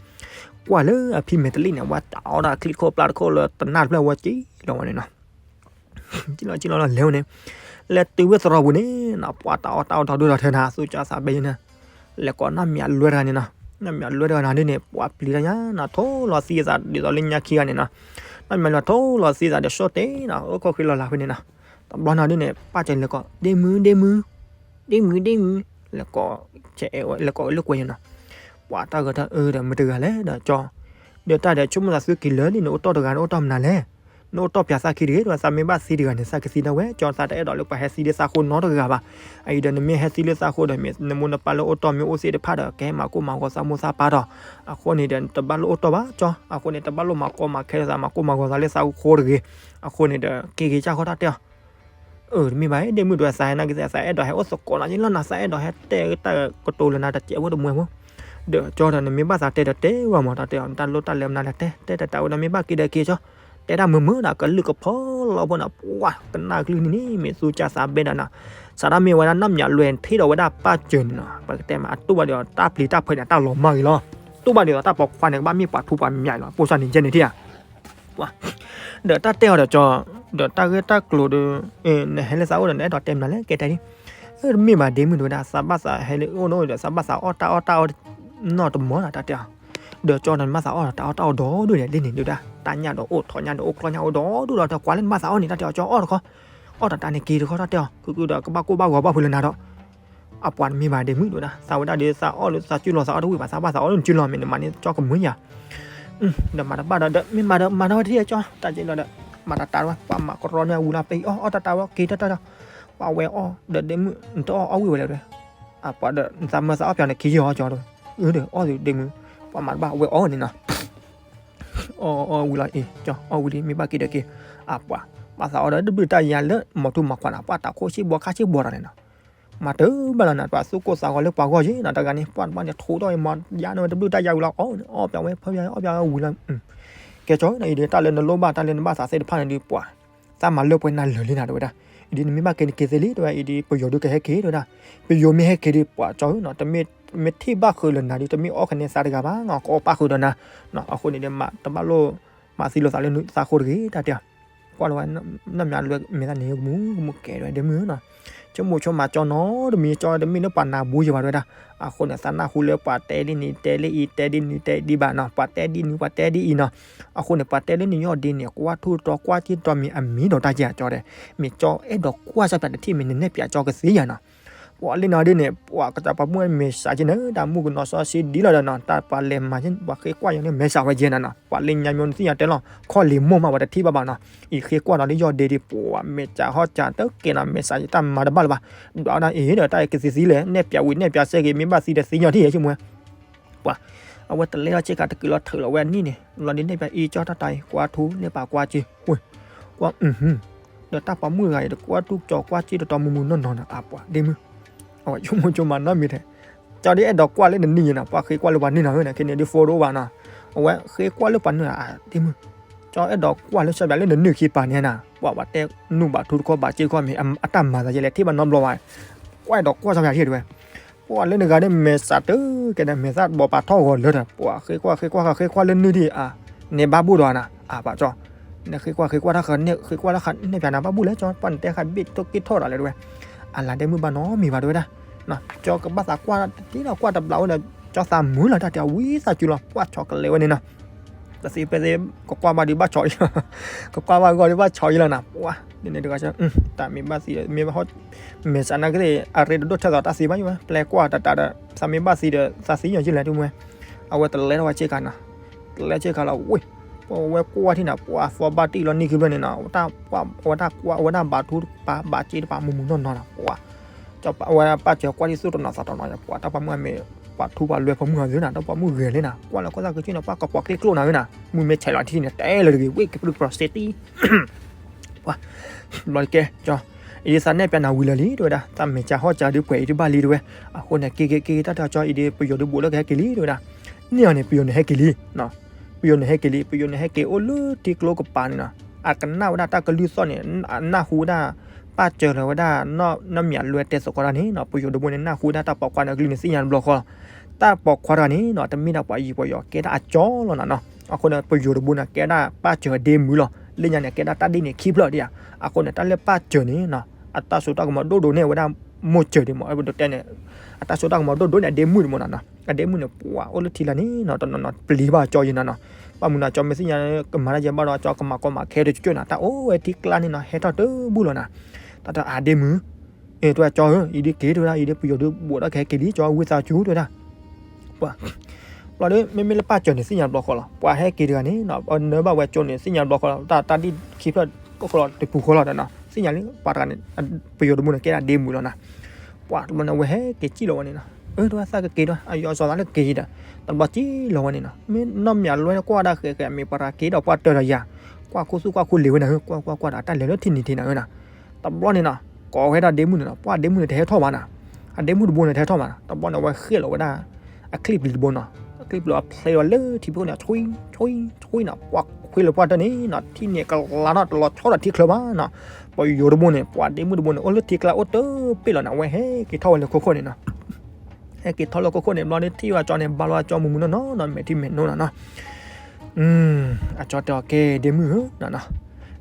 ကွၢ်လၢအဖံမဲာ်တလံၣ်န့ၣ် ဝဲတၢ်အီၣ်တၢ်ချံခိၣ်ပျၢ်တခိၣ်လၢတနၢ်တဖျၢၣ်ဝဲက့ၤလီၤဝဲန့ၣ်နီၤ ကလီကလီလီၤလဲၤဝဲန့ၣ် လဲၤတုၤဝဲသရိာ်ပူၤန့ၣ်နီၤ ပှၤတၢ်အီၣ်တၢ်အီဒီဒူၣ်ဒီထၢနီၤ သူၣ်ကၢ်သးဘဲယဲနီၤ လဲၤကိးနီၢ်မၠးလွဲတဂၤန့ၣ်နီၤ နီၢ်မၠးလွဲတဂၤန့ၣ်ဒ်န့ၣ် ပှၤပျံၤတၢ်ညါနီၤ ထိလီၤသံအသးဒ်သိးလၢညါခံဂၤန့ၣ်နီၤ နီၢ်မၠးလွဲထိလီၤသံအသးဒီး ဆိတဲနီၤ အိၣ်ခိၣ်ဃံလီၤလၢဖဲန့ၣ်နီၤ တဘျီနီၤဒ်န့ၣ် ပၢ်စၢၤလဲၤကိး ဒ့မုၢ် ဒ့မုၢ် ဒ့မုၢ် ဒ့မုၢ် လဲၤကိး လဲၤကိးဝဲလၢကွဲၤယဲနီၤ ပှၤတၢ်ဂၤတၢ်အၢဒီးမတၤတဂၤလဲၣ်ဒီးကၠီ ဒီးတၢ်ဒီးဆိကမိၣ်သးသုက့ၤလၢလံ နအိၣ်တီၢ်တဂၤ နအိၣ်တီၢ်မနုၤလဲၣ် နအိၣ်တီၢ်ပၠးသးခံတဂ့ၤ ဒီးသးမ့ၢ်ဘၣ်သံတဂၤန့ၣ် သးကသံဒၣ်ဝဲ ကၠီသးတအဲၣ်ဒိးလၢပှၤဟဲသံလၢသးဃိနီတဂၤဘၣ် အအံၤဒီးနမ့ၢ်ဟဲသံလၢသးဃိဒီး မ့ၢ်နမိၢ်နပၢ်လၢအိၣ်တီၢ်မ့ၢ်အိၣ်သ့ၣ်တဖၣ်ဒီး ကဟဲမၤကိၢ်မၤဂီၤသးမိၢ်သးပၢ်ဒီး အဃိန့ၣ်ဒီး တဘၣ်လိၣ်အိၣ်တီၢ်ဘၣ်ကၠီ အဃိန့ၣ် တဘၣ်လိၣ်မၤကိၢ်မၤခဲသး မၤကိၢ်မၤဂီၤသးလၢသးဃိတဂ့ၤ အဃိန့ၣ်ဒီး က့ၤက့ၤကၢ်ဃီတၢ်တဲအီၤ အၢ တမ့ၢ်ဘၣ် ဒ့မုၣ်တဝဲသးဟဲနာ်က့သး သးအဲၣ်ဒိးဟဲအိၣ်သကိးနၤယ့လီၤနၤ သးအဲၣ်ဒိးဟဲတဲတၢ်ကတိၤလၢနၤတစဲးဖိတမှဲၤဖိ ဒီးကၠီဒီးနမ့ၢ်ဘၣ်သးတဲဒီးတဲဝဲမး တၢ်တဲအီၤ နတၢ်လိၣ်တၢ်လဲၤမနုၤလဲၣ်တဲ တဲတၢ်တၢ်ဝဲဒီးမ့ၢ်ဘၣ်က့ၤဒီးက့ၤကၠီ တဲတၢ်မုာ်မုာ်ဒီး ကလုၢ်ကဖီလီၤဖိဒီး ပှၤကနၣ်ကလုၢ်န့ၣ်န့ၣ် မ့ၢ်သူၣ်ကၢ်သးဘဲဒီးနီၤ စးထီၣ်မ့ၢ်ဝဲဒၣ်နီၢ်မၠးလွဲထံၣ်ဒီးဝဲဒၣ်ပၢ်စၢၤန့ၣ်နီၤ ပကတဲမး အတူၢ်ဘၣ်ဒီးတၢ်ပျံၤတၢ်ဖုးန့ၣ် တၢ်လီၤမၢ်ဂ့ၤလီၤ တူၢ်ဘၣ်ဒီးတၢ်ပိာ်ခွါန့ၣ် ကဘၣ်မ့ၢ်ပှၤထူပှၤမၠးလီၤ ပိၢ်စၢ်န့ၣ်ယဲန့ၣ်ထံၣ်ဧါ ဒီးတၢ်တဲအီၤဒီးကၠီ ဒီးတၢ်ဂ့ၢ်တၢ်ကျိၤဒီး နဟဲလၢသးအိၣ်ဒီး နအဲၣ်ဒိးတဲမနုၤလဲၣ် ကဲတဲဒ် တမ့ၢ်ဘၣ်ဒ့မုၣ်တဝဲဒၣ် သးဘၣ်သးဟဲလၢအိၣ်ဒီး သးဘၣ်သးအီၣ်တၢ်အီၣ်တၢ်အီ နီၢ်တမီၤနီၤ တၢ်တဲအီၤ ဒီးကၠီဒီးနဘၣ်သးအီၣ်ဒီးတၢ်အီၣ်တၢ်အီဒီဒူၣ်န့ၣ် လံန့ၣ်ဒုၣ်ဒၣ် တၢ်ညၣ်ဒီးအိၣ်ထီၣ်ညၣ်ဒီးအိၣ် ကျီၢ်ညၣ်အိၣ်ဒီဒူၣ်ဒီး တကွၢ်လၢနဘၣ်သးအီၣ်န့ၣ် တၢ်တဲအီၤ ကၠီအီၣ်တခီ အီၣ်တၢ်တၢ်န့ၣ်က့ၤတခီ တၢ်တဲအီၤ ခုခုဒီးကဘၣ်ကိၢ်ဘၣ်ဂီၤဘၣ်ဖုးလၢနၤဒီး အပှၤတမ့ၢ်ဘၣ်ဒ့မုၣ်တဝဲဒၣ် သးဝဲဒၣ်ဒီးသးအီၣ်လၢသးစုလီၤသးအီၣ်တဝံၣ်ဘၣ် သးဘၣ်သးအီၣ်လၢနစုလီၤမ့ၢ်နမၤန့ၢ်ကၠီကမုာ်ယၤ ဒီးမၤတဘၣ်ဒီး ဒီးမ့ၢ်မၤဒီးမၤထီၣ်ဝဲတထံၣ်ကၠီ တၢ်က့လီၤဒီး မၤတၢ်တၢ်ဝဲ ပှၤမၤကရီန့ၢ်အဝံၤလီၤ ပအံၤအီၣ်အီၣ်တၢ်တၢ်ဝဲ က့ၤတၢ်တၢ်ဒီး ပှၤဝဲအီၣ်ဒီးဒ့မုၣ် နတအီၣ်အီၣ်ဝံၣ်ဝဲလဲၣ်ဒီး အပှၤဒီး နသးမၢသးအီၣ်ပျးန့ၣ် ခံယီၤကၠီဒီး အၢဒီး အီၣ်ဒီးဒ့မုၣ် ပှၤမၤတဘၣ်ဝဲအီၣ်န့ၣ်နီၤ အီၣ်အီၣ်ဝံၤလီၤအံၤ ကၠီ အီၣ်ဝံၤလံ မ့ၢ်ဘၣ်က့ၤဒီးက့ၤ အပှၤ ဘၣ်သးအီၣ်ဒီးတဘျုးတၢ်ယၤလၢ မီၤထူမီၤခွါနီၤ ပှၤတၢ်ခိၣ်ဆံးဘီခါဆံးဘီတၢ်န့ၣ်နီၤ မၤတဘၣ်လီၤနီၤ ပှၤသူၣ်ကိၢ်သးဂီၤလၢပှၤဂီၢ်ယ့ၣ်နီၤ တဂၤန့ၣ် ပှၤတဘၣ်န့ၣ် ထိးထီၣ်အံၤ မၤယါန့ၢ်ဝဲတဘျုးတၢ်ယၤဝံၤလီၤ အီၣ်န့ၣ် အီၣ်ပျးဝဲဖၢပျး အီၣ်ပျးဝဲဝံၤလီၤ ကဲကၠီနီၤ အံၤဒီးတၢ်လၢနလိၣ်ဘၣ် တၢ်လၢနဘၣ်သးသ့ၣ်တဖၣ်န့ၣ်ဒီးပှၤ သးမၤလၢပှဲၤနၤလၢာ်လံနၤတဝဲဒၣ် အံၤဒ်နမ့ၢ်ဘၣ်က့ၤနက့ၤသ့လံ တဲဝဲ, အံၤဒ်ပယီၤဒုးကဟဲက့ၤ တဲဝဲဒၣ်. ပယီၤမ့ၢ်ဟဲက့ၤဒီး ပှၤကၠီဧၢနီၤ, တမ့ၢ်ထံၣ်ဘၣ်ဃုာ်လၢနၤဒီး တမ့ၢ်အီၣ်ခနဲသးတဂၤဘၣ်နီၤ, ကအီၣ်ပၣ်ဃုာ်ဒီးနၤ. အဃိန့ၣ်ဒီး မးတဘၣ်လိၣ် မၤသံလိာ်သးလၢနသးဃိတဂ့ၤ တၢ်တဲအီၤ. ကွၢ်လီၤဝဲ နီၢ်မၠးလွဲမဲာ်သၣ်န့ၣ် ကမူကမူကဲ တဲဝဲ ဒ့မုၣ်နီၤ, ဆိကမိၣ်ဆိကမးကၠီနီတမံၤ, ကၠီတမ့ၢ်လၢပှၤနၢ်ဘူယဲဘၣ် တဲဝဲဒၣ်. အဃိန့ၣ် သးနၢ်ဟူလၢပှၤတဲဒ်န့ၣ် တဲလၢအံၤ တဲဒ်နုၤ တဲဒ်ဘၣ်နီၤ, ပှၤတဲဒ်နုၤ ပှၤတဲဒ်အံၤနီၤ. အဃိန့ၣ် ပှၤတဲလၢနယီၢ်ဒ့န့ၣ် ကွၢ်ထူၣ်တီကွၢ်စ့တီမံၤအမံၤဒီးတၢ်ကဲအကၠီတဲ, မ့ၢ်ကၠီအဲၣ်ဒိးကွၢ်စၢ်ပၠးတထံၣ် မ့ၢ်နနဲၣ်ပၠးကၠီကသ့ယၤနီၤ. ပှၤလၢနီၤဒ်န့ၣ် ပှၤကစၢ်ပှၤမုၣ်မဲာ်ဆှးက့ၤန့ၣ် တၢ်မုၣ်ကနီၤစီဆှံဒ်လီၤဒီးနီၤ, တၢ်ပှၤလဲၤမၤ ပှၤဃ့ကွၢ်ယီၤန့ၣ် မဲာ်ဆှးဝဲက့ၤနၤနီၤ, ပှၤလၢညါမ့ၢ်နသ့ၣ်ညါတဲလီၤ ခီၣ်လံၤမိၢ်မး ပှၤတထံၣ်ဘၣ်ဘၣ်နီၤ. အံၤဃ့ကွၢ်ဒီးလၢယီၢ်ဒ့ဒီး ပှၤမဲာ်ကၠးဟီၣ်ကၠးတကဲနီၤ, မဲာ်ဆှးတၢ်မၤတဘၣ်လၢၤဘၣ်. ဒွးဝဲဒၣ်အံၤဒီး တၢ်ကသံသံလဲၣ်, နဲၣ်ပၠးဝံၤနဲၣ်ပၠးစဲက့ၤ မ့ၢ်ဘၣ်သံဒီးသ့ၣ်ညါထံၣ်ယဲၢ်ဆိကမိၣ်ဝဲ ပှၤ အဝဲတလဲထီၣ်စ့ၢ်ကီး တကုာ်လီၤထုးလီၤဝဲအနံၣ်န့ၣ် လီၤဒ်န့ၣ် ပၠးအံၤကၠီတၢ်တၢ်အံၤ ကွၢ်ထူလၢပှၤကွၢ်စ့ ဝ့ၢ် ကွၢ် ဒီးတၢ်ပှၤမုၣ်တဂၤအံၤ တကွၢ်ထူကၠီကွၢ်စ့တီတီမုၢ်မုၢ်နီၢ်နီၢ်နီၤ အပှၤဒ့မုၣ် အဝဲဆိကမိၣ်ဆိကမးနီတမံၤထဲ ကၠီဒ်အဲၣ်ဒိးကွၢ်လၢနနံၣ်ယဲနီၤ, ပှၤဃ့ကွၢ်လၢပှၤန့ၣ်နီၤဧၢန့ၣ် ခဲန့ၣ်ဒ် photo ဘၣ်နီၤ, အဝဲဃ့ကွၢ်လၢပှၤန့ၣ်ဧါ ဒ့မုၣ်, ကၠီအဲၣ်ဒိးကွၢ်လၢစီၤပၠးလၢနနုာ်ခံပၤန့ၣ်နၤ, ပှၤဘၣ်တဲနုာ်ဘၣ်ထူတခီဘၣ်စ့တခီမ့ၢ် အတၢ်မၤသးယဲလဲၣ် ထံၣ်ဘၣ်နီတဘျီဘၣ်, ကွၢ်အဲၣ်ဒိးကွၢ်စီၤပၠးထံၣ်တဲဝဲ ပှၤလၢနဂၤန့ၣ် မဲာ်စးတကဲဒီး မဲာ်သၣ်ဘီးပာ်ထီၣ်ဂီၤလၢဒီး ပှၤဃ့ကွၢ်ဃ့ကွၢ်ဃးဃ့ကွၢ်လၢနုၢ်ဒံးဧါ, န့ၣ်ဘၣ်ဘူၣ်ဒီးနၤ အပှၤကၠီ, နဃ့ကွၢ်ဃ့ကွၢ်တၢ်ဃးန့ၣ် ဃ့ကွၢ်တၢ်ဃးန့ၣ်ပၠးနၤဘၣ်ဘူၣ်လဲၣ်ကၠီ, ပှၤနတဲဃးဘ့ၣ်တိၢ်က့ၢ်ထီၣ်ဒီးလဲၣ်တဲဝဲ, အလၤဒ့မုၣ်ဘၣ်နီတမံၤဘၣ်တဲဝဲဒၣ်, ကၠီကဘၣ်သးကွၢ်တ့ၢ်ဒီးကွၢ်တဘျီဝဲဒီး ကၠီသးမုာ်လီၤတၢ်တဲအဝံသးစူၤလီၤ ကွၢ်ဆီကလဲာ်ဝဲန့ၣ်နီၤ တသ့ဖဲသ့ ကကွၢ်ဘၣ်ဒုးဘၣ်ဆီအံၤလီၤ, ကကွၢ်ဘၣ်ဂီၢ်ဒုးဘၣ်ဆီအံၤလီၤနၤ, ပှၤ ဒ်န့ၣ်တဂၤ တၢ်မ့ၢ်ဘၣ်သံဒီး မ့ၢ်ဘၣ်ဟီၣ် မဲာ်စးနာ်က့သ့ၣ် အရ့ဒိၣ်ထဲသိးတၢ်သံဘၣ်ယိၣ်ဝဲ ပျဲကွၢ်တတးဒီး သးမ့ၢ်ဘၣ်သံဒီး သးသံယီၤယ့ၢ်လဲၣ်တမူဝဲ, အဝဲတလဲထီၣ်ဝဲဆ့ကၤနီၤ, တလဲဆ့ကၤလီၤဝ့ၢ်, ပဝဲကွၢ်ထံၣ်နၤ ပှၤသီဘၣ်တံၢ်လီၤနံၣ်ခံဖျၢၣ်န့ၣ်နီၤ, အဝဲဒၣ်ကွၢ်အဝဲဒၣ်ဘးထူဘးဘးစ့တပၤမုၢ်မုၢ်နီၢ်နီၢ်နီၤ ပှၤ အဝဲဒၣ်ပၢ်စၢၤကွၢ်ဒ်သိးတနီၤသးတနီၤ ပှၤတၢ်ပှၤမုၣ်အမ့ၢ် ပှၤထူပှၤလွဲဖိမုၣ်အဂ့ၤနၤ တၢ်ပှၤမုၣ်ဂဲၤလံနၤ ကွၢ်လၢကီၢ်သးကစုၣ်န့ၣ် ပှၤကပီၤကျ့ကျိၣ်နၤဂ့ၤနၤ မုၢ်မ့ၢ်ဆဲးလီၤထံၣ်န့ၣ် တဲလၢတဂ့ၤ ဝ့ၢ်ကပြုၢ်ကပြီၤစ့တံၢ် ပှၤ ဘျီတကဲ ကၠီ အံၤသးနဲၣ်ပၠးနၤဝံၤလၢာ်လံ တဲဝဲဒၣ် သးမဲာ်ကၠးဟီၣ်ကၠးဒုးပှဲၤအံၤတဘၣ်လံ တဲဝဲ အဃိန့ၣ် က့ၤက့ၤက့ၤက့ၤတၢ်တၢ်ကၠီ အံၤဒ်ပယီၤဒုးဘူးလၢကဟဲက့ၤလံ တဲဝဲဒၣ် န့ၣ်အီၤန့ၣ် ပယီၤန့ၣ်ဟဲက့ၤလံ ပယီၤန့ၣ်ဟဲက့ၤလံ ပယီၤန့ၣ်ဟဲက့ၤအိၣ်လၢထံကျိကပၤန့ၣ်နီၤ အကနၣ်ဝဲဒၣ်တၢ်ကလုၢ်သီၣ်န့ၣ် အနၢ်ဟူဝဲဒၣ် ပၢ်စၢၤလၢၤဝဲဒၣ် နီၢ်မၠးလွဲတဲသကိးတၢ်န့ၣ်နီၤ ပယီၤတဘိန့ၣ် နၢ်ဟူဝဲဒၣ်တၢ်ပိာ်ခွါန့ၣ်အကလုၢ်န့ၣ် သ့ၣ်ညါတဘျီဃီလီၤ တၢ်ပိာ်ခွါတဂၤန့ၣ်နီၤ တမ့ၢ်ဒၣ်ပှၤယံၤပှၤယီၤ ကဲဒၣ်အကၠီလီၤနၤနီၤ အဃိန့ၣ် ပယီၤတဘိန့ၣ် ကဲဒၣ်ပၢ်စၢၤအဒ့မုၣ်လီၤ လၢညါန့ၣ် ကဲဒၣ်တၢ်ဒ်န့ၣ်ခံဖျၢၣ်ဒံးဧါ အဃိန့ၣ် တၢ်လၢပၢ်စၢၤန့ၣ်နီၤ အတၢ်စိတၢ်ကမီၤဒိၣ်ဒိၣ်န့ၢ်ဝဲဒၣ် မိၢ်စၢၤဒံးမး အဲၣ်ဒိးတဲန့ၣ် အတၢ်စိတၢ်ကမီၤဒိၣ်ဒိၣ်န့ၢ်အဒ့မုၣ်ဒံးမးနၤနီၤ အဒ့မုၣ်န့ၣ် ပှၤအိၣ်လၢထံလာ်န့ၣ်နီၤ တနီၤနီၤပျံၤဘၣ်ကၠီယံၤနၤနီၤ ဘၣ်မနုၤကၠီမ့ၢ်သ့ၣ်ညါ ကမၤတၢ်ယဲဘၣ်ဒီး ကၠီကမၤကီမၤခဲတကၠိၢ်နၤ တၢ်အိၣ်ဝဲထံကျါန့ၣ်နီၤ ဟဲထီၣ်တဘူၣ်လီၤနၤ တၢ်တၢ်အဒ့မုၣ် တဲဝဲကၠီဧၢ အံၤဒ်က့ၤတဲဝဲဒၣ် အံၤဒ်ပယီၤဒုးဘူးဒီးကဟဲက့ၤလံ ကၠီဝံသးစူၤတဲဝဲဒၣ် ပှၤ ဘျီဒီး မ့မ့ၢ်လၢပၢ်စၢၤန့ၣ် သ့ၣ်ညါတဘျီဃီလီၤ ပှၤဟဲက့ၤတဂၤန့ၣ်နီၤ နၢဘၣ်ဝဲကၠီန့ၣ် သ့ၣ်ညါတဘျီဃီလီၤ တၢ်တၢ်ဒ်ခံဖျၢၣ်တပူၤဃီလီၤဒီးနီၤ သ့ၣ်ညါလံ ပှၤတဂၤန့ၣ် ပယီၤတဘိန့ၣ် ကဲဒၣ်ဒ့မုၣ်လီၤနၤ ပှၤတဘျီန့ၣ် အဝဲဟဲက့ၤစံၣ်လီၤဝဲန့ၣ်နီၤ အၢ တဲဝဲသးကက့ၤဒီး အယီၤစီၤသးလၢက့ၤဒီး တဘျီစံၣ်လီၤဝဲန့ၣ်နီၤ မ့ၢ်နီၢ်မၠးလွဲကွၢ်ဒၣ်ဃဲးဃဲး မ့ၢ်ပှၤတဂၤက့ၤဒီးပှၤတၢၢ်ဒီးယၤ ကွၢ်ခိၣ်သူၣ်ကွၢ်ခိၣ်လံၤဝဲနၤဧၢ ကွၢ်ကွၢ်ကွၢ်ဒီး တၢ်လဲၤလၢထံၣ်နံၤထံးနၤဧၢနၤ တဘျီန့ၣ်နီၤ ကိးဝဲဒၣ်ဒ့မုၣ်န့ၣ်နီၤ ပှၤဒ့မုၣ်န့ၣ်တဟဲထီၣ်ဘၣ်နၤ အဒ့မုၣ်တဘိန့ၣ်တဟဲထီၣ်ဘၣ်နၤ တဘျီန့ၣ် အဝဲဃ့ၣ်လီၤဝဲဒၣ် အချံပျံၤတဘိနီၤ အချံပျံၤအဖျဲလီၤလၢထံဖိန့ၣ် ဆွံ ဆွံ ဆွံနီၤ ပှၤခွ့လၢပှၤတၢၢ်န့ၣ်နီၤ ထံၣ်န့ၣ်ကလါထီၣ်တလီၤဆီဒီးထံချၢဘၣ်နီၤ ပယီၤတဘိန့ၣ် ပှၤဒ့မုၣ်တဘိန့ၣ် အိၣ်လၢထံကျါအိၣ်တပ့ၢ်လီၤနၤ အဝဲဟဲက့ၤထီၣ်ဝဲလၢခိခိၣ်န့ၣ်နီၤ ဟဲက့ၤထီၣ်လၢခိခိၣ်န့ၣ် ဘျီန့ၣ်ထံၣ်ဝဲကၠီန့ၣ် ဘါလီၤကၠီမုၢ်မုၢ်နီၢ်နီၢ်နီၤ မဲာ်ထံမဲာ်နိနီၤနီၤ အကၠီတဲအီၤ ကဲဒ့မုၣ်ဧၢ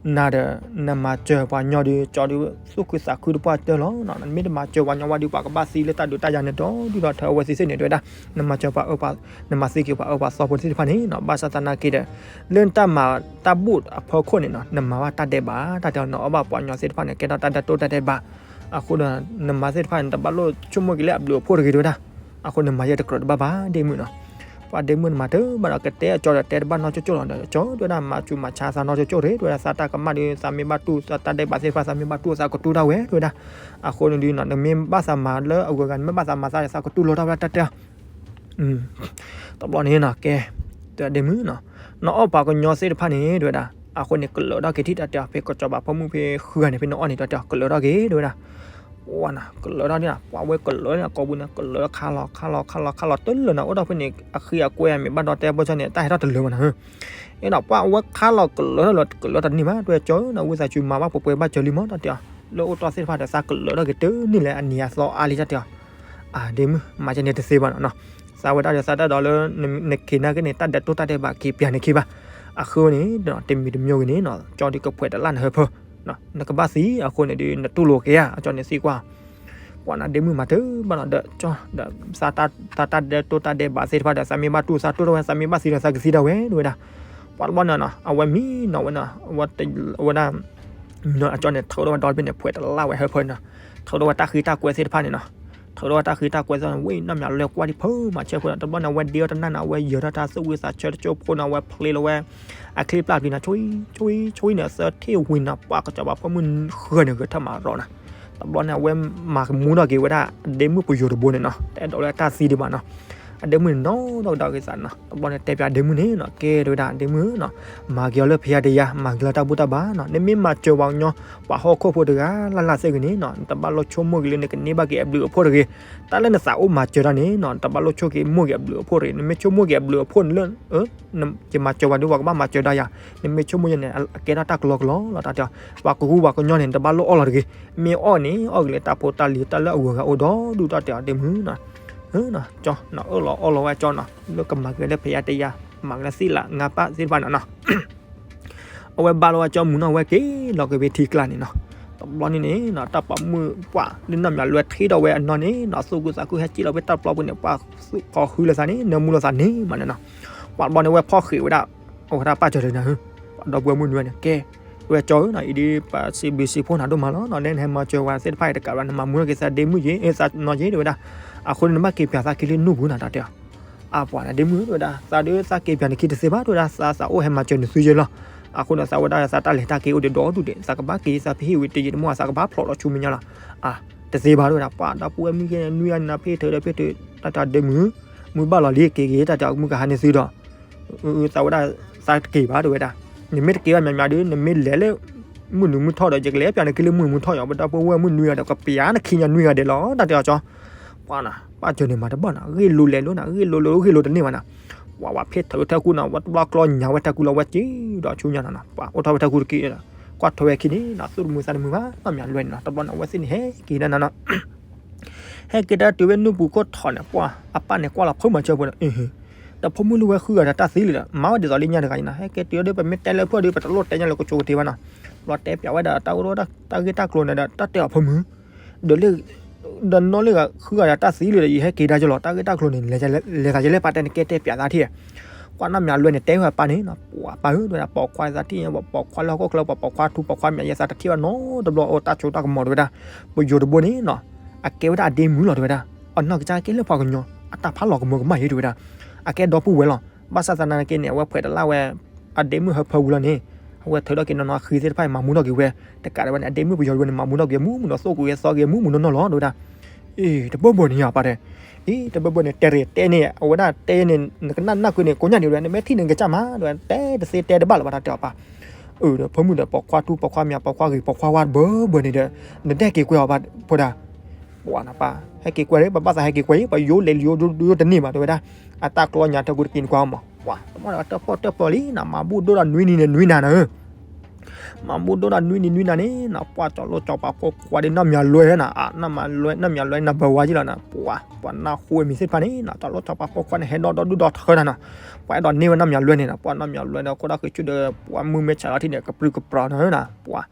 နၤဒီး နမၤစၢၤပှၤညီဒီး ကၠီဒီး သူၣ်ခုသးခုတပှၢ်တၢၢ်လီၤ. နမ့ၢ်တမၤစၢၤပှၤညီဝဲဒီး ပှၤကဘၣ်သံလၢတၢ်ဒုးတၢ်ယၤန့ၣ်ဒီး ဒုၣ်ဒီးထၢအဝဲသ့ၣ်စ့ၢ်န့ၣ် တဲဝဲဒၣ် နမၤစၢၤပှၤအၢ နမၤသံက့ၤပှၤအၢပှၤသီဖိသ့ၣ်တဖၣ်န့ၣ်နီၤ ဘၣ်ဆၣ်သနာ်က့ဒီး လၢနတၢ်မၤတၢ်ဘူၣ်အဖီခိၣ်န့ၣ်နီၤ နမၤဘၣ်တၢ်ဒဲးဘး တၢ်တဲနအီၣ်ဘၣ်ပှၤညီသ့ၣ်တဖၣ်န့ၣ် ကဲထီၣ်တၢ်ဒဲးတိၢ်တၢ်ဒဲးဘး အဃိဒီး နမၤသ့ၣ်တဖၣ်န့ၣ် တဘၣ်လိၣ်ဆိကမိၣ်က့ၤလၢအဘျုးအဖှိၣ်တဂ့ၤ တဲဝဲဒၣ် အဃိနမၤယဲတကြၢးတဘၣ်ဘၣ် ဒ့မုၣ်နီၤ ပှၤဒ့မုၣ်နမၤတဘၣ်ဒီး ကတဲအကၠီဒီးတဲတဘၣ်နီၢ်ကၠိကၠိလီၤဒီး ကၠီတဲဝဲဒၣ် မၤစူၤမၤဆါသးနီၢ်ကၠိကၠိတဂ့ၤ တဲဝဲဒၣ် သးတၢ်ကမၣ်ဒီး သးမ့ၢ်ဘၣ်တူၢ် သးတၢ်ဒဲးဘးသ့ၣ်တဖၣ် သးမ့ၢ်ဘၣ်တူၢ် သးတၢ်ဒဲးဘးသ့ၣ်တဖၣ် သးမ့ၢ်ဘၣ်တူၢ် သးကတူၢ်တၢ်ဝဲ တဲဝဲဒၣ် အဃိန့ၣ်ဒီး နမ့ၢ်ဘၣ်သးမၤလၢအဂုၤအဂၤ နမ့ၢ်ဘၣ်သးမၤသးဒီး သးကတူၢ်လိာ်တၢ်ဝဲဒၣ်တၢ်တဲ တဘျီန့ၣ်နီၤ ကဲ တဲဒ့မုၣ်နီၤ နအီၣ်ပှၤကညီသ့ၣ်တဖၣ်န့ၣ် တဲဝဲဒၣ် အဃိန့ၣ် ကလၢၤထီၣ်က့ၤထံၣ်တၢ်တဲအီၤ ဖဲကစီၤပၤဖိမုၣ်ဖဲဃုဂၤန့ၣ် ဖဲနအီၣ်န့ၣ် တၢ်တဲအီၤ ကလၢၤထီၣ်က့ၤ တဲဝဲဒၣ် ပှၤနီၤ ကလၢၤထီၣ်န့ၣ် ပှၤဝဲကလၢၤန့ၣ် ကိးပူၤန့ၣ် ကလၢၤခါလီၤ ခါလီၤ ခါလီၤ ခါလီၤ တလၢာ်နီၤ အိၣ်ထီၣ်ဖဲန့ၣ် အဃံအကွဲမ့ၢ်ဘၣ်ဒီးတဲဘၣ်ဆၣ်န့ၣ် တၢ်ဟဲထီၣ်တလၢာ်ဘၣ်နီၤ အ့ဒီး ပှၤဝဲခါလီၤကလၢၤထီၣ်လီၤ ကလၢၤတန့ၢ်ဘၣ် တဲကၠီနီၤ ဝံသးစူၤမၤဘၣ်ပှဲၤပှဲၤဘၣ်စၢၤလံမး တၢ်တဲအီၤ လၢအိၣ်တီၢ်သ့ၣ်တဖၣ်ဒီး သးကလၢာ်ထီၣ်က့ၤတုၤန့ၣ်လၢအနံၤအသီအါလံတၢ်တဲအီၤ, အဒ့မုၣ် မၤကဲန့ၣ်တသ့ဘၣ်နီၤနီၤ, သးဝဲဒၣ်ဒီးသးတၢ်ဒီးလၢ နက့ၤနာ်က့န့ၣ် တၢ်ဒဲးတိၢ်တၢ်ဒဲးဘးက့ၤပၠးန့ၣ်ခံဘၣ်, အဃိန့ၣ် တမံၤတမံၤဂ့ၤန့ၣ်နီၤ ကၠီဒုးကဖှဲးတလၢ်နဟၢဖၢ နကဘၣ်သံအဃိန့ၣ်ဒုး နတူၢ်လိာ်က့ၤဧါ အကၠီန့ၣ်သံကွၢ်, ပှၤနဒ့မုၣ်မၤတဘၣ်နီၤ ဒီးကၠီဒီး သးတၢ်ဒဲးတိၢ်တၢ်ဒဲးဘးသ့ၣ်တဖၣ်ဒီး သးမ့ၢ်ဘၣ်တူၢ်သးတူၢ်ထီၣ်ဝဲ သးမ့ၢ်ဘၣ်သံဒီးသးကသံဒၣ်ဝဲ တဲဝဲဒၣ်, ပှၤတဘျီန့ၣ်နီၤ အဝဲမံနီၤဝဲနီၤ အဝဲဒၣ် မံနီၤ အကၠီန့ၣ် ထုးထီၣ်ဝဲဒီဘ့ၣ်န့ၣ် ဖှဲးတလၢ်ဝဲဟၢဖၢန့ၣ်နီၤ, ထုးထီၣ်ဝဲတၢ်ဃံတၢ်ကွဲသ့ၣ်တဖၣ်န့ၣ်နီၤ, ထုးထီၣ်ဝဲတၢ်ဃံတၢ်ကွဲသ့ၣ်တဖၣ်န့ၣ် ဝဲနီၢ်မၠးလွဲကွၢ်ဒံးဖုမၤဆၢဖိနီၤ, တဘျီန့ၣ် အဝဲဒ့အီၣ်တနၢ်နီၤ အဝဲယၢၤထီၣ်တၢ်သူၣ်ဝံသးဆၢတကၠိဖိနီၤ အဝဲဖျ့လီၤဝဲ အချံပျၢ်ပျံၤနီၤ ဆိအံ ဆိအံ ဆိအံန့ၣ် သၢထံၣ်ဝံၤနီၤ ပှၤကစီၤပၤဖိမုၣ်ဃၢၤန့ၣ် ဂဲၤထၢၣ်မၤရီၤနီၤ, တဘျီန့ၣ် အဝဲမၤကမူထီၣ်က့ၤဝဲဒၣ် အဒ့မုၣ်ပယိၤတဘိန့ၣ်နီၤ တအဲၣ်ဒိးလၢအတၢ်သံဒံးဘၣ်နီၤ, အဒ့မုၣ်န့ၣ်နီၤ ဒီးကဒီးက့ၤသးနီၤ, တဘျီန့ၣ် တဲပၠးအဒ့မုၣ်န့ၣ်နီၤ ကဲ တဲဝဲဒၣ် ဒ့မုၣ်နီၤ မၤက့ၤအီၤလၢဖယါတယါ မၤက့ၤလၢတၢ်ဘူၣ်တၢ်ဘါနီၤ, နမ့ၢ်မၤစၢၤပှၤကညီ ပှၤဟီၣ်ခိၣ်ဖိတဂၤလၢ်လၢ်သ့ၣ်ဂ့ၤန့ၣ်နီၤ နတဘၣ်လိၣ်ဆိကမိၣ်က့ၤလၢနကန့ၢ်ဘၣ်က့ၤအဘျုးအဖှိၣ်တဂ့ၤ, တၢ်လၢနသးအိၣ်မၤစၢၤတၢ်န့ၣ်နီၤ နတဘၣ်လိၣ်ဆိကမိၣ်က့ၤအဘျုးအဖှိၣ်တဂ့ၤ, နမ့ၢ်ဆိကမိၣ်က့ၤအဘျုးအဖှိၣ်န့ၣ်လၢ ယမၤစၢၤပှၤဒုး ပှၤကဘၣ်မၤစၢၤဒၣ်ယၤ, နမ့ၢ်ဆိကမိၣ်ယဲန့ၣ် အကဲထီၣ်တၢ်ကလီကလီလီၤ တၢ်တဲအီၤ, ပှၤကကူပှၤကညီန့ၣ် နတဘၣ်လိၣ်အီၣ်လီၤတဂ့ၤ, မ့ၢ်အီၣ်န့ၣ် အီၣ်က့ၤလၢတၢ်ဖိတၢ်လံၤတၢ်လၢအဂုၤအဂၤအိၣ်ဒီဒူၣ် တၢ်တဲအီၤဒ့မုၣ်နီၤ, ကၠီနီၤ အၢၣ်လီၤအီလီၤဝဲကၠီနီၤ လၢကမၤက့ၤလၢဖယါတယါ မၤက့ၤလၢသ့ၣ်လးငါးပါးသ့ၣ်တဖၣ်န့ၣ်နီၤ အဝဲဘါလီၤဝဲကၠီမုၢ်နီၤ အဝဲက့ၤလီၤက့ၤဖဲထံကျါန့ၣ်နီၤ, တဘျီန့ၣ်န့ၣ်နီၤ တၢ်ပိာ်မုၣ်ပှၢ်လၢနီၢ်မၠးလွဲထံၣ်ဒီးဝဲအနီၢ်န့ၣ်နီၤ သူၣ်ခုသးခုဟဲစံၣ်လီၤဝဲတၢ်ပျီပူၤန့ၣ် ပှၤသူၣ်ခီဃုလိာ်သးန့ၣ် နၢမူလိာ်သးန့ၣ်မးန့ၣ်နီၤ, ပှၤတဘျီန့ၣ် အဝဲဖီၣ်ဃံးဝဲဒၣ် အဝဲဒၣ်ပၢ်စၢၤတဂၤန့ၣ် ပှၤဒီပုၢ်ဝဲၢ်မုၣ်နွံဂၤန့ၣ် ကဲ တဲဝဲကၠီဧၢနီၤ အံၤဒ်ပစံးဘျုးစံးဖှိၣ်နၤဒိၣ်မးလီၤနီၤ လၢနဟဲမၤစၢၤဝဲသ့ၣ်တဖၣ်အံၤတကးဘၣ် နမၤမူထီၣ်က့ၤသးဒ့မုၣ်က့ၤ သးနီၢ်က့ၤ တဲဝဲဒၣ်, အဃိန့ၣ် နဘၣ်က့ၤပၠးသးခံလၢနူၢ်ပူၤနီၤ တၢ်တဲအီၤ, အပှၤန့ၣ် ဒ့မုၣ် တဲဝဲဒၣ် သးဒုးသးက့ၤပၠးနခံတသ့ဘၣ် တဲဝဲဒၣ် သးသးအိၣ်ဟဲမၤစၢၤနသုယဲလီၤ, အဃိန့ၣ် သးဝဲဒၣ်သးတၢ်လဲၤတၢ်က့ၤအိၣ်ဒံးဒီဒူၣ်ဒံး သးကဘၣ်က့ၤသးပဟံၣ်ဝံၤတယံာ်တမီၢ် သးကဘၣ်ဖျိးဒီးဆူမဲာ်ညါလီၤ, အ တသ့ဘၣ် တဲဝဲဒၣ် ပှၤဒီပုၢ်ဝဲၢ်မုၣ်က့ၤနွံဂၤန့ၣ် ဖ့ၣ်ထၢဒီးဖ့ၣ်ထၢ တၢ်တဲဒ့မုၣ်, မုၢ်ဘၣ်လီၤလံက့ၤက့ၤ တၢ်တဲအီၤ မုၢ်ကဟါန့ၣ်သုဒီး သးဝဲဒၣ် သးတက့ၤဘၣ် တဲဝဲဒၣ်, နမ့ၢ်တက့ၤဘၣ်မးမးဒီး နမ့ၢ်လဲၤလၢ မုၢ်နုာ်မုၢ်ထီၣ်ဒီး ယကလဲၤပၠးနခံလၢမုၢ်နုာ်မုၢ်ထီၣ်ယီၤ ပဒီပုၢ်ဝဲၢ်မုၣ်နွံဂၤဒီး ကပၠးနခံညါနွံဂၤဒဲးလီၤ တၢ်တဲအီၤကၠီ, ပှၤနီၤ ပၢ်စၢၤန့ၣ်မၤတဘၣ်နီၤ ဂ့ၢ်လိၤလဲၤလိၤနီၤ ဂ့ၢ်လိၤလိၤဂ့ၢ်လိၤတန့ၢ်ဘၣ်နီၤ, ပှၤဝဲဖ့ၢ်ထၢထၢကူနီၤ ဝဲတဘျီကျီညါဝဲတၢ်ကူလီၤ ဝဲစံၣ်ဒီးဆူညါနီၤနီၤ ပှၤအိၣ်ထီၣ်ဝဲတၢ်ကူတက့ၢ်, ကွၢ်ထွဲဝဲခံန့ၣ်နီၤ သူၣ်တမုာ်သးတမုာ်ဘၣ် နီၢ်မၠးလွဲန့ၣ်နီၤ တဘျီန့ၣ် အဝဲသ့ၣ်န့ၣ် ဟဲက့ၤဒၣ်နီၤနီၤ ဟဲက့ၤတၢ်တုၤဝဲနူၢ်ပူၤခိၣ်ထီၣ်န့ၣ် ပှၤအပၢ်န့ၣ်ကွၢ်လီၤဖုမၤစၢၤဖိန့ၣ်, ဒီးဖိမုၣ်လၢဝဲဃုဂၤဒီးတၢ်သံလံဒီး မၤဝဲဒ်သိးလၢညါတဂၤအံၤနီၤ ဟဲက့ၤတုၤဒီး ပမ့ၢ်တဲလၢဖျၢၣ်ဒီး ပတလိၣ်တဲညါလၢကဆိကတ့ၤဘၣ်နီၤ, ဘျီတဲပၠးဝဲဒၣ်တၢ်အိၣ်ဒီးတၢ်ဂ့ၢ်တၢ်ကျိၤန့ၣ်ဒီး တၢ်တဲအီၤဖိမုၣ်, ဒီးလၢ ဒီးနီၢ်လၢဂၤဃုဂၤဒီးတၢ်သံလံဒီး ယဟဲက့ၤဒၣ်ယလီၤ တၢ်ဂ့ၢ်တၢ်ကျိၤန့ၣ် လဲၤသးယလဲၣ်ပာ်တဲနကဲတဲပၠးသးထံၣ် ကွၢ်နီၢ်မၠးလွဲန့ၣ် တဲဝဲအပၢ်န့ၣ်နီၤ ပှၤပၢ်ဧၢ တဲဝဲဒၣ် ပိာ်ခွါသးထံၣ်ညါ ပိာ်ခွါလၢဟီၣ်ခိၣ်ချၢ ပှၤပိာ်ခွါထူ ပိာ်ခွါမၠးယဲ သးတထံၣ်ဘၣ်နီတဘျီ အိၣ်တၢ်ဆိတၢ်ကမီၤ တဲဝဲဒၣ်, ပယိၤတဘိန့ၣ်နီၤ အကဲဝဲဒၣ်အဒ့မုၣ်လီၤ တဲဝဲဒၣ်, အနီၢ်ကစၢ်ကဲလၢပှၤကညီ အတၢ်ဖးလီၤကမၢကမၣ်ယဲ တဲဝဲဒၣ်, အကဲဒီပုၢ်ဝဲၢ်လီၤ, ဘၣ်ဆၣ်သနာ်က့န့ၣ် အဝဲဖှဲးတလၢ်ဝဲ အဒ့မုၣ်ဟၢဖၢဝံၤလီၤန့ၣ်, အဝဲထုးထီၣ်က့ၤနီၢ်နီၢ် အဃံသ့ၣ်တဖၣ်အံၤ မၤမူထီၣ်က့ၤဝဲ, တကးဒံးဘၣ်န့ၣ် အဒ့မုၣ်ပယီၤတဘိန့ၣ် မၤမူထီၣ်က့ၤ မူမူနီၢ် သိၣ်ကွံာ်ဝဲသီက့ၤ မူမူနီၢ်နီၢ်လီၤ တဲဝဲဒၣ်, အ့ တဘၢဘၢန့ၣ်ယၤပၢ်တဲ, အ့ တဘၢဘၢန့ၣ် တဲရ့ၣ်တဲန့ၣ် အဝဲဒၣ်တဲန့ၣ် နကနၣ်နၢ်ကွံာ်န့ၣ် ကိးညါန့ၣ်ဝဲ နမ့ၢ်ထံၣ်န့ၣ် နကစၢ်မၤ တဲဝဲ တဲတသ့တဲတဘၣ်လၢၤဘၣ် တၢ်တဲအီၤပၢ်, အၢ ဒီးဖိမုၣ်ဒီးပိာ်ခွါထူ ပိာ်ခွါမၠး ပိာ်ခွါဂ့ၤ ပိာ်ခွါဝါတဘၢဘၢန့ၣ်ဒီး နတဟဲက့ၤကွဲအီၤဘၣ်ဖိဒၣ် ပှၤနပၢ် ဟဲက့ၤကွဲလၢ ပဘၣ်သးဟဲက့ၤကွဲအံၤ ပယိၤလဲၤလံယိၤဒိယိၤတန့ၢ်ဘၣ် တဲဝဲဒၣ်, အတၢ်ကျီညါတၢ်ကူတက့ၢ်နကွၢ်မး ပှၤ တမ့ၢ်တၢ်ဖှီၣ်တၢ်ဖှီၣ်လံနီၤ မၤဘူၣ်ဒိၣ်ဒီးနွံနံၤန့ၣ်နွံနၤနီၤဧၢ, မၤဘူၣ်ဒိၣ်ဒီးနွံနံၤနွံနၤန့ၣ်နီၤ ပှၤကၠီၤလိၣ်ကၠီၤပၤဖိခွါဒီးနီၢ်မၠးလွဲနီၤ အနီၢ်မၠးလွဲ နီၢ်မၠးလွဲနဘၢဝါကံလီၤနီၤ ပှၤ ပှၤနၢ်ဟူဝဲမံၤသ့ၣ်တဖၣ်န့ၣ်နီၤ ကၠီၤလိၣ်ကၠီၤပၤဖိခွါန့ၣ် ဟဲဒီဒီဒူၣ်ဒီထၢနီၤနီၤ, ပှၤအဲၣ်ဒိးန့ၢ်ဝဲနီၢ်မၠးလွဲန့ၣ်နီၤ ပှၤနီၢ်မၠးလွဲဒီး ခိၣ်ဒၣ်ဃံးဆူၣ်ဒီး ပှၤမုၢ်မ့ၢ်ဆးလီၤထံၣ်န့ၣ် ကပြုၢ်ကပြီၤနီၤနီၤ ပှၤ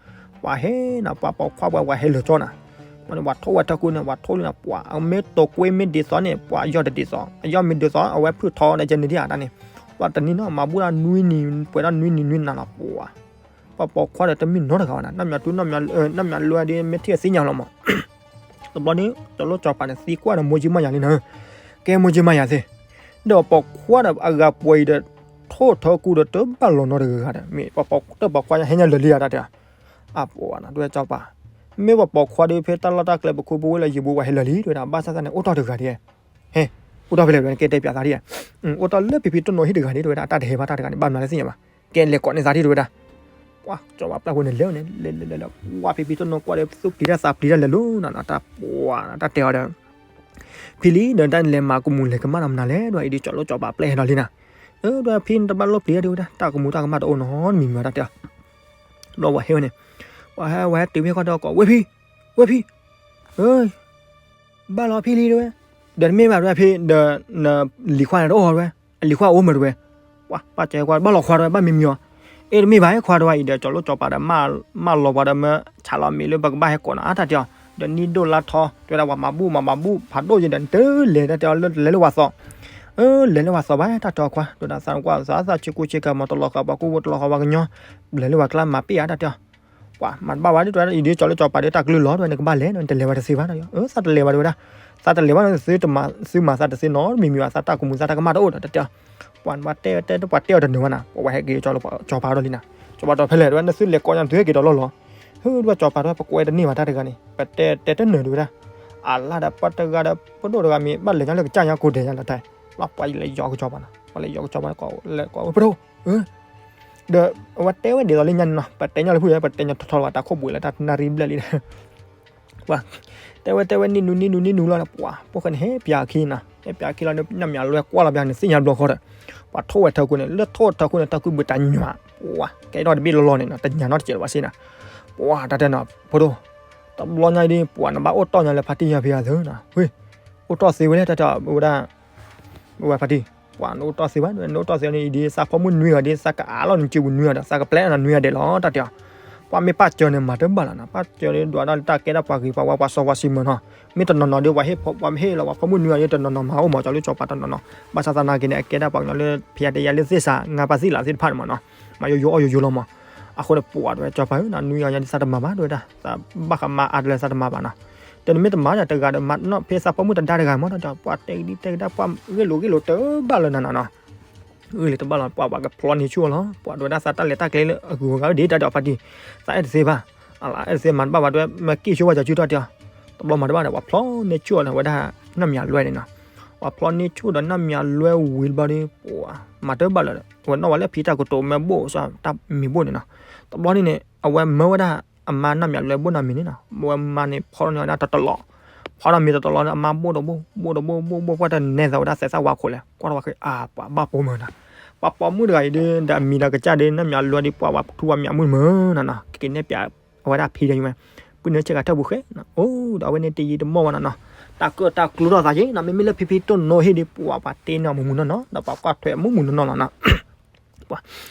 ပှၤဟဲနီၤ ပှၤပိာ်ခွါပှၤ ပှၤဟဲလၢာ်ကၠီနီၤ, ပှၤန့ၣ် ပှၤထိၣ်ဝဲထၢကူန့ၣ် ပှၤထိၣ်လံနီၤ ပှၤအမ့ၢ်တိာ်ကွ့မ့ၢ်ဒ်သိးန့ၣ် ပှၤယီၢ်တဒ်သိး အယီၢ်မ့ၢ်ဒ်သိး အဝဲဖုၣ်ထီၣ်ဒီးယဲန့ၣ်ဒ်အတၢ်န့ၣ်, ပှၤတနံၤနီၤ မၤဘူၣ်ဒၣ်နွံနံၤ ပှဲၤဒၣ်နွံနံၤနွံနၤလီၤ ပှၤ ပှၤပိာ်ခွါဒီးတမ့ၢ်နီတဂၤဘၣ်နီၤ နီၢ်မၠးတူ နီၢ်မၠးလွဲဒီး မ့ၢ်ထံၣ်သ့ၣ်ညါလီၤမး တဘျီန့ၣ် ကၠီၤလိၣ်ကၠီၤပၤန့ၣ် သံကွၢ်ဒီးမိၢ်ကၠံမါယၤလံနီၤ, ကဲမိၢ်ကၠံမါယၤသ့ၣ်, ဒီးပှၤပိာ်ခွါဒီးအဂၤပှဲၤအံၤဒီး ထိၣ်ထၢကူဒီးတဘၣ်လီၤနီတဂၤဂၤဒီး မ့ၢ်ပှၤပိာ်ခွါဟဲညါလၢာ်လံယၤတၢ်တဲ, အပှၤနီၤ တဲဝဲကၠီၤပၤ, မ့ၢ်ပှၤပိာ်ခွါဒီးဖဲတၢ်လီၢ်တၢ်ကျဲပခိၣ်ပဝဲလၢယံၤဘိပှၤဟဲလၢာ်လံ တဲဝဲဒၣ် ဘၣ်ဆၣ်သနာ်က့န့ၣ် အိၣ်တ့ၢ်တဂၤဒ်, ဟဲ, အိၣ်တ့ၢ်ဖဲလဲၣ် တဲပၠးသးဒ်, အိၣ်တ့ၢ်လၢဖံဖံတိၢ်နိဟံၣ်တဂၤဒ် တဲဝဲဒၣ် အတၢ်တဟဲဘၣ်တၢ်တဂၤန့ၣ် ဘၣ်မနုၤလဲၣ်သ့ၣ်ညါဘၣ်, ကဲလဲၤကိးန့ၢ်သးဒ် တဲဝဲဒၣ် ပှၤကၠီၤပၤပျၢ်ဖိန့ၣ်လဲၤန့ၣ် လဲၤလဲၤလဲၤလဲၤ ပှၤဖံဖံတိၢ်နိကွၢ်ဒီး သူၣ်ပျံၤတၢ်သးပျံၤတၢ်လဲၤလိၤနီၤ တၢ်ပှၤ တၢ်တဲအီၤဒီး ဖံလံ ဒီးတၢ်န့ၣ်လဲၤမၤကမူၤလဲၤကမၣ်နီၤမနုၤလဲၣ် ဒီးအံၤဒ်ကၠီၤလိၣ်ကၠီၤပၤပျဲဟဲဒီးလံနီၤ, ဒီးဖံန့ၣ်တဘၣ်လိၣ်ပျံၤတၢ်ဒ်ဝဲဒၣ် တၢ်ကမူၤတၢ်ကမၣ်တအိၣ်နီတမံၤမံၤဘၣ်တၢ်တဲအီၤ ဒီးပှၤဟဲဝဲန့ၣ်, ပှၤဟဲဝဲတုၤမ့ၢ်ခီဒီးကိး ဝဲဖံ, ဝဲဖံ, ဘၣ်လီၤဖံလံတဲဝဲ, ဒီးတမ့ၢ်ဘၣ်တဲဝဲဖံဒီး နလံၤခွါန့ၣ်တအိၣ်တဲဝဲ, အလံၤခွါအိၣ်မးတဲဝဲ, ပှၤပၢ်စၢၤကွၢ်ဘၣ်လီၤခွါတဲဝဲ ဘၣ်မံမံအီၤ, အ့တမ့ၢ်ဘၣ်ဟဲခွါတဲဝဲအံၤဒီး ကၠီၤလိၣ်ကၠီၤပၤဒီး မၢလီၤပှၤဒီးမၢဆးလီၤမံၤလၢပကဘၣ်ဟဲကိးနီၤ အါတၢ်တဲအီၤ, ဒီးနံၣ်ဒိၣ်လါထီ တဲဝဲဒၣ် ပှၤမၤဘူၣ်မၤမၤဘူၣ်ဖးဒိၣ်ယံၤဒီး နတလဲၤတၢ်တဲအီၤလၢလဲၤလၢပှၤသီ လဲၤလၢပှၤသီဘၣ် တၢ်တဲအီၤခွါ တဲဝဲဒၣ် သးကွၢ်သးသးဆ့ကူဆ့ကၤမၤတလီၤဃာ်ပှၤကူၣ်ဖိတလီၤဃာ်ပှၤကညီ, လဲၤလၢပှၤကျါမၤပ့ၢ်ဧါ တၢ်တဲအီၤ, ပှၤမၤတဘၣ်ဝဲဒၣ်တဲဝဲဒၣ် အံၤဒ်ကၠီၤလိၣ်ကၠီၤပၤဒီးတၢ်ကလုၢ်လီၤတဲဝဲ နကဘၣ်လဲၤနီၤ နတလဲၤဘၣ်တသ့ဘၣ် တၢ်တဲအီၤ သးတလဲၤဘၣ်တဲဝဲဒၣ်, သးတလဲၤဘၣ်နီၤ သုမၤသးတသ့နီတမံၤမံၤဘၣ် သးတၢ်ကူၣ်မူသးတၢ်ကမၣ်တအိၣ်ဒီး တၢ်တဲအီၤ, ပှၤတဲတဲပှၤတဲအီၤတနၢၤဘၣ်နီၤ ပှၤဝဲဟဲက့ၤကၠီၤလိၣ်ကၠီၤပၤဒီးလံနီၤ, ကၠီၤပၤတဲဖဲလဲၣ်တဲဝဲ နသုလဲၤကိးညါသုဟဲက့ၤဒီးလီၢ်လီၤ, ဟၢ တဲဝဲကၠီၤပၤတဲဝဲ ပကွဲးတန့ၢ်ဘၣ်တၢ်တဂၤန့ၣ် ပတဲတဲတနၢၤတဲဝဲဒၣ်, အလါဒီးပှၤတဂၤဒီးပဒိၣ်တဂၤမ့ၢ်ဘၣ်လဲၤညါလၢကစၢ်ညါကိးဒဲးညါလီၤတၢ်, ပှၤလဲၤယီၤကၠီၤပၤနီၤ ပှၤလဲၤယီၤကၠီၤပၤကိးလဲၤကိးဝဲပဒိၣ် ဒီးအဝဲတဲဝဲဒ်သိးလၢညါန့ၣ်နီၤ ပတဲညီလၢဖုၣ်ယဲ ပတဲညီထီထီလၢၤဘၣ် တၢ်ခိၣ်ဘှံးလၢတၢ်နၣ်ရံၣ်ဘျဲၣ်လံဒီး ပှၤတဲဝဲတဲဝဲနံၣ်နူနံၣ်နူနံၣ်နူလီၤဒီး ပှၤဖိၣ်ဃဲန့ၣ်ဟဲပၠးအခံနီၤ ဟဲပၠးအခံလီၤဒီး နီၢ်မၠးလွဲကွၢ်လီၤပၠးန့ၣ် သ့ၣ်ညါဘျီဃီဒီး ပှၤထိၣ်ဝဲထၢခိၣ်န့ၣ် လၢထိၣ်ဝဲထၢခိၣ်န့ၣ် တၢ်ကူၣ်ဘုးတၢ်ညွး ပှၤကဲထီၣ်တဘ့ၣ်လီၤလီၤန့ၣ်နီၤ တညးနီတစဲးလၢၤဘၣ်စ့ၢ်နီၤ ပှၤတၢ်တဲနီၤ ဖိဒိၣ် တဘျီညါအံၤဒ် ပှၤနဘၣ်အိၣ်တီၢ်ညါလၢဖါတံၢ်ညါဖံးယၤသုနီၤ ဝ့ၢ် အိၣ်တီၢ်သ့ဝဲလဲၣ် တၢ်တဲအီၤဝဲဒၣ် ဝဲဖါတံၢ် ပှၤနအိၣ်တီၢ်သ့ဘၣ် နအိၣ်တီၢ်သ့န့ၣ် အံၤဒ်သးဖီမုၢ်နွံဂၤဒ် သးကအးလီၤနစုပူၤနွံဂၤဒီး သးကပျဲနွံဂၤဒဲးလီၤ တၢ်တဲအီၤ ပှၤမ့ၢ်ပၢ်စၢၤန့ၣ် မၤတဘၣ်လီၤနီၤ ပၢ်စၢၤဒ်ဒွးတၢ်လၢတၢ်ကဲဒၣ်ပှၤဂ့ၤပှၤဝါပှၤစီပှၤစံမၢ်နီၤ မ့ၢ်တနီၤနီၤဒ် ပှၤဟ့ၣ်ဖိပှၤမ့ၢ်ဟ့ၣ်လီၤ ပှၤဖီမုၢ်နွံဂၤဒ် တနီၤနီၤမၤအိၣ်မး ကၠီၤလိၣ်ကၠီၤပၤတနီၤနီၤ ဘၣ်ဆၣ်သနာ်က့န့ၣ် အကဲဒၣ်ပှၤကညီလၢဖံးယၤတယါလၢသ့ၣ်စး ငါးပါးသံလးသ့ၣ်တဖၣ်န့ၣ်မးနီၤ မၤယိယိအီၣ်ယိယိလီၤမး အဃိန့ၣ် ပှၤတဲဝဲကၠီၤပၤဧၢ နွံဂၤညါဒ်သးတမၤဘၣ် တဲဝဲဒၣ် သးဘၣ်ဃးမၤအါတလၢသးတမၤဘၣ်နီၤ တဲနမ့ၢ်တမၤဒီးတဂၤဒီးမၤနီၣ်ဖဲသးဖီမုၢ်တဒါတဂၤမး တၢ်တဲပှၤတဲကဒံတဲကဒါ ပှၤဂ့ၢ်လိာ်ဂ့ၢ်လိာ်တဘၣ်လၢနၤနီၤ ဂ့ၢ်လိာ်တဘၣ်လီၤ ပှၤပှၤကဖျီန့ၢ်ဆူၣ်အီၤလီၤ ပှၤတဲဝဲဒၣ်သးတၢ်လဲၤတၢ်ကျဲလၢအဂုၤအဂၤဒ်တၢ်ဒီးဖါတံၢ် သးအဲၣ်တသ့ဘၣ် အလၢအဲၣ်တသ့မၤတဘၣ်ဘၣ်တဲဝဲ မၤက့ၢ်ဆိဝဲကၠီၤစုတၢ်တဲအီၤ တဘျီမၤတဘၣ်ဒီး ပှၤဖျီန့ၢ်ဆူၣ်အီၤလၢဝဲဒၣ် နီၢ်မၠးလွဲန့ၣ်နီၤ ပှၤဖျီန့ၢ်ဆူၣ်ဒီးနီၢ်မၠးလွဲဝံၤတဘျီဒီး ပှၤမၤတဘၣ်လၢၤ အဝဲနီၣ်ဝဲလၢဖံတၢ်ကတိၤမ့ၢ်ဘိၣ် တၢ်မံၤဘိၣ်န့ၣ်နီၤ တဘျီန့ၣ်န့ၣ် အဝဲမၢဝဲဒၣ် အမါနီၢ်မၠးလွဲဘိၣ်နီၢ်မံၤန့ၣ်နီၤ အဝဲမါန့ၣ်ဖီထီၣ်န့ၢ်ဝဲဒၣ်တတလီၤ ဖီထီၣ်မံၤတတလီၤန့ၣ် အမါဘိၣ်တဘိၣ် ဘိၣ်တဘိၣ် ဘိၣ်ဘိၣ် ပှၤတနဲသးဝဲဒၣ်သဲးသၣ်ဝါခိၣ်လဲၣ် ကွၢ်ထီၣ်ဝဲဃ့ အါ ပှၤဘၣ်ပိာ်မုၣ်နီၤ ပှၤပိာ်မုၣ်တဂၤအံၤဒ် ဒီးအမံၤဒီးကစၢ်ဒ် နီၢ်မၠးလွဲဒ် ပှၤဝဲထူဝဲမၠးမုၣ်မၢနီၤနီၤ ကက့ၤနဲၣ်ပၠးအဝဲဒၣ်ဖံဒီးဝဲ ပုၢ်နၢဆ့ၣ်ကၤထၢၣ်ပူၤဃဲ အိၣ်ဒီးအဝဲန့ၣ်တယံာ်တမီၢ်ဝဲနီၤနီၤ တၢ်ကၢၣ်တၢ်ကျူထီၣ်သးက့နီၤ မ့မ့ၢ်လၢဖံဖံတိၢ်နိဟ့ၣ်ဒ် ပှၤပှၤတ့န့ၢ်အီၤမူးမူးနီၢ်နီၢ် ဒီးပှၤကွၢ်ထွဲမူးမူးနီၢ်နီၢ်လီၤနီၤ ပှၤ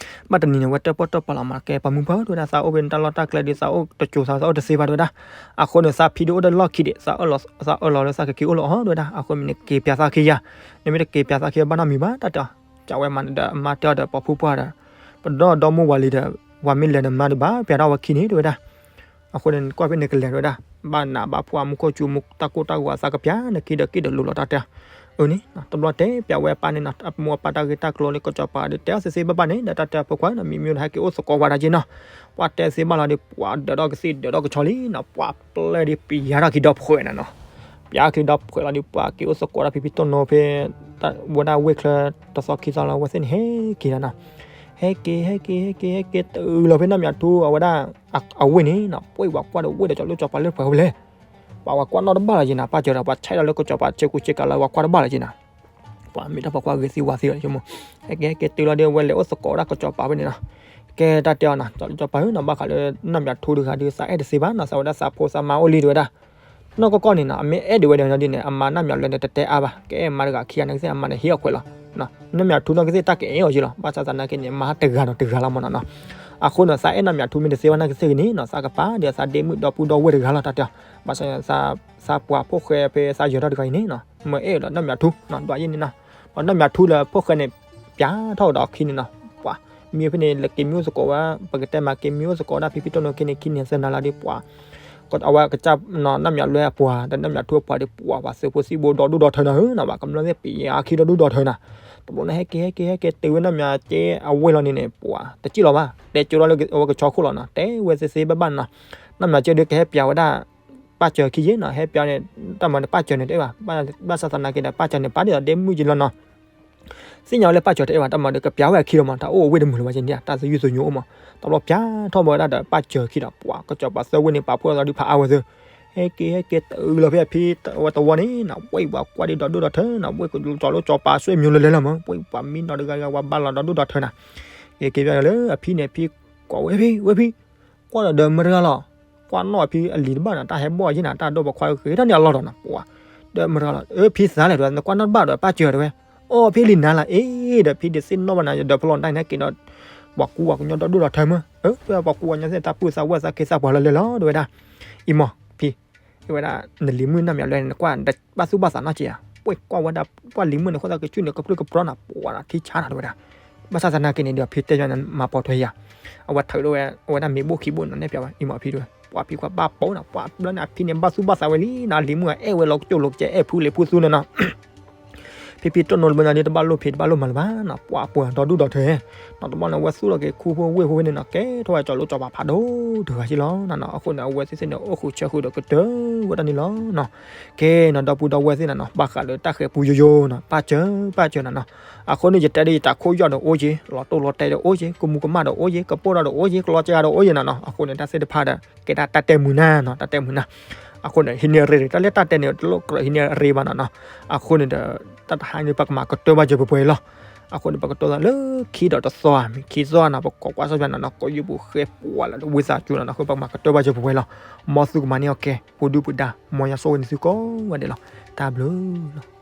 ဘၣ်တနံၤန့ၣ် ဝဲတၢၣ်ပီၣ်တၢၣ်ပီလီၤမး ကဲပှၤမုၢ်ပှၢ်တဲဝဲဒၣ် သးအိၣ်ဖဲန့ၣ်တၢ်လီၢ်တၢ်ကျဲဒီး သးအိၣ်တစိၤသး သးအိၣ်တသ့ဘၣ်တဲဝဲဒၣ် အဃိန့ၣ် သးဖံဒ်အိၣ်ဒီးလီၢ်ခံဒီး သးအၢၣ်လီၤလၢသးကက့ၤအိၣ်လၢအီၤတဲဝဲဒၣ် အဃိမ့ၢ်န့ၣ် က့ၤပၠးသးခံယၤ နမ့ၢ်တက့ၤပၠးသးခံဘၣ်နီတမံၤဘၣ် တၢ်တဲအီၤ ကးဝဲမးဒီး အမါတဲအီၤဒီး ပှၤဖုပှၢ်ဒီး ပဒီဒီမိၢ်ဝၤလံဒီး ပှၤမ့ၢ်လဲၤနမါဒီး ဘၣ်ပၠးထီၣ်ဝဲခံန့ၣ်တဲဝဲဒၣ် အဃိန့ၣ် ကွၢ်ဖဲန့ၣ်ကလဲၤတဲဝဲဒၣ် ဘၣ်နးဘၣ်ဖှီၣ်အမူခိၣ်စူၤမူတၢ်ကိၢ်တၢ်ဂီၤအသးကပၠး နခံဒီးက့ၣ်ဒီးလိၤလီၤတၢ်တဲ အန့ၣ် တဘျီတဲပၠးဝဲအပၢ်န့ၣ်နီၤ အမိၢ်အပၢ်တၢ်ဂ့ၢ်တၢ်ကျိၤလၢကစီၤပၤဒီး တဲသ့သ့ဘၣ်ဘၣ်န့ၣ် ဒီးတၢ်တဲဖိခွါနီၤ မံမံဒီးဟဲက့ၤအိၣ်သကိးဝဲဒၣ်က့နီၤ ပှၤတဲသ့ဘၣ်လီၤဒီး ပှၤဒၢးထီၣ်ကသံၣ်ဒၢးထီၣ်ကဆီလံနီၤ ပှၤပျဲဒီးပျးထီၣ်ခံဒီဖှဲးနီၤနီၤ ပၠးခံဒီဖှဲးလီၤဒီး ပှၤက့ၤအိၣ်သကိးဒၣ်ဖံဖံတိၢ်နိဖဲ ဝဲဒၣ်ဝ့ၢ်ချၢတသီခံသီလီၤ အဝဲသ့ၣ်န့ၣ်ဟဲက့ၤလီၤနီၤ ဟဲက့ၤ ဟဲက့ၤ ဟဲက့ၤ ဟဲက့ၤ တုၤလီၤဖဲနီၢ်မၠးထူ အဝဲဒၣ်အဝ့ၢ်န့ၣ်နီၤ ပှၤဝဲကွၢ်ဒီးဝ့ၢ်ဒီးကၠီၤလိၣ်ကၠီၤပၤလၢပှဲၤဝဲလဲၣ် ပှၤဝဲကွၢ်နီၣ်တဘၣ်လီၤက့နီၤ ပၢ်စၢၤဒီး ပှၤဆဲးဒီးလၢကစီၤပၤဆ့ကူဆ့ကၤလၢ ဝဲကွၢ်တဘၣ်လီၤက့နီၤ ပှၤမ့ၢ်တၢ်ပှၤကွၢ်ဂ့ၤသံဝါသံလီၤ ဆိကမိၣ် ဟဲက့ၤဟဲက့ၤတုၤလီၤဒီး ဝဲလဲၤအိၣ်သကိးဒၣ်ကစီၤပၤဖဲန့ၣ်နီၤ ကဲတၢ်တဲအီၤနီၤ ကၠီၤလိၣ်ကၠီၤပၤဧၢနီၤ ဘၣ်ဃးလၢနီၢ်မၠးထူတဂၤဒီး သးအဲၣ်တသ့ဘၣ်နီၤ သးဝဲဒၣ်သးဖိသးမါအိၣ်လံတဲဝဲဒၣ် နီၢ်ကီၢ်ကီၢ်န့ၣ်နီၤ အမ့ၢ်အဲၣ်ဒိးဝဲဒၣ်န့ၣ် အမါနီၢ်မၠးလွဲန့ၣ် တတဲအါဘၣ် ကအဲၣ်မါတဂၤခံဂၤန့ၣ်ကသ့ၣ် အမါန့ၣ်ဟ့ၣ်အီၤခွဲးလီၤ နီၢ်မၠးထူနီၢ်ကသ့ၣ်တၢ်ကအဲၣ်အီၤက့လီၤ ဘၣ်ဆၣ်သနာ်က့န့ၣ် မါတဂၤဒီးတဂၤလီၤမးနီၤနီၤ အဃိန့ၣ် သးအဲၣ်နီၢ်မၠးထူမ့ၢ်တသ့ဘၣ်နာ်ကသ့ၣ်ဂ့ၤန့ၣ်နီၤ သးကပၤဒီးသးဒ့မုၣ်ဒီပုၢ်ဒီဝဲၢ်တဂၤလီၤ တၢ်တဲအီၤ ဘၣ်ဆၣ် သးပှၤဖိၣ်ဃဲဖဲသးယၢၤထီၣ်တဂၤအံၤန့ၣ်နီၤ မ့ၢ်အဲၣ်ဒီးနီၢ်မၠးထူနီၤ ဒွးယဲၢ်န့ၣ်နီၤ ဒီးနီၢ်မၠးထူလၢဖိၣ်ဃဲန့ၣ် ပၠးထီၣ်ဒီးခံန့ၣ်နီၤ ပှၤ မ့ၢ်ဖဲန့ၣ် လၢက့ၤမံအိၣ်သကိးဝဲ ပကတဲမး က့ၤမံအိၣ်သကိးဒၣ်ဖံဖံတိၢ်နိခံန့ၣ် ခံန့ၣ်သၢနၤလီၤဒီး ပှၤ အဝဲကစၢ်နီၢ်မၠးလွဲအပှၤ ဒီးနီၢ်မၠးထူအပှၤဒီး ပှၤ ပှၤသုးဖိသံၣ်ဘိဒီဒူၣ်ဒီထၢနၤဧၢနီၤ ပှၤကမျၢၢ်သ့ၣ်ပျးအခံဒီဒူၣ်ဒီထၢနၤ တဘျီန့ၣ် ဟဲက့ၤ ဟဲက့ၤ ဟဲက့ၤတုၤဝဲနီၢ်မၠးက့အဝ့ၢ်လီၤန့ၣ်န့ၣ် ပှၤ တစံၣ်လီၤဘၣ် တဲကၠိထီၣ်လၢအဝဲကဆီခိၣ်လီၤနီၤ တဲဝဲသ့သ့ဘၣ်ဘၣ်နီၤ နီၢ်မၠးက့ဒီးကဟဲပၠးဝဲဒၣ် ပၢ်စၢၤခံယဲၢ်နီၤ ဟဲပၠးန့ၣ် တၢ်မၤဒီးပၢ်စၢၤန့ၣ်တအဲၣ်ဘၣ် ဘၣ်ဆၣ်သနာ်က့ဒီး ပၢ်စၢၤန့ၣ် ပာ်ဒ်သိးဒ့မုၣ်က့လီၤနီၤ သ့ၣ်ညါဝဲလၢပၢ်စၢၤတအဲၣ်ဘၣ် တၢ်မၤဒီးကပျးဝဲအခံလီၤမး တၢ်အိၣ်အဝ့ၢ်တမုာ်လၢၤဘၣ်ကန့ၣ် တၢ်သယုၢ်သညိအိၣ်မး တဘျီပၠးထီၣ်ဘၣ်ဝဲဒၣ်ဒီးပၢ်စၢၤခံဒီး ပှၤ ကစီၤပၤသၢဝ့ၢ်န့ၣ် ပာ်ဖှိၣ်သးဒီးဖးအါဝဲသ့ၣ် ဟဲက့ၤ ဟဲက့ၤတုၤလီၤဖဲအဖံ ဝဲတဝီန့ၣ်နီၤ ဝဲပှၤကွၢ်ဒ်ဒီဒူၣ်ဒီထၢနီၤ ဝဲကစီၤလိကစီၤပၤဆွဲၣ်မၠိၤလၢလဲၤလီၤမး ဝဲပှၤမံနီၤတဂၤဂၤ ဝဲဘၣ်လီၤဒီဒူၣ်ဒီထၢနီၤ က့ၤက့ၤပၠးလၢအဖံန့ၣ် အဖံ ကိးဝဲဖံ ဝဲဖံ ကွၢ်ဒီးဒီးမတၤတဂၤလီၤ ကွၢ်နီၣ်ဖံအလံၤတဘၣ်နီၤ တၢ်ဟဲဘီၣ်ယ့ၢ်နၤ တၢ်ဒိၣ်ပိာ်ခွါဂ့ၤထီၣ်န့ၣ်အလီၢ်ဒီးနီၤ ပှၤ ဒီးမတၤလီၤ အၢ ဖံသးလဲၣ် တဲဝဲ နကွၢ်နီၣ်တဘၣ်ဒီး ပၢ်စၢၤတဲဝဲ, အိၣ်ဖံလံၤနၤလၢအံၤဒီး ဖံဒုးသ့ၣ်နီၣ်ဘၣ်နၤ ဒီးဖျီၣ်တၢ်န့ၣ်က့ၤဒီး ပှၤကူပှၤကညီဒီဒူၣ်ဒီထၢမး အၢ ပှၤကူပှၤကညီသ့ၣ် တၢ်ပုၢ်သးဝဲၢ်သးခ့သးပှၢ်လၢလဲၤလီၤ တဲဝဲဒၣ်, အံၤမး ဖံ တဲဝဲဒၣ် နလံၤမုၣ်နၢ်မံၤလၢ နကွၢ်ဘၣ်သူၣ်ဘၣ်သးနီတစဲးဧါ, ပှၤကွၢ်ဝဲဒၣ် ပှၤလံၤမုၣ်န့ၣ် ဃိသးကဆူၣ်န့ၣ် ကပြုၢ်ကပြီၤနၤ ပှၤထံဆါနၤ တဲဝဲဒၣ်, ဘၣ်ဆၣ်သနာ်က့န့ၣ်ဒီး ဖံတဲယၤနမၤပိာ်ထွဲယၤ, အဝဲထုးထီၣ်ဝဲ အဝဲဒၣ်မ့ၤဘိၣ်ခံဘိၣ်နီၤ နဲၣ်ပျးဝဲ အံၤမးဖံတဲဝဲ ပှၤဖံကွၢ်ဘၣ်ပိာ်နီၤ ပှၤဘျီန့ၣ် အဖံန့ၣ် ဘၣ်သူၣ်ဘၣ်သးဝဲလံနီၤ လံၤမုၣ်အအဲၣ်ဝဲလီၤကစိၣ်လီၤကစဲး အဲၣ်ဖုလံၤဖုသူန့ၣ်နီၤ ဖံဖံတိၢ်နီၣ်တဘျီညါဒ် တဘၣ်လိၣ်ဖံးတဘၣ်လိၣ်မၤလၢၤဘၣ်နီၤ ပှၤပှၢ်ဒီဒူၣ်ဒီထၢ, နီၤတဘျီန့ၣ် အဝဲသူၣ်လီၤက့ၤခူဖိဝ့ၢ်ဖိဖဲန့ၣ်နီၤ ကဲထီၣ်ဝဲကၠီၤလိကၠီၤပၤဖးဒိၣ်တဂၤဆံလီၤနီၤနီၤ အဃိန့ၣ် အဝဲသ့ၣ်သ့ၣ်န့ၣ် အိၣ်ဃုာ်ဆၢဃုာ်ဒီးကတၢၢ်ဝဲဒၣ်န့ၣ်လီၤနီၤ, ကဲနီၤ ဒီပုၢ်ဒီဝဲၢ်သ့ၣ်နီၤနီၤ ဘၣ်ဃးလၢတၢ်ဃဲၤပူယိယိနီၤ ပၢ်စၢၤ ပၢ်စၢၤနီၤနီၤ, အဃိန့ၣ် ယတဲဒ်ယတၢ်ခိၣ်ယီၢ်ဒီးအိၣ်က့ၤ လီၤတိၢ်လီၤတဲာ်ဒီးအိၣ်က့ၤ ကမူၤကမၣ်ဒီးအိၣ်က့ၤ ကပိၢ်ဒီးအိၣ်က့ၤ ကလီၤစှၤဒီးအိၣ်က့ၤနီၤနီၤ အဃိန့ၣ် တၢ်သ့ၣ်တဖၣ်ဒီး ကဲဒၣ်တၢ်တဲမုာ်နၤနီၤ တၢ်တဲမုာ်နၤ, အဃိန့ၣ် ဟံးန့ၢ်ရ့ၣ် တၢ်လၢတၢ်တဲန့ၣ် တလိၣ်ကြၢးဟံးန့ၢ်ရ့ၣ်ဘၣ်နီၤနီၤ, အဃိန့ၣ်ဒီး တၢ်တဟါန့ၣ် ပကမၤကတၢၢ်ဘၣ်စၢၤပှဲၤပှဲၤလီၤ, အဃိန့ၣ် ပကတိၤသးလၢခံဒီးတသီဧါ မ့ၢ်ခံသီနီၤ ပကိးကွၢ်စီပျးနီၤနီၤ ကိးယုၢ်ပူၤဃဲပှၤလၢဝံသးစူၤနီၤနီၤ အဃိပကမၤကတၢၢ်ဘၣ်စၢၤပှဲၤပှဲၤလီၤ, မ်သုကမၤန့ၢ်အီၤကဲ ပူၤဒုၣ်ပူၤဒါ မ်ယွၤဆိၣ်ဂ့ၤန့ၢ်သုကိးဂၤဒဲးလီၤ, တၢ်ဘျုးလီၤ.